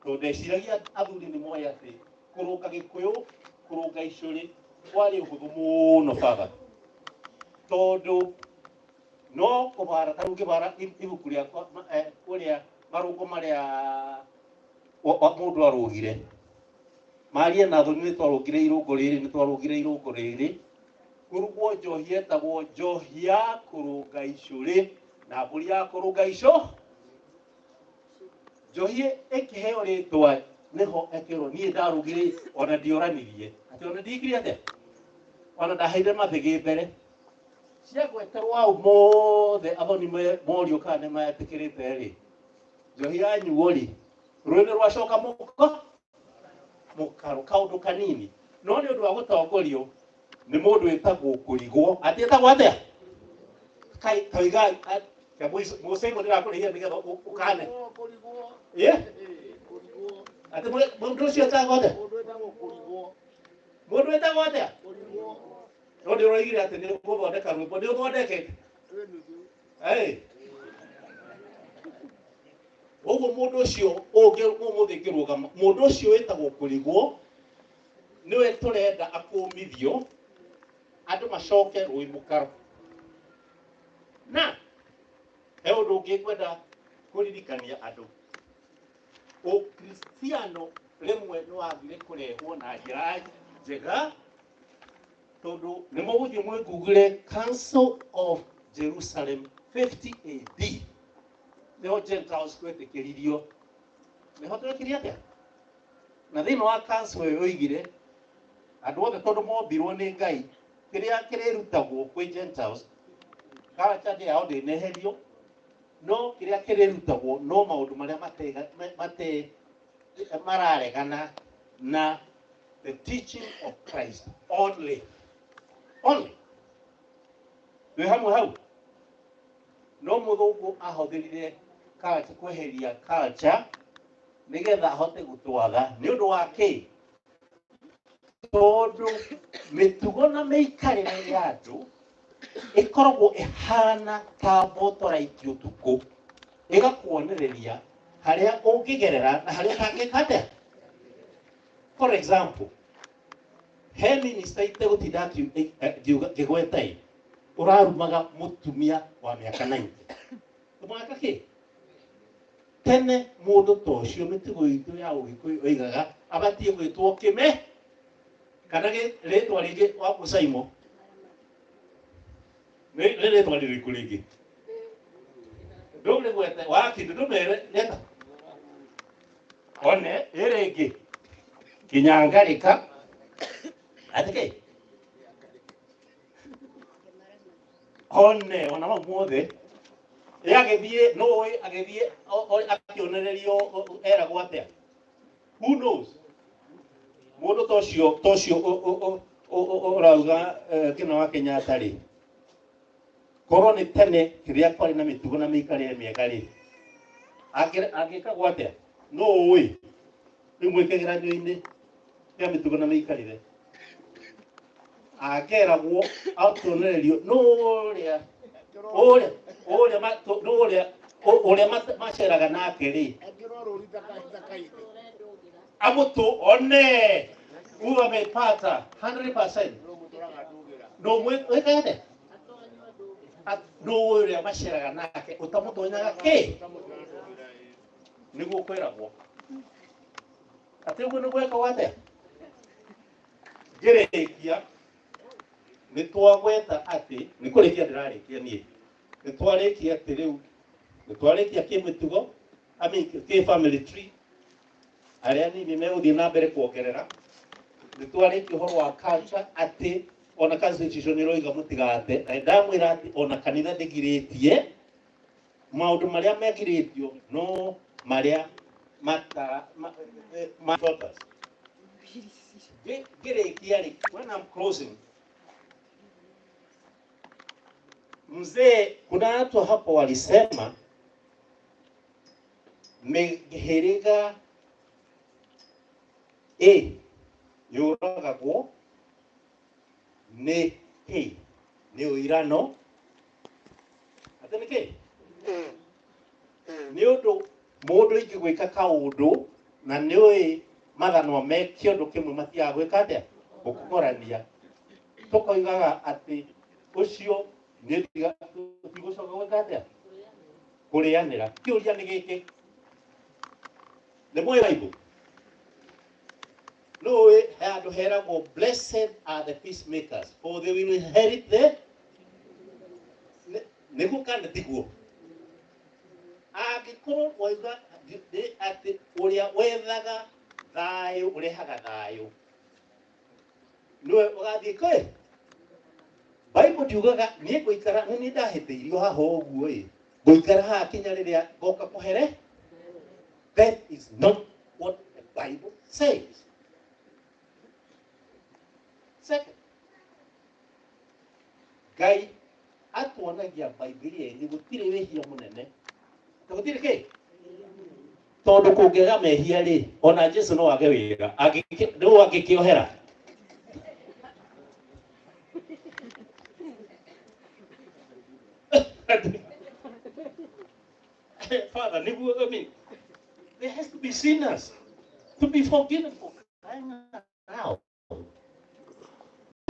tondũ ndeciragia athuri nĩ moĩ atĩ kũrũnga gĩkũyũ kũrũnga icũrĩ kwarĩ ũhũthũ mũno baba tondũ no kũbara ta rĩu ngĩbara ibuku rĩakwa kũrĩa marũngo marĩa mũndũ arũgire maria na thoni nĩ twarũngire irũngo rĩrĩ nĩ twarũngire irũngo rĩrĩ kũrugwo njohi yetagwo njohi ya kũrũnga icũrĩ Na mbũri ya kũrũnga ico njohi ĩkĩheo rĩtwa nĩho ĩkĩrwo niĩ ndarugire ona ndioranirie atĩ ona ndiikire atĩa ona ndaheire mathĩgĩ mbere ciagweterwo au mothe athoni morio kana nĩ metĩkĩrĩte rĩ njohi yanyuo rĩ rũĩ nĩ rwacoka mũko mũkaro kaũndũ kanini no nĩ ũndũ wa gũtongorio nĩ mũndũ wĩtagwo kũrigwo atĩ etagwo atĩa kai kaiga mũcengo ndĩrakũrĩhia nĩgetha ũkane ĩ atĩ mũndũ ũcio etagwo atĩa mũndũ wĩtagwo atĩa no nĩ ũroigire atĩ nĩ ũgũthondeka rwĩmbo nĩ ũthondekete Ĩ. Ũguo mũndũ ũcio ũngĩ ũmũthĩ ngĩrũgama mũndũ ũcio wĩtagwo kũrigwo nĩwe tũrenda akũmithio andũ macoke rũĩ mũkaro na he ũndũ ũngĩ ngwenda kũririkania andũ ũkristiano rĩmwe nĩ wagire kũrehwo na njĩra njega tondũ nĩ mũgũthiĩ mwĩgugure Council of Jerusalem 50 AD nĩho Gentiles twetĩkĩririo nĩho twekire atĩa na thĩinĩ wa council ĩyo yoigire andũ othe tondũ mombirwo nĩ Ngai kĩrĩa kĩrĩrutagwo kwĩ Gentiles culture yao ndĩneherio no kĩrĩa kĩrĩrutagwo no maũndũ marĩa mate mararegana na the teaching of Christ only only twĩ hamwe hau no mũthũngũ ahũthĩrire culture kweheria culture nĩgetha ahote gũtwatha nĩ ũndũ wa kĩ tondũ mĩtugo na mĩikarĩre ya andũ ĩkoragwo ĩhana ta mbotoraiti ũtukũ ĩgakuonereria harĩa ũngĩgerera na harĩa ũtangĩka atĩa for example he minister itegũtinda ngĩgweta ĩ ũrarumaga mũtumia wa mĩaka 90 mwaka kĩ tene mũndũ ta ũcio mĩtugo itũ ya ũgĩkũyũ oigaga abatiĩ gwĩtwo kĩme kana rĩtwa rĩngĩ wa mũcaimo nĩ rĩtwa rĩrĩkũ rĩngĩ ndũrĩgwete wakindi ndũmere neta one ĩ rĩngĩ kinyangarĩka atĩ kĩ one ona mau mothe ĩ agĩthiĩ nũĩ agĩthiĩ akĩonererio eragwo atĩa who knows mũndũ ta ũcio ta ũcio ũrauga kĩna wa Kenyatta rĩ korwo nĩ tene rĩrĩa kwarĩ na mĩtugo na mĩikarĩre mĩega rĩ angĩkagwo atĩa no ũĩ rĩu mwĩ kĩgeranio-inĩ kĩa mĩtugo na mĩikarĩre angeragwo akĩonererio nũ ũrĩa ũrĩa ũrĩa nũ ũrĩa ũrĩa maceraga nake rĩ amũtũ one huyu amepata 100% no mwĩkaga atĩa nũ ũrĩa maceraga nake ũtamũtonyaga kĩ nĩguo kwĩragwo atĩ ũguo nĩ gwekagwo atĩa ngĩrĩkia nĩ twagweta atĩ nĩ kũrĩkia ndĩrarĩkia niĩ nĩ twarĩkia atĩ rĩu nĩ twarĩkia kĩmĩtugo I mean kĩ family tree arĩa nini megũthiĩ na mbere kuongerera nĩ twarĩkia ũhoro wa culture atĩ ona constitution ĩroiga mũtigate na ndamwĩra atĩ ona kanitha ndĩgirĩtie maũndũ marĩa megirĩtio no marĩa mata ma voters ngĩrĩkia rĩ when I'm closing mzee kuna watu hapo walisema mĩhĩrĩga ĩ yũragagwo nĩ kĩ nĩ ũirano atĩ nĩ kĩ nĩ ũndũ mũndũ ingĩgwĩka kaũndũ na nĩ ũĩ mathanwa me kĩũndũ kĩmwe matigaga gwĩka atĩa gũkũgorania tũkoigaga atĩ ũcio nĩ tigũcoka gwĩka atĩa kũrĩanĩra kĩũria nĩ gĩkĩ nĩ mũĩ Bible nũĩ he handũ heragwo blessed are the peacemakers for they will inherit the nĩguo kana tiguo Angĩkorwo wauga atĩ ũrĩa wethaga thayũ ũrehaga thayũ nĩwe ũgathiĩ kwĩ Bible ndiugaga niĩ ngũikara nĩ niĩ ndahĩtĩirio haha ũguo ĩ ngũikara haha kinya rĩrĩa ngoka kũhere. That is not what the Bible says. Second, Ngai atuonagia Bibilia-inĩ gũtirĩ wĩhia mũnene, gũtirĩ kĩ tondũ kũngĩaga mehia rĩ ona Jesu no age wĩra nĩ angĩkĩohera. Father, nĩguo, I mean, there has to be sinners to be forgiven for crying out.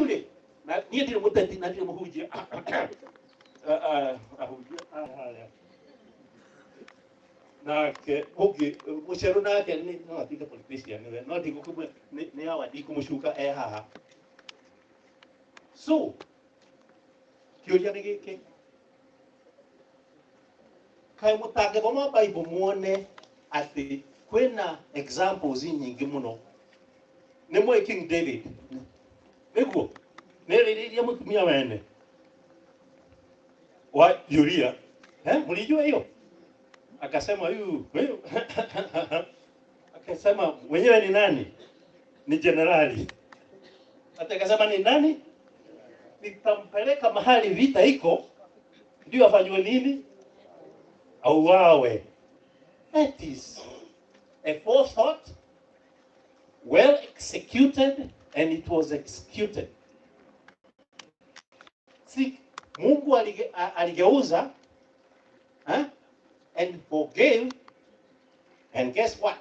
Rĩ, na niĩ ndirĩ mũteti na ndirĩ mũhunjia ahunjia harĩa nake ũngĩ mũcerũ nake nĩ no atuĩke politician we no ndigũkũmwe nĩ awa ndikũmũcuka e haha. So kĩũria nĩ gĩkĩ, kaĩ mũtangĩthoma Bible muone atĩ kwĩna examples nyingĩ mũno. Nĩ mũĩ King David nĩguo nĩ rĩrĩirie mũtumia wene wa Uria, mlijua hiyo? Akasema huyu akasema mwenyewe ni nani? Ni jenerali. Ati akasema ni nani? Nitampeleka mahali vita iko ndio afanywe nini? Auawe. That is a forethought, well executed, and it was executed. See, Mungu aligeuza and forgave, and guess what?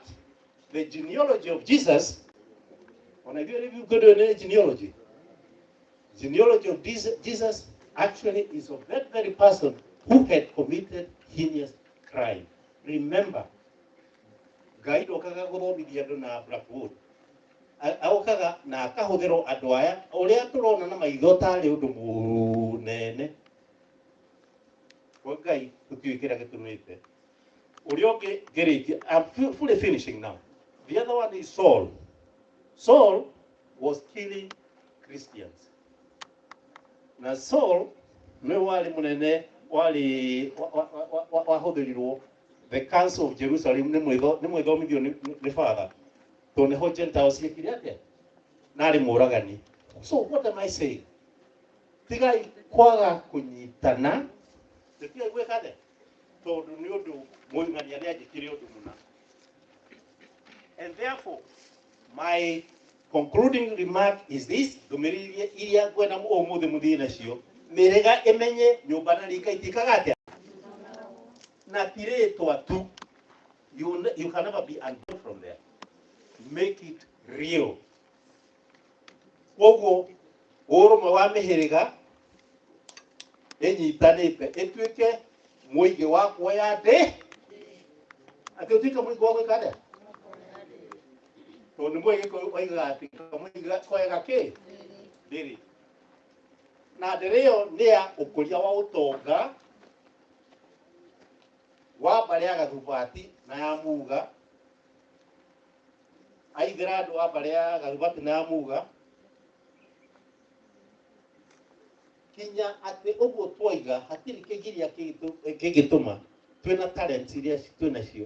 The genealogy of Jesus, unajua hivi uko ndio genealogy. Genealogy of Jesus actually is of that very person who had committed heinous crime. Remember, Ngai ndokaga gũthomithia andũ na blackboard. Aũkaga na akahũthĩrwo andũ aya ũrĩa tũrona na maitho tarĩ ũndũ mũnene. Kwa Ngai tũtiũĩ kĩrĩa gĩtũmĩte. Ũrĩa ũngĩ ngĩrĩkia, I'm fully finishing now. The other one is Saul. Saul was killing Christians. Na Saul nĩwe warĩ mũnene warĩ wahũthĩrirwo the Council of Jerusalem nĩ mwĩthomithio nĩ father tondũ nĩho Gentiles ciekire atĩa na arĩ mũragani. So what am I saying? Tigai kwaga kũnyitana, tigai gwĩka atĩa tondũ nĩ ũndũ mũing'ania nĩ anjĩkire ũndũ mũna. And therefore my concluding remark is this: ndũmĩrĩri iria ngwenda ũmũthĩ mũthiĩ nacio, mĩrĩga ĩmenye nyũmba na rika itikaga atĩa na ti rĩtwa tu. You can never be undone from there. Make it real. Koguo ũrũmwe wa mĩhĩrĩga ĩnyitanĩte ĩtuĩke mũingĩ wa kuoya ndĩ atĩ ũtuĩke mũingĩ wa gwĩka atĩa tondũ nĩ mũingĩ oigaga atĩ kamũingĩ koyaga kĩ ndĩrĩ na ndĩrĩ ĩyo nĩ ya ũkũria wa ũtonga wa mbarĩ ya Gathubati na ya Muga aithĩra andũ a mbarĩ ya Gathubati na ya Muga kinya atĩ ũguo twaiga hatirĩ kĩgiria kĩngĩtũma twĩna talents iria twĩnacio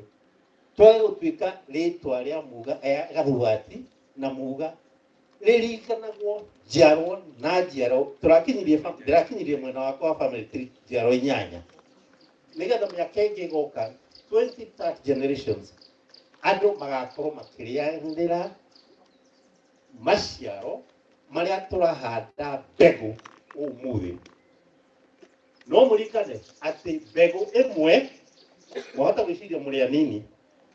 twage gũtuĩka rĩtwa rĩa Muga Gathubati na Muga rĩrikanagwo njiarwo na njiarwo. Tũrakinyirie ndĩrakinyirie mwena wakwa wa family tree njiarwo inyanya nĩgetha mĩaka ĩngĩ ĩgoka 20 30 generations andũ magakorwo makĩrĩanĩra maciaro marĩa tũrahanda mbegũ ũmũthĩ. No mũririkane atĩ mbegũ ĩmwe mwahota gwĩciria mũrĩ anini,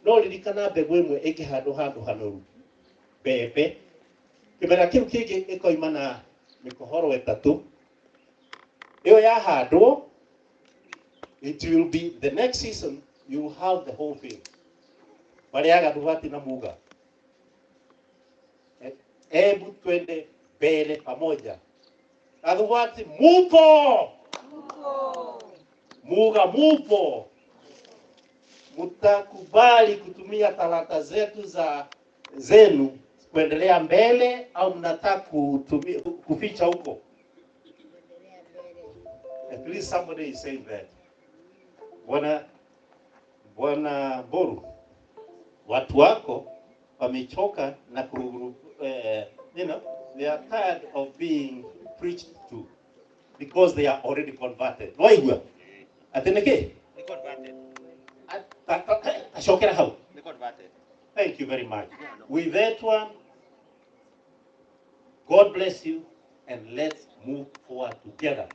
no ririkana mbegũ ĩmwe ĩngĩhandwo handũ hanoru mbembe kĩmera kĩu kĩngĩ ĩkoima na mĩkohoro ĩtatũ ĩyo yahandwo, it will be the next season you will have the whole field. Mbarĩ ya Gathubati na Muga, hebu twende mbele pamoja. Gathubati mupo, Muga mupo. Mtakubali kutumia talanta zetu za zenu kuendelea mbele au mnataka kutumia kuficha huko? At least somebody is saying that. Bwana Boru, watu wako wamechoka na ku, they are tired of being preached to because they are already converted. Waigua atĩ nĩkĩ? Nĩ converted. Acokera hau. Nĩ converted. Thank you very much. With that one, God bless you and let's move forward together.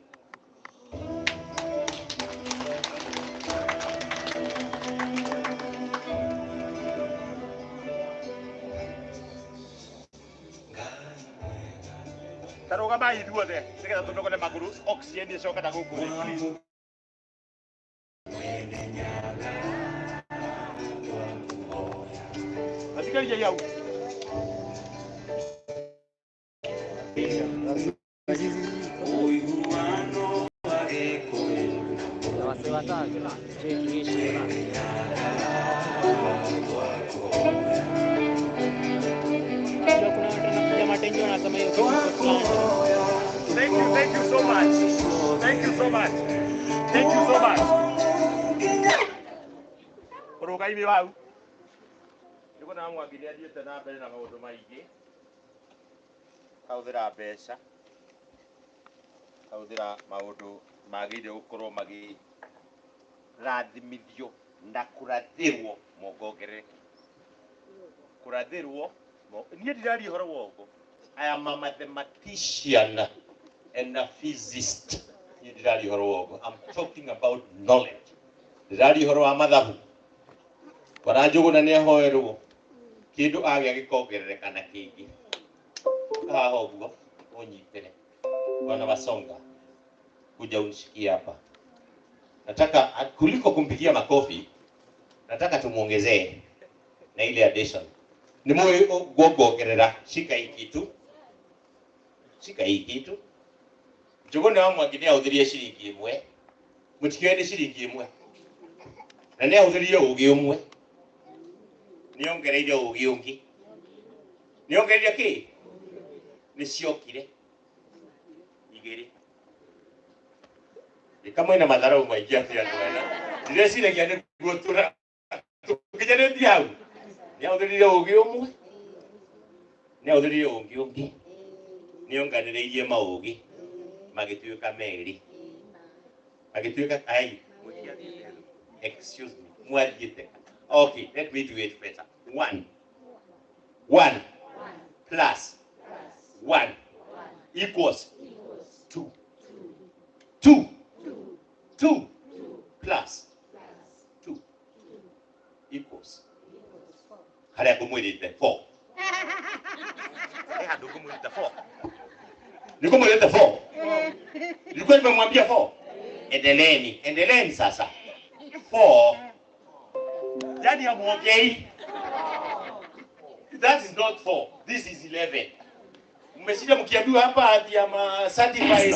Ta rũgamai ithuothe nĩgetha tũnogore magũrũ, oxygen ĩcoke na gũkũ thĩ, please. Athikĩrĩriai hau. Thank you, thank you so much. Thank you so much. Thank you so much. Ũrũgaime hau. Nĩkuona Mwangi nĩ athiĩte na mbere na maũndũ maingĩ. Ahũthĩra mbeca, ahũthĩra maũndũ magĩrĩire gũkorwo magĩrathimithio na kũrathĩrwo mongongerereke. Kũrathĩrwo, niĩ ndiraria ũhoro wa ũgo. I am a mathematician and a physicist. Niĩ ndiraria ũhoro wa ũgo. I'm talking about knowledge. Ndiraria ũhoro wa mathabu. Bwana Njũgũna nĩ ahoerwo kĩndũ agĩa gĩkongerereka na kĩngĩ. Haha ũguo ũnyitĩre. Bwana Wasonga, kuja unishikie hapa. Nataka kuliko kumpigia makofi, nataka tumuongezee na ile addition. Nĩ mũĩ nguongerera, shika hii kitu, shika hii kitu. Njũgũna wa Mwangi nĩ ahũthĩrire ciringi ĩmwe, mũtikĩoe nĩ ciringi ĩmwe, na nĩ ahũthĩrire ũgĩ ũmwe, nĩ ongereire ũgĩ ũngĩ, nĩ ongereire kĩ? Nĩ ciokire igĩrĩ. Nĩ mwĩna matharau maingĩ atĩ andũ aya ndĩreciragia nĩguo tũkinyanĩtie hau. Nĩ ahũthĩrire ũgĩ ũmwe, nĩ ahũthĩrire ũgĩ ũngĩ, nĩ onganĩrĩirie maũgĩ magĩtuĩka merĩ, magĩtuĩka ai, excuse me, mwathiĩte. Okay, let me do it better. One, one plus one equals two. Two, two plus two equals harĩa ngũmwĩrĩte four. He handũ ngũmwĩrĩte four. Nĩngũmwĩrĩte four. Nilikuwa nimemwambia four. Endeleeni, endeleeni sasa. Four. Yani hamuongei. That is not four. This is 11. Mmeshinda mkiambiwa hapa ati am a certified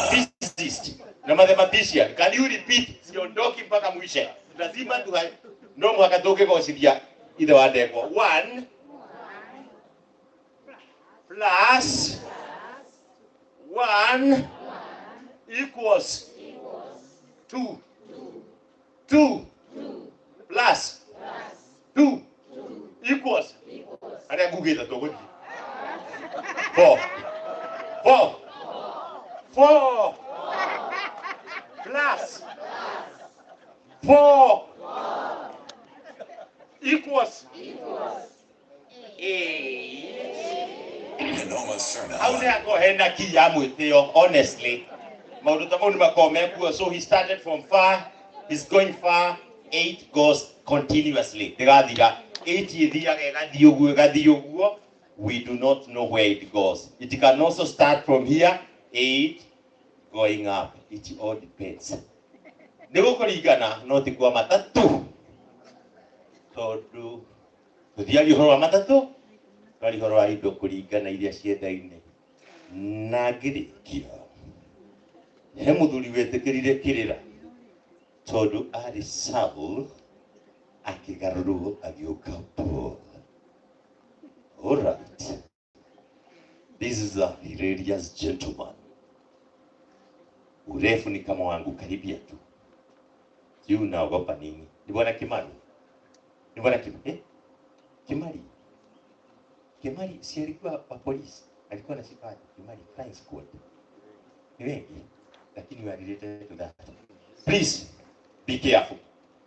physicist na mathematician. Can you repeat? Siondoki mpaka mwishe. Lazima tu no mũhaka tũngĩgocithia ithe wa ndegwa. 1 plus 1 equals 2. 2 plus 2 equals harĩa ngugĩte tũgũthiĩ 4. 4. 4 plus 4 equals 8. Hau nĩ akorwo hena key ya mwĩtĩo, honestly. Maũndũ ta mau nĩ makoragwo mekuo. So he started from far, he's going far, 8 goes continuously. Ndĩgathira. 8 ĩthiaga ĩgathiĩ ũguo ĩgathiĩ ũguo. We do not know where it goes. It can also start from here, 8 going up. It all depends. Nĩ gũkũringana no ti kwa matatũ. Tondũ tũthiagia ũhoro wa matatũ, twaria ũhoro wa indo kũringana iria ciendaine. Na ngĩrĩkia, he mũthuri wetĩkĩrire kĩrĩra tondũ arĩ Saul Akĩgarũrwo agĩũka Paul. All right. This is a hilarious gentleman. Urefu ni kama wangu karibia tu. Sijui unaogopa nini? Ni bwana Kimari. Ni bwana Kimari. Eh? Kimari. Kimari si alikuwa wa polisi. Alikuwa na sifa Kimari crime squad. Ni wengi lakini we are related to that. Please be careful.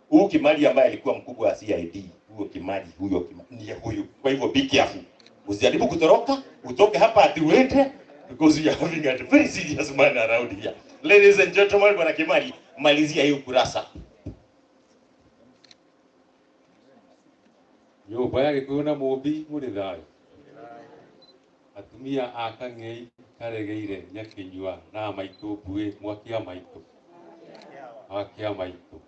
Huyu Kimari ambaye alikuwa mkubwa wa CID, huyo Kimari, huyo Kimari, ndiye huyu. Kwa hivyo be careful. Usijaribu kutoroka, utoke hapa ati uende because we are having a very serious man around here. Ladies and gentlemen, Bwana Kimari, malizia hiyo kurasa. Nyũmba ya Gĩkũyũ na Mũmbi mũrĩ thayũ. Atumia a Kang'ei Karegeire Nyakinyua na maitũ Mbuĩ mwakia maitũ wakia maitũ.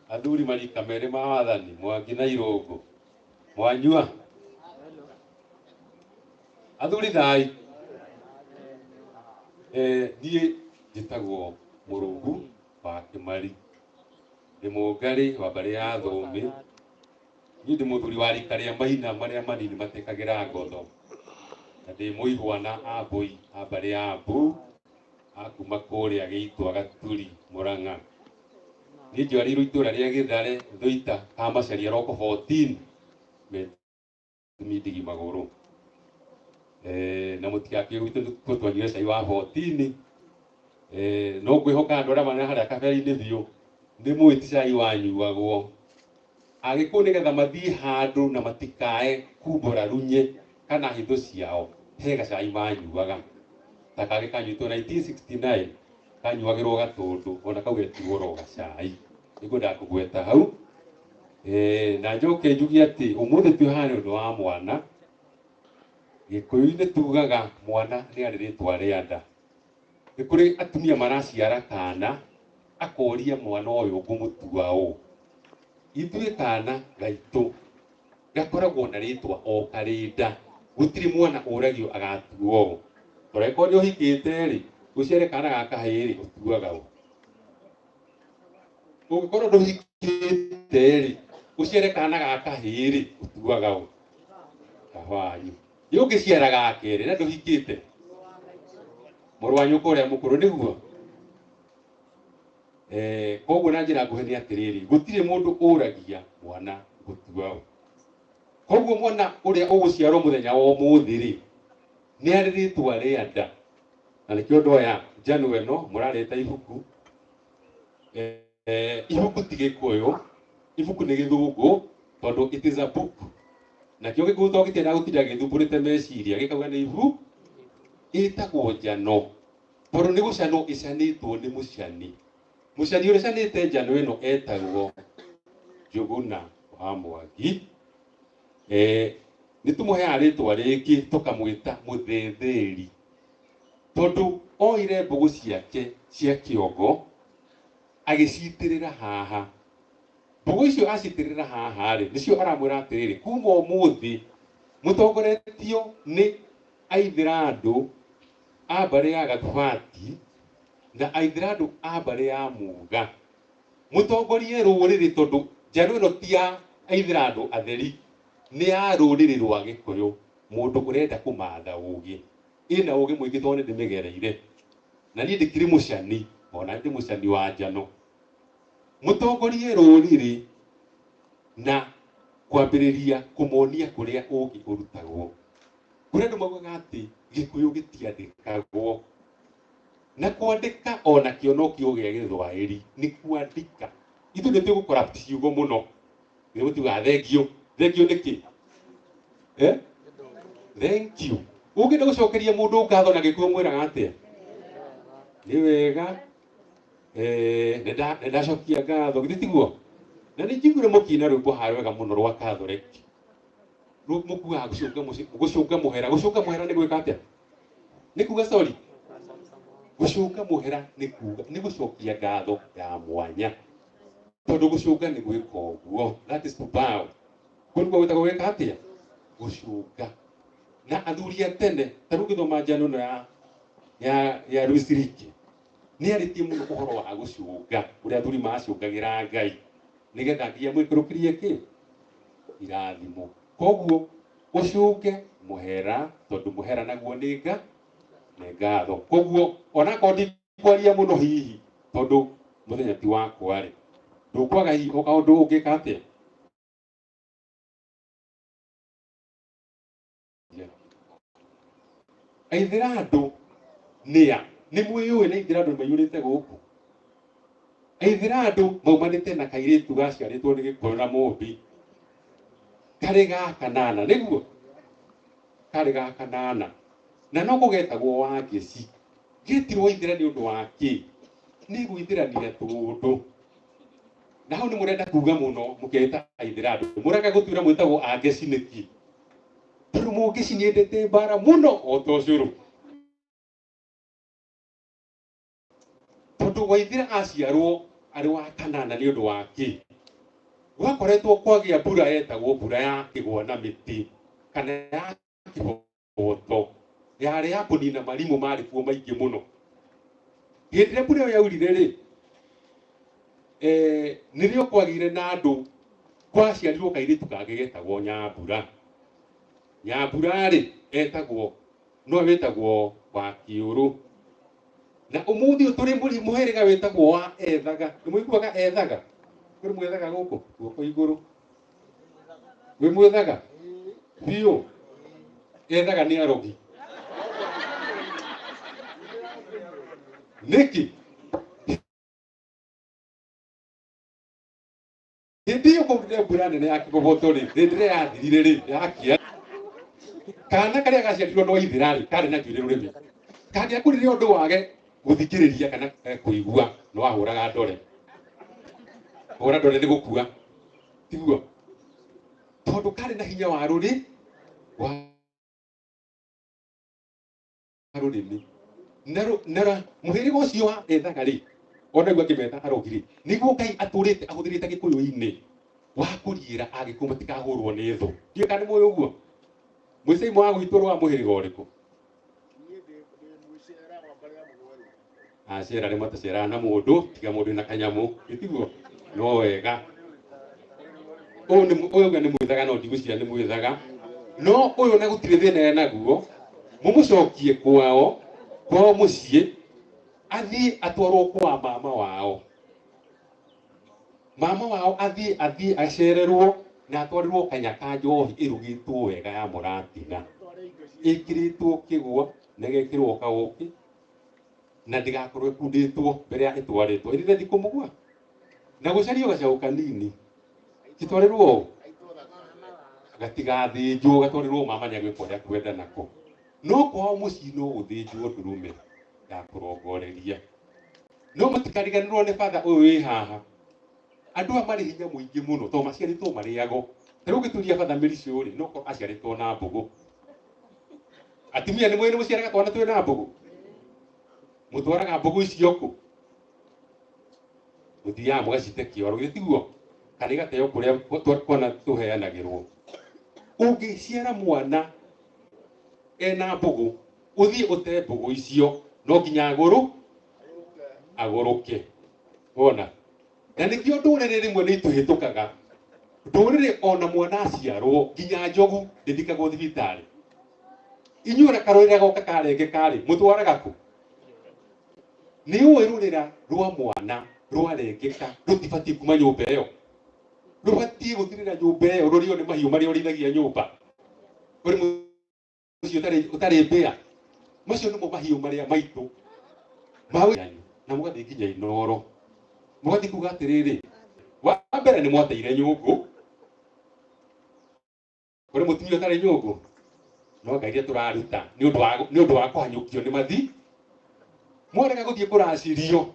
Athuri marika merĩ ma wathani Mwangi na Irũngũ mwanyua. Athuri thai. Niĩ njĩtagwo Mũrũgu wa Kĩmari, ndĩ Mũngarĩ wa mbarĩ ya Thũmbĩ. Niĩ ndĩ mũthuri wa rika rĩa maina marĩa manini matekagĩra ngotho, na ndĩ mũihwana a mbũi a mbarĩ ya Mbu a kuma kũrĩa Gĩitwa Gaturi Mũrang'a. Niĩ njiarĩirwo itũra rĩa Gĩthare Thũita Kamacaria Roko 14 metumi ndigi magũrũ. Na mũtigakĩũĩ gwitũ nĩkuo twanyuire cai wa 14. No ngwĩhoka andũ arĩa marĩ harĩa kabere-inĩ biũ nĩ mũĩ ti cai wanyuagwo. Agĩkũyũ nĩgetha mathiĩ handũ na matikae kumbũra runye kana hitho ciao, he gacai manyuaga ta kangĩ kanyuĩtwo 1969 kanyuagĩrwo Gatũndũ, ona kau getirwo oro gacai. Nĩngwendaga kũgweta hau. Na njoke njuge atĩ ũmũthĩ twĩ haha nĩ ũndũ wa mwana. Gĩkũyũ-inĩ tugaga mwana nĩ arĩ rĩtwa rĩa nda. Nĩ kũrĩ atumia maraciara kana akoria mwana ũyũ ngũmũtua ũ. Ithuĩ kana gaitũ gakoragwo na rĩtwa o karĩ nda. Gũtirĩ mwana ũragio agatuo ũ. Tondũ angĩkorwo nĩ ũhikĩte rĩ, ũciare kana ga kahĩĩ rĩ, ũtuaga ũ. Ũngĩkorwo ndũhikĩte rĩ, ũciare kana ga kahĩĩ rĩ, ũtuaga ũ. Kawanyu. Nĩ ũngĩciara ga kerĩ na ndũhikĩte, mũrũ wa nyũkwa ũrĩa mũkũrũ nĩguo. Koguo na njĩra nguhĩ nĩ atĩrĩrĩ, gũtirĩ mũndũ ũragia mwana gũtua ũ. Koguo mwana ũrĩa ũgũciarwo mũthenya wa ũmũthĩ rĩ, nĩ arĩ rĩtwa rĩa nda. Na nĩkĩo ndoya njano ĩno mũrareta ibuku. Ibuku ti Gĩkũyũ, ibuku nĩ Gĩthũngũ tondũ it is a book. Nakĩo Gĩkũyũ to gĩtiendaga gũtinda gĩthumbũrĩte meciria, gĩkauga nĩ ibu ĩtagwo njano tondũ nĩ gũcanwo ĩcanĩtwo nĩ mũcani. Mũcani ũrĩa ũcanĩte njano ĩno etagwo Njũgũna wa Mwangi. Nĩ tũmũheaga rĩtwa rĩngĩ tũkamwĩta mũthetheri tondũ oire mbũgũ ciake cia kĩongo agĩcitĩrĩra haha. Mbũgũ icio acitĩrĩra haha rĩ, nĩcio aramwĩra atĩrĩrĩ, kuma ũmũthĩ mũtongoretio nĩ aithĩrandũ a mbarĩ ya Gathubati na aithĩrandũ a mbarĩ ya Muga. Mũtongorie rũrĩrĩ tondũ njano ĩno ti ya aithĩrandũ atheri, nĩ ya rũrĩrĩ rwa Gĩkũyũ. Mũndũ ũrenda kũmatha ũgĩ, ĩna ũgĩ mũingĩ tondũ nĩ ndĩmĩgereire. Na niĩ ndĩkĩrĩ mũcani, ona ndĩ mũcani wa njano. Mũtongorie rũrĩrĩ na kwambĩrĩria kũmonia kũrĩa ũgĩ ũrutagwo. Kũrĩ andũ maugaga atĩ Gĩkũyũ gĩtiandĩkagwo. Na kwandĩka onakĩo no kiugo gĩa Gĩthwaĩri, nĩ kwandĩka. Ithuĩ nĩ tũĩ gũ-corrupt ciugo mũno. Nĩ gũtiugaga thengiũ. Thengiũ nĩ kĩ? Thank you. Ũngĩenda gũcokeria mũndũ ngatho na Gĩkũyũ mwĩraga atĩa? Nĩ wega. Nĩ ndacokia ngatho, githĩ tiguo? Na nĩ njiguire mũkĩina rwĩmbo harĩa wega mũno rwa Catholic. Mũkuaga gũcũnga mũhera. Gũcũnga mũhera nĩ gwĩka atĩa? Nĩ kuga sorry. Gũcũnga mũhera nĩ kuga nĩ gũcokia ngatho ya mwanya. Tondũ gũcũnga nĩ gwĩka ũguo. That is to bow. Kũu nĩkuo gwĩtagwo gwĩka atĩa? Gũcũnga. Na athuri a tene, ta rĩu ngĩthoma njano ĩno ya Louis Leakey, nĩ arĩtie mũno ũhoro wa gũcũnga, ũrĩa athuri macũngagĩra Ngai. Nĩgetha nginya mwĩkũrũkĩrie kĩ irathimo. Koguo ũcũnge mũhera tondũ mũhera naguo nĩ nĩ ngatho. Koguo onakorwo ndikwaria mũno hihi tondũ mũthenya ti wakwa rĩ, ndũkwaga hihi o kaũndũ ũngĩka atĩa. Aithĩrandũ nĩa? Nĩ mwĩyũĩ na aithĩrandũ nĩ maiyũrĩte gũkũ. Aithĩrandũ maumanĩte na kairĩtu gaciarĩtwo nĩ Gĩkũyũ na Mũmbi karĩ ga kanana, nĩguo karĩ ga kanana, na no kũgetagwo Wangeci. Getirwo Ithĩra nĩ ũndũ wa kĩ? Nĩ gwĩthĩrania tũũndũ. Na hau nĩ mũrenda kuga mũno mũketa Aithĩrandũ, mũrega gũtuĩra mwĩtagwo Angeci nĩkĩ? Tondũ Mũngeci nĩendete mbara mũno o ta ũcũrũ. Tondũ Waithĩra aciarwo arĩ wa kanana nĩ ũndũ wa kĩ? Gwakoretwo kwagĩa mbura yetagwo mbura ya kĩgwa na mĩtĩ kana ya kĩhoto, yarĩ ya kũnina marimũ marĩ kuo maingĩ mũno. Hĩndĩ ĩrĩa mbura ĩyo yaurire rĩ, nĩrĩo kwagĩire na andũ, kwaciarirwo kairĩtu kangĩ getagwo Nyambura. Nyambura rĩ, etagwo, no wĩtagwo Wakiũrũ. Na ũmũthĩ ũyũ tũrĩ mũhĩrĩga wĩtagwo wa Ethaga. Nĩ mũiguaga Ethaga? Kũrĩ mwethaga gũkũ? Guoko igũrũ. Wĩ mwethaga? Biũ. Ethaga nĩ arogi. Nĩkĩ? Hĩndĩ ĩyo kwaurire mbura nene ya kĩgoboto rĩ, hĩndĩ ĩrĩa yathirire rĩ, yakia. Kana karĩa gaciarirwo no Ithĩra rĩ, karĩ na njuĩrĩ rũrĩmĩ. Kangĩakũrire ũndũ wage gũthikĩrĩria kana kũigua, no ahũraga ndore. Hũra ndore nĩ gũkua. Tiguo? Tondũ karĩ na hinya wa rũrĩ, wa rũrĩmĩ. Na mũhĩrĩga ũcio wa Ethaga rĩ, ona rĩu angĩmeta arogi rĩ, nĩguo Ngai atũrĩte ahũthĩrĩte Gĩkũyũ-inĩ wa kũriĩra Agĩkũyũ matikahũrwo nĩ thũ. Ndiũĩ kana nĩ mũĩ ũguo? Mũicai wa gwitũ rwa mũhĩrĩga ũrĩkũ? Acera nĩ mataceraga na mũndũ tiga mũndũ wĩna kanyamũ, gĩtiguo? No wega. Ũyũ nĩ ũyũ nĩ mwĩthaga no ndigũciria nĩ mwĩthaga. No ũyũ na gũtirĩ thĩna enaguo, mũmũcokie kwao, kwao mũciĩ, athiĩ atwarwo kwa mama wao. Mama wao athiĩ acererwo na atwarĩrwo kanyaka njohi ĩrugĩtwo wega ya mũratina, ĩkĩrĩtwo kĩgwa na ĩgekĩrwo kaũkĩ na ndĩgakorwo ĩkundĩtwo mbere ya ĩtwarĩtwo ĩrĩre thikũ mũgwa na gũcario gacaũ kanini gĩtwarĩrwo ũũ gatigathĩnjwo, gatwarĩrwo mama nĩ agwĩka ũrĩa kwenda nako. No kwao mũciĩ no gũthĩnjwo ndũrũme ya kũrongoreria. No mũtikariganĩrwo nĩ batha ũyũ wĩ haha. Andũ aya marĩ hinya mũingĩ mũno tondũ maciarĩtwo marĩago. Ta rĩu ũngĩturia batha mĩricũ rĩ, no korwo aciarĩtwo na mbũgũ. Atumia nĩ mũĩ nĩ mũciaraga twana twĩ na mbũgũ? Mũtwaraga mbũgũ icio kũ? Mũthiaga mũgacite kĩoro, githĩ tiguo? Kana igateo kũrĩa twana tũheanagĩrwo. Ũngĩciara mwana ena mbũgũ, ũthiĩ ũte mbũgũ icio, no nginya agũrũke. Wona? Na nĩkĩo ndũrĩrĩ rĩmwe nĩ itũhĩtũkaga. Ndũrĩrĩ ona mwana aciarwo nginya njogu ndĩthikagwo thibitarĩ. Inyuĩ ona karũrĩra goka karengeka rĩ, mũtwaraga kũ? Nĩ ũĩ rũrĩra rwa mwana rwarengeka rũtibatiĩ kuma nyũmba ĩyo. Rũbatiĩ gũthirĩra nyũmba ĩyo rũrĩo nĩ mahiũ marĩa ũrĩithagia nyũmba. Ũrĩ mũciĩ ũtarĩ mbĩa. Macio nĩmo mahiũ marĩa maitũ. Mawe na mũgathiĩ nginya Inooro. Mũgathiĩ kuga atĩrĩrĩ, wa mbere nĩ mwateire nyũngũ. Kũrĩ mũtumia ũtarĩ nyũngũ? No ngai iria tũraruta nĩ ũndũ wa kũhanyũkio nĩ mathi. Mwarega gũthiĩ kũracirio.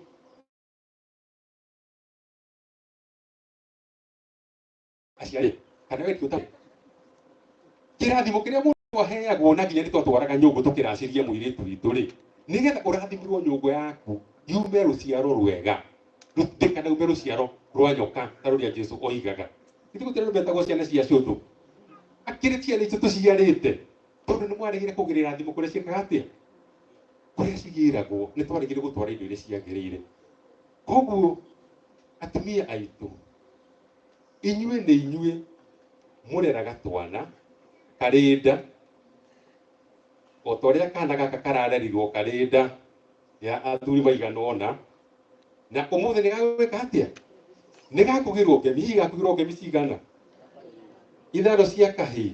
Aciari, kana we ũtarĩ. Kĩrathimo kĩrĩa mũndũ aheagwo na nginya nĩ twatwaraga nyũngũ tũkĩraciria mũirĩtu witũ rĩ, nĩgetha ũrathimĩrwo nyũngũ yaku yume rũciaro rwega, ndĩkanaume rũciaro rwa nyoka ta rũrĩa Jesũ oigaga. Ithuĩ gũtirĩ andũ metagwo ciana cia cũthũ. Akĩrĩ ciana icio tũciarĩte, tondũ nĩ mwaregire kũgĩrĩra thimũ kũrĩa ciĩkaga atĩa? Kũrĩa cigĩragwo, nĩ twaregire gũtwara indo iria ciagĩrĩire. Koguo atumia aitũ, Inyuĩ nĩ inyuĩ mũreraga twana karĩ nda o ta ũrĩa kana gaka kararerirwo karĩ nda ya athuri maigana ũna na ũmũthĩ nĩ gagwĩka atĩa nĩ gakugĩrwo ngemi hihi gakugĩrwo ngemi cigana ithano cia kahĩĩ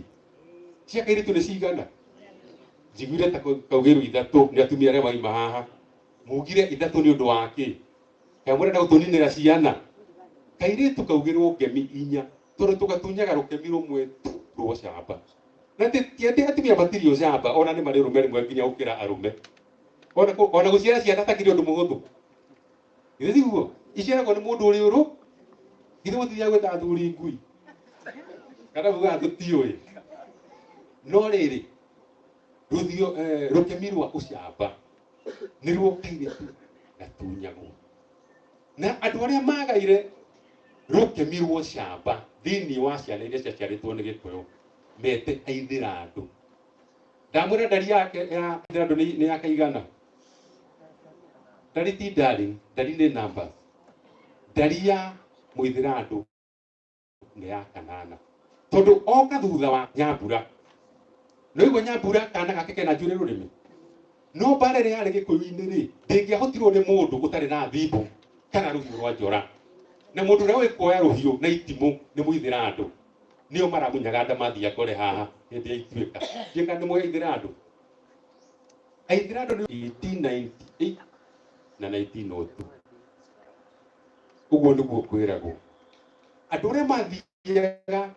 cia kairĩtu nĩ cigana njiguire ta kaugĩrwo ithatũ nĩ atumia arĩa maima haha mugire ithatũ nĩ ũndũ wa kĩ kana mũrenda gũtũninĩra ciana kairĩtu kaugĩrwo ngemi inya tondũ tũgatunyaga rũkemi rũmwe tu rwa ũcamba na ti atĩ atumia matirĩ ũcamba ona nĩ marĩ rũme rĩmwe nginya gũkĩra arũme ona ona gũciara ciana takĩrĩ ũndũ mũhũthũ githĩ tiguo iciaragwo nĩ mũndũ ũrĩ ũrũ githĩ mũtithiaga gwĩta athuri ngui kana mugaga tũtiũĩ no rĩrĩ rũthio rũkemi rwa ũcamba nĩruo kairĩtu gatunyagwo na andũ arĩa magaire rũkemi rwa ũcamba thĩinĩ wa ciana iria ciaciarĩtwo nĩ gĩkũyũ mete aithĩrandũ ndamwĩra ndari yake ya aithĩrandũ nĩ ya kaigana ndari ti darling ndari nĩ numbers ndari ya mũithĩrandũ nĩ ya kanana tondũ oka thutha wa nyambura no igua nyambura kana gake kena njuĩrĩ rũrĩmĩ no mbara ĩrĩa yarĩ gĩkũyũ-inĩ rĩ ndĩngĩahotirwo nĩ mũndũ ũtarĩ na thimbo kana rũhiũ rwa njora na mũndũ ũrĩa ũĩ kuoya rũhiũ na itimũ nĩ mũithĩrandũ nĩo maramunyaga ndamathia ngore haha hĩndĩ ya ituĩka ndiĩka nĩ mũĩ aithĩrandũ aithĩrandũ nĩ 1898 na 1902 ũguo nĩguo kwĩragwo andũ arĩa mathiaga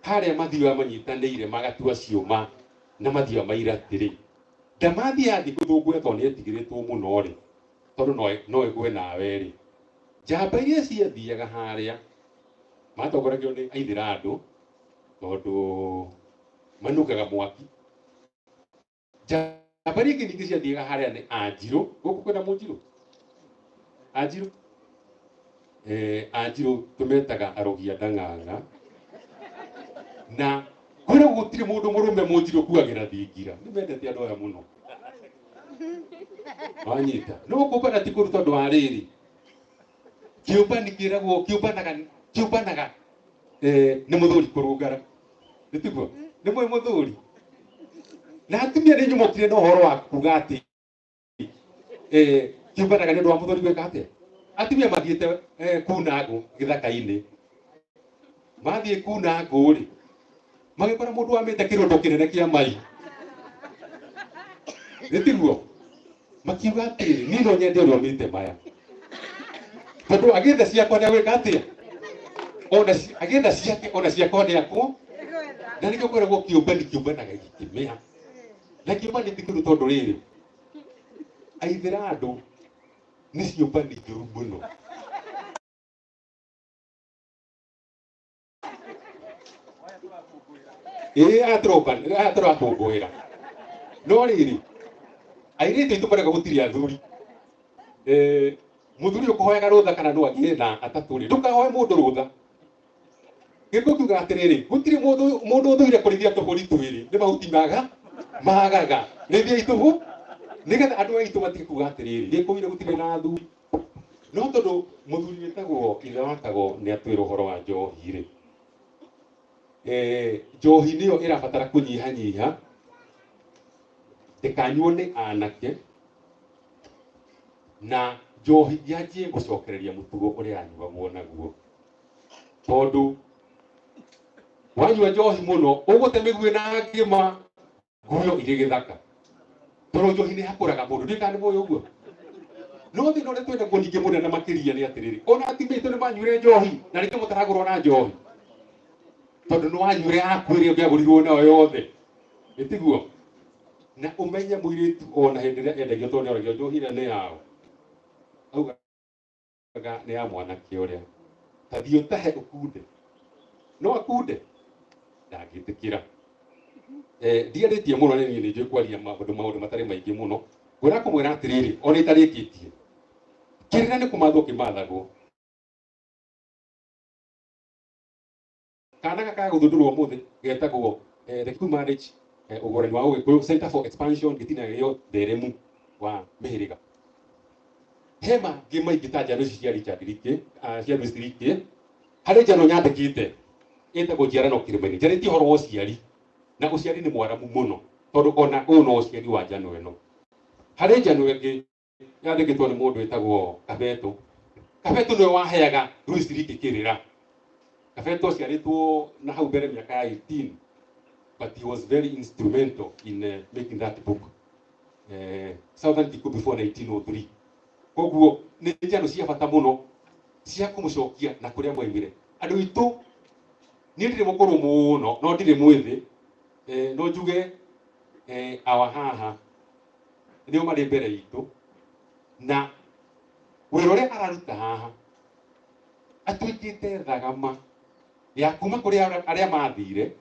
harĩa mathiaga manyitanĩire magatua ciũma na mathiaga maira atĩrĩ ndamathi yathiĩ gũthũngũya tondũ nĩ yetigĩrĩtwo mũno rĩ tondũ no ĩgwe nawe rĩ njamba iria ciathiaga harĩa matongoragio nĩ aithĩrandũ tondũ manungaga mwaki njamba iria ingĩ ningĩ ciathiaga harĩa nĩ anjirũ gũkũ kwĩna mũnjirũ anjirũ anjirũ tũmetaga arogi a ndang'ang'a na kwĩragwo gũtirĩ mũndũ mũrũme mũnjirũ ũkuagĩra thingira nĩ mendete andũ aya mũno wanyita no kũmbana ti kũru tondũ wa rĩrĩ kĩũmbani kĩragwo kĩũmbanaga kĩũmbanaga nĩ mũthuri kũrũngara nĩ tiguo nĩ mwĩ mũthuri na atumia nĩ inyuĩ mokire na ũhoro wa kuga atĩ kĩũmbanaga nĩ ũndũ wa mũthuri gwĩka atĩa atumia mathiĩte kuna ngũ gĩthaka-inĩ mathiĩ kuna ngũ rĩ magĩkora mũndũ wamĩte kĩrũndo kĩnene kĩa mai nĩ tiguo makiuga atĩrĩ niĩ no nyende ũrĩa ũmĩte maya tondũ agĩetha ciakwa nĩ agwĩka atĩa ona agĩetha ciake ona ciakwa nĩ akwo na nĩkĩo kwĩragwo kĩũmbani kĩũmbanaga gĩkĩmĩa na kĩũmbani ti kĩũru tondũ rĩrĩ aithĩrandũ nĩ ciũmbani njũru mũno ĩĩ aya tũrakũngũĩra no rĩrĩ airĩtu aitũ marega gũtirĩ athuri mũthuri ũkũhoyaga rũtha kana no agĩe na atatũ rĩ ndũkahoe mũndũ rũtha gĩkũ kiuga atĩrĩrĩ gũtirĩ mũndũ ũthũire kũrĩithia tũbũri twĩrĩ nĩ mahuti maga magaga rĩithia itũbũ nĩgetha andũ aitũ matige kuga atĩrĩrĩ gĩkũire gũtirĩ na athuri no tondũ mũthuri wĩtagwo ithe wa Kago nĩ atwĩra ũhoro wa njohi rĩ njohi nĩyo ĩrabatara kũnyihanyiha ndĩkanyuo nĩ anake na njohi yanjie gũcokereria mũtugo ũrĩa yanyuagwo naguo tondũ wanyua njohi mũno ũgũte mĩguĩ na ngĩma nguyo irĩ gĩthaka tondũ njohi nĩ hakũraga mũndũ ndiũĩ kana nĩ mũĩ ũguo no thĩna ũrĩa twĩnaguo ningĩ mũnene makĩria nĩ atĩrĩrĩ ona atumia aitũ nĩ manyuire njohi na nĩkĩo mũtaragũrwo na njohi tondũ nĩ wanyuire yaku ĩrĩa ũngĩagũrirwo nayo yothe ĩtiguo na ũmenye mũirĩtu ona hĩndĩ ĩrĩa endagio tondũ nĩoragio njohi ĩrĩa nĩ yao augaga nĩ ya mwanake ũrĩa ta thiĩ ũtahe ũkunde no akunde ndangĩtĩkĩra ndiarĩtie mũno nĩ niĩ nĩ njũĩ kwaria maũndũ matarĩ maingĩ mũno ngwenda kũmwĩra atĩrĩrĩ ona itarĩkĩtie kĩrĩra nĩ kũmathwo kĩmathagwo kana gaka gũthundũrwo ũmũthĩ getagwo the Kikuyu Marriage ũgũrani wa Ũgĩkũyũ Center for Expansion gĩtina gĩa ũtheremu wa mĩhĩrĩga he mangĩ maingĩ ta njano ici cia Richard Leakey cia Louis Leakey Harĩ njano nyandĩkĩte ĩtagwo njiarano kĩrĩma-inĩ, njarĩtie ũhoro wa ũciari, na ũciari nĩ mwaramu mũno tondũ ona ũyũ no ũciari wa njano ĩno. Harĩ njano ĩngĩ yandĩkĩtwo nĩ mũndũ wĩtagwo Kabeto. Kabeto nĩwe waheaga Louis Leakey kĩrĩra. Kabeto aciarĩtwo na hau mbere mĩaka ya 18, but he was very instrumental in making that book, Southern Kikuyu before 1903. Koguo nĩ njano cia bata mũno cia kũmũcokia na kũrĩa mwaimire. Andũ aitũ, niĩ ndirĩ mũkũrũ mũno no ndirĩ mwĩthĩ, no njuge awa haha nĩo marĩ mbere itũ, na wĩra ũrĩa araruta haha atuĩkĩte thagama ya kuma kũrĩ arĩa mathire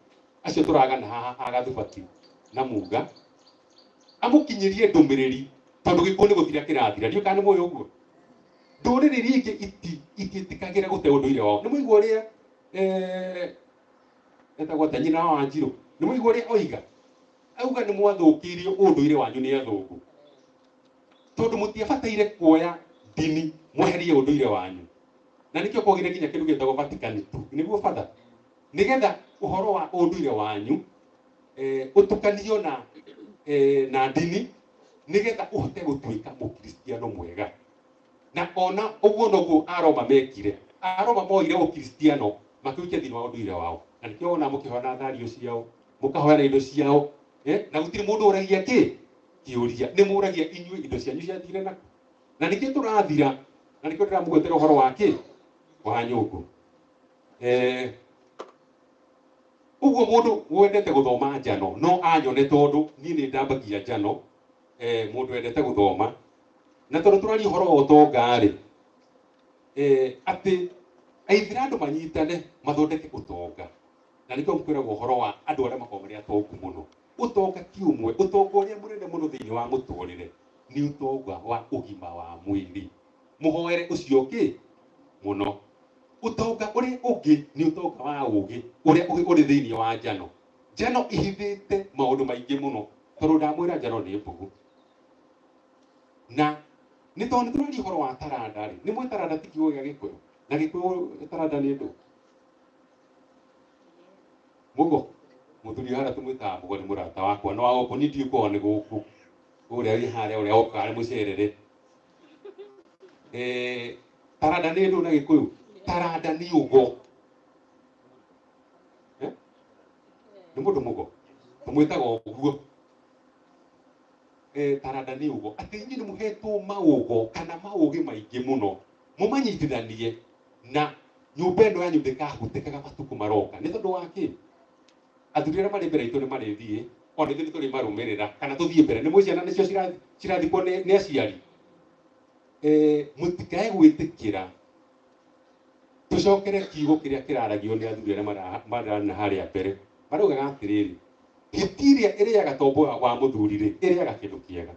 acio tũragana haha agathubati na Muga, amũkinyĩrie ndũmĩrĩri tondũ gĩkuũ nĩ gũthira kĩrathira. Ndiũĩ kana nĩ mũĩ ũguo. Ndũrĩrĩ iria ingĩ itiĩtĩkagĩra gũte ũndũire wao. Nĩ mũigua ũrĩa etagwo atĩa, nyina wa Wanjirũ, nĩ mũigua ũrĩa oiga? Auga nĩ mwathũkĩirio ũndũire wanyu nĩ athũngũ tondũ mũtiabataire kuoya ndini mweherie ũndũire wanyu, na nĩkĩo kwagire nginya kĩndũ gĩtagwo Vatican II, nĩguo batha, nĩgetha ũhoro wa ũndũire wanyu ũtukanio na ndini nĩgetha ũhote gũtuĩka mũkristiano mwega. Na ona ũguo noguo Aroma mekire. Aroma moire ũkristiano makĩũikia thĩinĩ wa ũndũire wao, na nĩkĩo wona mũkĩhoya na thario ciao, mũkahoya na indo ciao, na gũtirĩ mũndũ ũragia kĩ kĩũria, nĩ mũragia inyuĩ indo cianyu ciathire nakũ, na nĩkĩo tũrathira, na nĩkĩo ndĩramũgwetera ũhoro wa kĩ wa nyũngũ. Ũguo mũndũ wendete gũthoma njano no anyone, tondũ niĩ nĩ ndambagia njano. Mũndũ wendete gũthoma, na tondũ tũraria ũhoro wa ũtonga rĩ, atĩ aithĩra andũ manyitane mathondeke ũtonga, na nĩkĩo kwĩragwo ũhoro wa andũ arĩa makoragwo marĩ atongu mũno. Ũtonga ti ũmwe, ũtonga ũrĩa mũnene mũno thĩinĩ wa mũtũrĩre nĩ ũtonga wa ũgima wa mwĩrĩ. Mũhoere ũcio kĩ mũno. Ũtonga ũrĩa ũngĩ nĩ ũtonga wa ũgĩ ũrĩa ũrĩ thĩinĩ wa njano. Njano ihithĩte maũndũ maingĩ mũno, tondũ ndamwĩra njano nĩ mbugu. Na nĩ tondũ nĩ tũraria ũhoro wa taranda rĩ, nĩ mwĩ taranda ti kiugo gĩa Gĩkũyũ, na Gĩkũyũ taranda nĩ ndũ? Mũgo, mũthuri harĩa tũmwĩtaga Mũgo nĩ mũrata wakwa, no wa gũkũ niĩ ndiũĩ kwao nĩ gũkũ, ũrĩa wĩ harĩa ũrĩa okaga nĩ mũcerere. Taranda nĩ ndũ na Gĩkũyũ? Taranda nĩ ũgo. Nĩ mũndũ mũgo, tũmwĩtaga ũguo. Taranda nĩ ũgo, atĩ inyuĩ nĩ mũhetwo maũgo kana maũgĩ maingĩ mũno, mũmanyitithanie na nyũmba ĩno yanyu ndĩkahutĩkaga matukũ maroka. Nĩ tondũ wa kĩ? Athuri arĩa marĩ mbere itũ nĩ marĩthiĩ, ona ithuĩ nĩ tũrĩmarũmĩrĩra kana tũthiĩ mbere. Nĩ mũĩ ciana nĩcio cirathikwo nĩ aciari. Mũtikae gwĩtĩkĩra tũcokere kiugo kĩrĩa kĩraragio nĩ athuri arĩa marana harĩa mbere. Maraugaga atĩrĩrĩ, hiti ĩrĩa ĩrĩaga tombo wa mũthuri rĩ, ĩrĩaga kĩndũ kĩega.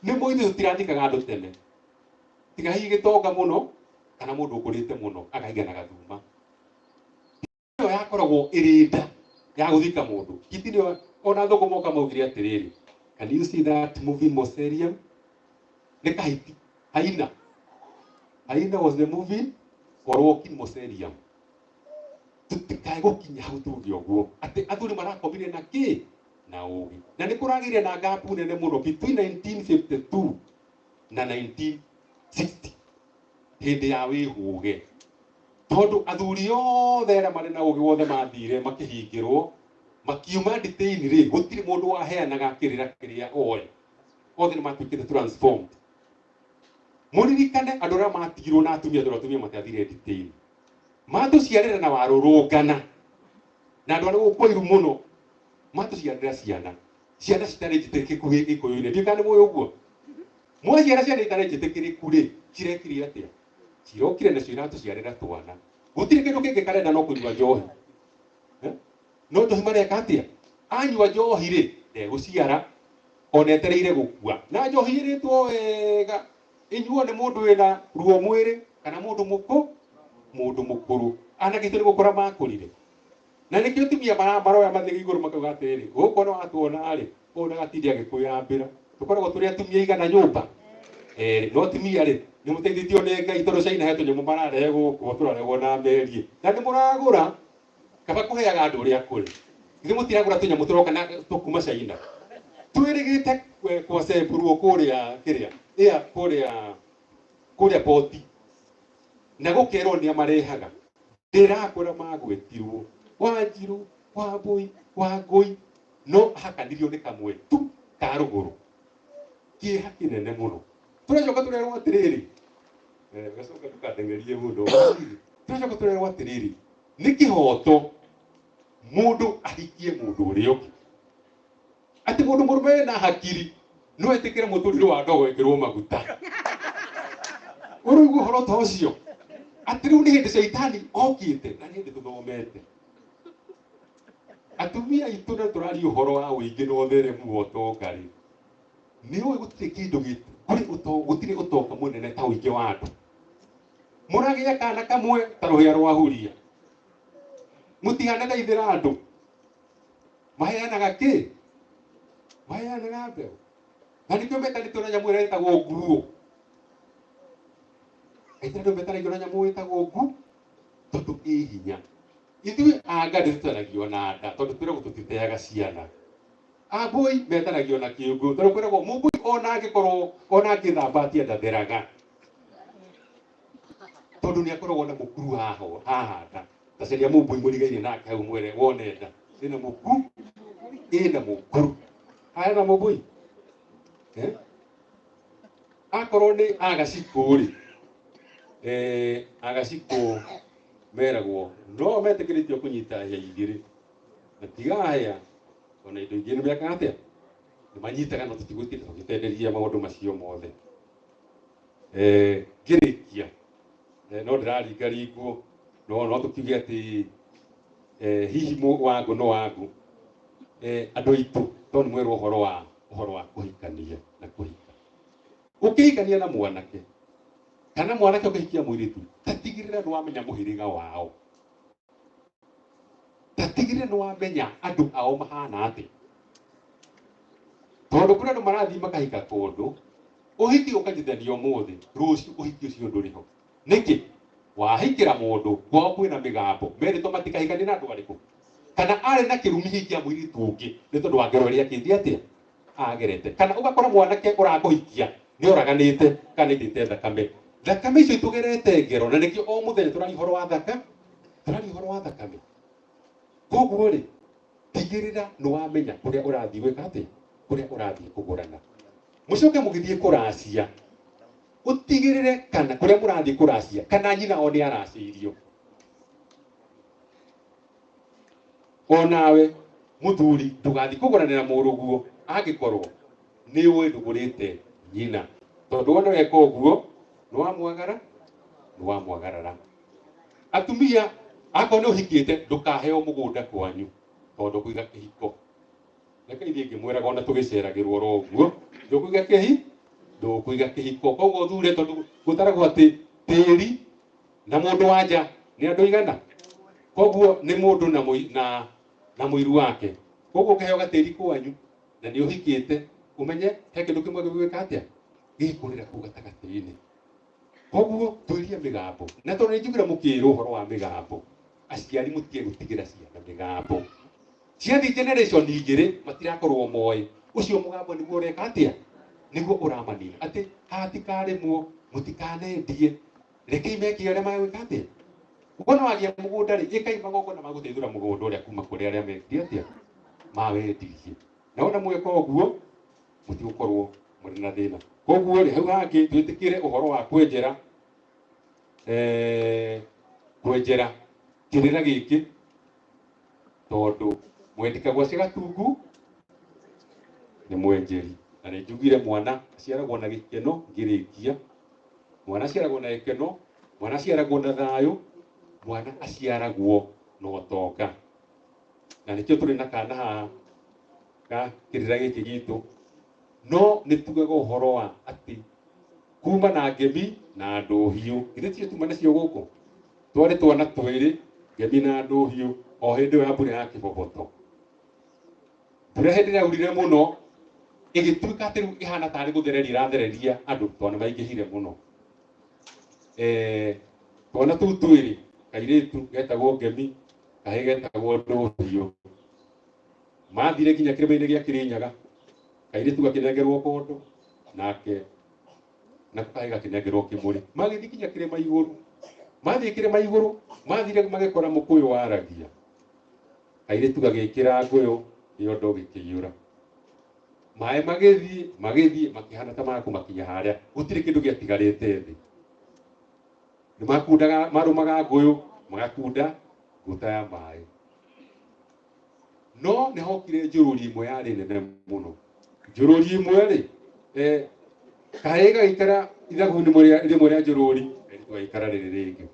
Nĩ mũĩ ithuĩ tũtirathikaga andũ tene, tiga hihi gĩtonga mũno kana mũndũ ũkũrĩte mũno akaigana gathuma. Ĩyo yakoragwo ĩrĩ nda ya gũthika mũndũ. Hiti nĩyo ona thũngũ moka maugire atĩrĩrĩ, can you see that movie Mausoleum? Nĩ kahiti haina. Haina was the movie or walking mausoleum. Tũtikae gũkinya hau tuge ũguo atĩ athuri marakomire na kĩ na ũgĩ, na nĩ kũragĩire na gapu nene mũno between 1952 na 1960 hĩndĩ ya wĩhũge, tondũ athuri othe arĩa marĩ na ũgĩ wothe mathire makĩhingĩrwo makiuma nditĩini rĩ, gũtirĩ mũndũ waheanaga kĩrĩra kĩrĩa oĩ, othe nĩ matuĩkĩte transformed. Mũririkane andũ arĩa matigirwo na atumia, tondũ atumia matiathire nditĩini, matũciarĩra na warũrũngana na andũ arĩa gũkũ iru mũno, matũciarĩra ciana, ciana citarĩ njĩtĩkĩku Gĩkũyũ-inĩ. Ndiũĩ kana nĩ mũĩ ũguo. Mwaciara ciana itarĩ njĩtĩkĩrĩku rĩ, cirekire atĩa? Cirokire nacio iratũciarĩra twana. Gũtirĩ kĩndũ kĩngĩ karenda no kũnyua njohi. No njohi mareka atĩa? Anyua njohi rĩ, ndegũciara, ona etereire gũkua. Na njohi ĩrĩtwo wega, ĩnyuo nĩ mũndũ wĩna ruo mwĩrĩ kana mũndũ mũkũ, mũndũ mũkũrũ. Anake aitũ nĩ gũkũra makũrire. Na nĩkĩo atumia maroya mathĩgĩ igũrũ makauga atĩrĩrĩ, gũkũ ona watuona rĩ, ũyũ ndagatinda agĩkwĩyambĩra. Tũkoragwo tũrĩ atumia igana nyũmba. No atumia rĩ, Nĩ mũteithĩtio nĩ Ngai tondũ China he tũnyamũ mararehe gũkũ tũrarehwo na meri. Na nĩ mũragũra kaba kũheaga andũ ũrĩa kũrĩ. Ithuĩ mũtiragũra tũnyamũ tũroka na tũkuma China. Twĩrĩgĩte kwacembũrwo kũrĩa kĩrĩa ĩa kũrĩa kũrĩa poti na gũkerwo nĩ amarehaga. Ndĩrakwĩra magwĩtirwo Wanjirũ, Wambũi, Wangũi no hakanirio nĩ kamwe tu ka rũgũrũ. Kĩeha kĩnene mũno. Tũracoka tũrerwo atĩrĩrĩ, gacoka ndũkandeng'erie mũno. Tũracoka tũrerwo atĩrĩrĩ, nĩ kĩhoto mũndũ ahikie mũndũ ũrĩa ũngĩ. Atĩ mũndũ mũrũme wĩna hakiri no etĩkĩre mũtũrĩre wa ndogo ĩkĩrwo maguta. Ũraigua ũhoro ta ũcio? Atĩ rĩu nĩ hĩndĩ caitani okĩte na nĩ hĩndĩ tũthomete. Atumia aitũ na tũraria ũhoro wa ũingĩ na ũtheremu wa ũtonga rĩ, nĩ ũĩ gũtirĩ kĩndũ kũrĩ gũtirĩ ũtonga mũnene ta ũingĩ wa andũ. Mũragĩa kana kamwe ta rũhĩa rwa huria. Mũtihana thaithĩra andũ. Maheanaga kĩ? Maheanaga mbeũ. Na nĩkĩo metanĩtio na nyamũ ĩrĩa ĩtagwo nguo. Aitĩra andũ metanagio na nyamũ ĩtagwo ngu tondũ ĩ hinya. Ithuĩ anga nĩ tũtanagio na nda tondũ twĩragwo tũtiteaga ciana. Ambũi metanagio na kĩũngũ tondũ kwĩragwo mũmbũi ona angĩkorwo ona angĩthamba atia ndatheraga. Tondũ nĩ akoragwo na mũkuru haha haha nda. Ta caria mũmbũi mũrigainie nake hau mwere wone nda. Ĩna mũku ĩna mũkuru. Haya na mũmbũi. Akorwo nĩ agacikũ rĩ, agacikũ meragwo no metĩkĩrĩtio kũnyita hĩa igĩrĩ na tiga hĩa ona indo ingĩ nĩ mekaga atĩa? Nĩ manyitaga no tũtigũtinda tũgĩtenderia maũndũ macio mothe. Ngĩrĩkia no ndĩraringaringwo no tũkiuge atĩ hihi wangu no wangu andũ aitũ tondũ nĩ mwerwo ũhoro wa kũhikania na kũhika. Ũkĩhikania na mwanake kana mwanake ũkĩhikia mũirĩtu, tatigĩrĩra nĩ wamenya mũhĩrĩga wao. Tatigĩrĩra nĩ wamenya andũ ao mahana atĩa. Tondũ kũrĩ andũ marathiĩ makahika kũndũ, ũhiki ũkanyitithanio ũmũthĩ, rũciũ ũhiki ũcio ndũrĩ ho. Nĩkĩ? Wahikĩra mũndũ kwao kwĩna mĩgambo, merĩtwo matikahikanie na andũ arĩkũ? Kana arĩ na kĩrumi hihi kĩa mũirĩtu ũngĩ nĩ tondũ wa ngero ĩrĩa akĩtie atĩa? Agerete. Kana ũgakora mwanake ũrakũhikia nĩ oraganĩte kana aitĩte thakame. Thakame icio itũgerete ngero na nĩkĩo o mũthenya tũraria ũhoro wa thaka, tũraria ũhoro wa thakame. Koguo rĩ, tigĩrĩra nĩ wamenya kũrĩa ũrathiĩ gwĩka atĩa, kũrĩa ũrathiĩ kũgũrana. Mũcoke mũgĩthiĩ kũracia, ũtigĩrĩre kana kũrĩa mũrathiĩ kũracia kana nyina o nĩ aracĩirio. Onawe mũthuri ndũgathiĩ kũgũranĩra mũrũguo angĩkorwo nĩ ũĩ ndũgũrĩte nyina, tondũ wona weka ũguo nĩ wamwagara, nĩ wamwagarara. Atumia akorwo nĩ ũhikĩte ndũkaheo mũgũnda kwanyu tondũ kũiga kĩhiko. Reke ithiĩ ngĩmwĩraga ona tũgĩceragĩrwo oro ũguo, ndũkũiga kĩhi, ndũkũiga kĩhiko. Koguo thure tondũ gũtaragwo atĩ tĩri na mũndũ wa nja nĩ andũ igana. Koguo nĩ mũndũ na mũiru wake. Koguo ũkĩheo gatĩri kwanyu na nĩ ũhikĩte, ũmenye he kĩndũ kĩmwe gĩgwĩka atĩa, gĩkũrĩra kũu gatagatĩ-inĩ. Koguo tuĩria mĩgambo. Na tondũ nĩ njugire mũkĩĩrwo ũhoro wa mĩgambo, aciari mũtige gũtigĩra ciana mĩgambo. Ciathiĩ generation igĩrĩ matirakorwo moĩ ũcio mũgambo nĩguo ũreka atĩa, nĩguo ũramanina. Atĩ hatikarĩmwo, mũtikanendie, rekei meke ũrĩa magwĩka atĩa. Wona wagĩa mũgũnda rĩ, ĩkai magongona ma gũteithũra mũgũnda ũrĩa kuma kũrĩ arĩa mekire atĩa, mawendirie. Na wona mweka ũguo mũtigũkorwo mũrĩ na thĩna. Koguo rĩ, hau hangĩ twĩtĩkĩre ũhoro wa kwenjera, kwenjera kĩrĩra gĩkĩ, tondũ mwendikagwo cia gatungu nĩ mwenjeri. Na nĩ njugire mwana aciaragwo na gĩkeno, ngĩrĩkia mwana aciaragwo na gĩkeno, mwana aciaragwo na thayũ, mwana aciaragwo na ũtonga. Na nĩkĩo tũrĩ na kana haha ga kĩrĩra gĩkĩ gitũ. No nĩ tugaga ũhoro wa atĩ kuma na ngemi na ndũhiũ. Ithuĩ tio tuma nacio gũkũ, twarĩ twana twĩrĩ, ngemi na ndũhiũ, o hĩndĩ ĩyo ya mbura ya kĩboboto. Mbura hĩndĩ ĩrĩa yaurire mũno ĩgĩtuĩka atĩ rĩu ĩhana tarĩ gũthereria ĩrathereria andũ tondũ nĩ maingĩhire mũno. Twana tũu twĩrĩ, kairĩtu getagwo Ngemi, kahĩ getagwo Ndũhiũ, mathire nginya kĩrĩma-inĩ gĩa Kĩrĩnyaga, kairĩtu gakĩnengerwo kondo nake nako kahĩ gakĩnengerwo kĩmũrĩ. Magĩthiĩ nginya kĩrĩma igũrũ, mathiĩ kĩrĩma igũrũ, mathire magĩkora mũkũyũ waragia, kairĩtu gagĩkĩra ngũyũ, kĩondo gĩkĩiyũra maĩ, magĩthiĩ magĩthiĩ makĩhana ta makũmakinya harĩa gũtirĩ kĩndũ gĩatigarĩte thĩ. Nĩ makundaga, marũmaga ngũyũ magakunda ngũta ya maĩ. No nĩ hokire njũrũri ĩmwe yarĩ nene mũno. Njũrũri ĩmwe rĩ, kahĩĩ gagĩikara ithagu-inĩ rĩmwe rĩa njũrũri, kairĩtu gagĩikara rĩrĩ rĩngĩ.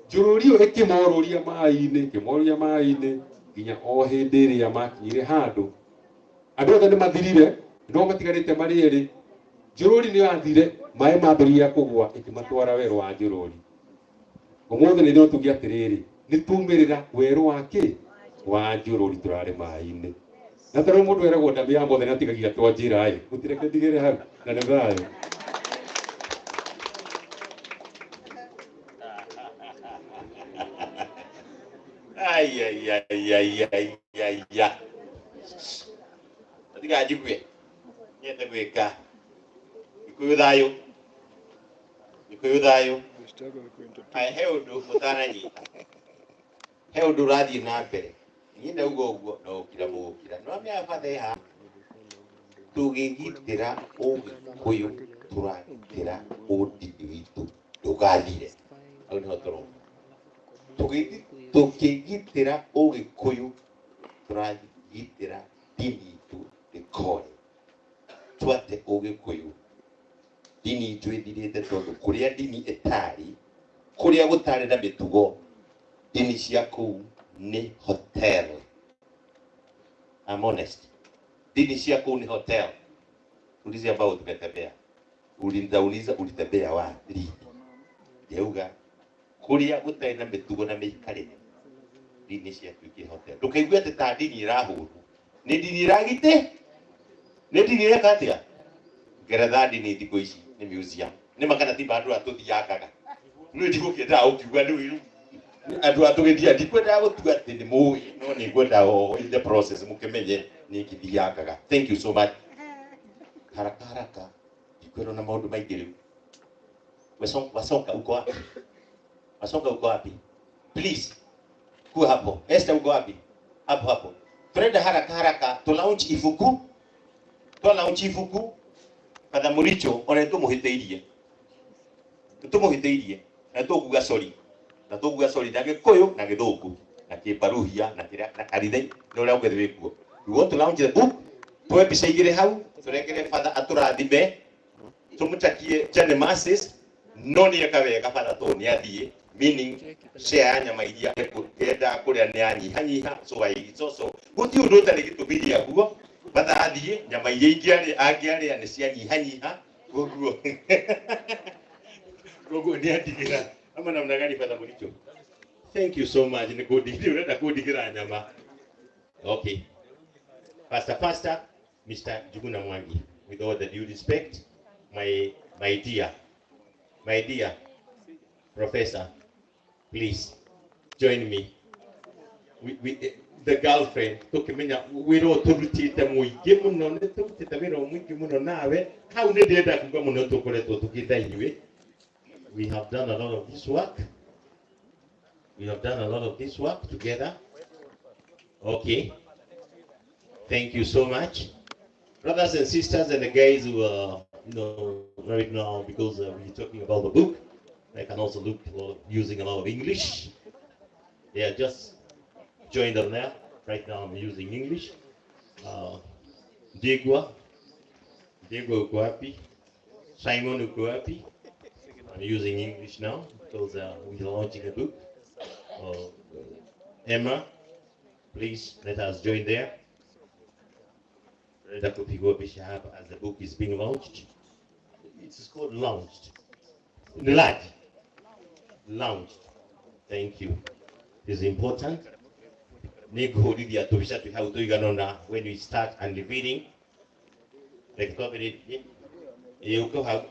Njũrũri ĩyo ĩkĩmorũria maĩ-inĩ, ĩkĩmorũria maĩ-inĩ nginya o hĩndĩ ĩrĩa makinyire handũ andũ othe nĩ mathirire, no matigarĩte marĩ erĩ. Njũrũri nĩ yathire, maĩ mambĩrĩria kũgũa, ĩkĩmatwara werũ wa njũrũri. Ũmũthĩ nĩ tuge atĩrĩrĩ, nĩ tumĩrĩra werũ wa kĩ wa njũrũri, tũrarĩ maĩ-inĩ. Na tondũ mũndũ eragwo ndamĩ ya mothe nĩatigagia twa njĩra ĩ, gũtireke ndigĩre hau na nĩ thayũ. Ai ai ai ai ai ai ya. Tiga njigue nyende gwĩka Gĩkũyũ thayũ, Gĩkũyũ thayũ. Aya, he ũndũ mũtananyita, he ũndũ ũrathiĩ na mbere. Niĩ ndauga ũguo no gũkira mũgũkira, no mĩa bathe haha tũgĩgitĩra Ũgĩkũyũ, tũragitĩra ũndini witũ ndũgathire. Hau nĩho tũroma. Tũkĩgitĩra Ũgĩkũyũ, tũragitĩra ndini itũ ndĩkore. Twate Ũgĩkũyũ, ndini itũ ĩthirĩte, tondũ kũrĩa ndini ĩtarĩ, kũrĩa gũtarĩ na mĩtugo, ndini cia kũu nĩ hotel. I'm honest, ndini cia kũu nĩ hotel. Uliza ambao tumetembea, uliza ulitembea wa lini? Ndĩauga kũrĩa gũtarĩ na mĩtugo na mĩikarĩre, ndini ciatuĩkire hotel. Ndũkaigue atĩ ta ndini ĩrahũrwo, nĩ ndini ĩragite, nĩ ndini ĩreka atĩa. Ngeretha ndini thikũ ici nĩ museum, nĩ makana ti handũ atũthiangaga. Nĩ ndigũkĩendaga gũkiuga nĩ rĩu andũ atũgĩthia, ndikwendaga gũtua atĩ nĩ mũĩ, no nĩ ngwenda o in the process mũkĩmenye nĩ ngĩthiangaga. Thank you so much. Haraka haraka, ndikwĩrwo na maũndũ maingĩ rĩu. Wasonga uko wapi? Wasonga uko wapi? Please kuwa hapo. Esther uko wapi? Hapo hapo. Turenda haraka haraka tu launch ibuku, twa launch ibuku. Father Muricho ona tumuhiteirie, tumuhiteirie na tukuga sorry, na tukuga sorry na Gikuyu na Githungu na Kibaruhia na kiria na Karithai na uria ũngĩ wĩkuo. We want to launch the book. Tuoe mbica igĩrĩ hau, tũrengere Father atũrathime, tũmũtakie Johnny Masses. No nĩ eka wega Father tondũ nĩ athiĩ, meaning share ya nyama iria ekwendaga kũrĩa nĩ yanyihanyiha. So I so so gũtirĩ ũndũ ũtarĩ gĩtũmi gĩaguo. Father athiĩ, nyama iria ingĩarĩa angĩarĩa nĩ cianyihanyiha, koguo nĩ atigĩra ama namna gani. Father Muricho, thank you so much nĩ kũndigĩra, ũrenda kũndigĩra nyama. Okay, Pastor, Pastor Mr. Njuguna Mwangi, with all the due respect, my dear professor, please join me. We, the girlfriend, tukimenya wĩra ũyũ tũrutĩte mũingĩ mũno, nĩ tũrutĩte wĩra ũyũ mũingĩ mũno nawe hau nĩ ndĩrenda kuga mũno tũkoretwo tũkĩta inyuĩ. We have done a lot of this work, we have done a lot of this work together. Okay, thank you so much, brothers and sisters and the guys who are right now, because we're talking about the book. I can also look a lot of, using a lot of English. Yeah, just join them there. Right now I'm using English. Diego, Diego uko wapi? Simon uko wapi? I'm using English now because we're launching a book. Emma, please let us join there. Tunaenda kupigwa picha hapa as the book is being launched. It's called launched. Large. Launched. Thank you. It's important. Nĩngũhũrithia tũbica twĩ hau tũigana ũna when we start unveiling. Reke twambĩrĩrie. Ĩĩ, ũke hau.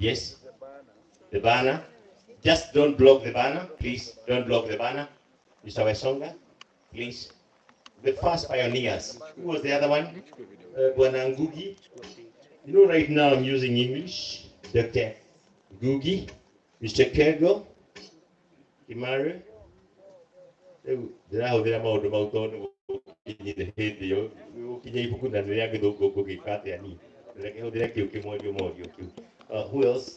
Yes, the banner. Just don't block the banner, please. Don't block the banner. Mr. Wesonga, please. The first pioneers. Who was the other one? Bwana Ngugi. You know, right now I'm using English. Dr. Ngugi, Mr. Kego, Kimaru. Ndĩrahũthĩra maũndũ mau tondũ gũkinyire hĩndĩ ĩyo gũkinya ibuku na nĩ rĩa gĩthũngũ ngũgĩka atĩa niĩ reke hũthĩre kĩu kĩmorio morio kĩu. Who else?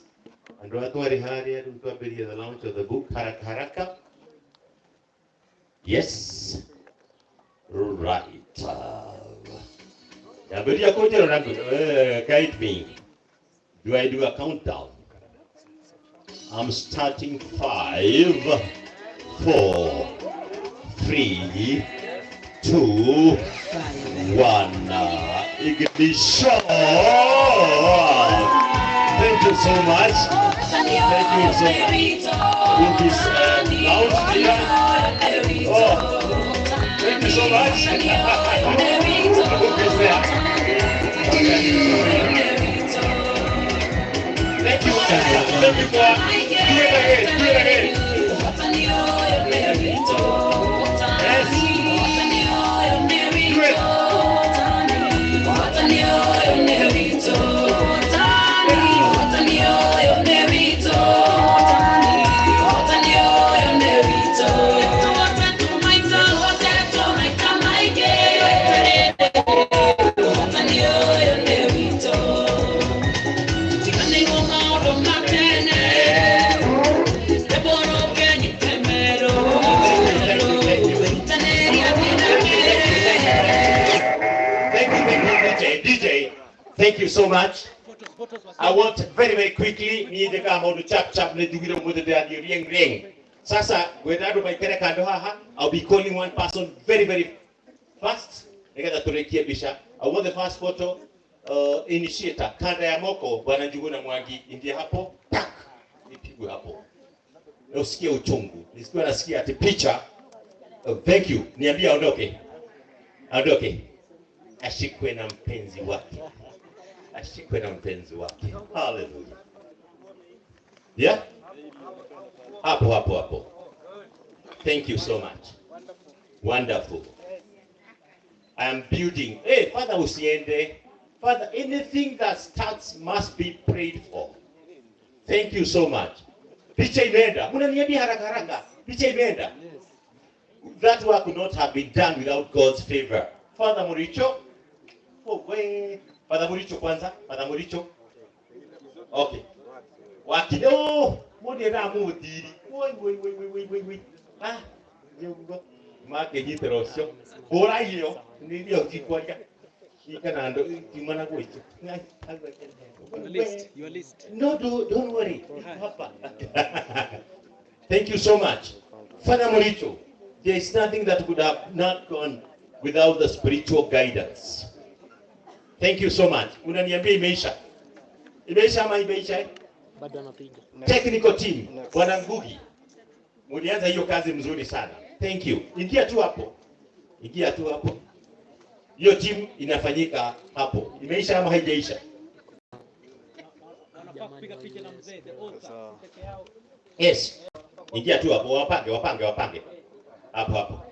Andũ arĩa twarĩ harĩa rĩu twambĩrĩria the launch of the book haraka haraka. Yes, right. Nyambĩrĩria kũnjĩra na guide me. Do I do a countdown? I'm starting 5, 4, 3, 2, 1. Ignition! Thank you so much. Thank you so much. Book is launched here. Oh, thank you so much. The book is there. Thank you. Thank you for. Do it again. Do it again. Yes. Do it. DJ, thank you so much. I want very, very quickly, ni kama chap chap ne dugire mo de rieng rieng. Sasa gwenda andu maikare kando haha, I'll be calling one person very, very fast. Nigetha turekie bisha. I want the first photo, initiator, kanda ya moko, Bwana Njuguna Mwangi, ingia hapo, tak, nipigwe hapo. Na usikie uchungu. Nisikiwa nasikia ati picha. Thank you. Niambie aondoke. Aondoke. Ashikwe na mpenzi wake. Ashikwe na mpenzi wake. Hallelujah. Yeah? Hapo, hapo, hapo. Thank you so much. Wonderful. I am building. Hey, Father usiende. Father, anything that starts must be prayed for. Thank you so much. Picha imeenda. Mnaniambia haraka haraka. Picha imeenda. That work could not have been done without God's favor. Father Muricho. Oh, wait. Father Muricho kwanza. Father Muricho. Okay. Wakide. Oh, modera mudiri. Woi woi woi woi woi woi. Ah, ndio make nyitero ucio. Bora iyo ni ndio kikwaria. Ikana ndo kimana gwicho. Your list, your list. No, don't worry. Hapa. Thank you so much. Father Muricho, there is nothing that could have not gone without the spiritual guidance. Thank you so much. Unaniambia imeisha. Imeisha ama imeisha? Eh? Bado anapiga. Technical team, Bwana Ngugi. Mulianza hiyo kazi mzuri sana. Thank you. Ingia tu hapo. Ingia tu hapo. Hiyo team inafanyika hapo. Imeisha ama haijaisha? Yes. Ingia tu hapo, wapange, wapange, wapange. Hapo hapo.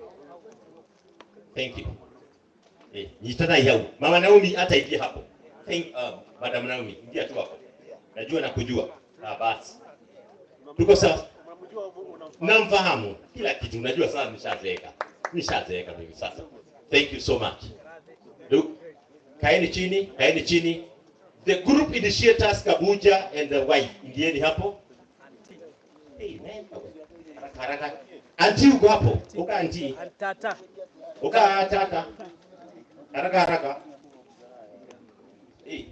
Thank you. Eh, nitana yau. Mama Naomi hata ingia hapo. Thank Madam Naomi, ingia tu hapo. Najua na kujua. Ah, basi. Tuko sawa. Namfahamu kila kitu, unajua sasa nishazeeka. Nishazeeka mimi sasa. Thank you so much. Look, kaeni chini, kaeni chini. The group initiators Kabuja and the wife. Ingieni hapo. Hey man. Haraka haraka. Auntie uko hapo. Uka auntie. Tata. Uka tata. Haraka haraka. Hey.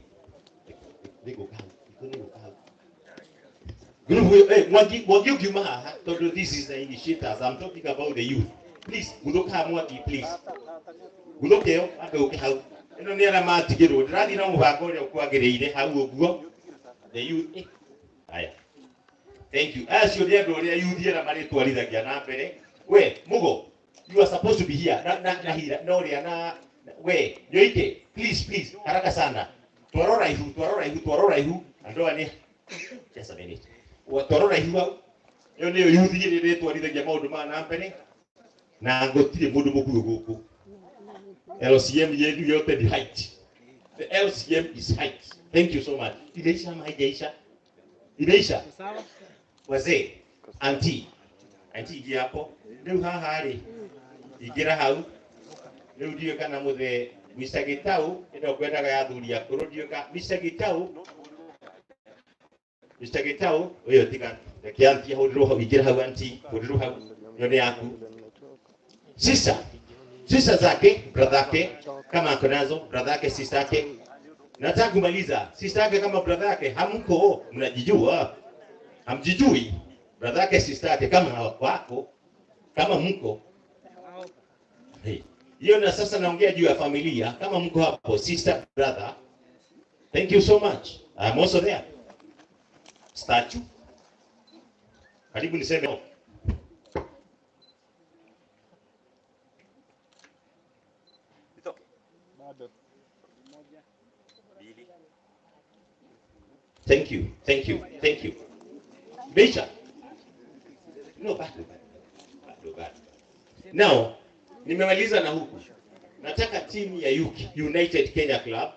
Niko kahu. Niko kahu. Group hey, Mwangi Mwangi ukiuma haha. Todo this is the initiators. I'm talking about the youth. Please, gudoka Mwangi please. Gudoke yo, ambe uke hau. Ino ni ara matigirwo ndirathi na mubango uria ukwagiriire hau uguo the youth. Haya, thank you. Acio ni andu aria youth ara maritwarithagia na mbere. We mugo, you are supposed to be here na na na hira na uria na we nyoike, please please, haraka sana. Twarora ihu, twarora ihu, twarora ihu. Andu aya ni Just a minute. Twarora ihu hau ĩyo nĩyo yuthi ĩrĩa ĩtwarithagia maũndũ maya na mbere na gũtirĩ mũndũ mũkuũ gũkũ. LCM yetu yote ni height. The LCM is height. Thank you so much. Imeisha ama haijaisha? Imeisha. Wazee, auntie. Auntie ingia hapo. Rĩu haha rĩ, ingĩra hau. Rĩu ndiũĩ kana mũthee Mr. Gitau, ĩno ngwendaga ya athuri akũrũ, ndiũĩ ka Mr. Gitau. Mr. Gitau, ũyũ tiga reke auntie ahũrĩrwo hau, ingĩra hau auntie, hũrĩrwo hau. Ĩyo nĩ yaku. Sister, sister zake, brother yake, kama ako nazo, brother yake, sister yake. Nataka kumaliza. Sister yake kama brother yake, hamko, mnajijua. Hamjijui. Brother yake, sister yake kama hawako, kama mko. Hey. Hiyo na sasa naongea juu ya familia, kama mko hapo, sister, brother. Thank you so much. I'm also there. Statue. Karibu niseme. Thank you, thank you, thank you. Beisha. No, bado, bado, bado. Now, nimemaliza na huku. Nataka timu ya United Kenya Club.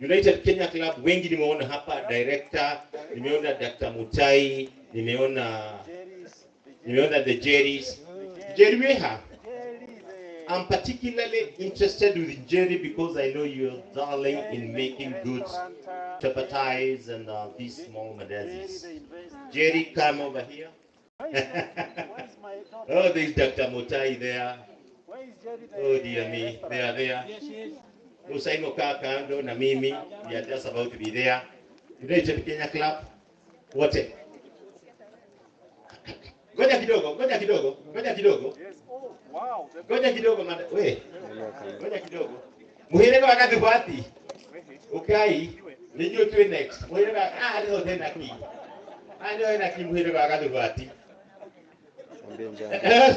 United Kenya Club wengi nimeona hapa, director, nimeona Dr. Mutai, nimeona the Jerrys. Jerry Weha. I'm particularly interested with Jerry because I know you're darling in making good chapatis and these small mandazis. Jerry, come over here. Oh, there's Dr. Mutai there. Oh dear me, they are there. Usaimo kaa kando na mimi, we are just about to be there. United Kenya Club, wote. Ngoja kidogo, ngoja kidogo, ngoja kidogo. Ngoja kidogo we. Ngoja kidogo. Muhirega wakati ukai ninyo tu next. Muhirega ndio tena ki. Ndio na ki muhirega wakati bati.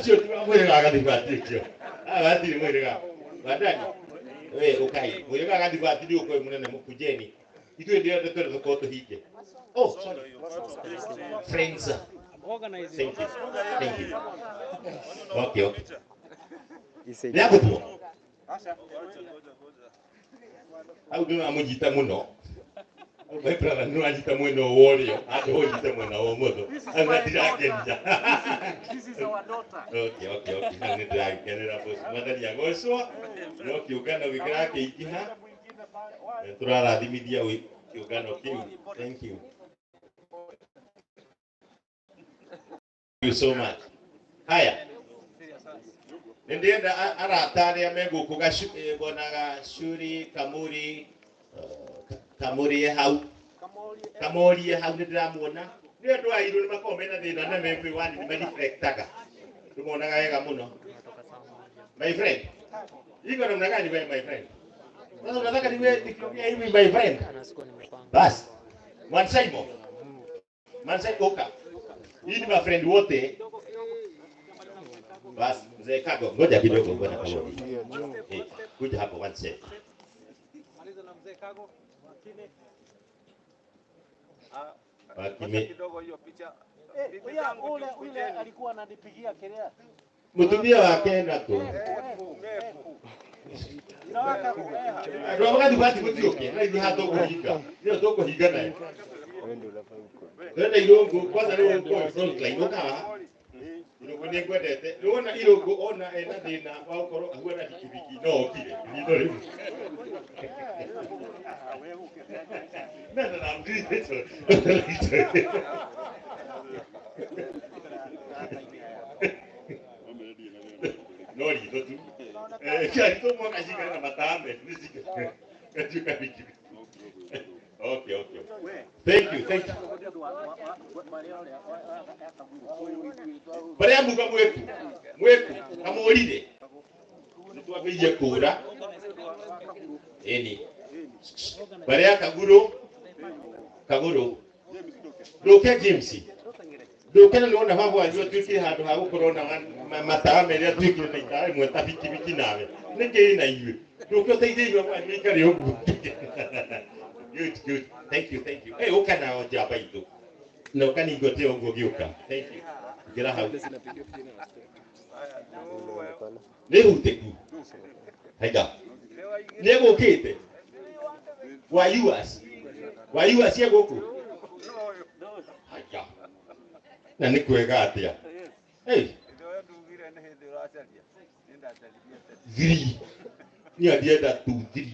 Sio tu muhirega wakati bati sio. Bati muhirega. Badani. We ukai. Muhirega wakati bati ndio kwa munene mukujeni. Itwe ndio ndio tuko tuhije. Oh, sorry. Friends. Thank you. Thank you. Okay, okay. Nĩagũtwo hau nĩwamũnyita mũno. My brother nĩwanyita mwena wa ũrĩo, handũ ũnyite mwena wa ũmotho. Hau gatirakenia. This is our daughter. Okay, okay, okay. Hau nĩndĩrakenera boss. Mwathani agocwo. No kĩũngano gĩkĩrakĩingĩha. Tũrarathimithia kĩũngano kĩu. Thank you. Thank you so much. Haya. Nĩndĩrenda arata arĩa me gũkũ bwana Gacuri, Kamuri, Kamuri e hau. Kamori e hau nĩndĩramuona. Nĩ andũ a irũ nĩmakoragwo mena thĩna na me mĩwani nĩmareflectaga. Ndĩmonaga wega mũno. My friend. Iko namna gani wewe my friend? Sasa unataka niwe nikiongea hivi my friend? Bas. Mwansaimo. Mwansaimo oka. Hii ni my friend wote. Bas, mzee Kago, ngoja kidogo bwana Kamori. Kuja hapo one sec. Maliza na mzee Kago. Wakime. Kidogo hiyo picha. Ule alikuwa ananipigia kelele. Mutumia wake nako. Andũ a magathi bati gũtiũke, na ithuĩ haha tũkũhinga. Nĩyo tũkũhinga nayo. Twende irũngũ, kwanza rĩu ũkũĩ frontline, ũka haha. Irũngũ nĩ ngwendete. Nĩwona irũngũ ona ena thĩna wa gũkorwo ahuana bikibiki no okire ritho rĩu. No, no, no, I'm doing this one. No ritho tu. Kila ritho mwaka cigana na matame. Gatuĩka bikibiki. Okay, okay. Thank you, thank you. Baria muga mweku, mweku, kamorire. Nitwambĩrĩirie kũra. Ĩni. Baria Kaguru, Kaguru. Ndũke James. Ndũke na nĩwona baba wanyu atuĩkire handũ ha gũkorwo na matawa merĩ atuĩkire na itawa ĩmwe ta bikibiki nawe. Nĩkĩ na inyuĩ? Ndũke ũteithie baba wanyu aikare ũguo. Good, good. Thank you, thank you. Hey, uka nao njamba itũ. Na ũkaningote ũguo gĩũka. Thank you. Ingĩra hau. Nĩ hutĩku. Haiga. Nĩ egũkĩte. Wa US. Wa US e gũkũ. Haiga. Na nĩ kwega atĩa. Hey. 3. Niĩ ndienda 2 3.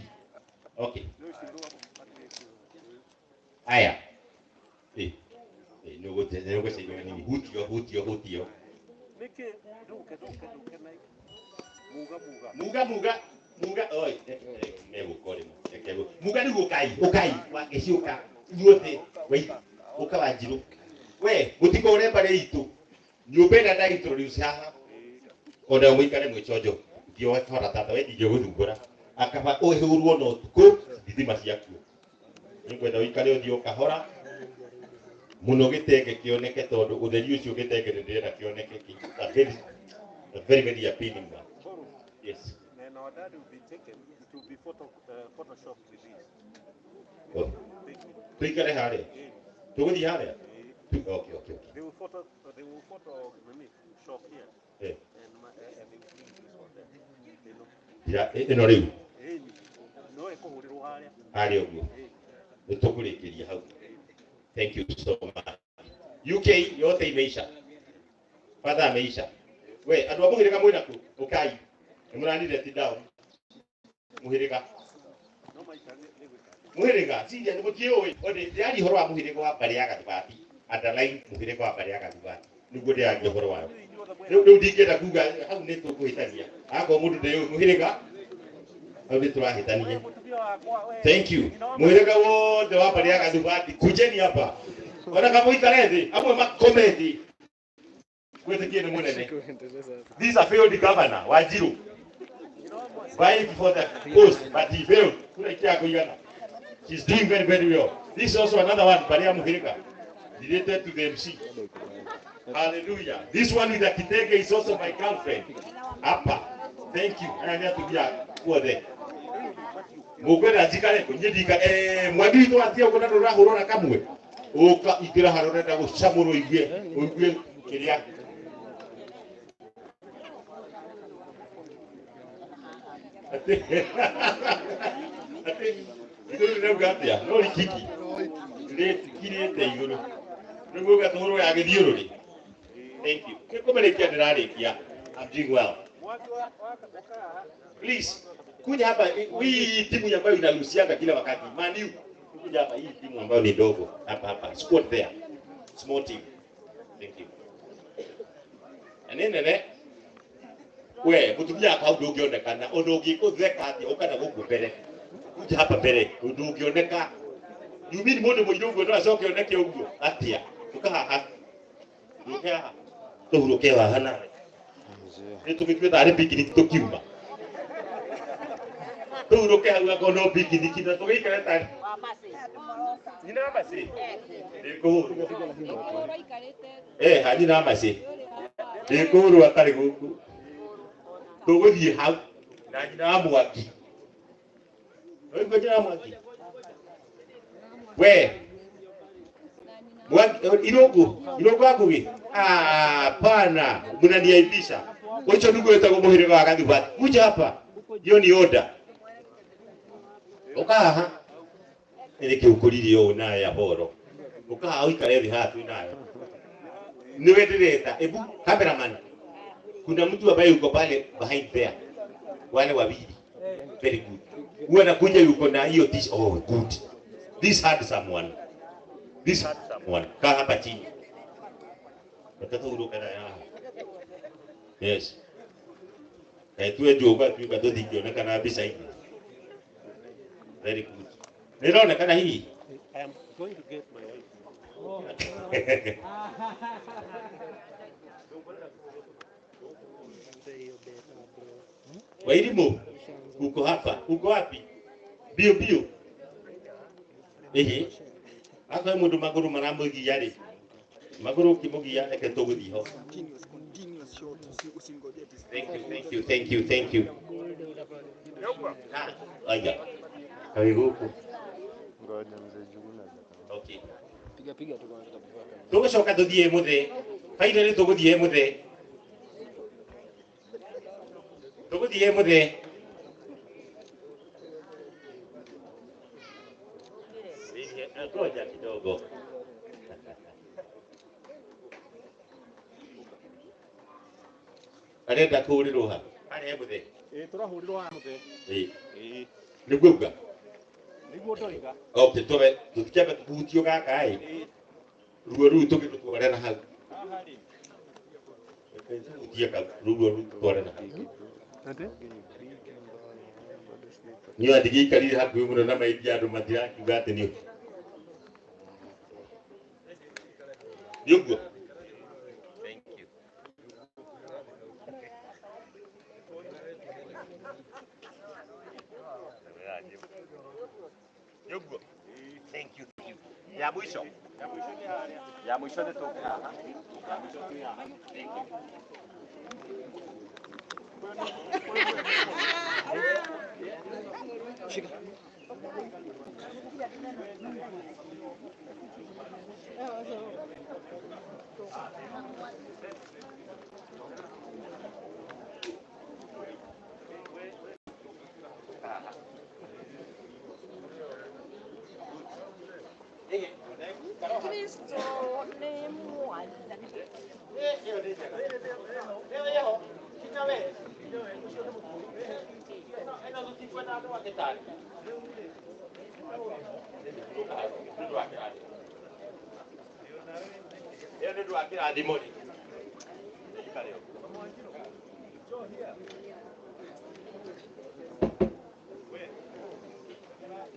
Okay. Aya. Eh. Eh, nĩũgũceithio nini. Hutio, hutio, hutio. Muga muga muga oi megũka rĩmwe. Reke muga rĩu ũkai ũkai wagĩciũka inyuothe wei ũka Wanjirũ. We mũtikore mbarĩ itũ. Nyũmba ĩrĩa nda introduce haha. Ona mũikare mwĩchonjo. Thiĩ twara tata we ndingĩgũthumbũra. Akaba ũhũrwo na ũtukũ thitima ciakuo. Nĩngwenda ũikare ũthiĩ o kahora mũno gĩtenge kĩoneke tondũ ũtheri ũcio gĩtenge nĩ ndĩrenda kĩoneke kĩ a very, a very, very appealing one. Yes. Then our dad will be taken. It will be photoshopped with this. Oh. Tuikare harĩa. Tũgũthiĩ harĩa? Okay, okay, okay. They will photo. They will photo nini shop here. Eh. And and they will bring this one there. They know. Ya, ĩno rĩu Eh, no ĩkũhũrĩrwo harĩa. Harĩa ũguo. Nĩ tũkũrĩkĩria hau. Thank you so much. UK yote imeisha. Father ameisha. We, andũ a mũhĩrĩga mwĩna kũ? Ũkai. Nĩ mũranire ti down. Mũhĩrĩga. Mũhĩrĩga, ciria nĩ mũtiũĩ. Onde ndĩraria ũhoro wa mũhĩrĩga wa mbarĩ ya Gathubati. Underline mũhĩrĩga wa mbarĩ ya Gathubati. Nĩguo ndĩraria ũhoro wayo. Rĩu ndingĩenda kuga hau nĩ tũkũhĩtania. Akorwo mũndũ ndĩũĩ mũhĩrĩga, hau nĩ tũrahĩtania. Thank you. Mũhĩrĩga wothe wa mbarĩ ya Gathubati, kujeni hapa. Ona kama mũikare thĩ, amwe makome thĩ. Gwĩtĩkie nĩ mũnene. This is a failed governor, Wanjiru. Vying for the post, but he failed. Kura ikia kũigana. She's doing very, very well. This is also another one, mbarĩ ya mũhĩrĩga. Related to the MC. Hallelujah. This one with the kitenge is also my girlfriend. Hapa. Thank you. Aya nĩ atumia guothe. Mũkwenda njikare kũ? Niĩ ndika mwangi witũ watia ũguo na ndũrahũrwo na kamwe. Ũka ingĩra harĩa ũrenda gũcamũrwo ũigue ũigue kĩrĩa. Atĩ atĩ igũrũ rĩrauga atĩa? No rikiki. Rĩtikirĩte igũrũ. Nĩguo ũgatũhũrwo ya gĩthiũrũrĩ. Thank you. Nĩ kũmĩrĩkia ndĩrarĩkia. I'm doing well. Please, kuja hapa. Hii timu ambayo inaruhusianga kila wakati. Man U. Kuja hapa, hii timu ambayo ni ndogo. Hapa hapa. Squad there. Small team. Thank you. Na nĩ nene. We, mũtumia wakwa hau ndũngĩonekana. Ũndũ ũngĩkũtheka atĩa ũka na gũkũ mbere. Kuja hapa mbere. Ũndũ ũngĩoneka. You mean mũndũ mũirũ ũguo no acoke oneke ũguo? Atĩa? Ũka haha. Ũke haha. Tũhurũke haha nawe. Nĩ tũgĩtue tarĩ picnic tũkiuma. Tũhurũke hau akorwo no picnic na tũgĩikare tarĩ. Nyina wa Mercy? Ndĩkũhũrwo. Ha nyina wa Mercy. Ndĩkũhũrwo atarĩ gũkũ. Tũgũthiĩ hau na nyina wa Mwangi. Ũraigua nyina wa Mwangi? We. Mwangi, Irũngũ, Irũngũ wa Ngũgĩ? Hapana, mnaniaibisha. Ũcio nĩguo wĩtagwo mũhĩrĩga wa Gathubati. Kuja hapa. Hiyo ni order. Ũka haha. Nĩ kĩ ũkũririe ũũ nawe ya horo. Ũka haha ũikare thĩ haha twĩ nawe. Nĩwe ndĩreta. Ebu cameraman. Kuna mtu ambaye yuko pale behind there. Wale wawili. Very good. Huwa anakuja yuko na hiyo t-shirt. Oh, good. This had someone. This had someone. Kaa hapa chini. Watoto huruka na haha. Yes. Tuwe njuga tuika tũtingĩonekana mbica-inĩ. Very good. Nĩ ĩronekana hihi? I am going to get my wife. Wairimu, uko hapa. Uko wapi? Bio bio. Ehe. Akorwo mũndũ magũrũ maramũgia rĩ. Magũrũ ũkĩmũgia reke tũgũthiĩ ho. Thank you, thank you, thank you, thank you. Aya. Kaĩ gũkũ. Ngoja mzee Njuguna. Okay. Piga piga tu kwanza before. Tũgũcoka tũthiĩ mũthĩ. Finally tũgũthiĩ mũthĩ. Tũgũthiĩ mũthĩ. Ngoja kidogo. Arenda kũhũrĩrwo ha? Harĩa mũthĩ. Ĩĩ tũrahũrĩrwo haha mũthee. Ĩĩ. Ĩĩ. Nĩguo uga. Nĩguo ndoiga. Okay, tũbe tũtikĩambe tũhutio gaka ĩ. Ruo rũu tũgĩrũtware na hau. Haha rĩ. Tũhutie kau, ruo rũu tũtware na hau. Ati? Niĩ ndigĩikarire hakuhĩ mũno na maithia andũ matirakiuga atĩ nĩ nĩ ũguo. Thank you. Nĩ ũguo. Thank you. Thank you. Ya mwisho. Ya mwisho nĩ harĩa. Ya mwisho nĩ tũke haha. Ya mwisho twĩ haha. Thank you. Shika. Kristo nĩ mwathani. Ĩyo nĩ ũndũ wa kĩrathimo rĩ.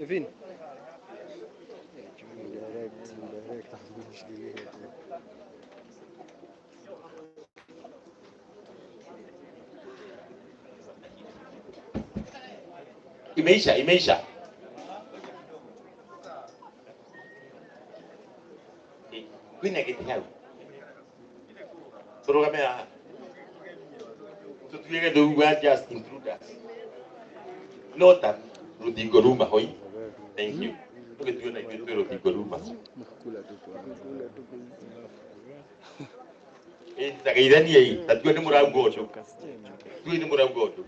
Evin. Direct, direct, nishikilie tu. Imeisha, imeisha. Kwĩna gĩtĩ hau. Tũrũgame haha. Tũtuĩke tũuga just intruders. No ta rũthingo ruma hoi. Thank you. Tũgĩtue na ithuĩ twĩ rũthingo ruma. Kula tu kwanza. Kula tu Ĩ tageithaniei, ta tue nĩ mũrauga ũndũ. Tue nĩ mũrauga ũndũ.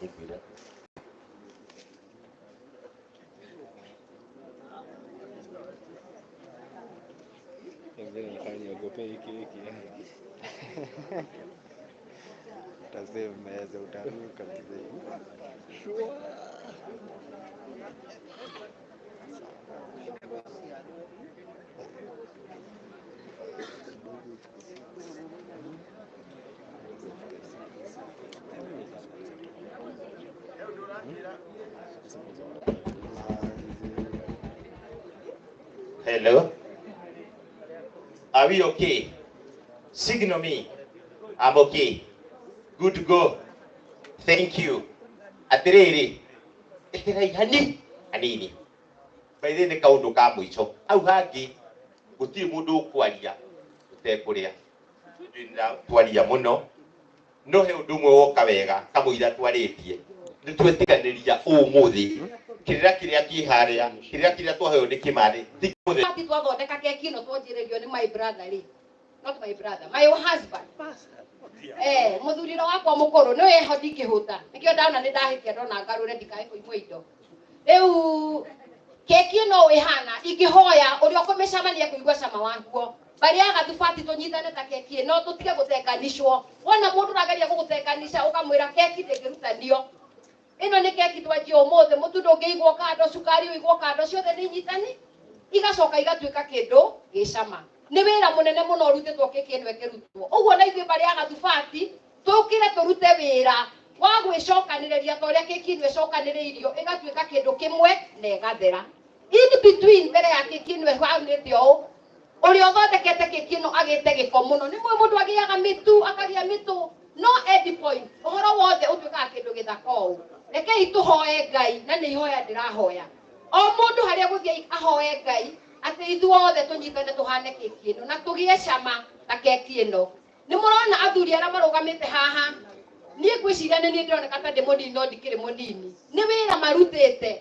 Nĩngwĩra. Mzee nilifanya niogope hiki hiki. Utasave meza, utaruka mzee. Sure. Hello? Are we okay? Signal me. I'm okay. Good to go. Thank you. Atiriri. Ĩtĩrai hani hanini. By the way, nĩ kaũndũ ka mũico. Hau hangĩ gũtirĩ mũndũ ũkwaria ũtekũrĩa. Twaria mũno. No he ũndũ ũmwe woka wega kamũira twarĩtie. Nĩ twetĩkanĩria ũmũthĩ kĩrĩra kĩrĩa kĩ harĩa kĩrĩra kĩrĩa twaheo nĩ kĩmarĩ ti mũthĩ. Ati twathondeka keki ĩno twanjĩrĩrio nĩ my brother rĩ, not my brother, my husband. Mũthuriro wakwa mũkũrũ nĩwe eho ndingĩhũta, nĩkĩo ndona nĩ ndahĩtia ndona ngarũre ndikae kũimwo indo. Rĩu keki ĩno ĩhana ingĩhoya ũrĩa ũkũmĩcama nĩ ekũigua cama waguo. Mbarĩ ya gathubati tũnyitane ta keki ĩno tũtige gũtenganishwo. Wona mũndũ ũrageria gũgũtenganisha ũkamwĩra keki ndĩngĩrutanio. Ĩno nĩ keki twanjia ũmũthĩ, mũtu ndũngĩigwo kando, cukari ũigwo kando, ciothe nĩ inyitani igacoka igatuĩka kĩndũ gĩcama. Nĩ wĩra mũnene mũno ũrutĩtwo keki ĩno ĩkĩrutwo. Ũguo na ithuĩ mbarĩ ya gathubati tũkĩre tũrute wĩra wa gwĩcokanĩrĩria ta ũrĩa keki ĩno ĩcokanĩrĩirio ĩgatuĩka kĩndũ kĩmwe na ĩgathera. In between mbere ya keki ĩno ĩhanĩte ũũ, ũrĩa ũthondekete keki ĩno agĩte gĩko mũno. Nĩ mũĩ mũndũ agĩaga mĩtu, akagĩa mĩtũ, no end point ũhoro wothe ũtuĩkaga kĩndũ gĩthaka ũũ. Rekei tũhoe Ngai, na nĩ ihoya ndĩrahoya. O mũndũ harĩa gũthiĩ ahoe Ngai atĩ ithuothe tũnyitane tũhane keki ĩno na tũgĩe cama ta keki ĩno. Nĩ mũrona athuri arĩa marũgamĩte haha Niĩ ngwĩciria nĩ niĩ ndĩroneka ta ndĩ mũnini no ndikĩrĩ mũnini. Nĩ wĩra marutĩte.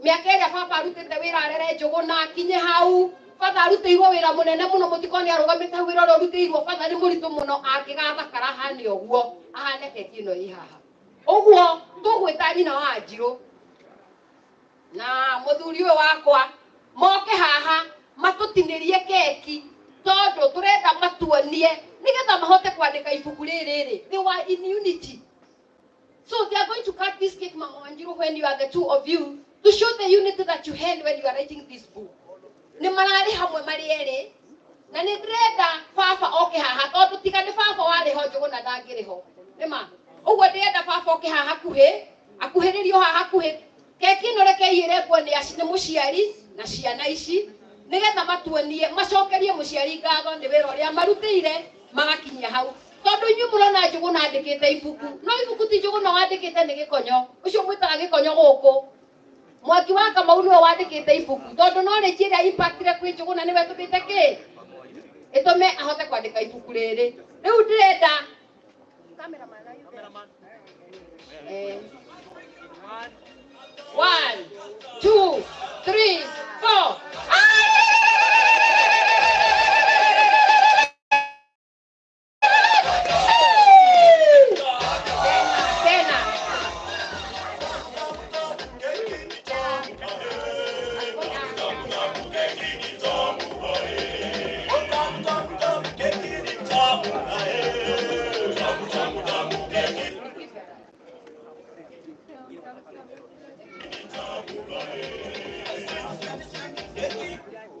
Mĩaka ĩrĩa baba arutĩte wĩra arere Njũgũna akinye hau. Batha arutĩirwo wĩra mũnene mũno, mũtikone arũgamĩte hau, wĩra ũrĩa ũrutĩirwo batha nĩ mũritũ mũno, angĩgathakara ahane ũguo, ahane keki ĩno ĩ haha. Ũguo tũgwĩta nyina wa Njirũ na mũthuri ũyũ wakwa moke haha matũtinĩrie keki, tondũ tũrenda matuonie nĩgetha mahote kwandĩka ibuku rĩrĩ rĩ, they were in unity. So they are going to cut this cake, Mama Wanjiru, when you are the two of you, to show the unity that you had when you are writing this book. Nĩ mararĩ hamwe marĩ erĩ, na nĩ ndĩrenda baba oke haha, tondũ tiga nĩ baba warĩ ho Njũgũna ndangĩrĩ ho. Nĩ ma. Ũguo ndĩrenda baba oke haha hakuhĩ, akuhĩrĩrio haha hakuhĩ. Keki ĩno rekei ĩrengwo nĩ nĩ mũciari na ciana ici, nĩgetha matuonie, macokerie mũciari ngatho nĩ wĩra ũrĩa marutĩire magakinyia hau. Tondũ inyuĩ mũrona Njũgũna andĩkĩte ibuku, no ibuku ti Njũgũna wandĩkĩte, nĩ Gĩkonyo. Ũcio mwĩtaga Gĩkonyo gũkũ. Mwangi wa Kamau nĩwe wandĩkĩte ibuku, tondũ knowledge ĩrĩa impactire kwĩ Njũgũna nĩwe ĩtũmĩte kĩ? Ĩtũme ahote kwandĩka ibuku rĩrĩ. Rĩu ndĩrenda 1, 2, 3, 4. Tena.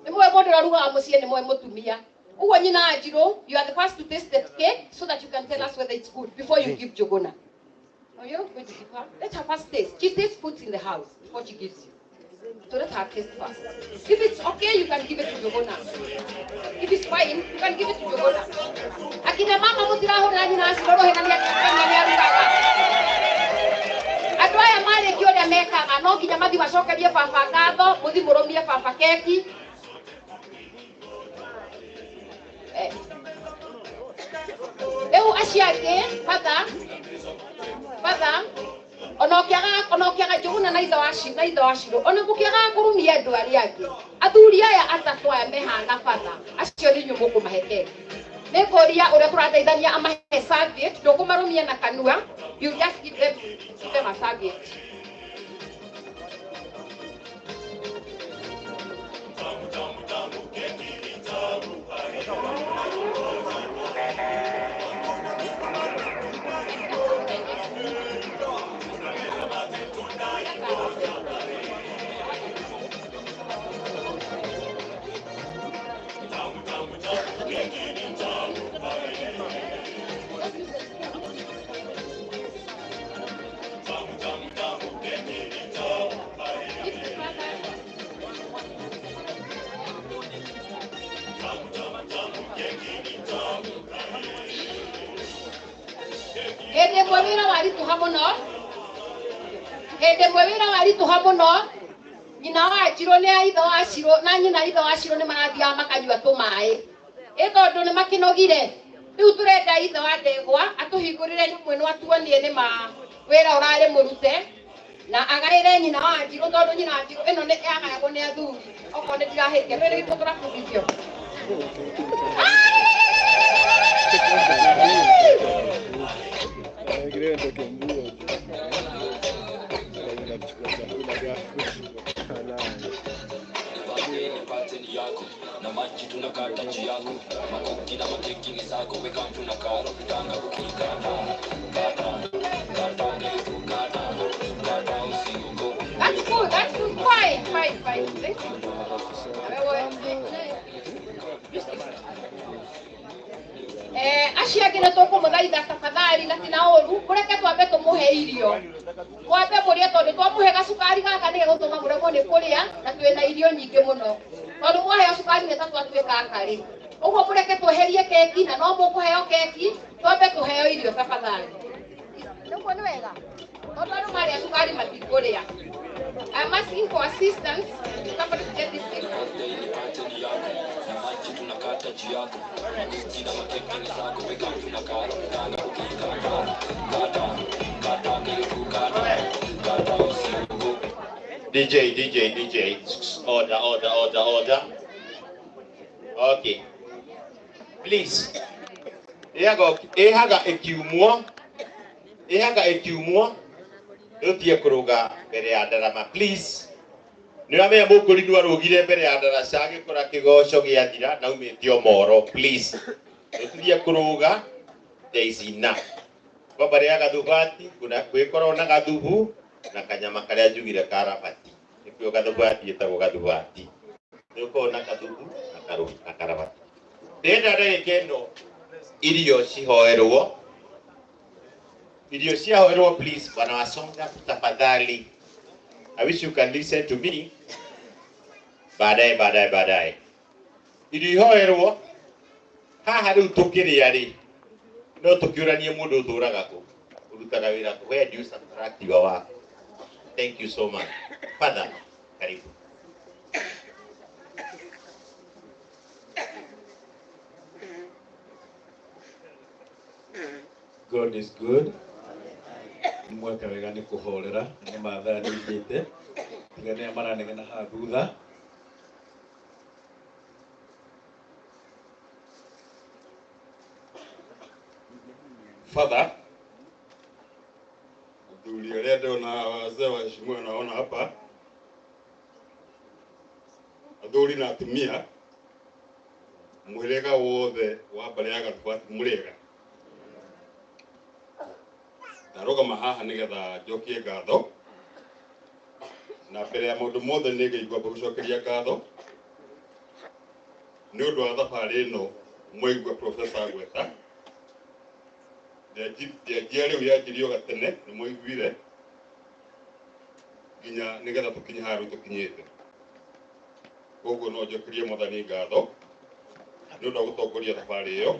Nĩ mũĩ mũndũ ũrĩa ũrugaga mũciĩ nĩ mũĩ mũtumia. Ũguo nyina Wanjirũ, you are the first to taste the cake so that you can tell us whether it's good before you give Njũgũna. No, you're not going to give her. Let her first taste. She tastes foods in the house before she gives you. So let her taste first. If it's okay, you can give it to Njũgũna. If it's fine, you can give it to Njũgũna. Akina mama mũtirahũrĩra nyina Wanjirũ rũhĩ na nĩarugaga. Andũ aya marĩkia ũrĩa mekaga, no nginya mathiĩ macokerie baba ngatho, mũthiĩ mũrũmie baba keki. Rĩu acio angĩ, batha, batha, ona ũkĩaga, ona ũkĩaga Njũgũna na ithe wa na ithe wa Cirũ, ona mũkĩagaga kũrumia andũ arĩa angĩ, athuri aya atatũ aya me haha na batha, acio nĩ inyuĩ mũkũmahe keki. Nĩ ngũria ũrĩa tũrateithania amahe serviette, ndũkũmarũmia na kanua, you just give them a serviette. Hĩndĩ ĩmwe wĩra waritũha mũno, hĩndĩ ĩmwe wĩra waritũha mũno, nyina wa Njirũ nĩ ithe wa Cirũ na nyina ithe wa Cirũ nĩ marathiaga makanyua tũmaĩ. Ĩ tondũ nĩ makĩnogire, rĩu tũrenda ithe wa Ndegwa atũhingũrĩre nyamũ ĩno atuonie nĩ ma wĩra ũrarĩ mũrute, na agaĩre nyina wa Njirũ, tondũ nyina wa Njirũ ĩno nĩ yagayagwo nĩ athuri, okorwo nĩ ndirahĩtia, nĩ nĩguo tũrabundithio. That's good, that's good. Fine, fine, fine. Thank you. Acio angĩ nĩ tũkũmũthaitha tafadhali na tina ũru, mũreke twambe tũmũhe irio. Mwambe mũrĩe, tondũ twamũhe gacukari gaka nĩ gegũtũma mũremwo nĩ kũrĩa, na twĩna irio nyingĩ mũno. Tondũ mwaheo cukari nĩ ta twatuĩka akarĩ. Ũguo mũreke tweherie keki, na no mũkũheo keki, twambe tũheo irio tafadhali. Ũguo nĩ wega? Tondũ andũ marĩa cukari matikũrĩa. I'm asking for assistance to somebody to get this thing. DJ, DJ, DJ. Order, order, order, order. Okay. Please. Ihaga ikiumwo. Ihaga ikiumwo. Rutie kuruga mbere ya ndarama please. Nĩ ũramenya mũkũri nĩ arũgire mbere ya ndaraca agĩkora kĩgoco gĩathira na umĩte o moro please. Rũtirie kũrũga, there is enough. Kwamba rĩa gathubati kuna kwĩkorwo na gathubu na kanyama karĩa njugire karabati nĩkĩo gathubati ĩtagwo gathubati nĩ ũkorwo na gathubu na na karabati. Ndĩrenda ndagĩka ĩno irio cihoerwo, irio ciahoerwo please. Bwana Wasonga, tafadhali, I wish you can listen to me baadaye baadaye baadaye. Irio ihoerwo haha rĩu tũkĩrĩa rĩ no tũkĩũranie mũndũ ũtũraga kũ, ũrutaga wĩra kũ, where do you subtract your work? Thank you so much. Father, karibu. God is good. Mweka wega nĩ kũhorera nĩ mathaa nĩigĩte tiga nĩa maranegena haha thutha. Father, athuri arĩa ndĩrona wazee waheshimiwa naona hapa, athuri na atumia, mũhĩrĩga wothe wa mbarĩ ya Gathubati mũrĩega. Ndarũgama haha nĩgetha njokie ngatho, na mbere ya maũndũ mothe nĩ ngaigua ngũgũcokeria ngatho nĩ ũndũ wa thabarĩ ĩno mwaigua Professor agweta. Ndĩanjia rĩu yanjirio gatene nĩ mwaiguire nginya nĩgetha tũkinye haha rĩu tũkinyĩte. Koguo no njokerie Mwathani ngatho nĩ ũndũ wa gũtongoria thabarĩ ĩyo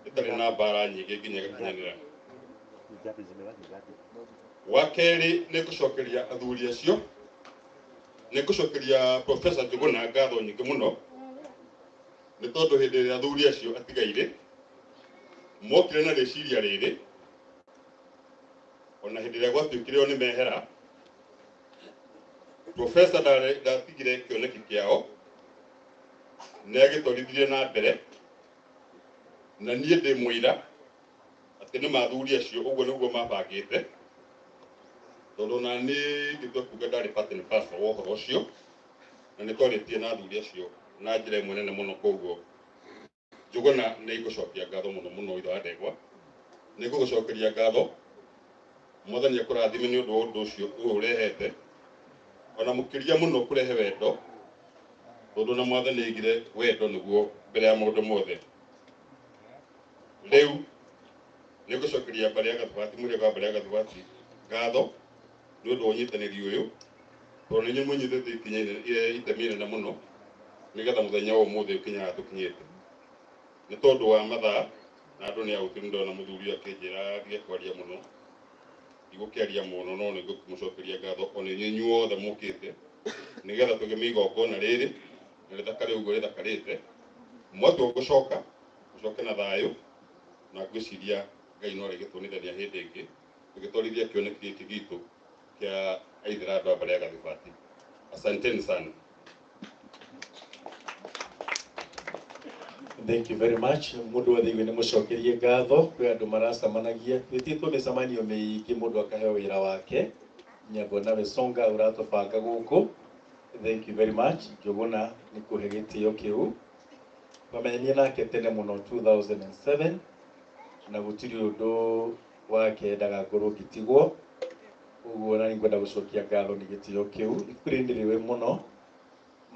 ĩtarĩ na mbara nyingĩ nginya ĩgakinyanĩra. Wa kerĩ nĩ ngũcokeria athuri acio, nĩ ngũcokeria Professor Njuguna ngatho nyingĩ mũno nĩ tondũ hĩndĩ ĩrĩa athuri acio atigaire mokire na rĩciria rĩrĩ, ona hĩndĩ ĩrĩa gwatuĩkire o nĩ mehera, Professor ndatigire kĩoneki kĩao, nĩ agĩtwarithirie na mbere, na niĩ ndĩ mũira atĩ nĩ mathuri acio ũguo nĩguo mabangĩte, tondũ ona niĩ ingĩtua kuga ndarĩ part and parcel wa ũhoro ũcio, na nĩ twarĩtie na athuri acio na njĩra ĩmwe nene mũno. Koguo Njuguna nĩ ngũcokia ngatho mũno mũno ithe wa ndegwa, nĩ ngũgũcokeria ngatho. Mwathani akũrathime nĩ ũndũ wa ũndũ ũcio ũyũ ũrehete, ona mũkĩria mũno kũrehe wendo, tondũ na Mwathani aigire wendo nĩguo mbere ya maũndũ mothe. Rĩu nĩ ngũcokeria mbarĩ ya Gathubati, mũhĩrĩga wa mbarĩ ya Gathubati ngatho nĩ ũndũ wa ũnyitanĩri ũyũ, tondũ nĩ inyuĩ mũnyitĩte ikinya itemi inene mũno nĩgetha mũthenya wa ũmũthĩ ũkinye haha tũkinyĩte. Nĩ tondũ wa mathaa na andũ nĩ ahũtu, nĩ ndona mũthuri ũyũ akĩnjĩra ndige kwaria mũno, ndigũkĩaria mũno, no nĩ ngũmũcokeria ngatho ona inyuĩ inyuothe mũkĩte nĩgetha tũgĩme igongona rĩrĩ na rĩthakare ũguo rĩthakarĩte. Mwatua gũcoka mũcoke na thayũ, na ngwĩciria Ngai no arĩgĩtuonithania hĩndĩ ĩngĩ tũgĩtwarithia kĩoneki gĩkĩ gitũ kĩa aithĩra andũ a mbarĩ ya Gathubati. Asanteni sana. Thank you very much. Mundu wothe igue nĩ mũcokerie ngatho. Kwĩ andũ maracemanagia, twĩtĩtwo mĩcemanio mĩingĩ, mũndũ akaheo wĩra wake. Nyambo nawe Songa ũratũbanga gũkũ. Thank you very much. Njuguna nĩ kũhe gĩtĩo kĩu. Twamenyanie nake tene mũno 2007 na gũtirĩ ũndũ wake endaga ngorwo ngĩtigwo. Ũguo na nĩngwenda gũcokia ngatho nĩ gĩtĩo kĩu. Ibuku rĩrĩ nĩ rĩũĩ mũno.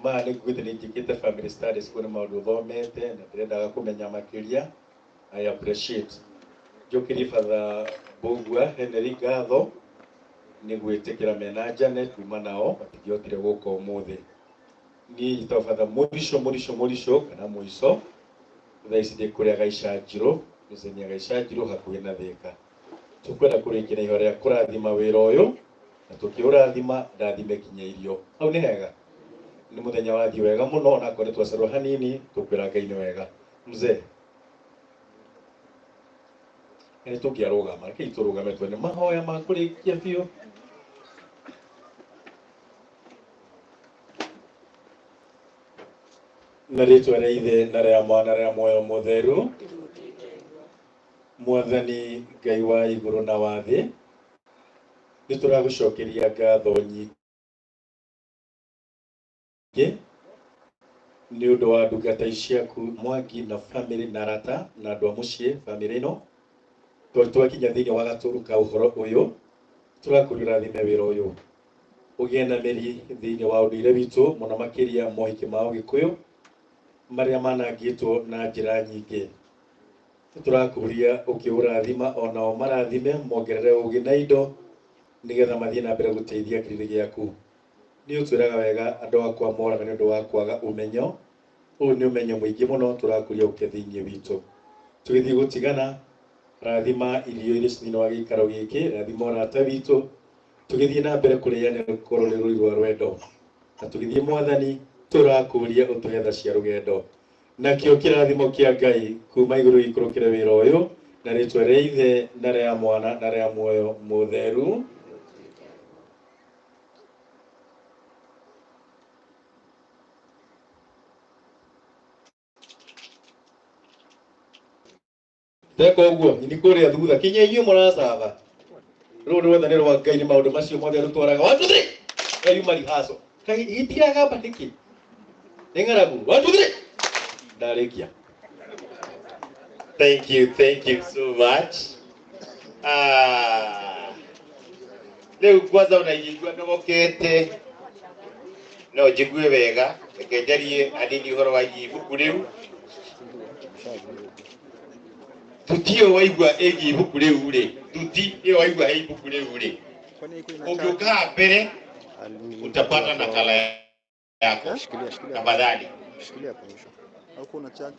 Ma nĩ nguĩte nĩ njĩkĩte family studies, kuo nĩ maũndũ thomete na ndĩrendaga kũmenya makĩria. I appreciate. Njũkĩrie Father Mbũgua Henry ngatho nĩ gwĩtĩkĩra mena Janet kuma nao matingĩhotire gũka ũmũthĩ. Niĩ njĩtagwo Father Mũrico Mũrico Mũrico kana Mũico. Thaa ici ndĩ kũrĩa Gaicanjirũ, mĩceni ya Gaicanjirũ hakuhĩ na Thĩka. Tũkwenda kũrĩkia na ihoya rĩa kũrathima wĩra ũyũ. Na tũkĩũrathima ndathime kinya irio. Hau nĩ hega. Nĩ mũthenya wathiĩ wega mũno onakorwo nĩ twacererwo hanini tũkwĩra Ngai nĩ wega. Mzee, nĩ tũngĩarũgama, rekei tũrũgame tuone mahoya ma kũrĩkia biũ. Na rĩtwa rĩa Ithe na rĩa Mwana na rĩa Muoyo Mũtheru, Mwathani Ngai wa igũrũ na wa thĩ, nĩ tũragũcokeria ngatho nyingĩ nĩ ũndũ wa ndungata ciaku Mwangi na famĩlĩ na arata na andũ a mũciĩ famĩlĩ ĩno. Tondũ twakinya thĩinĩ wa gatũru ka ũhoro ũyũ, tũrakũria ũrathime wĩra ũyũ, ũgĩe na mĩri thĩinĩ wa ũndũire witũ, mũno makĩria mohiki ma Ũgĩkũyũ marĩa manangĩtwo na njĩra nyingĩ. Tũrakũria ũkĩũrathima onao marathime, mongerere ũgĩ na indo nĩgetha mathiĩ na mbere gũteithia kĩrĩndĩ gĩaku. Nĩ ũtwĩraga wega andũ akwa moraga nĩ ũndũ wa kwaga ũmenyo. Ũyũ nĩ ũmenyo mũingĩ mũno tũrakũria ũke thĩinĩ witũ. Tũgĩthiĩ gũtigana, rathima irio iria ciĩ thĩinĩ wa gĩikaro gĩkĩ, rathima ũrata witũ, tũgĩthiĩ na mbere kũrĩanĩra gũkorwo nĩ rũri rwa rwendo. Na tũgĩthiĩ Mwathani, tũrakũria ũtũhe tha cia rũgendo. Nakĩo kĩrathimo kĩa Ngai kuma igũrũ gĩikũrũkĩre wĩra ũyũ, na rĩtwa rĩa Ithe na rĩa Mwana na rĩa Muoyo Mũtheru. Teka ũguo nyini kũrĩa thutha kinya inyuĩ mũracaba rũrũ ruothe nĩ rwa Ngai nĩ maũndũ macio mothe rũtwaraga. 1 2 3 Ngai marihaco kai itiragamba nĩkĩ nĩ ng'aragu. 1 2 3 ndarĩkia. Thank you so much. Rĩu kwanza unaigua nogokete no njigue wega, reke njarie hanini ũhoro wa ibuku rĩu. Thuti ĩyo waigua ĩgiĩ ibuku rĩu rĩ, thuti ĩyo waigua ĩ ibuku rĩu rĩ, ũngĩũka haha mbere utapata nakala yako. Tafadhali. Shikilia hapo mwisho. Au kuna charge?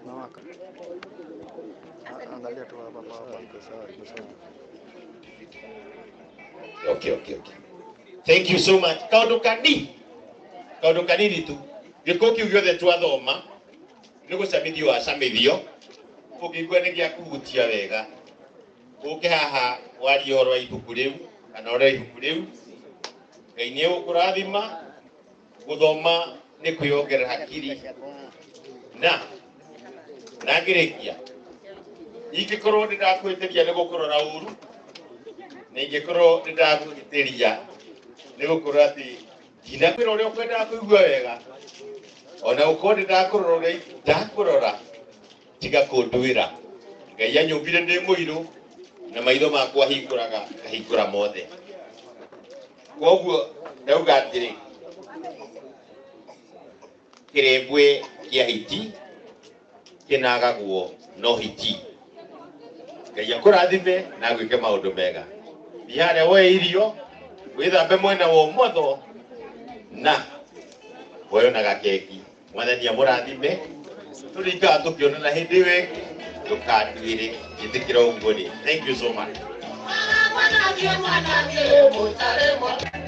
Nawaka. Angalia tu hapa hapa iko sawa, iko sawa. Okay. Thank you so much. Kaundu kanini tu. Gĩko kĩu gĩothe twathoma nĩ gũcamithio wacamithio, ũngĩigua nĩ gĩa kũhutia wega, ũke haha warie ũhoro wa ibuku rĩu kana ũrĩa ibuku rĩu. Ngai nĩ egũkũrathima. Gũthoma nĩ kwĩyongerera hakiri. Na ngĩrĩkia, ingĩkorwo nĩ ndakwĩhĩtĩria nĩ gũkũrora ũru, na ingĩkorwo nĩ ndagũhĩtĩria nĩ gũkorwo atĩ ndinakwĩra ũrĩa ũkwendaga kũigua wega, ona gũkorwo nĩ ndakũrora ũrĩa ndakũrora, tiga kũnduĩra. Ngai anyũmbire ndĩ mũirũ na maitho makwa hingũraga ngahingũra mothe. Koguo ndauga atĩrĩ, kĩrembwe kĩa hiti kĩnagagwo no hiti. Ngai akũrathime na agwĩke maũndũ mega. Thiĩ harĩa woe irio, wĩthambe mwena wa ũmotho na woe ona gakeki. Mwathani amũrathime. Tũrĩikaraga tũkĩonana hĩndĩ ĩyo ĩngĩ, ndũkanduĩre, njĩtĩkĩra ũguo rĩ. Thank you so much. Mwanake, mwanake, mũtarĩ mwana.